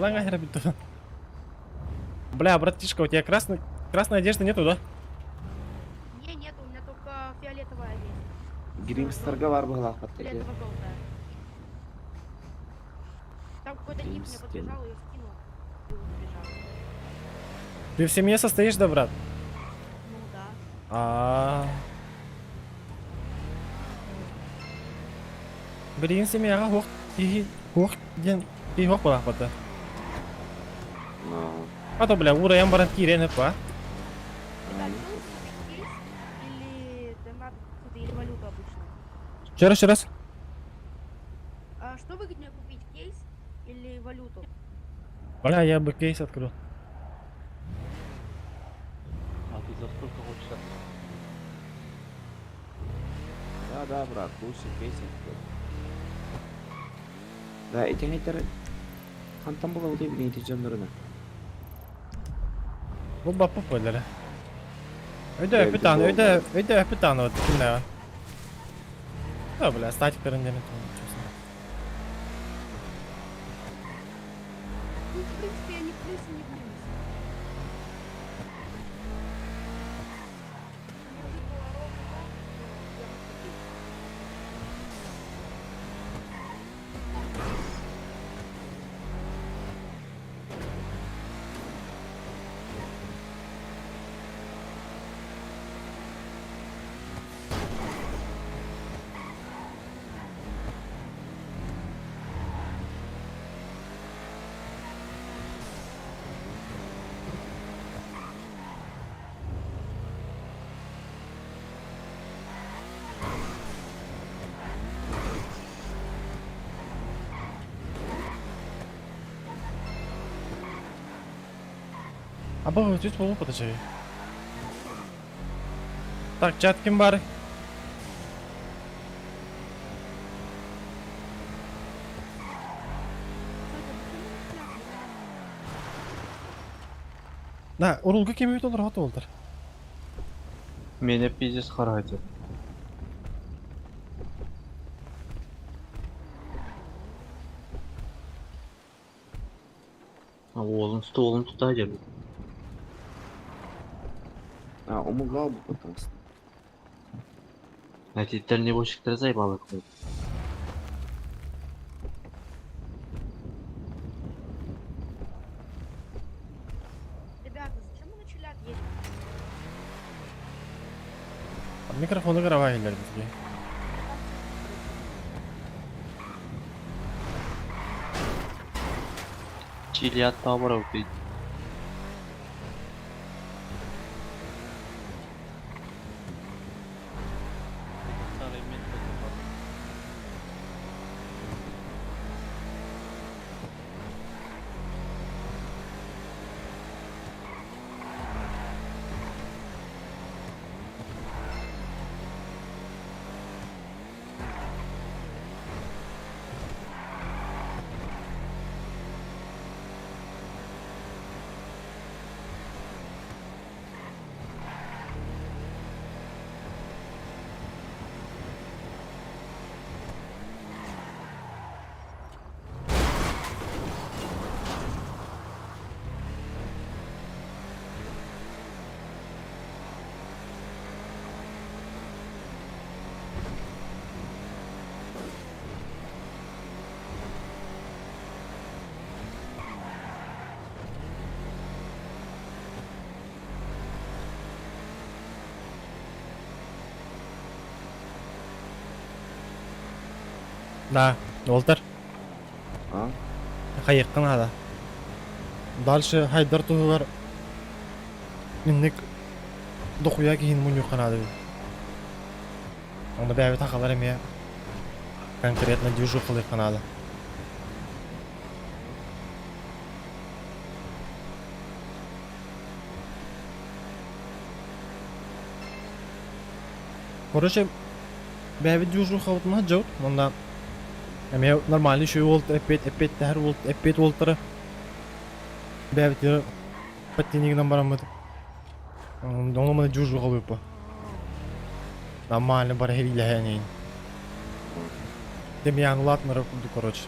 Бля, братишка, у тебя красной, красной одежды нету, да? Не, нет, у меня только фиолетовая есть. Гримстерга бар была паттеде. Фиолетово-желтая. Там какой-то тип мне Гримстер. подбежал, ее скинул. И убежал. Ты в семье состоишь, да, брат? Ну да. А. Блин, семьяҕа хуох киһи хуох диэн киһи хуох буолаахпата. Но. А то, бля, уурайан баран киирэн па. Ребят, что лучше купить кейс или донат, или валюту обычную? Еще раз, еще раз. А что выгоднее купить, кейс или валюту? Бля, я бы кейс открыл. А ты за сколько хочешь открыть? Да, да, брат, лучше кейс открыть. Да, эти хейтеры. Хантан була удай билин дьоннорuna. Бу баппы бөлөрө. Өйдө өпүтан, өйдө өйдө өпүтан вот кимнэ. Да, бля, статиктерин диэн честно. Ну, в принципе, я ни в плюсе, ни в минусе. Мне выпало ровно то, что я мог купить. А бу түс болуп подожди. Так, чат ким бар? Что это, почему На, урулга кемебит олор хат олдар. Меня пиздец характер. Уолун столун туда дебит. А, умугал бы потом. Эти дальнобойщиктер заебало какой. Ребята, зачем мы на Челяб едем? Микрофону карабай иһиллэр бизге. Чилиат табара убить. Старый мент покупал. Да, Уолтер. А? Хайыахха наада. Дальше хайдар туһугар инник дохуя киһини мунньуохха наада эбит. Онно бэйэбит сахалар эмиэ конкретно движухалыахха наада. Короче, бэйэбит движухабытын сылдьабыт уонна эмиэ нормальный үчүгэй уол эппиэт эппиэттэһэр уол эппиэт уолтара бэйэбитигэр подтяни бараммыт ону маны движухалыыппа. Нормально бары иһиллэһэн эҥин. Демьян улаатынара курдук короче.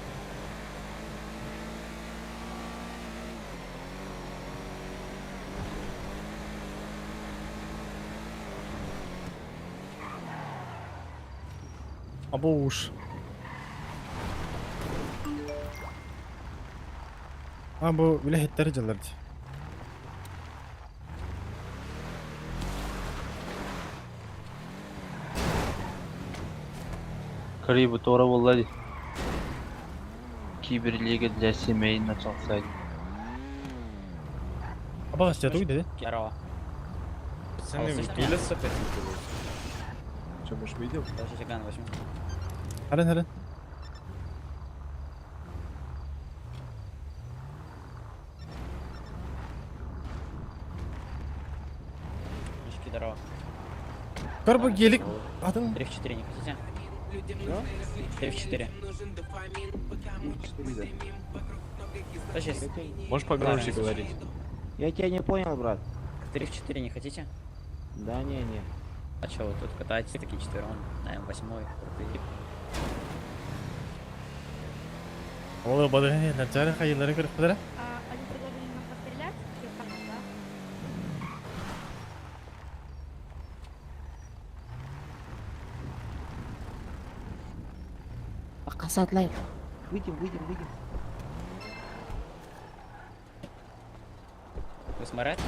Або уж. А бу үлэһиттэр дьыллар дии. Карибы туора буолла дии. Киберлига для семей начался. Абаҕас дьэ тугуй деді? Здорово. Пацаны, вы пилиться хотите? Че, может, выйдем? Сейчас я ган возьму. Харан харан. Мужики, здорово. Көр бу гелик атын 3 в 4 не хотите? 3 в 4. Сейчас. Можешь погромче говорить? Я тебя не понял, брат. 3 в 4 не хотите? Да не, не. А чё, вы тут катаетесь такие четвером на М8 крутые? Ол бадыгын нэрчары хайылары көрүп А, они предложили нам пострелять, кирпанов, да? Акасат лайф. Выйдем, выйдем, выйдем. Вы с Моретто?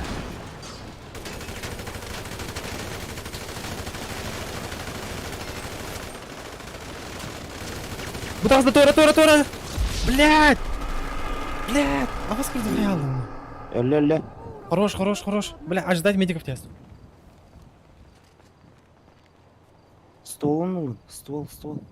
Бутас да туора туора туора! Блядь! Блядь! А вас курдук Өлө-өлө. Хорош, хорош, хорош. Бля, ожидать медиков тест. Ствол нужен. Ствол, ствол.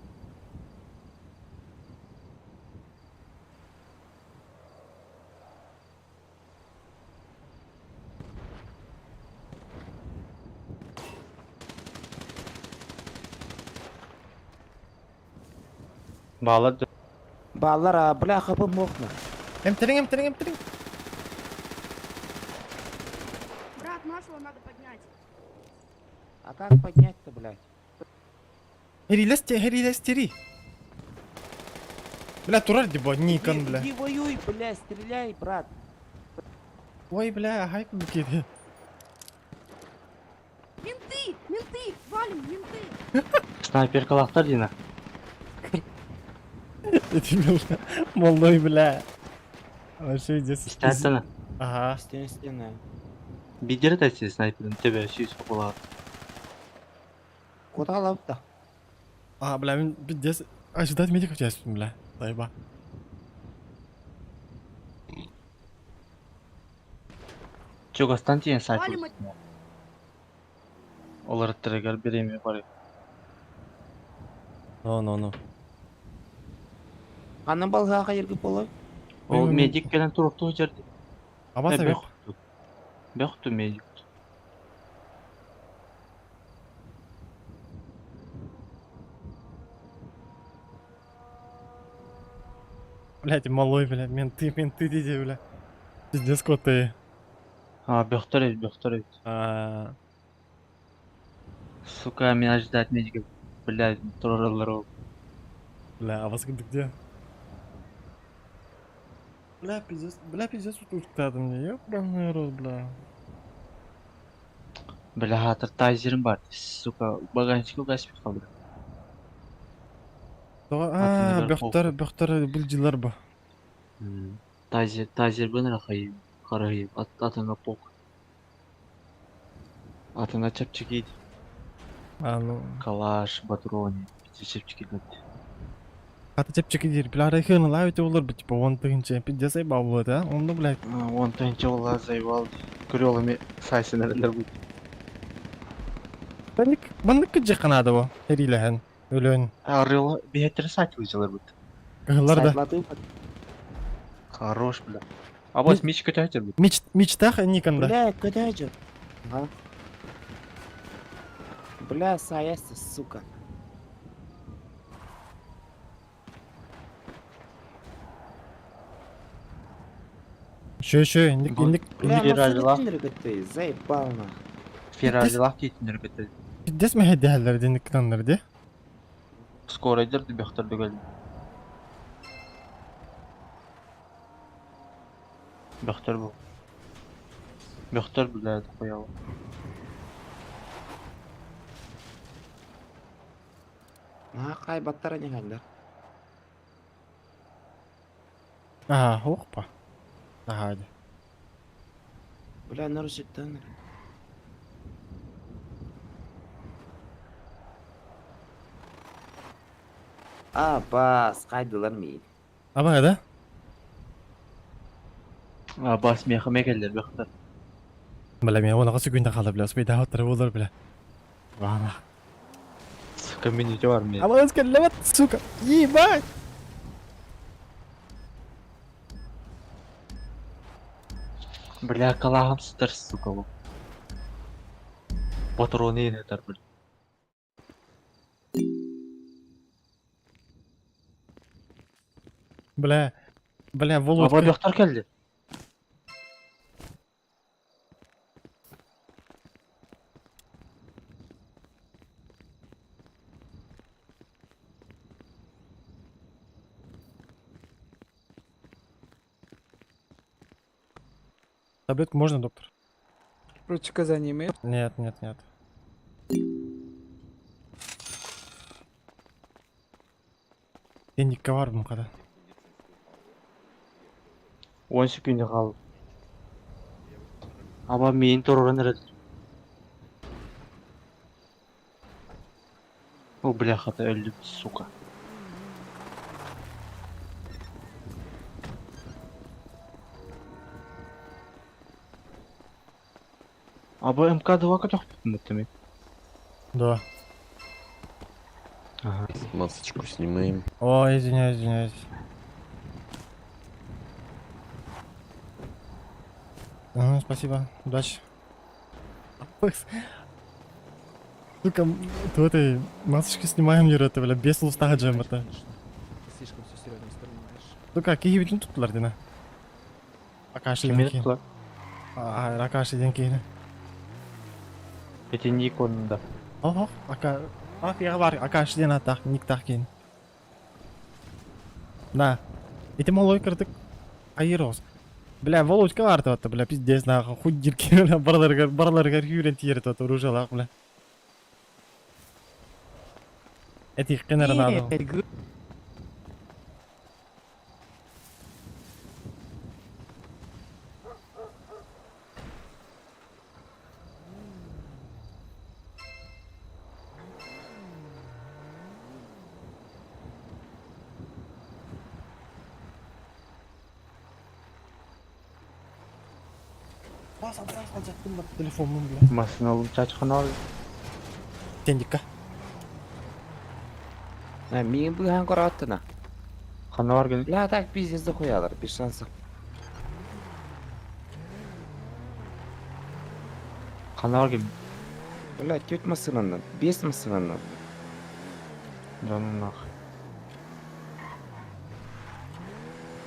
Баллар Баллар, а, бля, хапы мохна. Эмтериң, эмтериң, эмтериң. Вот нашего надо поднять. А как поднять-то, блядь? Херилес херилестери. Бля, турар дебо, Никон, бля. Иди воюй, бля, стреляй, брат. Ой, бля, ай, кубики. Менты! Менты! Валим, менты! Снайперкалаахтар дина. Эти бля, молодой, бля. Вообще иди. Истээттена. Ага. Стены, стены. Бидер тәсі снайперин тебе сүйіс болар. Куда лапта? А, бля, мен пиздец. Ожидать медиков тебя, бля. Заеба. Чугастан тиен снайпер. Валим от Олар трегер береме бар. Ну, ну, ну. Аны балға қайырғы болы? Ол медик келен турукту жерде. Абаса бек. Бехту медик. Блядь, малой, бля, менты, менты, диди, бля. Пиздец, коты. А, бехтер эбит, бехтер эбит. А, Сука, меня ожидать медика. Блядь, тураралар ол. Бля, а вас где? Бля, пиздец, тут мне, ёбаный рот, бля. Бля, хатыр тайзерим бар. Сука, баганчик угасып калды. А, Атыныгар бөхтөр, бөхтөр бул жылар бу. Тайзер, тайзер бен рахайым. Карайым, атына пок. Атына чепчики. А, ну. Калаш, патроны, чепчики. Хата чепчики дир, бля, райхын лавите олар бу, типа, он тыгынча, пиздец айба болот, а? Он, ну, блядь. Он тыгынча ола заебал. Көрөлөми сайсын эрелер бу. Баннык, баннык жакынады бу, эрилehen, өлөн. Арыла бихеттер сайт выжилар бут. Кыһыллар да. Хорош, бля. А вот меч көтәтер бут. Меч, мечтах Никонда. Бля, куда идет? А? Бля, саясты, сука. Шö, шö, индик, индик, Бля, Феррарилах. ты, заебал нах. Феррарилах дейтіндер бітті. Пиздец мехеддехелер диник кынаннар ди. Скорайдер бөхтер дөгөл. Бөхтер бу. Бөхтер бля коялы. А, қай баттара не хәлдер? Ага, опа. Ага, ди. Бля, нарушит тонер. А, бас, қайдылар мейін. Аба да? А бас меха мекелдер бөхтер. Бля, мен оны кысы күндә калды, бля, успей да болар, бля. Вана. Сука, мен бар мен. Аба өскән, сука. Ебать! Бля, калахам сытар, сука. бу. Патроны етер, бля. Бля, бля, Володь. Аба бөхтер келди. Таблетку можно, доктор? Противоказания имеют? Нет, нет, нет. Денег бар бу када. 10 секунд қалды. Аба мен туруран эрет. О, бля, хата өлдүм, сука. Аба МК-2 көтөхпүт мөттүмү. Да. Ага. Масочку снимаем. Ой, извиняюсь, извиняюсь. Ну, спасибо. Удачи. Сука, то этой масочки снимаем, это, бля, без луста джем это. Слишком все серьезно воспринимаешь. Сука, киһи бүтүн туттулар дина. Акаши Кимини ден туттулар? А, Ракаши ден киһини. Итинник онда. Охо, ака мафияға бар, Акаш диэн ааттаах, никтаах киин. Да. Ити молой кырдык айыр оҕус. Бля, Володька бар туатта, бля, пиздец, нахуй, хуй дирки, бля, бараларыгар, бараларыгар күүрэн тиийэр туатта, оружиялаах, бля. Этиэххин эрэ наада. Телефоммун бля. Массыыналым чачханал. Тендикка. Миигин быыһаан көрөөттүнэ. Ханна бар гын? Бля, так пиздец дохуялар, без шансов. Ханна бар гын? Бля, теть массыынанан, бес массыынанан. Да ну нах.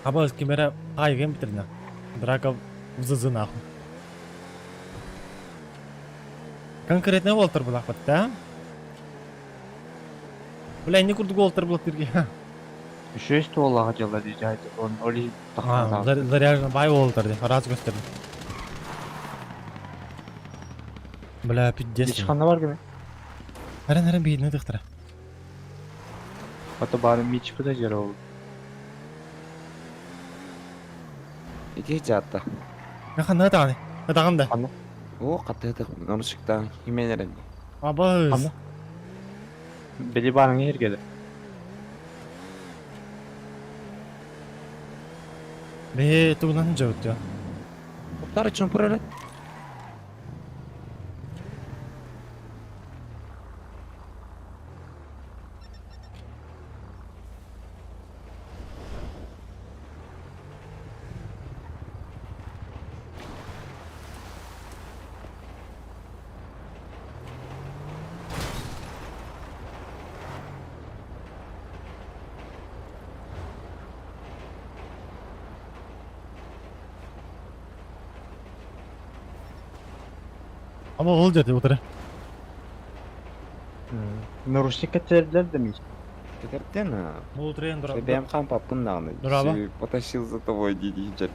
Аба кимере хайгын битирдэ. Драка в нахуй. Конкретно Уолтер булахпат, да? Бля, не курдук Уолтер булак дирге. Еще есть туолаға дела дейді, он оли А, заряжен бай Уолтер ди, раз gösterdi. Бля, пиздец. Ич ханна бар гын? Харан харан бейдine тыктыра. Ата бары мич буда жер ол. Ити жатта. Ханна таганы. Таган да. О, катыдык, нарушиктан хименерен. Абыз. Ханна? Били барың ергеде. Бе, тугунан жабыт я. Топтар үчүн пурары. Ama ол жерде отыра. Нарушник кеттердер да мич. Кетерден. Бул трен дура. Бэм кам папкын дагы. Дурабы? Потащил за тобой диди жер.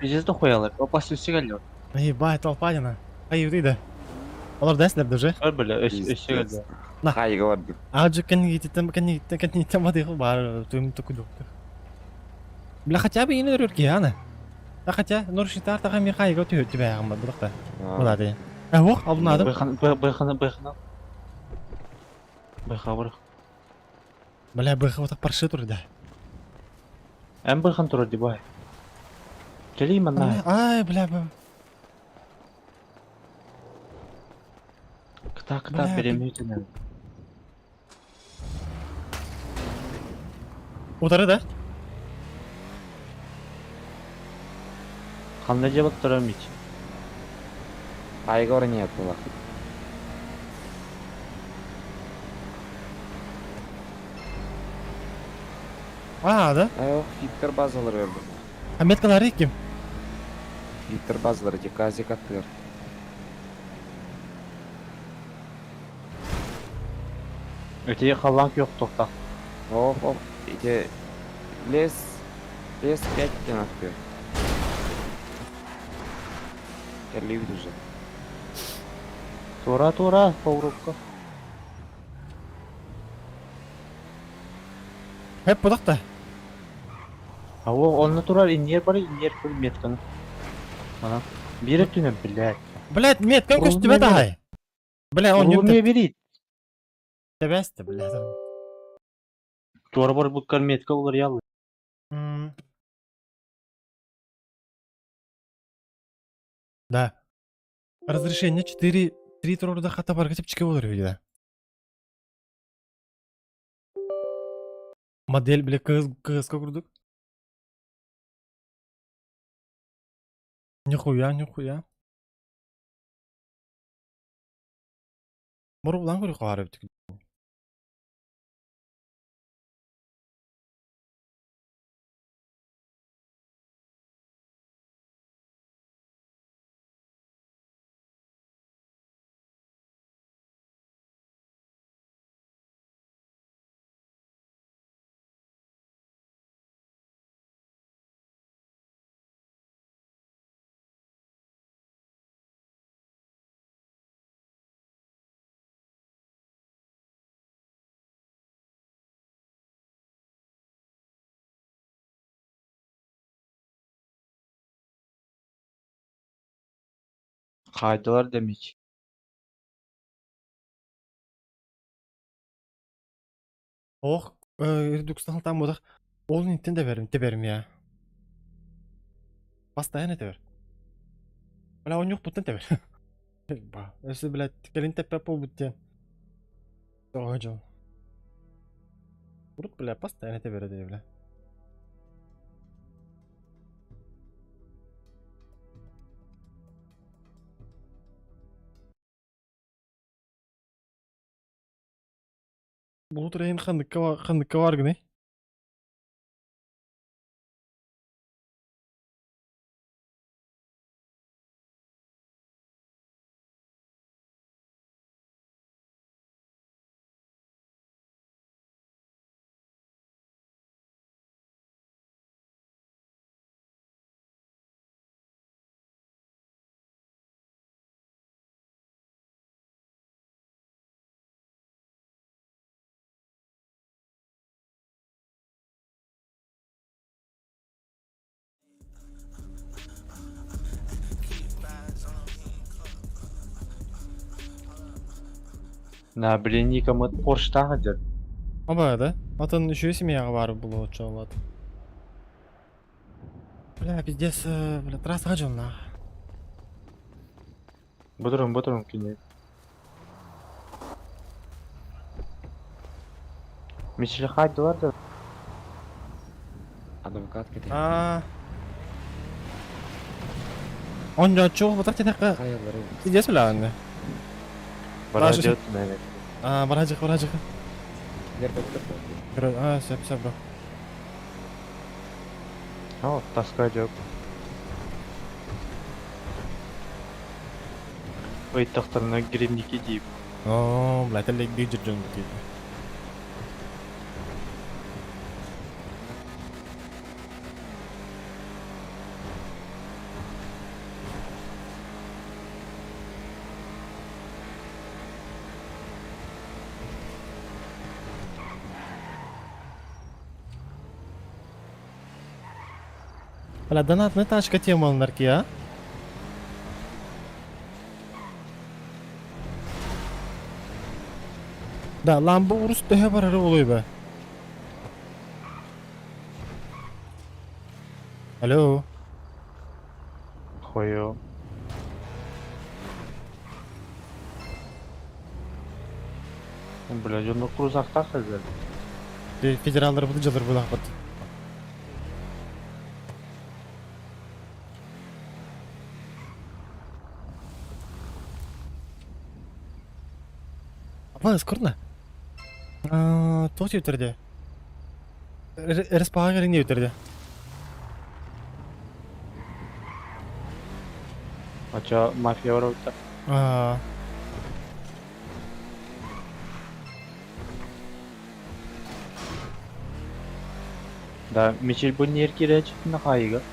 Пиздец дохуялар. Опасы үсі келді. Ебать, толпа дена. Ай, да. Олар дәслер даже. Өр бля, өсі келді. На. Хайга барды. Аджы кәнигиттен кәнигиттен кәнигиттен бады бар түм тукуду. Бля, хотя бы ини өрки аны. Да хотя, нуршитар тага ми хайга түйөт түбә ягым бар та. Була ди. Ә, ох, алынады. Быйхана, быйхана, быйхана. Быйха бар. Бля, быха вот паршы тур да. Әм быйхан тур ди бай. Келейм ана. Ай, бля, бля. Кыта кыта Бля, беремейтин. Утары да? Ханна жабыт турар мич. Хайга бар нет була. А, да? Ох, Виктор базалар берди. А меткалары ким? Виктор базалар ди казик аттыр. Өте халланк yok токта. Ох, ох, ити лес лес 5 тен аттыр. Келли уже. Тура тура паурукка. Хеп будак та. А о, онны турар инер бар, инер көл метканы. Ана. Бире түнө, блядь. Блядь, меткам көстүбә тахай. Бля, он Урулмай берит. Тебәсті, бля. Тура бар буккар метка булар ялы. Да. Разрешение 4 3 турда хата барга чепчике болор видео. Модель, бля, КС, КС курдук. Нихуя, нихуя. Мурулан көрі қарып. Хаайдылар да мич. Ох, Редукстан там бодах. Ол интен де берим, теберим я. Постоянно тебер. Бля, он yok буттан тебер. Ба, если, блядь, келин теппе пол буттен. Тоҕо Урут, бля, постоянно тебер эти, бля. Bulut Rey'in ханныкка бар гыный? На, блин, Ника, мы Порштаға дед. Оба, да? Атын еще семьяға барып бұл отчалады. Бля, пиздец, бля, трассаға жолна. Бұдырым, бұдырым кине. Мичли хайдылар да. Адвокат кетер. А. Он жо бұтақ тетаққа. Пиздец, бля, анны. Баражы. А, баражық, баражық. А, все, все, бро. О, таска жоқ. Ой, тақтарына грибники дейіп. О, бля, это лег диджер жон бит. Бля, донатная тачка тема нарки, а? Да, ламбо урус төһө барары болой ба. Алло. Хойо. Бля, жонды крузакта хазір. Федералдар буду жылыр булак бат. Апа, скорна. Тоқ өтірде. РСП-ға кереңде өтірде. Ача мафия бар отта. Да, мечел бұл нер керек чүтіні қайыға.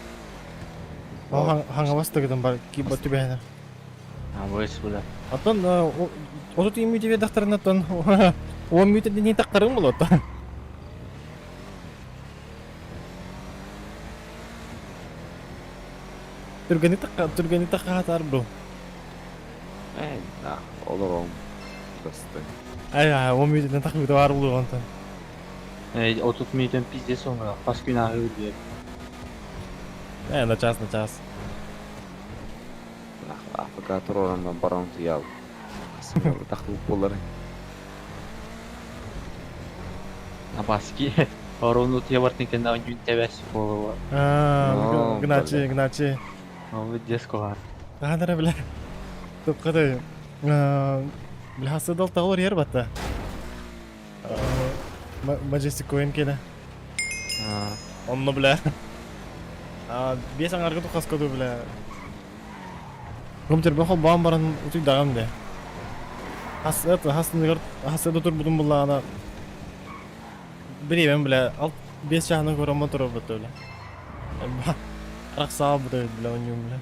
Хаңа бастыгыдан бар, ки бат түбәне. А, вес бля. Атын, отут имі тебе дақтарына тон, он мүтеді не таққарың болады. Түргені таққа, түргені таққа атар бро. Эй, да, олором. Досты. Ай, ай, он мүтеден таққа бар болу онтан. Эй, отут мүйтен пиздец оңға. Қас күн ағы үрдер. Э, на час, на час. АФК турурандан барон туял. Тахтылып болар. Абаски. Орону тия бартын да жүн тебәс болу. А, гначи, гначи. Ол деско бар. Тағадара, бля. Топ қадай. Бля, хасыдал тағылыр ер батта. Majestic Coin келе. Онны, бля. Бес аңарғы тұқас көді, бля. Гомтер бөхол баам баран утуй дагам де. Хас это хас хас это тур будун була ана. Билейм, бля, алт бес жагына көрө мотор бут, бля. Рақса бут, бля, онюм, бля.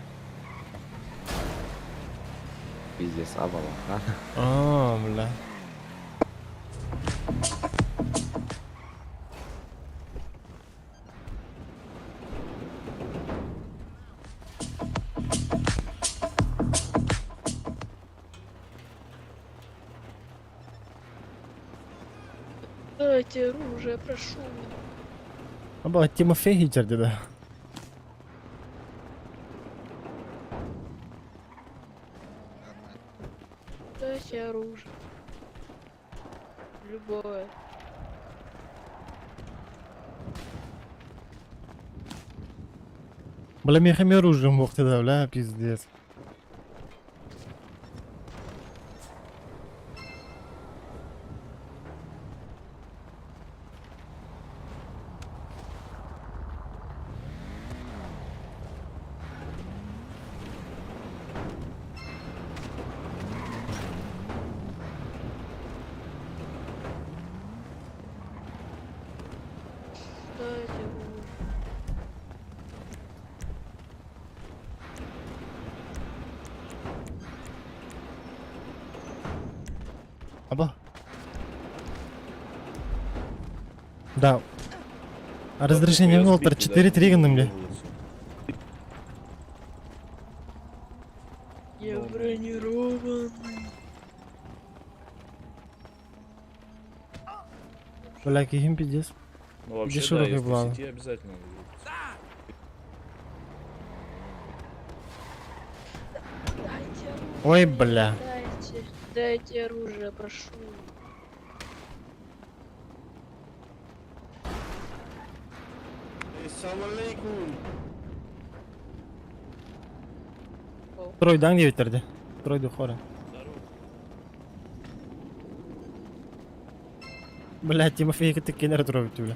Пиздец, абала. А, бля. Дайте оружие, прошу. Аба Тимофей хиджерди да. Дайте оружие. Любое. Бля, мехами оружием мог тогда, бля, пиздец. Дайте оружие. Аба. Да. А разрешение Волтер 4-3 гынным ли? Я бронированный. Бля, кихим пиздец. Ну вообще, Где да, широкий если в план? сети обязательно надо будет. Дайте оружие. Ой, бля. Дайте, дайте оружие, прошу. Тройдан диэбиттерди. Тройду хора. Бля, Тимофей кытыккенер туруп бля.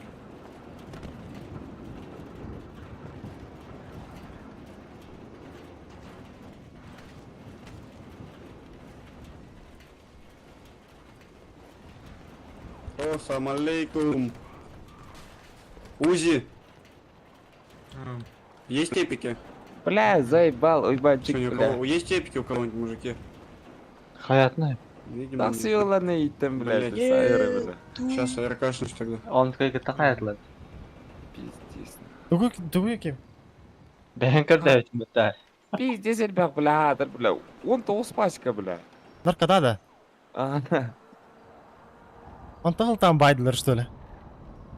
Салам алейкум. Узи. Есть эпики? Бля, заебал, уебанчик, Что, ни у бля. кого? Есть эпики у кого-нибудь, мужики? Хаятны. Видимо, Так съеланы иттем, блядь, Блядь. сайры, бля. Сейчас РКшнусь тогда. Он как-то хаятлар. Пиздец. Тугу тугу ким? Бэйэн көрдөөбүтүм бытта. Пиздец, элбэх, бля, атыр, бля. 19 пачка, бля. Наркота да? Ага. Онтон там байдылар что ли?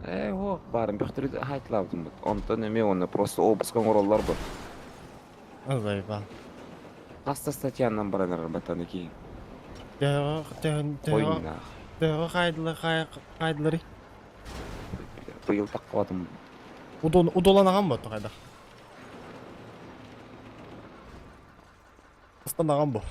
Э, о, барым, бөхтүрү хайтлабдым бут. Онтон эме оны просто обыскан ороллар бу. Заебал. Хаста статьянан баранар батаны ки. Тего Ой, нах. тего хайдылар хайдылар. Быйыл таккабадым. Удон удоланаган бу кайда. Астанаган бу.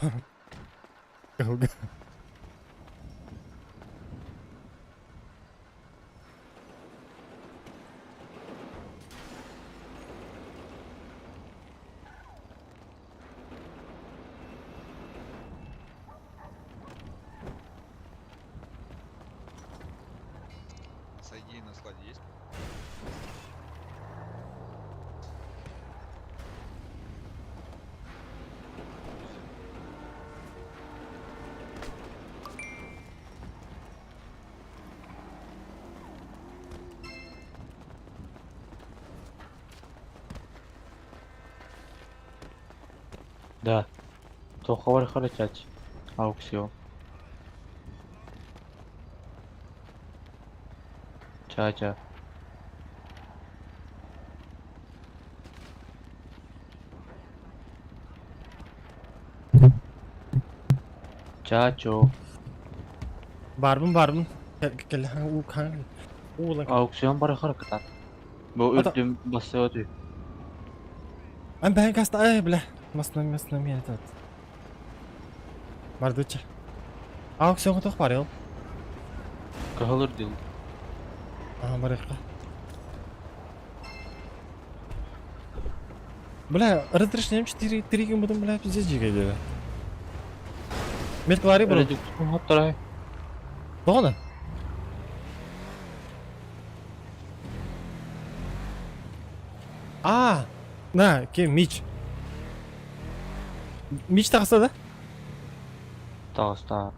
Сайги на складе есть? Да. Тоховар харачач. Ауксион. Ча-ча. Чачо. Барбын барбын. Кел кел у хан. Уулан. Аукцион бар харакатат. Бу Ата- үрдүм басыады. Ан бән каста ай бля. Масна масна мен этот. Бардыча. Аукцион тох бар ел. Кахалыр дил. Ага, барыхка. Бля, разрешением 4 3 күн потом, бля, пиздец жигай деді. Меткалары бро. Хоттарай. Тоғаны? А, на, кем, Мич. Мич тағыса да? Тағыста.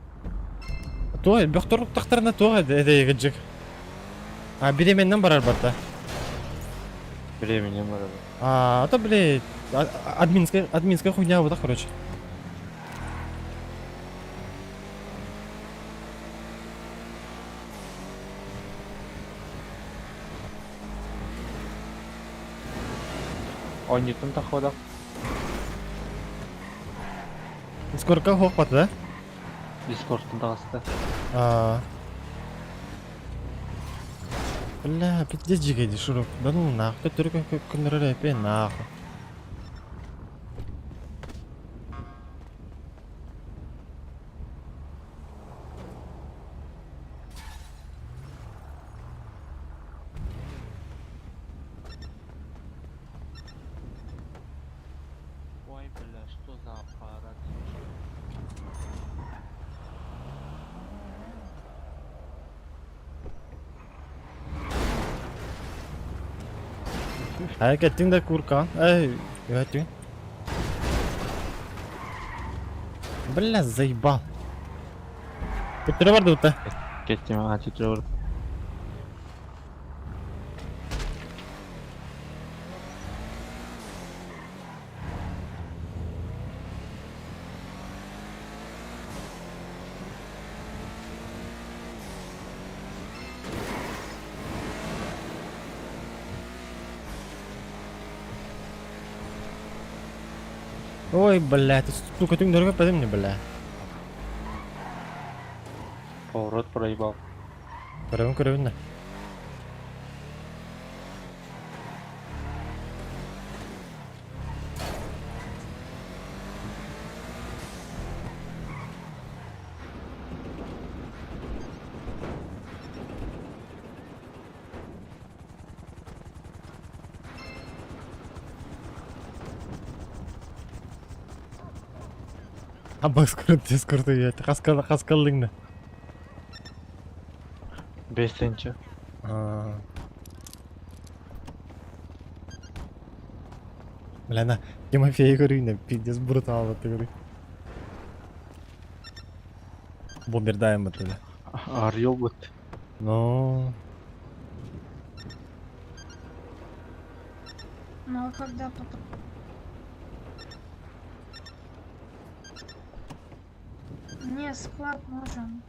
Той, бөхтөр тақтарына тоға эде егіджик. А, беременнен барар батта. Времени бар. А, это, блядь, админская, админская хуйня вот так, короче. Онньутун тахвадах. Дискордка хуох да? Дискордтан таҕыста. А. Бля, пиздец жигейди, Шурук. Да ну нахуй, только күннөрөр эпе нахуй. Ой, бля, что за аппарат? Ай, кеттиң да курка. Эй, өтүң. Бля, заебал. Көтөрө барды ута. Кеттим, а, төтөрө бар. Ой, бля, ты сука, түң дөргө пәдем не, бля. Поворот проебал. Көрөбүн көрөбүн да. Аббас көрөт, тез көрдү, хаскал хаскалдың да. Бесенче. А. Бля, на Тимофей көрүйүн пиздец брутал вот говорю. Бомбер даем это, бля. Орел бут. Ну, Ну а когда потом? Не, склад нужен.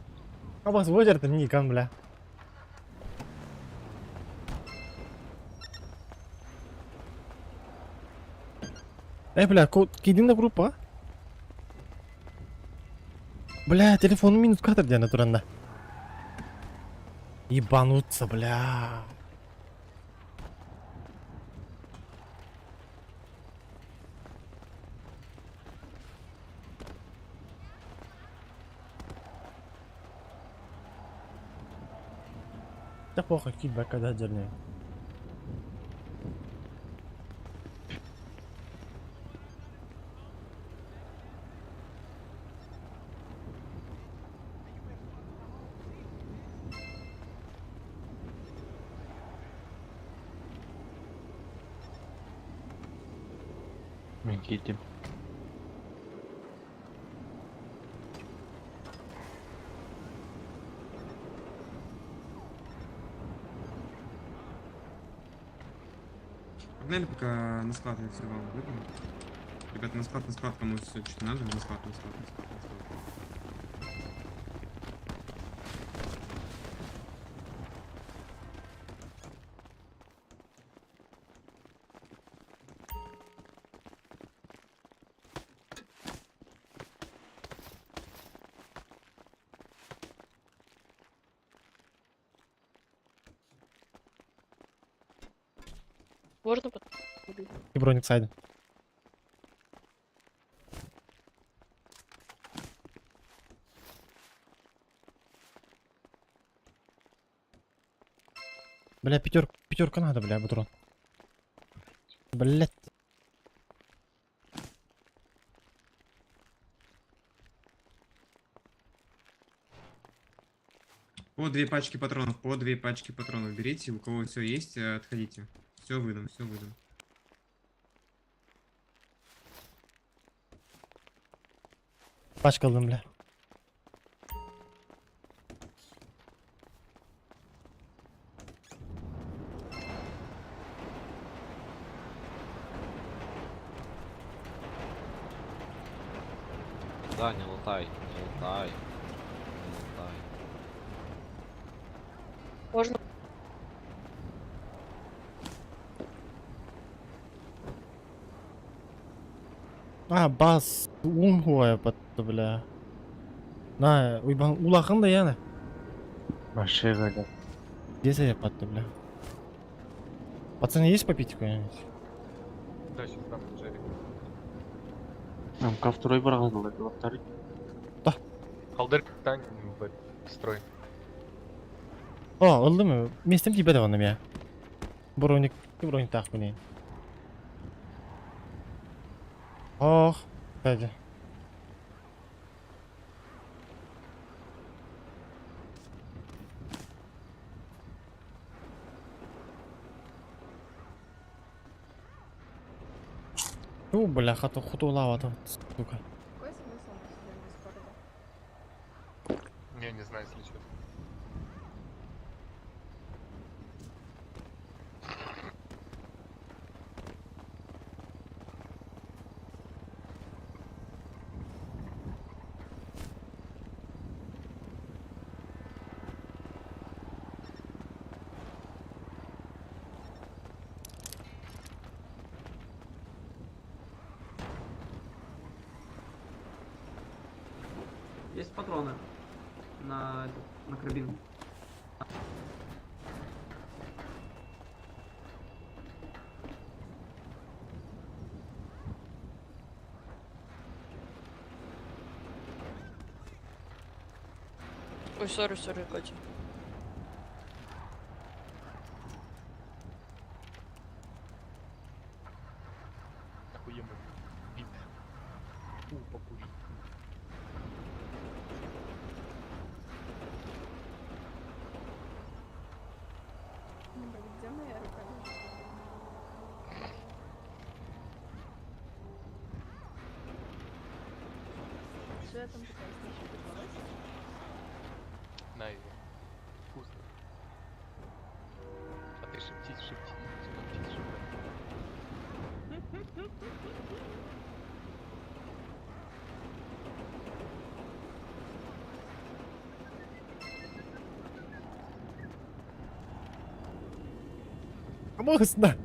Аббас возер там никан, бля. Эй, бля, кидин на группа? Бля, телефон минус кадр где натурально. Ебануться, бля. Да похуй, кидбэк когда дерни. Мен кидим. Погнали пока на склад, я все вам выдам. Ребята, на склад, кому все что надо, на склад, на склад, на склад, на склад. Можно под... И броник сайда. Бля, пятерка, пятерка надо, бля, бутрон. Блять. По две пачки патронов, по две пачки патронов берите, у кого все есть, отходите. Все выдам, все выдам. Пачка алдым, бля. Да, не лутай, не лутай. Не лутай. Можно? А, бас, ун хуая патты, бля. На, уйбан, улахан да яна. Машина, да. Где я патты, бля? Пацаны, есть попить какой-нибудь? Да, сейчас дам Джерри. Нам ко второй барган, во второй. Да. Халдыр, тань в строй. О, oldu mu? Местем тебе да я. Броник, броник так мне. Ох, кстати. Ну, бляха, то хутулава там, сука. Какой смысл на Дискорде? Я не знаю, если честно. Есть патроны на, этот, на карабин. Ой, сори, сори, Катя. Охуенный вид. Фу, покурить. Где моя рука? Что я там такая слышу? На ее. Вкусно. А ты шептись, шепти. Шептись, шепти. Амогысна.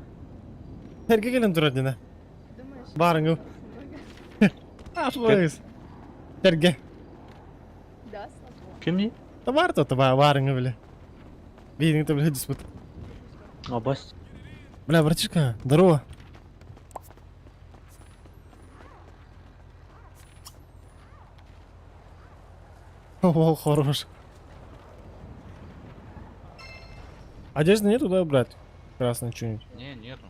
Эрге келен турар дина. Барыңы. Ашылайыз. Эрге. Да, слабо. Ким не? Да бар то ба барыңы биле. Бейдиң то биле диспут. Абас. Бля, братишка, здорово. О, хорош. Одежды нету, да, брат? Красный что-нибудь. Не, нету.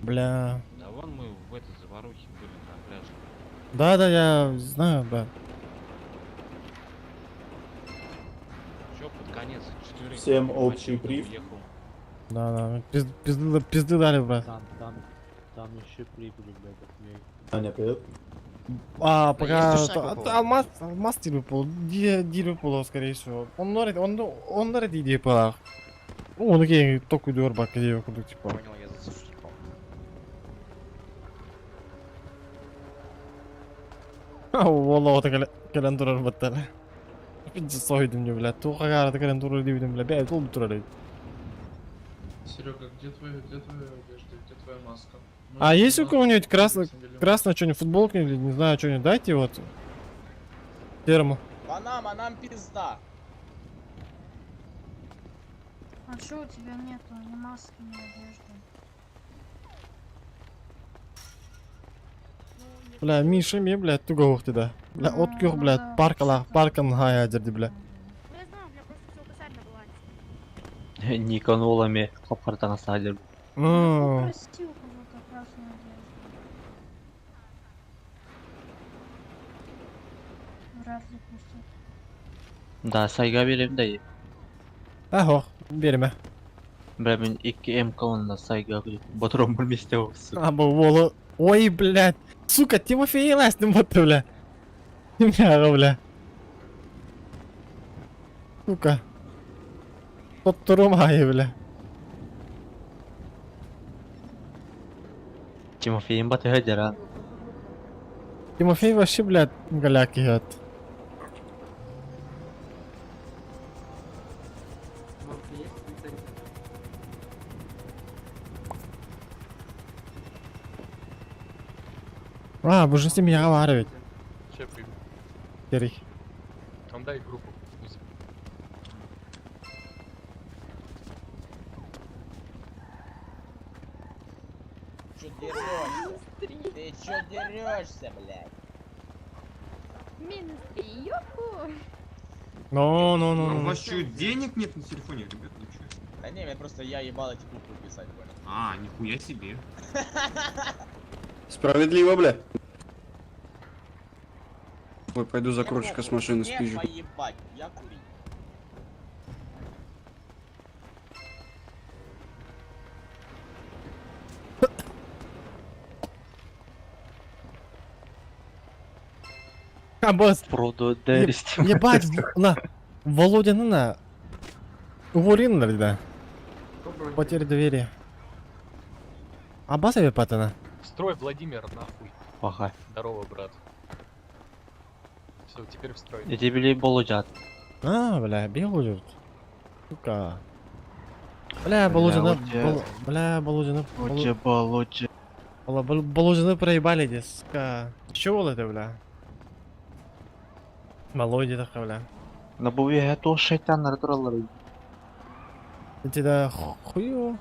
Бля. Да вон мы в этой заварухе были на пляже. Да, да, я знаю, брат. Чё, под конец четверых Всем перехватил, общий да бриф. уехал. Да, да, пизды, пизды дали, брат. Там, там, там еще прибыли, блядь, от меня. Аня, привет. А, пока... есть душак у кого? Алмаз, алмаз тебе пол, дире пол, скорее всего. Он норит, он норит идея палах. Ну, он окей, только дёр бак, где куда типа. Понял, я за сушником. والله кэлэн турар баттар. Сойдум не, блядь. Туха кэлэн турар дибидим, бля. Бля, тул турар. Серега, где твоя одежда, где твоя маска? А есть у кого-нибудь красное, красное что-нибудь, футболку или не знаю, что-нибудь дайте вот. Серому. Панама, нам пизда. А чё у тебя нету ни маски, ни одежды? Бля, Миша, мне, блядь, туго да. Бля, от кюх, блядь, паркала, паркан хая дерди, бля. Ну я знаю, у меня просто всего косарь на балансе. Никонолами хапхартана садер. Ну, Попроси у кого-то красную одежду. Вряд ли пустят. Да, сайга берем да. Ахо, береме. Бля, мен 2 МК онна сайга берем. Батрон вместе olsun. А, бу Ой, блядь. Сука, Тимофей Ластин вот, бля. Бля, бля. Сука. Тоттурум ай, бля. Тимофей'in batı hacer ha. Тимофей вообще, блядь, голяк идет. А, бу же семьяҕа баар эбит. Керик. Дай группу. Чё дерешься? Ты чё дерешься, блядь? Минус три, йоху. Ну, ну, ну, А у ну. вас что, денег нет на телефоне, ребят? Ну чё? Да не, я просто я ебал эти буквы писать, понял. А, нихуя себе. Справедливо, бля. Ой, пойду закручка с машины Мне спизжу. поебать, я курить. А, босс. Проду дерести. Ебать, на. Володя, ну на. Угорин, да. Потеря доверия. А баса патана. Строй, Владимир, нахуй. Ага. Здорово, брат. Все, теперь в строй. Эти били болудят. А, бля, белый. Сука. Бля, Володина, бля, Володина, Володя, Володя. Володина проебали здесь, сука. Чего это, бля? Володя такая, бля. На бу то шайтаннар тураллар. Эти да хую.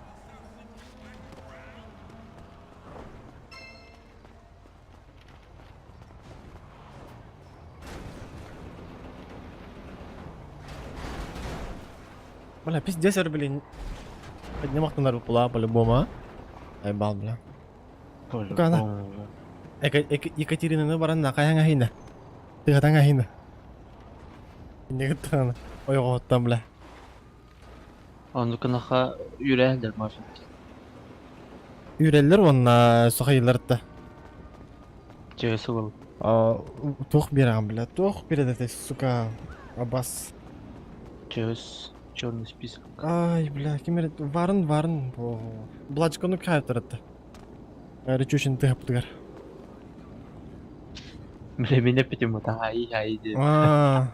Бля, пиздец, блин. Поднимах на пула по-любому, а? Айбал, бля. Сука, она. Екатерина баран на кая ngahina. Тыгата ngahina. Не Ой, там, бля. Аны кынаха үрәһдер машин. Үреллер онна сохайларда. Чегесе был. Тух бирам, бля, тух бирде, сука. Абас. Чегес черный список. Ай, бля, кимер варын варын. Блачкону кайтырды. Речущин тыгып. Бля, меня почему-то ай ай ди. А.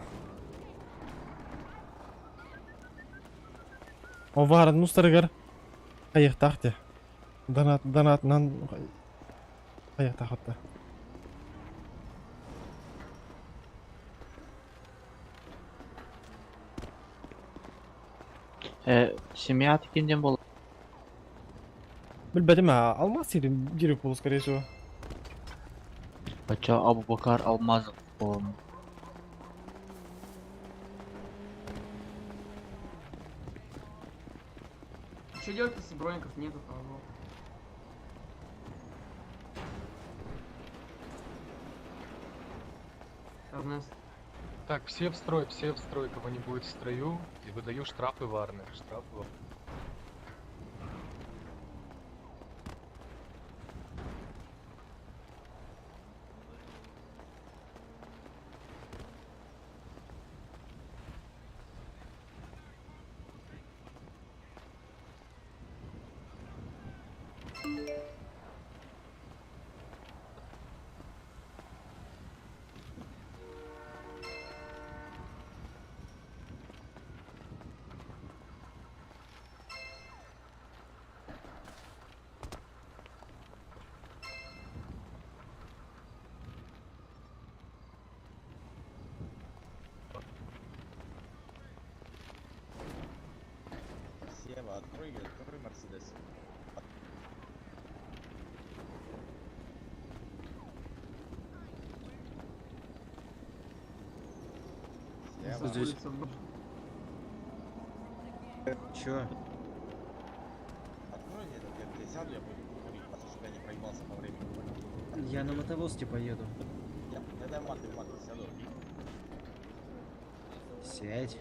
О варын мустаргар. Кайыктакты. Донат донатнан кайыктакты. Семья тикенден бол. Билбедим, алмаз керек болу, скорее всего. Бача Абубакар Алмазов по-моему. Что делать, если броников нету, того? Эрнест. Так, все в строй, все в строй, кого не будет в строю, и выдаю штрафы варны. Штрафы варны. Сева, открой, открой Мерседес. Сева. Здесь. Чё? Открой мне этот, я сяду, я пойду покурить, потому что я не проебался по времени, понял? Я на мотовозке поеду. Я, я в мат, в мат сяду. Сядь.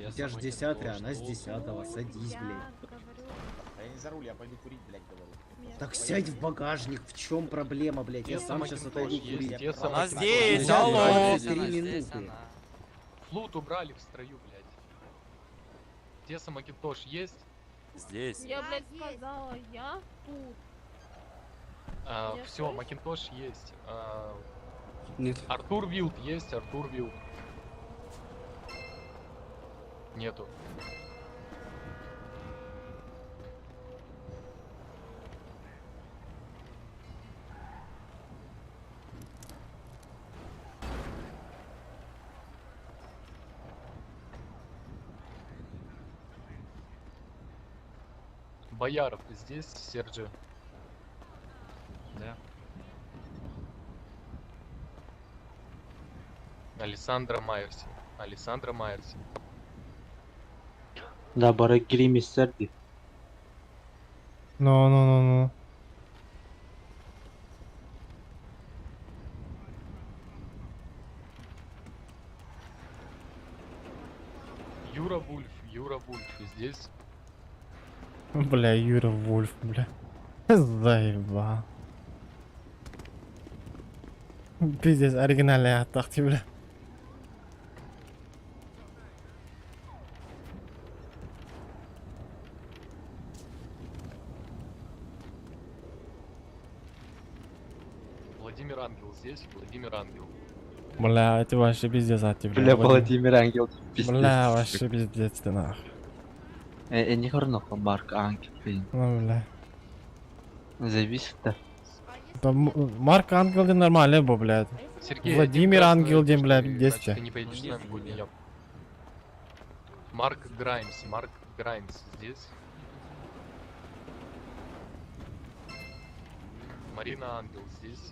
У тебя ж 10, она с 10-го. Садись, блядь. А я не за руль, я пойду курить, блядь, говорю. Так сядь в багажник, в чем проблема, блядь? Я сам сейчас отойду курить. Она здесь, алло! 3 минуты. Флут убрали в строю, блядь. Теса Макинтош есть? Здесь. Я, блядь, сказала, я тут. А, Я все, слышу. Макинтош есть. А, Нет. Артур Вилд есть, Артур Вилд. Нету. Бояров здесь, Серджи. Да. Александра Майерси. Александра Майерси. Да, бары гримистерди. Ну, ну, ну, ну. Юра Вульф, Юра Вульф здесь. Бля, Юра Вульф, бля. Заебал. Пиздец, оригинальный аттахти, бля. Владимир Ангел здесь, Владимир Ангел. Бля, это вообще пиздец, ати, бля. Бля, Владимир Ангел, пиздец. Бля, вообще пиздец ты нахуй. Не хорнохо Марк Ангел, блин. Ну, бля. Зависит, да. Там Марк Ангел ден нормальный был, блядь. Сергей, Владимир один красный, Ангел ден, блядь, значит, пиздец. ты не поедешь с нами, будет я. Марк Граймс, Марк Граймс здесь. Марина Ангел здесь.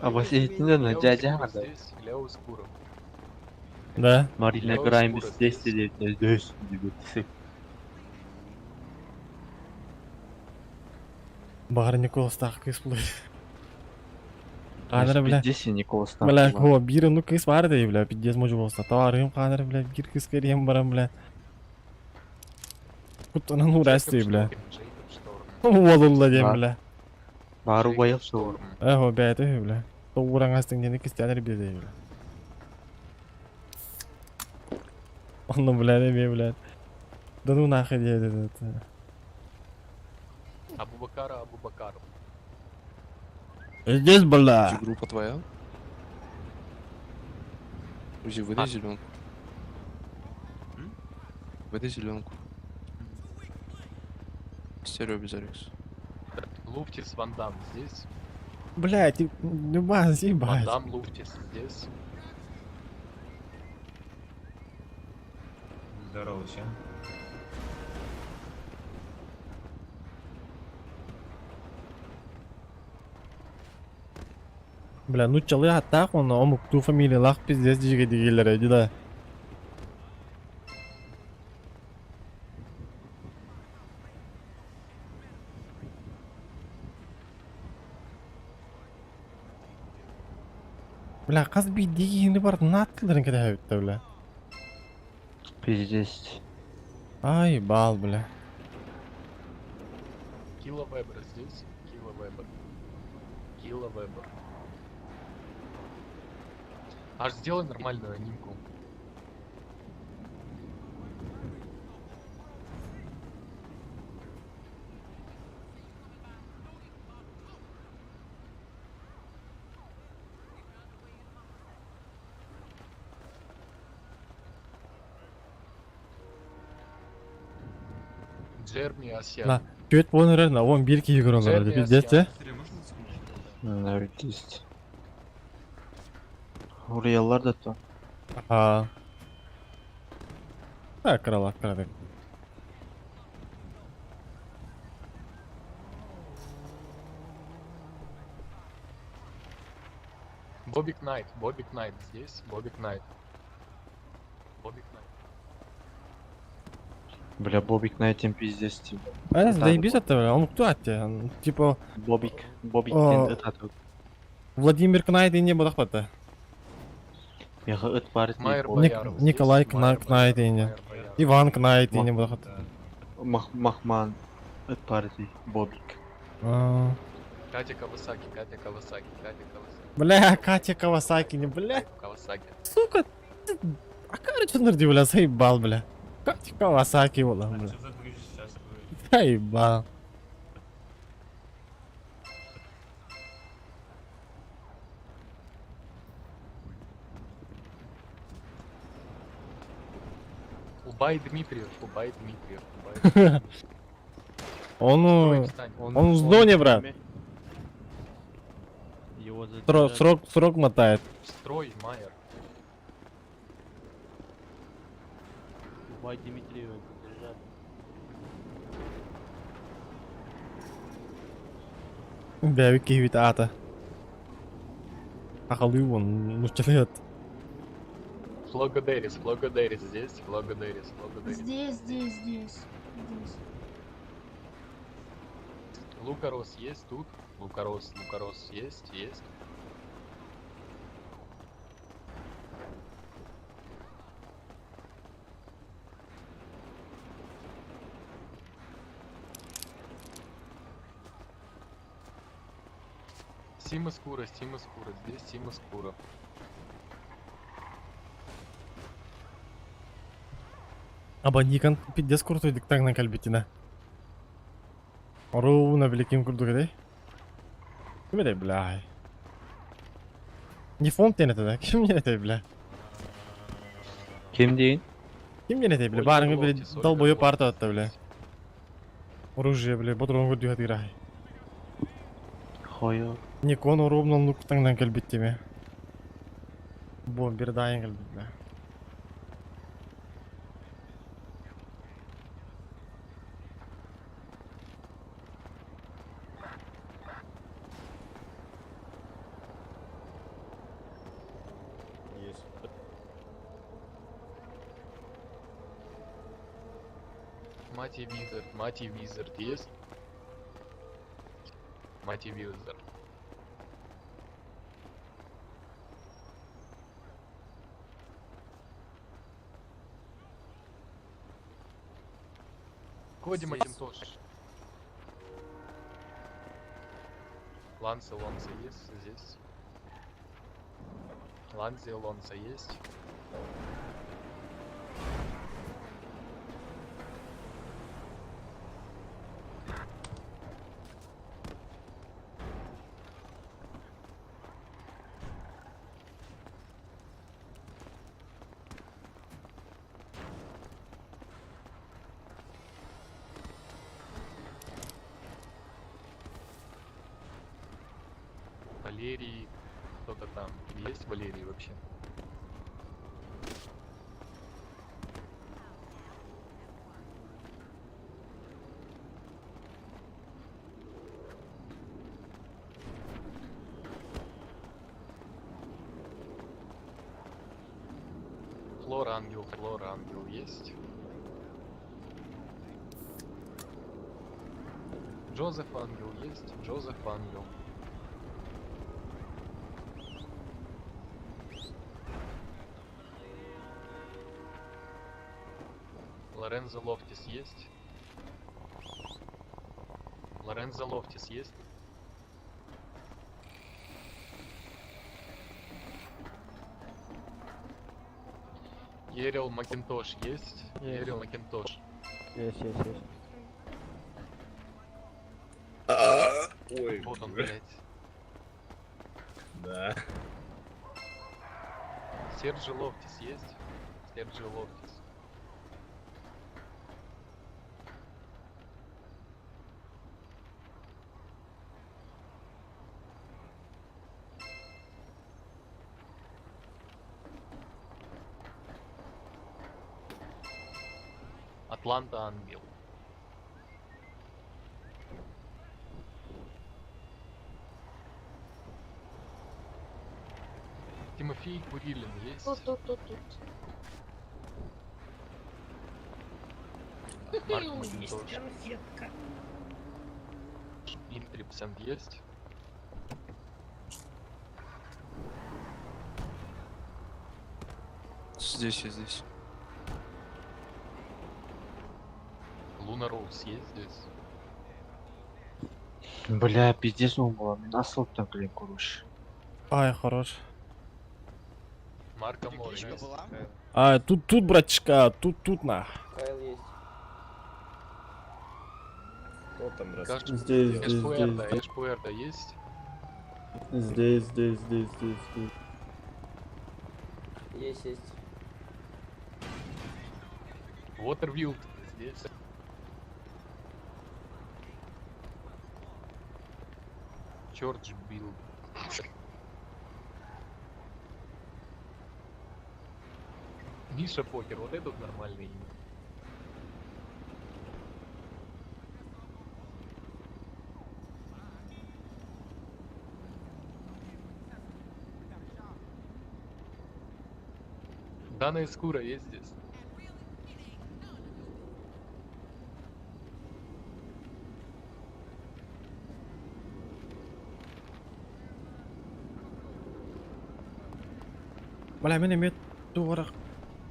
А вас на дядя Лео здесь, Лео Скура. Да? Марина Лео Граймс Скура здесь сидит, здесь сидит. Баар Никола Старк кыс булар. Каныр, бля. Пиздец, Никола Старк. Бля, го, бир ну кыс бар да, бля, пиздец можу болса. Таварым каныр, бля, бир кыс керем барам, бля. Куттанан урасты, бля. Уолулла дем, бля. Бары уайыл шоу. Эхо, бля, это, бля. Тоуран астың дені кистянер бирде, бля. Онно, бля, не, бля. Да ну нахуй, деді. Абубакара Абубакаров. Здесь, бля. Группа твоя? Узи, выдай зеленку. Выдай зеленку. Стерео без Алекс. Луфтис Ван Дам здесь. Блядь, Любас, Ван ебать. Дам Луфтис здесь. Здорово всем. Бля, ну чалы аттак он, омукту фамилия лах пиздец дижиге дигелер эди да. Бля, каз би дигини бар наттыларын кеде хабитта, бля. Пиздец. Ай, бал, бля. Кила Вебер здесь. Кила Вебер. Кила Вебер. Аж сделай нормальную анимку. Джерми Асьян. На, Күөт болон на, он бир киһи көрөлөр, Джерми пиздец, э. Пиздец. Уруяллар да то. Ага. Так, крала, крадек. Бобик Найт, Бобик Найт здесь, Бобик Найт. Бобик Найт. Бля, Бобик на этом пиздец тебе. А, заебись это, бля, он кто атте? Типа... Бобик, Бобик, О, Владимир Кнайт и не был охвата. Меха ыт бар Майер Ник Николай Кнайт и не. Иван Кнайт и не был охвата. Махман, ыт бар Бобик. А. Катя Кавасаки, Катя Кавасаки, Катя Кавасаки. Бля, Катя Кавасаки, не, бля. Кавасаки. Сука, ты... А короче, нырди, бля, заебал, бля. Катя Кавасаки, бля, бля. Заебал. Убай Дмитриев, Убай Дмитриев, Убай Дмитриев. Он, Стой, встань. он в зоне, брат. Его Срок, срок, срок мотает. Строй, Майер. Убай Дмитриева. Бэйэбит киһибит аата. Сахалыы уон нууччалыы ат. Флога Дэрис, Флога Дэрис здесь, Флога Дэрис, Флога Дэрис. Здесь, здесь, здесь. Здесь. Лука Рос есть тут? Лука Рос, Лука Рос есть, есть. Сима Скура, Сима Скура, здесь Сима Скура. Абандикан пиздец крутой диктанг на кальбитина. Ровно великим курдук этэй. Ким этэй, бля? Не фонд диэн это да? Ким диэн этэй, бля? Ким дейін? Ким диэн этэй, бля? Ольга Барыңы, бля, Лофтис, Ольга долбоёб Лофтис парта бля. Оружие, бля, ботурон көрдүү хатыгырай. Хойо. Никон ровно луктаңнан кэлбит теме. Бомбер дайын кэлбит, бля. Есть. Мати Визард, Мати Визард есть? Мати Визард. Коди Макинтош. Ланси Лонса есть здесь? Ланзи Лонса есть? Валерий, кто-то там. Есть Валерий вообще? Флор Ангел, Флор Ангел есть? Джозеф Ангел есть? Джозеф Ангел. Лорензо Лофтис есть? Лорензо Лофтис есть? Ерил Макинтош есть? Ерил Макинтош. Есть, есть, есть. Ой, Вот он, блядь. Да. Серджи Лофтис есть? Серджи Лофтис. Атланта Ангел. Тимофей Курилин есть? Тут, тут, тут, тут. Марк Есть Макинтош. конфетка. Интрипсент есть? Здесь, я здесь. Луна Роуз есть здесь? Бля, пиздец он была. Мен асылыптан клин куруш. Ай, хорош. Марко Мор есть? А, тут, тут, братишка, тут, тут, на. Кайл есть. Кто там Каш- Здесь, Эш здесь, Пуэрто, здесь. Эш Пуэрто есть? Здесь, здесь, здесь, здесь, здесь. Есть, есть. Уотервилд здесь. Чордж Билл. Миша Покер, вот этот нормальное имя. Дана из Кура есть здесь? Бля, мен эмиэ туора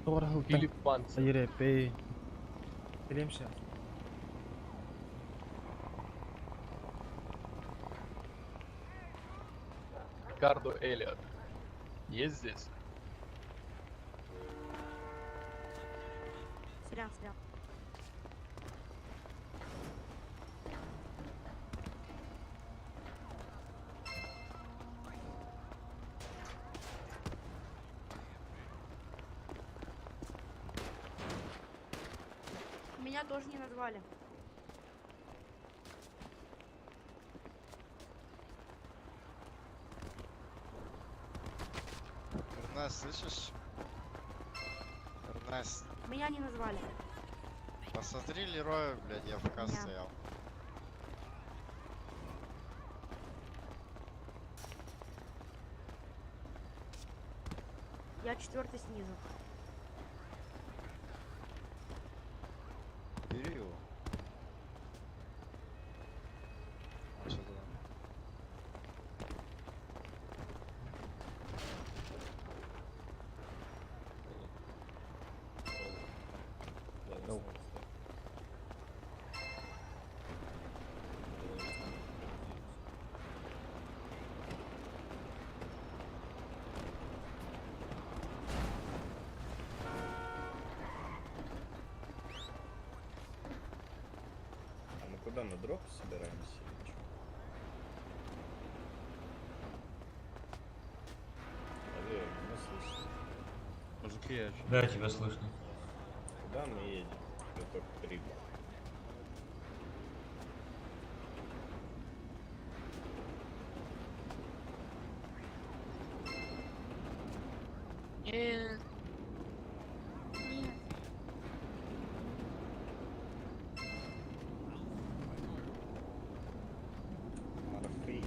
туора сылтан Филипп Панцер. Ерепей. Билем сейчас. Рикардо Эллиот. Есть здесь? Сорян, сорян. Меня тоже не назвали. Эрнест, слышишь? Эрнест, Меня не назвали. посмотри Лероя, блядь, я в Не. стоял. Я четвертый снизу. Бери его. А что там? А мы куда, на дроп собираемся или чё? Алло, меня слышно? Мужики, я чё- Да, тебя слышно. Куда мы едем? Я только прибыл. Нет. Нет. Морфей.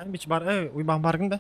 Бич бар, эй, уйбан баргын да.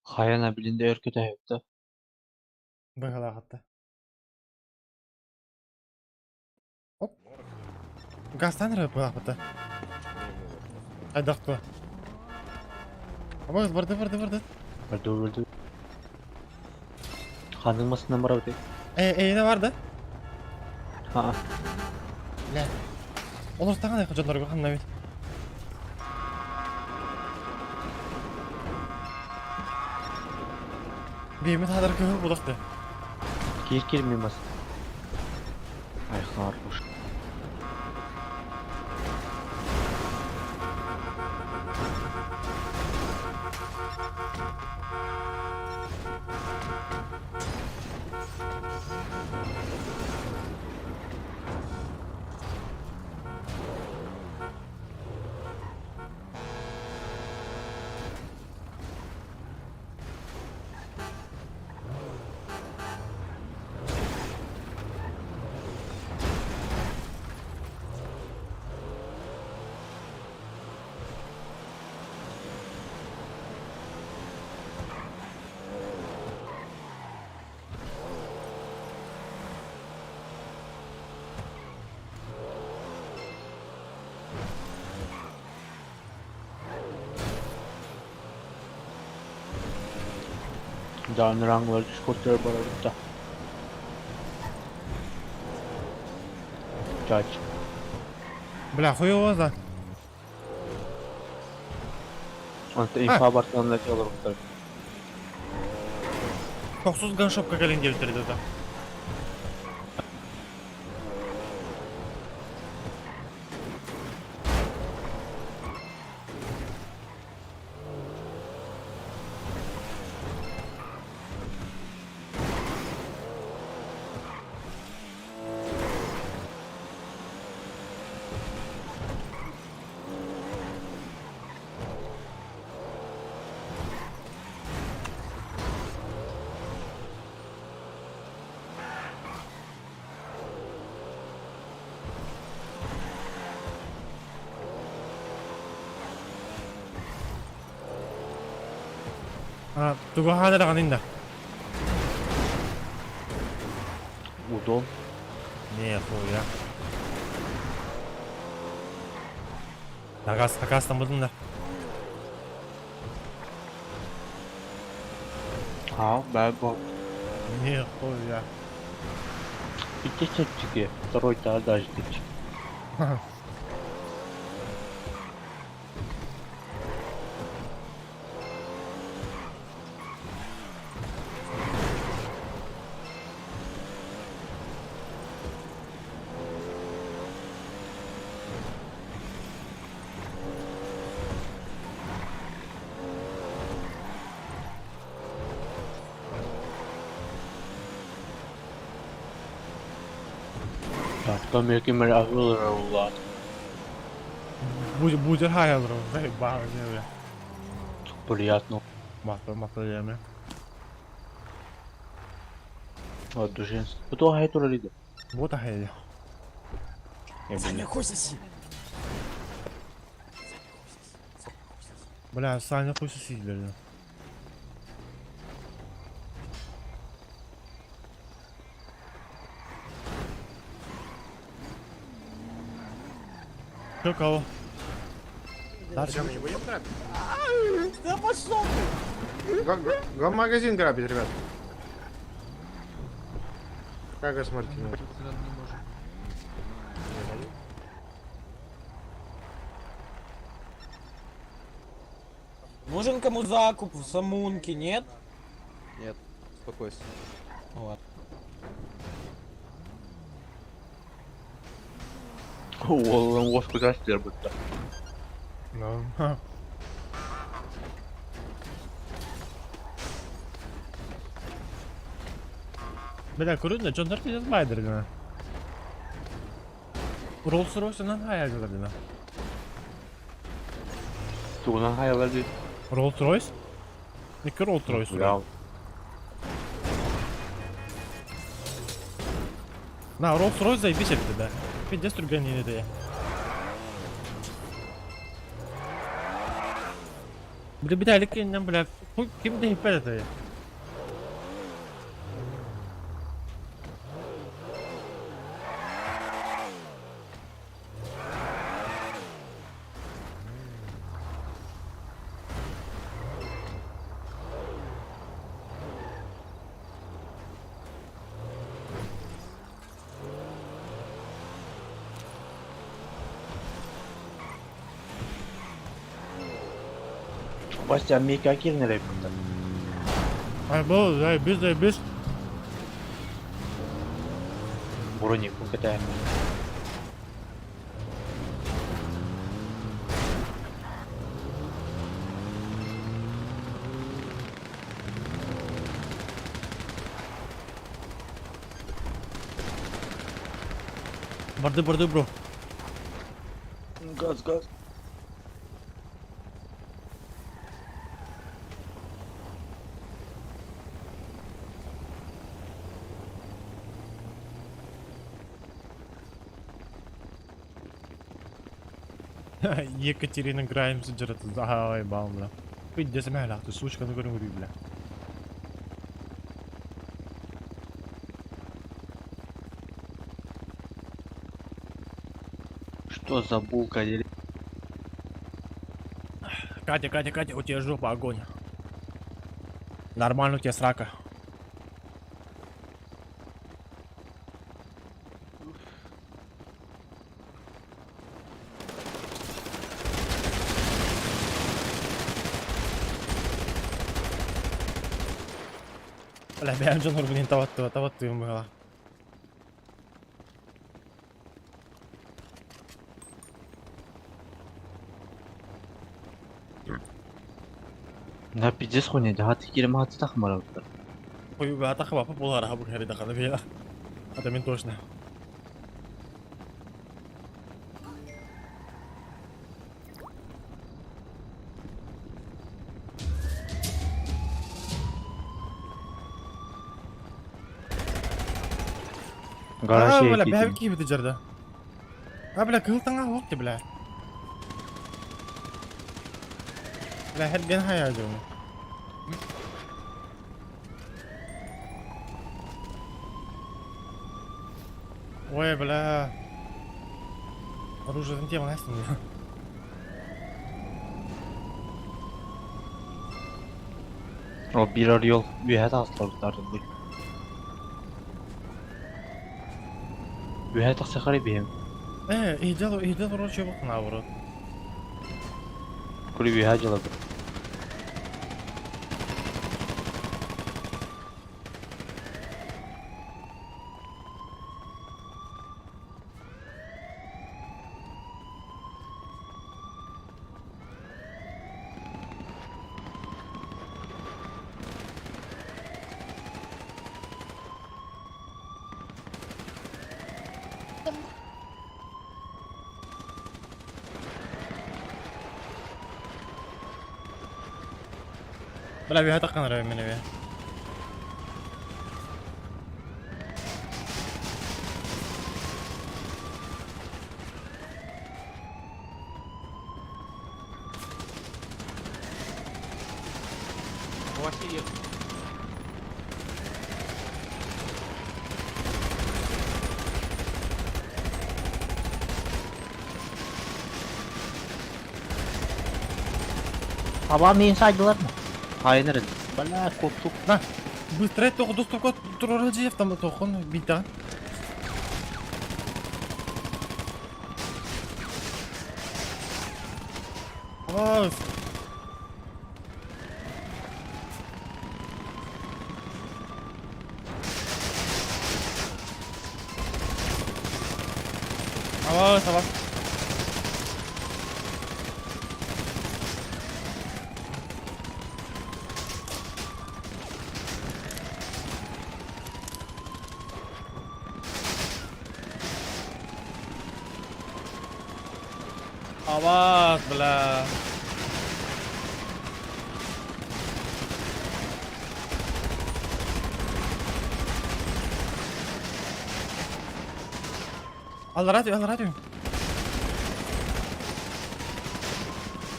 Хайана билинде өркөтө хөптө. Быгалаах атта. Оп. Газтан эрэ быгалаах Айдах туа. Абагыз барды барды барды. Барды барды. Ханын масынан барабыт. Э, э, не барды? А. Бля. Олор таҥан айха дьоннорго ханна бит. Биэмит хадар көһөр булахты. Кир кир мимас. Ай хорош. Да, нрангла дискотер барабыта. Чач. Бля, хуево да. Онто инфа бартанна чалырыктар. Тохсус ганшопка кэлин диэбиттэр да. А, тугу хаана да. Удон. Не, хуя. Агас, агастан будун да. А, бә бо. Не, хуя. Икки чепчики, второй та даже типчик. Так, там якимер агылыр улат. Будет хайалру, заебал, не, бля. Приятно. Масло, масло яме. От души. Бу хай туралиды. Вот ахайя. Саня, хуй соси. Бля, Саня хуй соси, бля. Чё, кого? Чем не будем грабить? Да пошел ты! Магазин грабить, ребят. Как вы смотрите на это? Нужен кому закуп в Самунке, нет? Нет, успокойся. Ладно. Уоллан воску застер бытта. Ну. Бля, көрүн дьоннор пиздец байдыр гына. Rolls Royce-нан хаялар гына. Тугунан хаялар дейт. Rolls Royce? Икки Rolls Royce. Бля. На, Rolls Royce заебись это, да. Пиздец түргән это я. Бля, бля, лекен, бля, хуй, ким дә это я. Костя, Америка киирнэрэй бутта. Айбыл, заебись, заебись. Бронику кэтэһэммин. Барды, барды, бро. Газ, газ. Екатерина Граймс дьарыт заебал, бля. Пиздец, мэлэх, ты сучка, ну говорю, бля. Что за булка? Катя, Катя, Катя, у тебя жопа огонь. Нормально у тебя срака. Бля, бэйэм дьоннорбун таваттыба, таваттыым быһыла. На пиздец хуйня, хаты кирим хаты тахмарабыттар. Ой, бата хабапа болар хабы хәри даханы бия. Это мен точно. Гараж А, бля, киирдим. бэйэм киһибит дьарда. А, бля, кыһыл таҥа уох бля. Бля, хэрген хая дьону. Ой, бля. Оружие тема настя мне. О, бир орел үөһэ таҕыстылар бу. Үөһэ тахсахары биһим. Э, иhdел короче, вот наоборот. Кури үөһэ дьылабыт. Бля, үөһэ таххан мен бе. Васильев. Аба мин сайдылар ма? Хайныр. Бля, коптук. На, быстро тоқ доступка турар жиев там тохон бита. Ас. Авас, авас. Авас, бля. Ал радио, ал радио.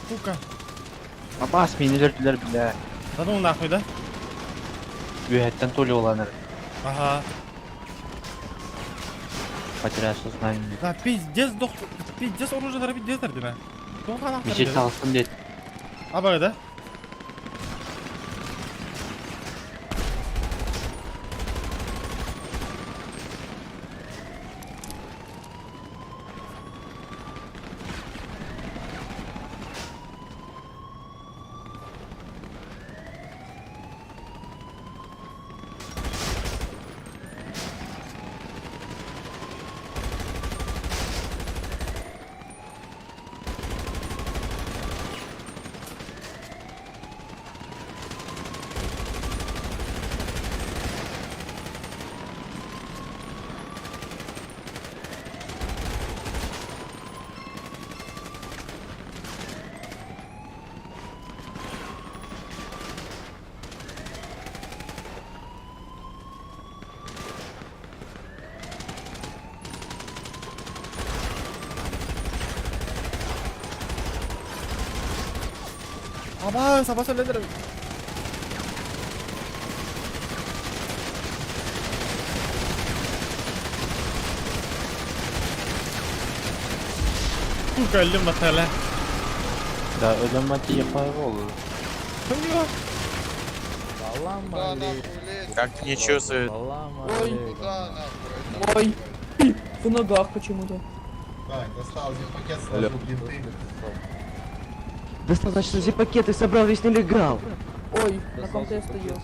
Сука. Абас мени өлөрдүлөр, бля. Да ну нахуй, да? Үөһэттэн толи оланыр. Ага. Потерял сознание. Да пиздец, дох... Пиздец, оружие пиздец, дердиме. Мечеть салсын дед. Аба, да? Аба, саба сөйледер. Сука, өллүм батала. Да, өлөм мати фаервол. Как не чувствует? Ой. Ой. В ногах почему-то. Так, достал пакет, сложил бинты. Достал, значит, все пакеты собрал весь нелегал. Ой, на ком-то я стою.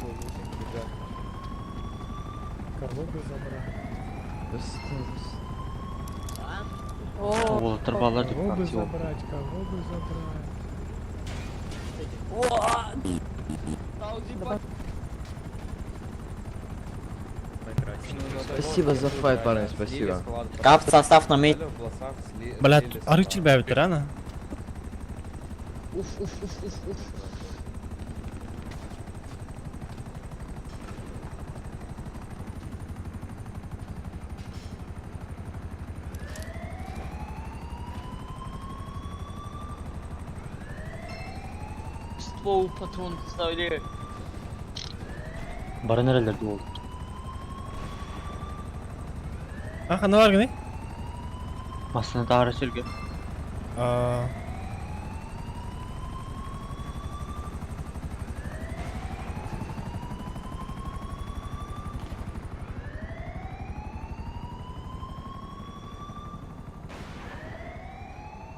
Кого бы забрать? О, Ол тұрбалар деп Кого бы актив. забрать? Кого бы забрать? Спасибо за файт, парни, спасибо. Кап состав на мейт. Бля, арычыл бәбітір, ана. Уф, уф, уф, уф, уф. Ствол патрон ставили. Бары нерелерде ол? А, қана бар гыны? Масына тағара сүрге.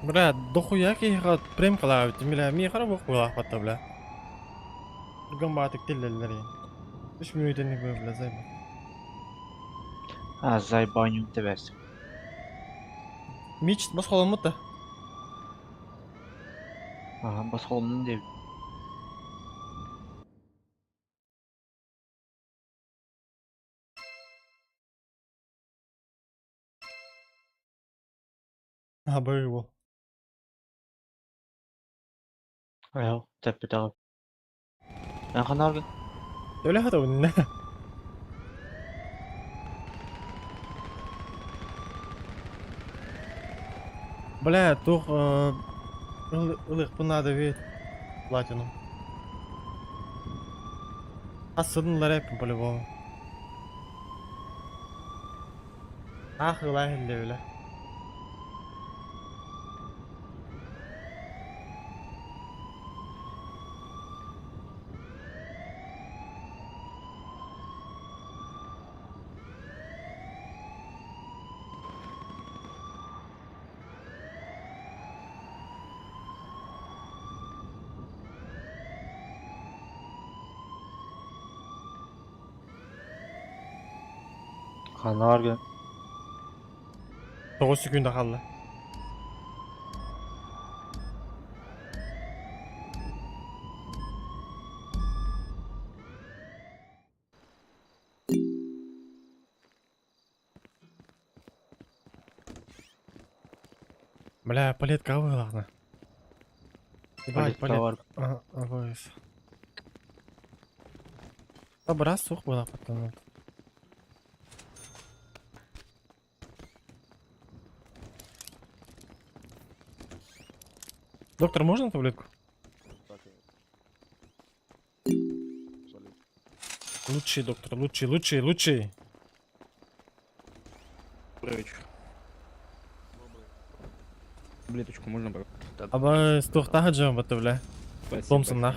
Бля, дохуя кейха прем калабит, миля, ми хара бок була хатта, бля. Бурган батык теллелер. 3 минут энник бля, зайба. А, зайбаню тебес. Мич, бас холамыт да. Ага, бас қолымның деп. А, был. Аяқ, тәппе тағып. Ә, қана аргын? Öyle hata ne? Бля, тух ылых надо ведь платину. Асыдын рэп по-любому. Ах, ылай бля. Қана аргын? 9 секунда қалды. Бля, палетка вылахна. Ебать, Палетка палет. бар. Ага, абайс. Раз сух была потом. Доктор, можно таблетку? Лучший доктор, лучший, лучший, лучший. Таблеточку можно, пожалуйста? Аба стохтаха джам бля. Спасибо Томпсон нах.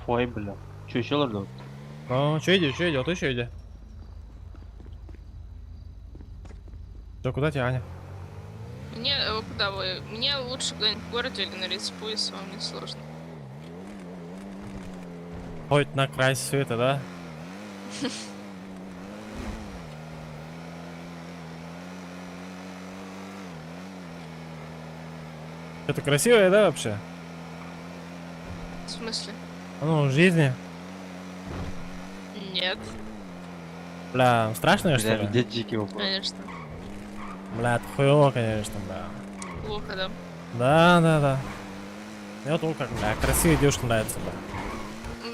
Фой, бля. Че еще лордов? Ну, что иди, что иди, а то еще иди. Да куда тебе, Аня? Мне, куда вы? Мне лучше куда-нибудь в городе или на респу, если вам не сложно. Хоть на край света, да? Это красивая, да, вообще? В смысле? Ну, в жизни. Нет, Бля, страшная, что Бля, ли? где дикий вопрос? конечно. Бля, это хуёво, конечно, бля. Плохо, да? Да, да, да. Мне вот как, бля, красивые девушки нравятся, бля.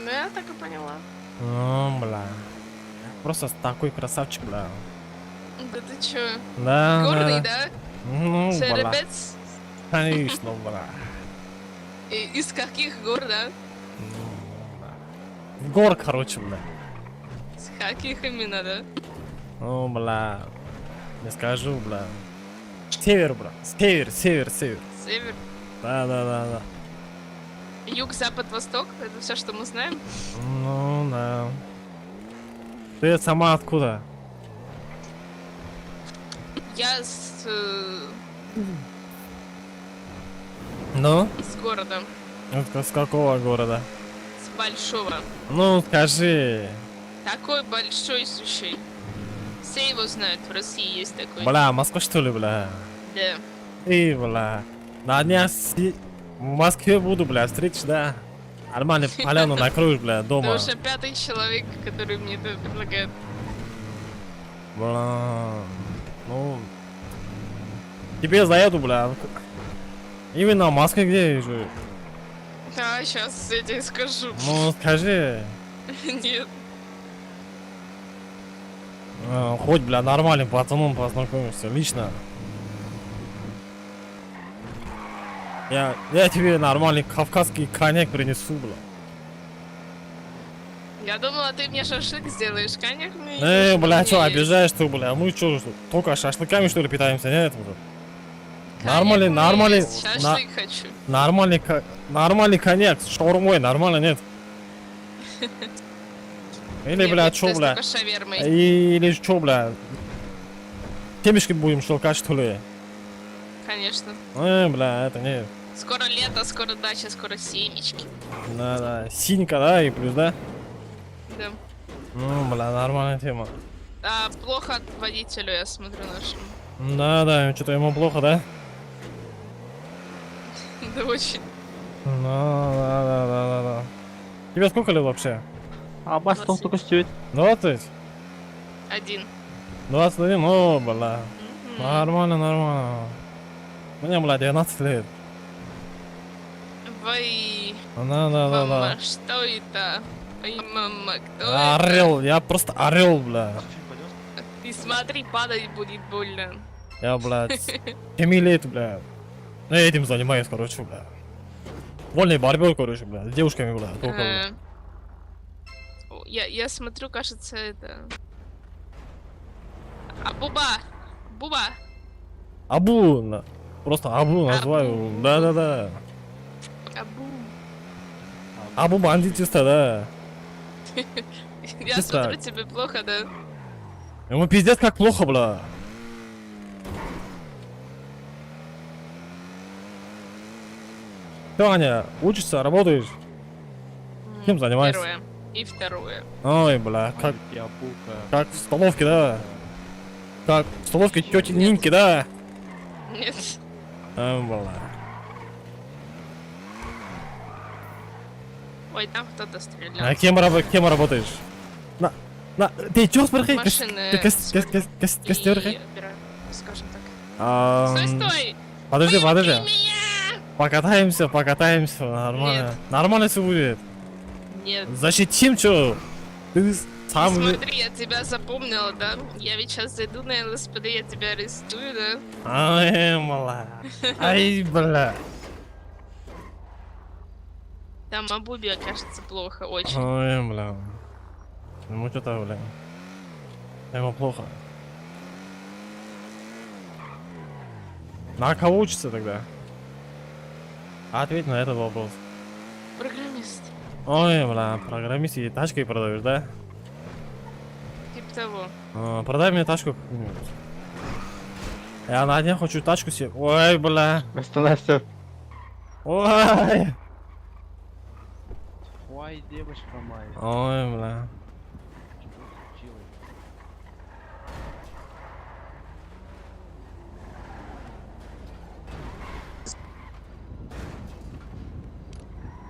Ну, я так и поняла. Ну, бля. Просто такой красавчик, бля. Да ты чё? Да, Горный, да. да? Ну, бля. Жеребец? Конечно, бля. Из каких гор, да? Гор, короче, бля. С каких именно, да? Ну, бля. Не скажу, бля. Север, бля. Север, север, север. Север, Да, да, да, да. юг, запад, восток? Это все, что мы знаем? Ну, да. Ты сама откуда? Я с, Ну? с города, Это С какого города? с большого. Ну, скажи. Такой большой сущий. Все его знают, в России есть такой. Бля, Москва что ли, бля? Да. Эй, бля. На днях в Москве буду, бля, встретишь, да? Нормально поляну накроешь, бля, дома. Ты уже пятый человек, который мне это предлагает. Бля. Ну. Тебе заеду, бля. Именно в Москве где же? Да, сейчас я тебе скажу. Ну, скажи. Нет. Хоть, бля, нормальным пацаном познакомишься, лично. Я тебе нормальный кавказский коньяк принесу, бля. Я думала, ты мне шашлык сделаешь, коньяк мне не нужен, Бля, чё, мне обижаешь ты, бля? Мы чё, только шашлыками, что ли, питаемся? Нет, бля. Нормальный, мне нормальный, есть, Шашлык хочу. нормальный, нормальный коньяк с шаурмой, нормально, нет? Или, Нет, бля, я чё, питаюсь бля? только шавермой. Или чё, бля? Темечки будем щелкать, что ли? Конечно. Бля, это не... Скоро лето, скоро дача, скоро семечки. Да, да, синька, да, и плюс, да? Да. Ну, бля, нормальная тема. А, плохо водителю, я смотрю, нашему. Да, да, что-то ему плохо, да? Да очень. Ну, да, да, да, да, да. Тебе сколько лет вообще? А бас только стоит. 20? Один. 21? О, бля. Нормально, нормально. Мне, бля, 19 лет. Вай. Да, да, да, да. Мама, что это? Ой, мама, кто это? Орел, я просто орел, бля. Ты смотри, падать будет больно. Я, блядь, 7 лет, бля. Ну, я этим занимаюсь, короче, бля. Вольной борьбой, короче, бля, с девушками, бля, только, бля. Я смотрю, кажется, это... А, Буба! Буба! Абу, просто Абу называю, да-да-да. Абу. Абу бандит чисто, да. Я Чисто. смотрю, тебе плохо, да? Ему пиздец как плохо, бля. Ты, Аня, учишься, работаешь? Чем занимаешься? Первое. И второе. Ой, бля, как в столовке, да? Как в столовке тети Нинки, да? Нет. Ой, бля. Ой, там кто-то стрелял. А кем, кем работаешь? На, ты чё спрохай? Машины Ты и скажем так. Стой, стой! Подожди, подожди. Покатаемся, покатаемся, нормально. Нет. Нормально все будет. Нет. Защитим, чё? Ты сам... Смотри, я тебя запомнила, да? Я ведь сейчас зайду на ЛСПД, я тебя арестую, да? Ай, мала. Ай, бля. Там Абубе, кажется, плохо очень. Ой, бля. Ему что-то, бля. Ему плохо. На кого учится тогда? Ответь на этот вопрос. Программист. Ой, бля, программист и тачкой продаешь, да? Типа того. А, продай мне тачку какую-нибудь. Я на днях хочу тачку себе. Ой, бля. Остановься. Ой. Ой, девушка моя. Ой, бля.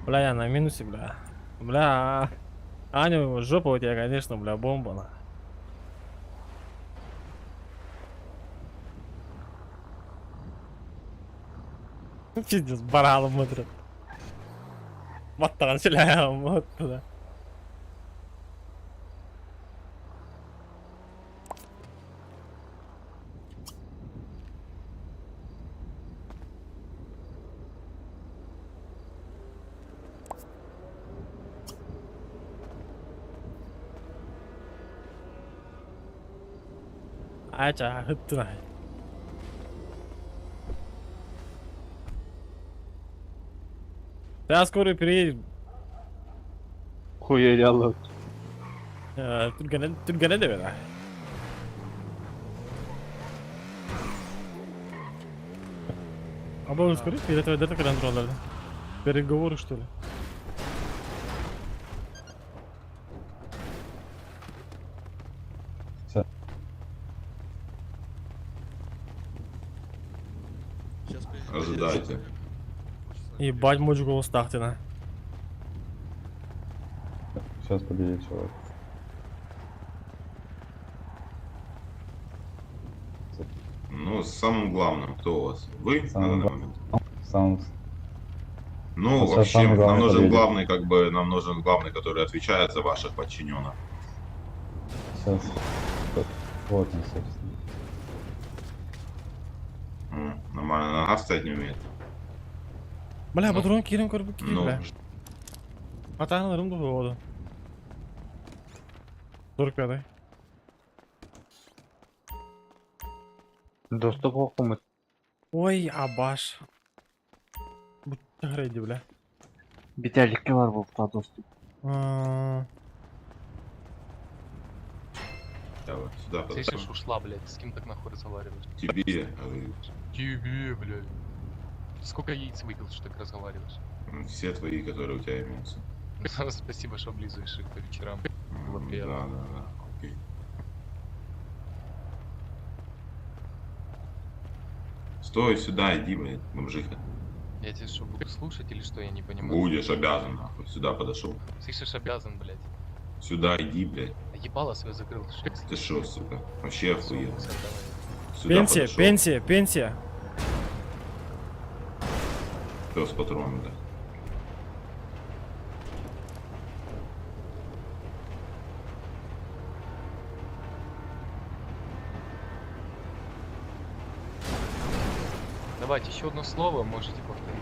Бля, я на минусе, бля. Бля. Аня, жопа у тебя, конечно, бля, бомба, на. Пиздец, баралым мыдыры. Баттаған шіләм да. Ача, хыттына. Да, скоро приедет. Хуя Түргәне, түргәне дә бер. А был скоро перед это контроллер. Переговоры что ли? Ожидайте. Ебать, мочь голос тахтина. Сейчас подъедет человек. Ну, с самым главным, кто у вас? Вы на Самым данный момент? Сам... Ну, Вот сейчас вообще, самый нам главный нужен подъедет. главный, как бы, нам нужен главный, который отвечает за ваших подчиненных. Сейчас. Вот он, собственно. Нормально, на ногах стоять не умеет. Бля, патрон кирим көрбү кири, Ну, бля. Атаналарым да болду. 45-й. Доступ оқымыт. Ой, абаш. Бу чахрайди, бля. Битәлікке бар болып та доступ. А, Давай, сюда подошел. Слышишь, ушла, блядь, с кем так нахуй разговариваешь? Тебе, говорю, Тебе, блядь. Сколько яиц выпил, что так разговариваешь? все твои, которые у тебя имеются. Спасибо, что облизываешь их по вечерам. Было приятно. Да, окей. Стой сюда, иди, блядь, бомжиха. Я тебя что, буду слушать или что, я не понимаю. Будешь обязан, нахуй. Сюда подошел. Слышишь, обязан, блядь. Сюда иди, блядь. А Ебало свое закрыл, ты что? Ты шо, сука? Вообще охуел. Сюда Пенсия, подошел. пенсия, пенсия. Пес патрон, да. Давайте еще одно слово можете повторить.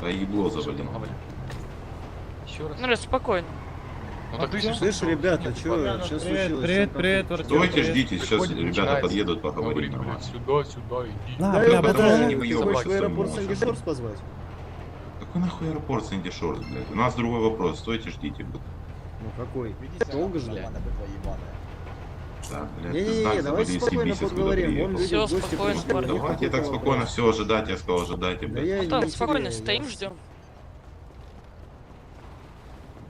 Да ебло Что завали. там говорили? Еще раз. Ну, раз, спокойно. Ну так ты Слышь, ребята, чё, чё случилось? Привет, привет, Артём. Стойте, привет. ждите, сейчас Приходит, ребята начинается. подъедут, поговорим Говорит, нормально. блядь, сюда, сюда, иди. На, Да, бля, я потому что патрон. не Ты выебывайся хочешь в аэропорт в самом Сэнди Шорс позвать? Какой нахуй аэропорт Сэнди Шорс, блядь? У нас другой вопрос. Стойте, ждите, блядь. Ну какой? Долго ждать? Да, блядь, Не-не-не, ты знак давайте завали, спокойно съебись, откуда поговорим. Вон приехал. люди Всё, в гости спокойно, пришли, у парни. них Давайте какой-то так спокойно вопрос. все ожидать, я сказал, ожидайте, Да блядь. я Антон, не спокойно теряю, стоим, я- ждем.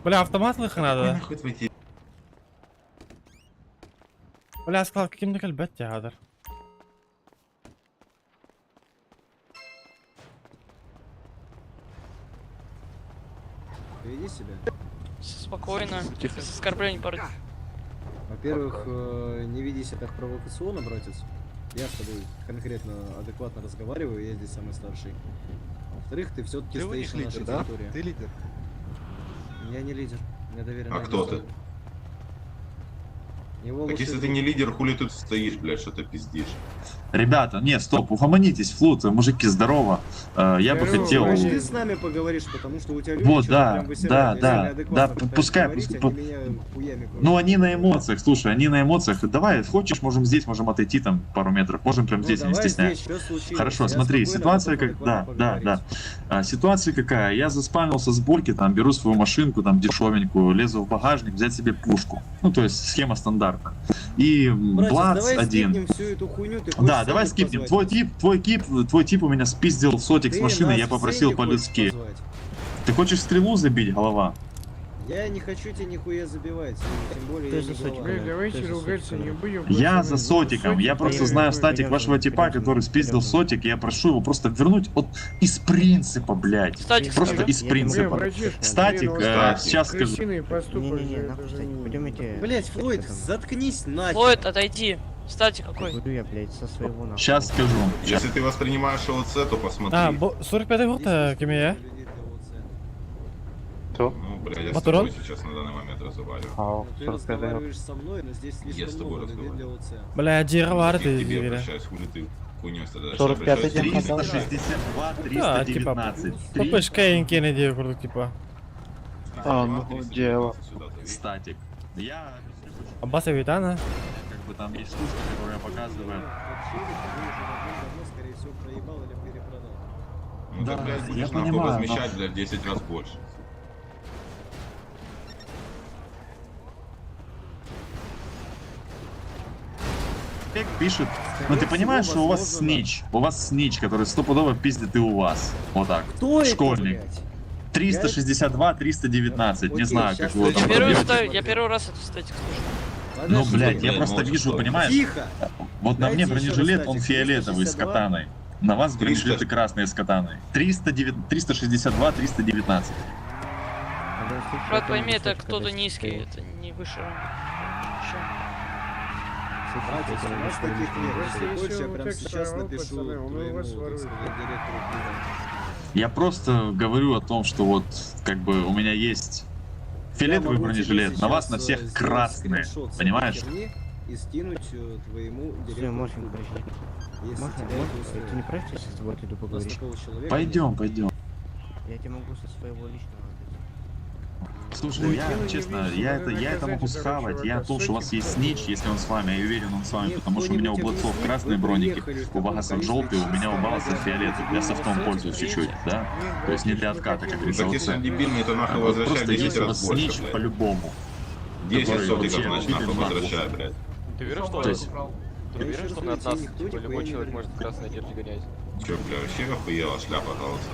Бля, автомат лыха Какой надо. нахуй твой те- Бля, склад каким-то кальбет театр. Веди себя. Спокойно. Без оскорблений, парни. Во-первых, не веди себя так провокационно, братец. Я с тобой конкретно адекватно разговариваю, я здесь самый старший. А Во-вторых, ты все-таки Ты у стоишь них на лидер, нашей да? территории. Ты лидер. Я не лидер. Мне доверено А кто ты? Его Так лучший если ты друг. не лидер, хули тут стоишь, блядь, что ты пиздишь? Ребята, нет, стоп, угомонитесь, флут, мужики, здорово. Я бы Здорово, хотел... Может, ты с нами поговоришь, потому что у тебя люди Вот, чё-то да, прям высирают. да, Если да, они адекватно да, пытаются пускай, говорить, пускай, они меня хуями кормят. Ну, они на эмоциях, слушай, они на эмоциях. Давай, хочешь, можем здесь, можем отойти там пару метров, можем прям Ну, здесь, не давай стесняйся. здесь, что случилось? Хорошо, Я смотри, спокойно ситуация готов как... Да, адекватно да, да. поговорить. Ситуация какая? Я заспамился с Борьки, там, беру свою машинку, там, дешевенькую, лезу в багажник, взять себе пушку. Ну, то есть, схема стандартная. И Братец, Блац давай один. скипнем всю эту хуйню, ты хочешь Да, давай Сэнди скипнем. позвать? Твой тип у меня спиздил сотик с Ты машины, нас я в попросил Сэнди хочешь по-людски. позвать? Ты хочешь стрелу забить, голова? Я не хочу тебе нихуя забивать, и тем более Ты я за не сотик, голова. бля, Давайте ты за ругаться сотик, не бля. будем. Я пацаны. за сотиком. Я просто Сотик, знаю пойдем, статик пойдем, вашего типа, пойдем, который спиздил пойдем. сотик. Я прошу его просто вернуть от из принципа, блядь. Статик Просто скажи. из принципа. Статик, Статик. сейчас скажу. Крысиный поступок Не-не-не, же, это нахуй, же статик, не- пойдем я тебе... Блять, Флойд, заткнись нахер. Флойд, отойди. Кстати, какой? Буду я, блядь, со своего нахуй. Сейчас скажу. Если ты воспринимаешь ОЦ, то посмотри. А, бу 45 год кемия. Ну, бля, я с Патрон? тобой сейчас на данный момент разговариваю. Ну, ты разговариваешь со мной, но здесь Я слишком с тобой много людей для ОЦ. Бля, дьиэҕэ баар Ты к ты тебе дьиэҕэ. обращаюсь, хули ты хуйней страдаешь. 45-й день 362, Да, типа, 319. Топышка кене диэ курдук типа. А, ну дело. Статик. Я объясню, почему. Аббас Авитана. Как бы там есть штучка, которая показывает. Тот челик, его уже давным-давно, скорее всего, проебал или перепродал. Ну, Да, ты, блядь, я будешь нахуй понимаю, но- возмещать, блядь, в 10 раз больше. Человек пишет, ну ты понимаешь, что у вас возможно, снич, у вас снич, который стопудово пиздит и у вас. Вот так. Кто это, Школьник. блядь? 362, 319, не Окей, знаю, как щас вы его я там Я первый, пробьете. я первый раз эту статику слышу. Ну, Подожди. блядь, я Блядь, просто молча вижу, что? понимаешь? Тихо! Вот на Дайте мне еще раз бронежилет, он статик. фиолетовый с 362. катаной. На вас 300. бронежилеты красные с катаной. 309, 362, 319. Брат, пойми, это кто-то низкий, это не выше ранга. Всё. Братец, у нас таких нет. Если Если хочешь, я он прямо текст сейчас своровал, напишу пацаны, он у твоему, вас так ворует. сказать, директору клуба. Я просто говорю о том, что вот как бы у меня есть Я фиолетовый могу тебе бронежилет, на вас сейчас, на всех сделать красные, скриншот с этой понимаешь? херни И скинуть твоему Слушай, директору Морфин, клуба. подожди. Если Можно, тебя это можно? устроит. Ты не против, если с тобой отойду У нас поговорить? такого человека Пойдем, пойдем. Я тебе могу со своего личного отдать. Слушай, Ну, я, дело не честно, в я личном, это, надо я это наказать могу этого схавать. Я о чувака. том, что у вас Сотик есть снич, если он с вами, я уверен, он с вами, Мне потому что у меня у кто-нибудь Бладцов объяснит, красные вы броники, приехали в у таком Багасов количестве желтые, у меня у чисто Баласа ради фиолетовый. Я софтом сотик пользуюсь чуть-чуть, да? То есть не для отката, как говорится, Так если ОЦ. он дебильный, то А нахуй вот возвращай в просто 10 есть у раз вас больше, снич блядь. по-любому. 10 который сотиков, вообще значит, нахуй обиден нахуй. возвращай, блядь. Ты уверен, что То есть, Ты уверен, что на нас, типа, любой человек может в красной одежде гонять? Че, бля, вообще охуела шляпа голоса.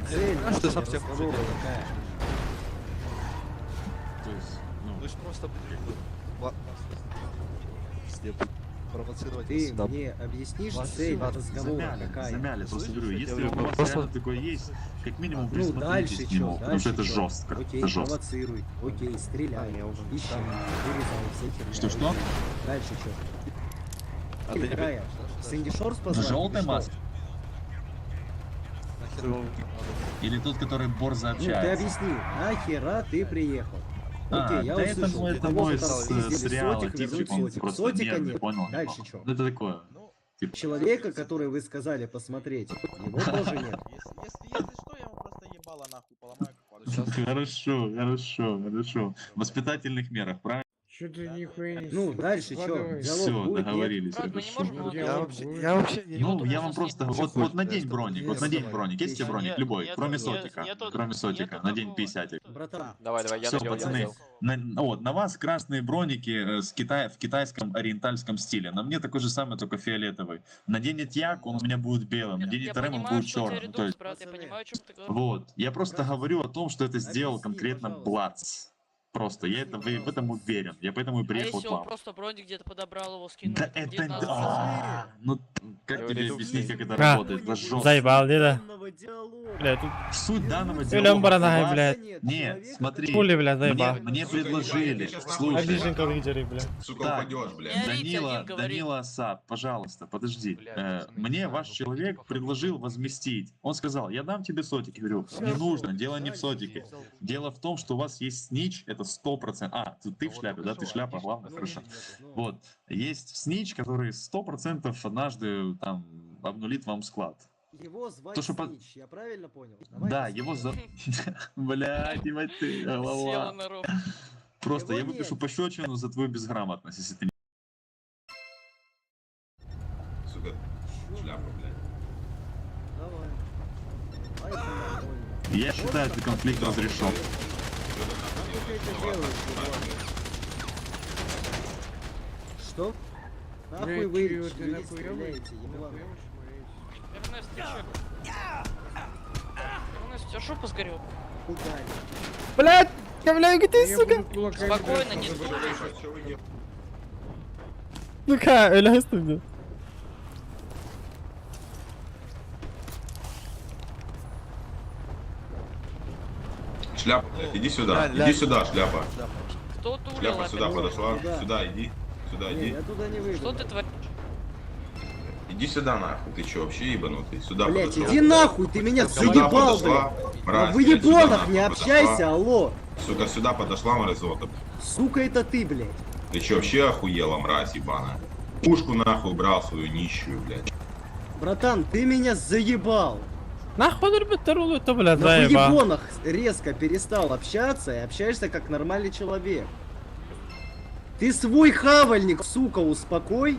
Цель А что сам всех разговора какая? то есть, ну, Вы ж просто провоцировать Ты мне объяснишь цель разговора замяли, какая? замяли, просто Слышишь, говорю, я если говорю, у вас просто- реально такое есть, как минимум Ну присмотритесь дальше к нему, чё, потому что дальше это чё? жестко, Окей, это жестко. провоцируй, окей, стреляй, А, я уже ищи, вырезай, все херня. Что-что? окей. Дальше чё? А ты не Какая? Сэнди Шорс В позвать желтой или что? маске? Или тот, который борзо Ну, ты общается? объясни, нахера ты приехал? А, Окей, я да это услышал. мой, это Того, мой что там с, с спиздили Реала сотик, типчик, вернуть он сотик. просто Сотика нервный, нет. понял? Дальше чё? Ну, это такое. Типа, Человека, который вы сказали посмотреть, его тоже нет. Хорошо, хорошо, хорошо. В воспитательных мерах, правильно? Чё ты нихуя не Ну, дальше чё? складываешь? Диалог Все, будет, нет? договорились, Брат, мы не хорошо. можем его Я вообще, я вообще не Ну, я вам просто, вот надень броник, вот надень броник, есть у тебя броник? Нет, Любой, нету, кроме нет, сотика, нету, кроме сотика, нету надень такого. 50. Братан, Давай, давай, я Все, надел, я пацаны, надел. вот, на вас красные броники с Китая, в китайском ориентальском стиле. На мне такой же самый, только фиолетовый. Наденет Як, он у меня будет белым. Я Наденет Рэм, он понимаю, будет что у тебя черным. То редукс, есть, брат, я понимаю, о чем ты говоришь. вот. Я просто говорю о том, что это сделал Объясни, конкретно пожалуйста. Блац. Просто я это, в этом уверен. Я поэтому и А приехал если к он вам. просто броник где-то подобрал, его скинул? Да это... 19 А, Ну, как Его тебе редукс объяснить, как это А, работает? Это жестко. Заебал, деда. Бля, тут Суть данного Өлем диалога. баранай, у вас- блядь. Нет, смотри. Хули, бля, заебал. Мне предложили. Слушай. Обиженка лидеры, бля. Сука, Так, упадешь, блядь. Не орите, Данила, один говорит. Данила Асап, пожалуйста, подожди. Мне ваш человек предложил возместить. Он сказал, я дам тебе сотик. Я говорю, не нужно, дело не в сотике. Дело в том, что у вас есть снич, это 100%. А, ты в шляпе, да? Ты шляпа, главное, хорошо. Вот. Есть снич, который 100% однажды там обнулит вам склад. Его звать То, что по- Снич, я правильно понял? Давай Да, его за... Блядь, ебать ты, голова. Села на ров. Просто Его я выпишу нет. пощечину за твою безграмотность, если ты не... Сука, шляпа, блядь. Давай. Ай, ты нормально. Я считаю, этот конфликт разрешен. Нахуй ты это делаешь, еблан? Что? Нахуй Блядь, вы чё, ты людей нахуёвый? стреляете, еблан? Эрнест, ты чё? Эрнест, у тебя жопа сгорела. Куда? Блядь, я, бля, ты, сука. Спокойно, не дуй. Ну-ка, өлөстүм мне. Шляпа, блядь, иди сюда. Иди сюда, шляпа. Что ты Шляпа улил сюда опять? подошла. Куда? Сюда иди. Сюда Не, иди. я туда не выйду. Что ты творишь? Иди сюда нахуй. Ты чё, вообще ебанутый? Сюда Блять, подошел. иди нахуй, ты меня Сюда заебал, подошла, блядь. мразь, На блядь, сюда выебонах нахуй не подошла. общайся, алло. Сука, сюда подошла мразота. Сука, это ты, блядь. Ты чё, вообще охуела, мразь ебаная? Пушку нахуй брал свою нищую, блядь. Братан, ты меня заебал. Нахуй это, блядь, На заеба. выебонах резко перестал общаться и общаешься как нормальный человек. Ты свой хавальник, сука, успокой.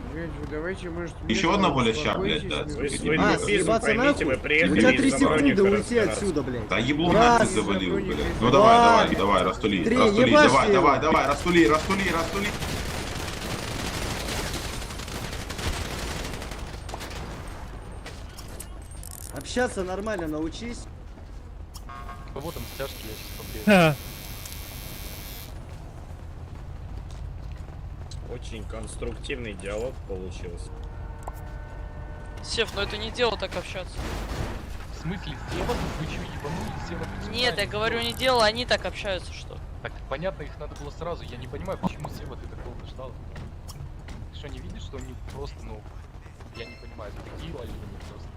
Давайте, может, Еще одного ляща, блядь, дать, сука, дебил. А, съебаться нахуй? У тебя 3 секунды уйти отсюда, блядь. Да ебло нахуй Раз, завалил, блядь. Ну два, давай, давай, давай, растули, три, растули, ебашьте давай, его. давай, давай, растули, растули, растули. Общаться нормально научись. Вот там стяжки, я сейчас побрею. Ха. Очень конструктивный диалог получился. Сев, ну это не дело так общаться. В смысле, Сева, вы чё, ебанулись, Сева? Нет, я говорю, не дело, они так общаются, что? Так, понятно, их надо было сразу. Я не понимаю, почему Сева ты так долго ждал. Ты что, не видишь, что они просто, ну... Я не понимаю, это такие олени просто.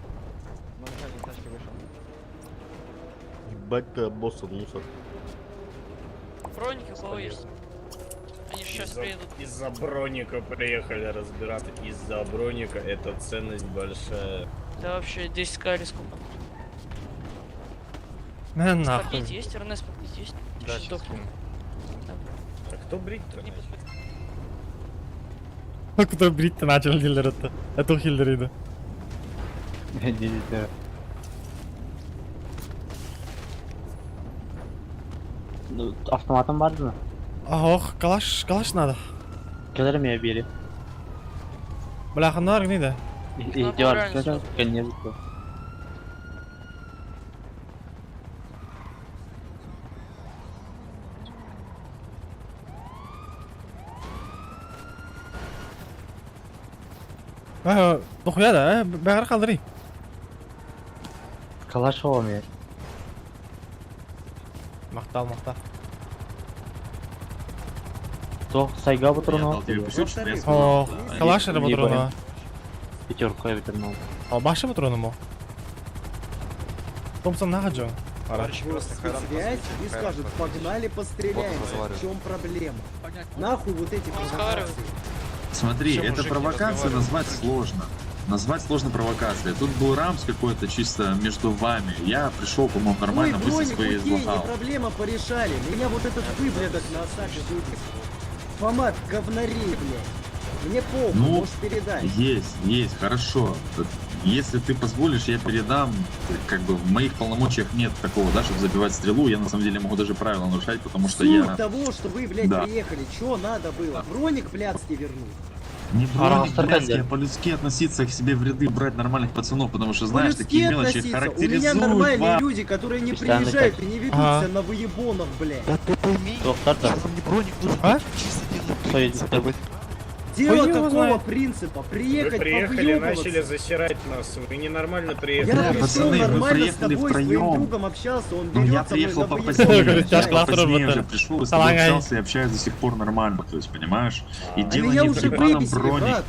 Ебать ты обоссан, мусор. Броники у кого есть? Они сейчас приедут. Из-за броника приехали разбираться. Из-за броника это ценность большая. Да вообще 10к или сколько? На нахуй. Покрытие есть, РНС покрытие есть? Да, Щас щас сдохну. скину. А кто брить-то начал? А кто брить-то начал дилер это? Это хиллер Автоматом бар mı? Ох, калаш, калаш надо. Келер mi biri? Бля, ханар гнида. Надо реально Дохуя да, бәгәр калдырый. Калаш olmuyor. Мактал, мактал. Тоқ сайга Я дал тебе кусочек, я сказал. О, калаш это патрона. Пятерку я вернул. О, башы патроны мо. Томпсон нахаджо. Связь и скажут, погнали постреляемся. В чем проблема? Нахуй вот эти провокации. Смотри, Всё, это мужик, не провокация разговаривай. назвать сложно. Назвать сложно провокацией. Тут был рамс какой-то чисто между вами. Я пришел, по-моему, нормально, Ой, мысли броник, свои окей, не излагал. проблема, порешали. Меня вот этот выблядок на Осаке выбесил. Фомат, говнарей, блядь. Мне похуй, Ну, можешь передать. Есть, есть, хорошо. Если ты позволишь, я передам. Как бы в моих полномочиях нет такого, да, чтобы забивать стрелу. Я на самом деле могу даже правила нарушать, потому что Суть я того, что вы, блядь, Да. приехали, чё надо было? Броник блядский вернуть. не броник, Ара, блядский, а по-людски относиться к себе в ряды, брать нормальных пацанов, потому что, знаешь, По-людски такие мелочи относиться. У меня характеризуют нормальные вас. люди, которые не Постоянно приезжают так. и не ведутся на выебонах, блядь. А? Дело Хуй его какого знает. принципа? Вы Приехать, приехали, начали повыебываться. засирать нас. Вы ненормально приехали. Я Да, пришел пацаны, вы нормально с приехали тобой, с твоим втроем. другом общался, он Ну, берет я со мной приехал на попозднее, выебоны. Тяжко я позднее работает. уже пришел, и с тобой Салагай. общался и общаюсь до сих пор нормально, то есть, понимаешь? И А дело меня не в уже ебаном выбесили, броне. брат.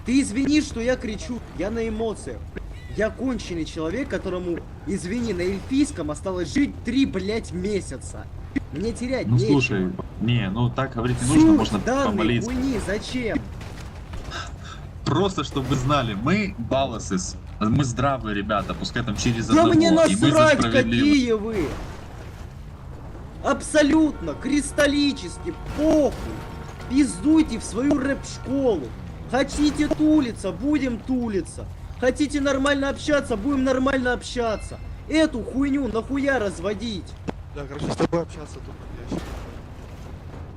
Ты извини, что я кричу, я на эмоциях. Я конченый человек, которому, извини, на эльфийском осталось жить 3, блядь, месяца. Мне терять Ну нечего. слушай, не, ну так говорить не нужно, Суть можно данной помолиться. хуйни зачем? Просто чтобы вы знали, мы балласы, мы здравые ребята, пускай там через Да одного, мне и мы за насрать, справедливость. какие вы! Абсолютно, кристаллически, похуй! Пиздуйте в свою рэп-школу! Хотите тулиться, будем тулиться! Хотите нормально общаться, будем нормально общаться! Эту хуйню нахуя разводить? Да, короче, с тобой общаться тут я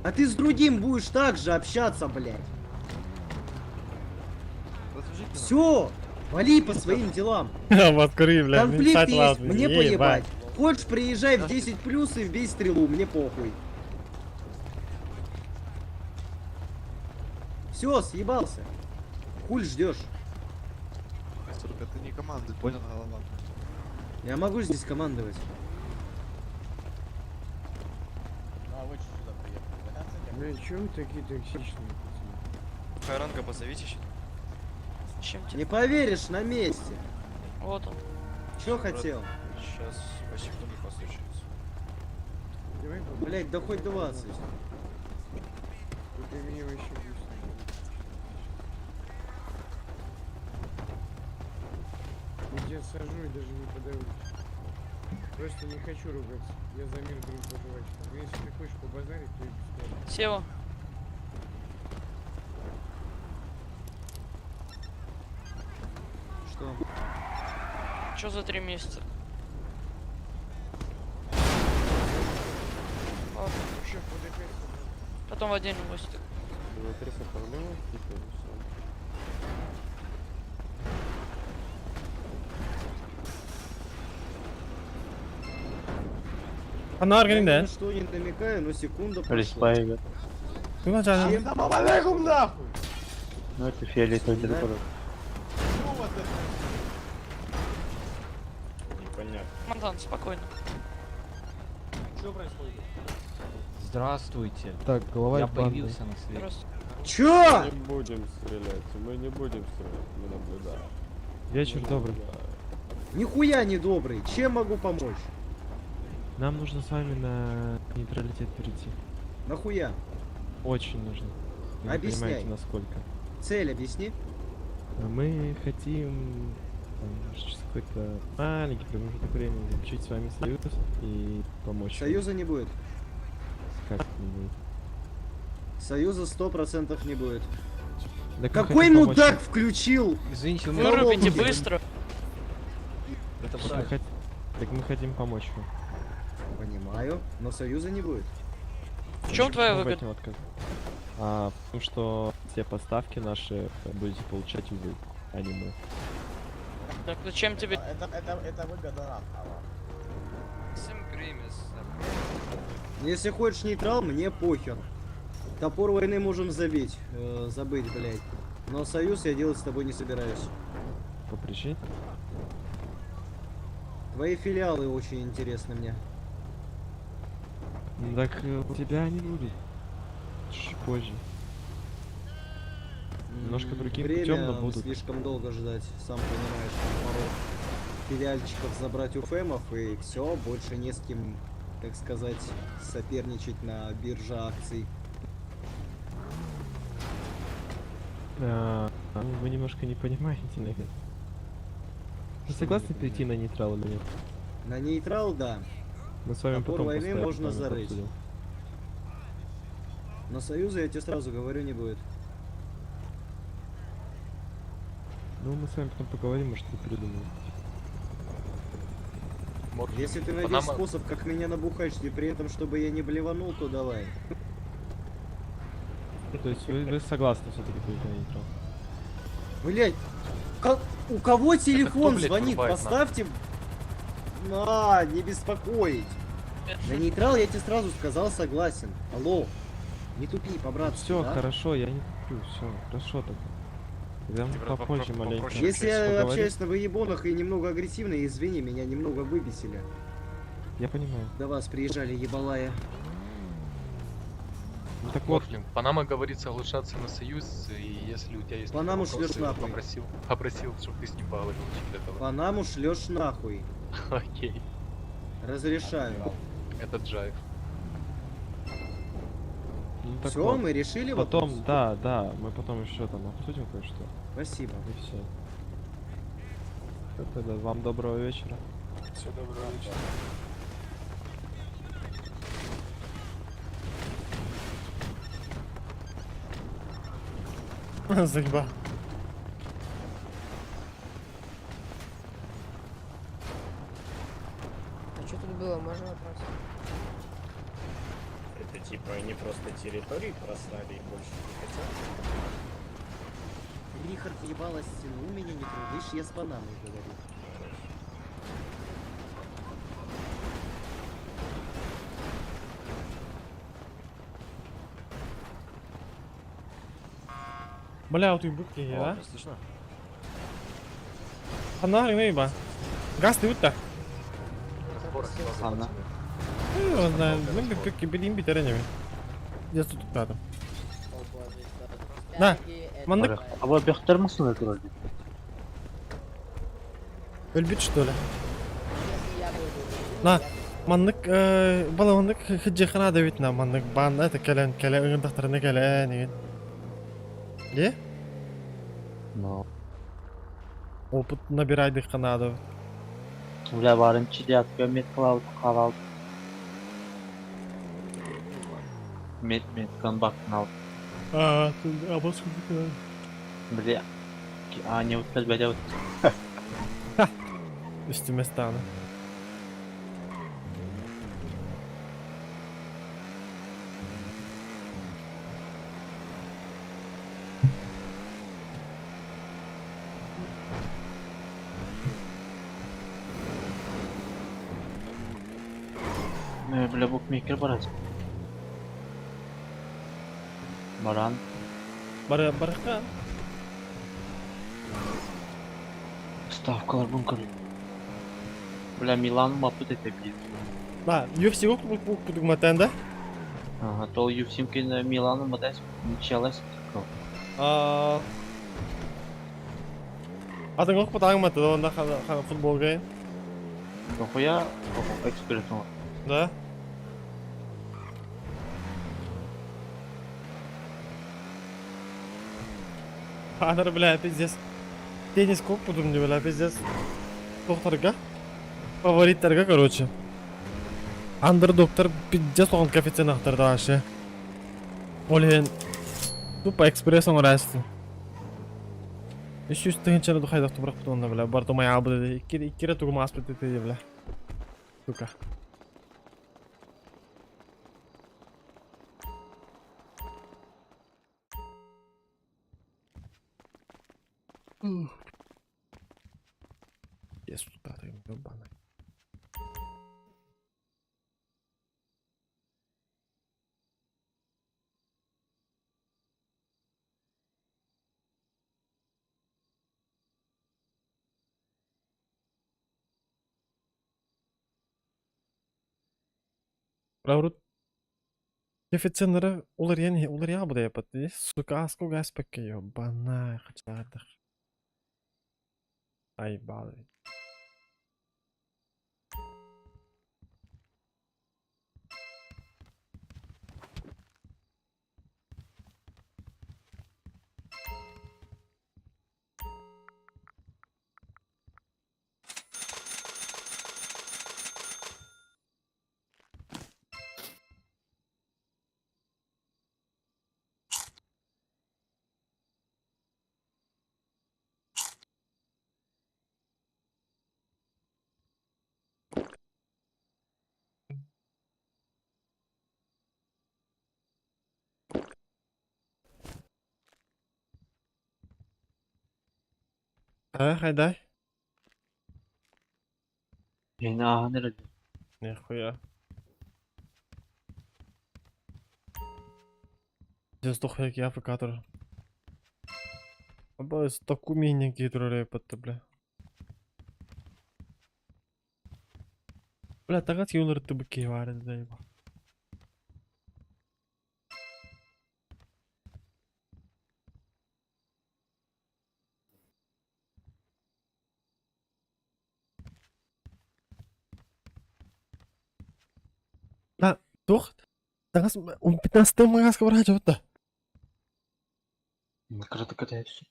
А ты с другим будешь так же общаться, блядь. Все, вали по своим делам. Вот кури, блядь. Конфликт мечтать есть, ладно, мне ебать. поебать. Хочешь, приезжай в 10 плюс и вбей стрелу, мне похуй. Все, съебался. Хуль ждешь. Сука, ты не команды, понял, голова. Я могу здесь командовать. Бля, чё вы такие токсичные, пацаны? Хайранга позовите еще. Чем Не поверишь, на месте. Вот он. Чё хотел? Сейчас по секунду постучится. Давай Блять, да хоть 20. Ты меня вообще бесишь. Я тебя сажу и даже не подавлюсь. Просто не хочу ругаться. Я за мир, дружбу, жвачку. Ну, если ты хочешь побазарить, то и бесплатно. Сева. Что? Чё за 3 месяца? Ладно. Вообще, под опять Потом в отдельном гости. Ханна Я ни аргин на что не намекаю, но секунда прошла. Респа идет. Куда Чем? нахуй! Ну это фиолетовый Да. где-то. Непонятно. Мантан, спокойно. Что происходит? Здравствуйте. Так, голова Я и банды. появился на свет. Здравствуйте. Чё? Не будем стрелять, мы не будем стрелять, мы наблюдаем. Вечер добрый. Нихуя не добрый. Чем могу помочь? Нам нужно с вами на нейтралитет перейти. Нахуя? Очень нужно. Вы не Объясняй. понимаете, насколько. Цель объясни. А Мы хотим там, через какой-то маленький промежуток времени заключить с вами союз и помочь. вам. Союза не будет. Как не будет? Союза 100% не будет. Так мы Какой хотим помочь мудак вам. включил? Извините, у меня- Вырубите колонки? быстро. Это Мы хот- Так мы хотим помочь вам. Понимаю, но союза не будет. В чем твоя Почему вы выгода? от него отказались? А, в том, что все поставки наши будете получать вы, а не мы. Так зачем тебе? Это выгода нам. Если хочешь нейтрал, мне похер. Топор войны можем забить. Забыть, блядь. Но союз я делать с тобой не собираюсь. По причине? Твои филиалы очень интересны мне. Ну Так у тебя они будут. Чуть позже. Немножко другим Время путем, но будут. слишком долго ждать, сам понимаешь, там пару филиальчиков забрать у фэмов и все, больше не с кем, так сказать, соперничать на бирже акций. А, ну, вы немножко не понимаете, наверное. Вы Что согласны не перейти на нейтрал или нет? На нейтрал, да. Мы с вами Топор потом войны после этого можно момента зарыть. обсудим. Но союза, я тебе сразу говорю, не будет. Ну, мы с вами потом поговорим, может, вы передумаете. Если ты найдешь Панама- способ, как меня набухать, и при этом, чтобы я не блеванул, то давай. То есть вы согласны все-таки перейти на нейтрал? Блять, как, у кого телефон кто, блядь, звонит? врубает, Поставьте. На, не беспокоить. На нейтрал я тебе сразу сказал согласен. Алло, не тупи, по-братски. Все, да? хорошо, я не туплю, все, хорошо тогда. Тогда мы попозже маленько. Если я поговорим. общаюсь на выебонах и немного агрессивно, извини, меня немного выбесили. Я понимаю. До вас приезжали ебалая. Ну так вот. Морфлин, Панама говорит соглашаться на союз, и если у тебя есть Панаму вопросы, шлешь нахуй. попросил, чтобы ты с ним поговорил насчет этого. Панаму шлешь нахуй. Окей. Разрешаю. Это джайв. Ну, так Всё, вот. мы решили Потом, вопрос? да, мы потом еще там обсудим кое-что. Спасибо. И все. Тогда вам доброго вечера. Все, доброго вечера. Заебал. А что тут было? Можно вопрос? Это типа они просто территории просрали и больше не хотят. Рихард ебала стену, меня не трудишь, я с Панамой говорю. Бля, вот и быки, О, а? слышно? Ханна аргин Газ ты утта. Ханна. Ну, знаю, ну как билим битеренеме. Пиздец тутуктаатым. На, маннык. Аба бөхтөр масына турар. Өлбүт что ли? На, маннык баламаннык хыджихана да бит на маннык баанда это кэлэн кэлэ ыҥырдахтарына кэлэн игин. Де? Но. Опыт набирайдыхха надо. Бля барын чидиатка мет кылабыт халал. Мет мет конбактын алып. А, абас күбүк. Бля. А не утпас бәдә ут. Үстүмэ станы. Бля букмекер барат. Баран. Бары барыкка. Ставкалар бункер. Бля Милан мапыт это бит. Да, UFC кук кук кудугматан да? Ага, то UFC мкин Милану мадас ничалас. А Атын кук путагматы да онда футболга. Дохуя эксперт. Да? Анар, бля, пиздец. Теннис кук путум не, бля, пиздец. Докторга. Фавориттарга, короче. Андердоктор пиздец оған коэффициент ақтарды вообще. Олен тупо экспресс оңырасты. 300 тыгынчаны духайдақ тупырақ бұтуында, бля. Бартомай абы деді. Иккере тугум аспыт деді, бля. Сука. Я сука, ты ебаный. Раурут коэффициеннары улар яни улар я буду япат. Сука, аскол гаспекке ебаная хачардах. Ай, балы. А, хайдай. Yeni ahane Нихуя. Здесь дохуя африкатор. Аба, такумени гидролепот, бля. Бля, тагат юлар тыбыки варит, заеба. Да, тух. Тагас, он 15 магаска врача, да. Кратко катаюсь.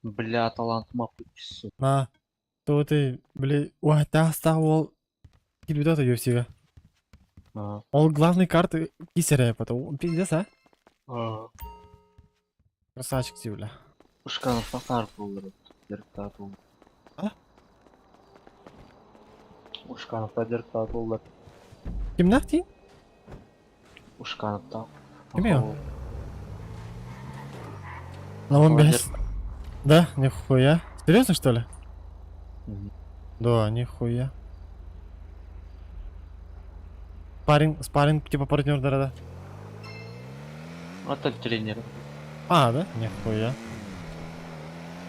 Бля, талант маппыт. На, то ты, бля, уһаттаах уол киирбитэ ото UFC-га. Ол главный карты кисерэ потом. Пиздец, а? Красавчик ти, бля. Ушкановта хаар буолар дьарыктаат уол. А? Ушкановта дьарыктаат буоллар. Кимнээх дии? Ушкановта. Кимий ол? На без. Да, нихуя. Серьезно, что ли? Да, нихуя. Спарринг, спарринг, типа партнер, да-да. А так тренер. А, да? Нихуя.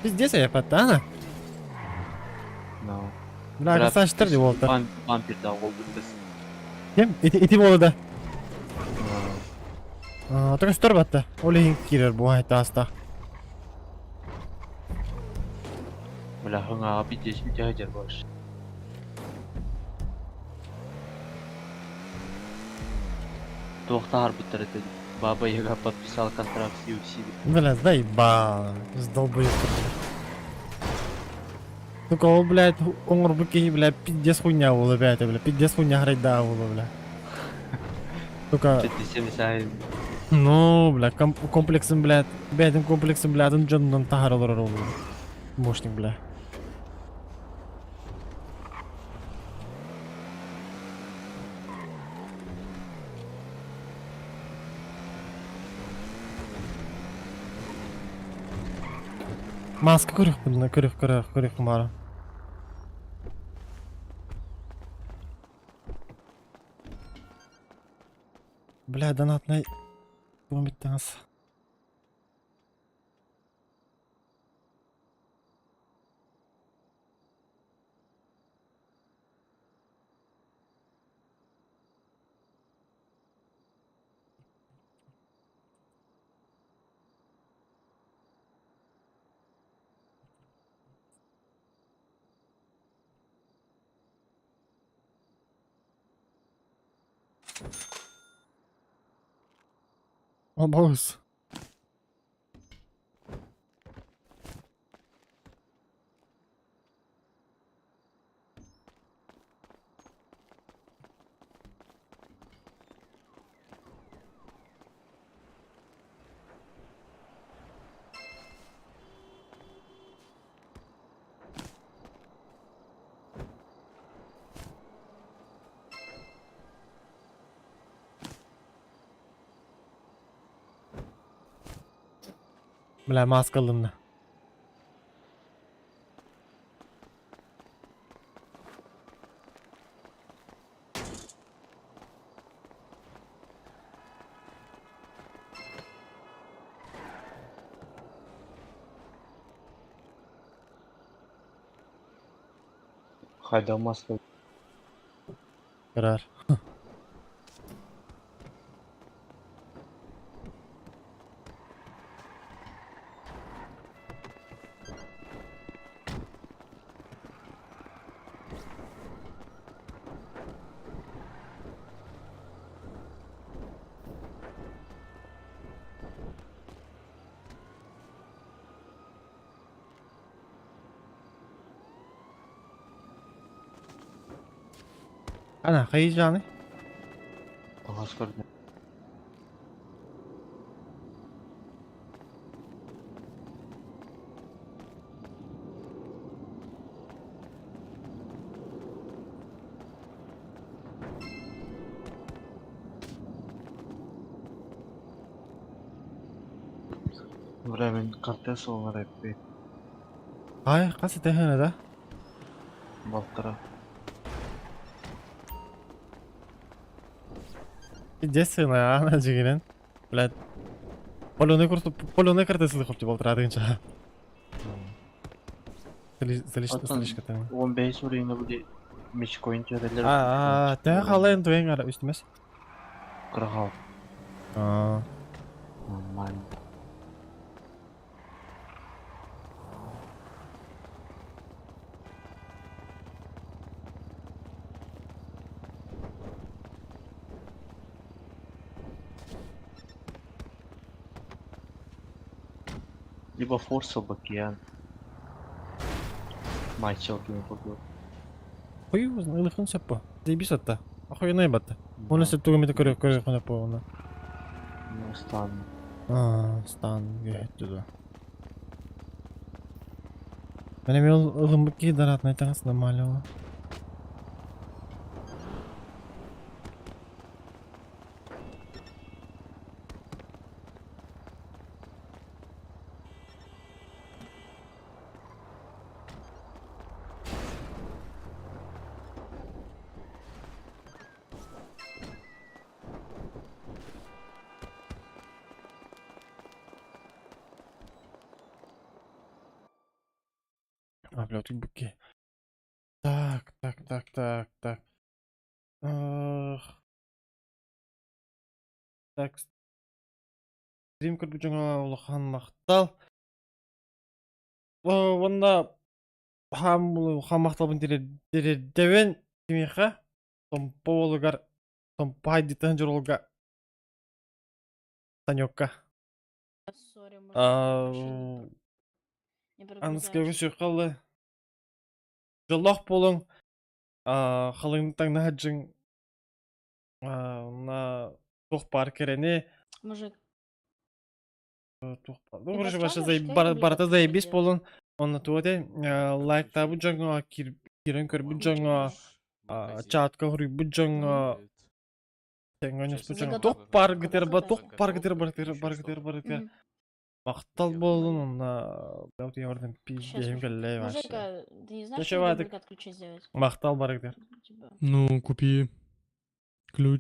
Пиздец, я патана. No. Бля, красавчик, ты уолта. Вампир да ол бүттес. Ким? Ити, ити буолла да. А, только стор батта. Ол иһин киирэр буһай тааста. Бля, хыңаа пиздец бүтэ больше. Туохтаар бүттэр этэ. Баба Яга подписал контракт с UFC. Бля, заебал. Сдолбоёб. Сука, ол, блядь, оҥорбут киһи, бля, пиздец хуйня буолла, блядь, бля, пиздец хуйня харайдаа буолла, бля. Сука, ну, бля, комплексым, блядь, бэйэтин комплексым, блядь, атын дьонунан таһара олорор ол, мощник, бля. Маска көрүөхпүн, көрүөх, көрүөх, көрүөхпүн баара. Бля, донатнай тугун бүттэҥэс. Обоз. Бля, маска ылынна. Хайда маска. Көрөр. Ана, хайыжаны? Тоҕус көрдүм. Бля, мин кортес олар эппи. Ай, хас итэһэн да? Балтара. Единственное, ана дьигинэн. Блядь. Поленый курс, поленый картесылы хопти болтырадыгынча. Оттон Слишком. 15 уровень били мечкоин төрелер. А, тää халайын туйын ара үстүмэс. Кыргал. А. Нормально. Либо форс, либо океан. Мачел кини курдук. Хуй его знает, ылыхын сөп по. Заебись атта. Охуенный батта. Он если тугу мете көрө көрө хона по она. Ну, стан. А, стан ге туда. Мен эми ылымбыт киһи дараатынай таҥас нормально. А, бля, тут быки. Так, так, так, так, так. Ах. Так. Стрим көрбүт дьоҥҥо улахан махтал. Уонна хаам махталбын тириэрдэбин кимиэхэ Томпо уолугар Томпо хайдыттан дьоруолга Санёкка. Аныскыга сүрхаллы дьоллоох буолуҥ халыҥ таҥнаһа дьиҥ на туох баар кэрэни Мужик. туох баар ну короче вообще барыта заебись буолун онно туох этэй лайктаабыт дьоҥҥо киирэн көрбүт дьоҥҥо чатка хоруйбут дьоҥҥо тэҥҥэ дьоҥҥо туох баар гытыр туох баар гытыр барытыгар барытыгар барытыгар Махтал буоллун уонна бэйэм пиздеһим кэллэ Мужик, вообще. а ты не знаешь, Чэ, как Вадик. дубликат ключей сделать? Махтал барыгытыгар. Типа. Ну, купи ключ.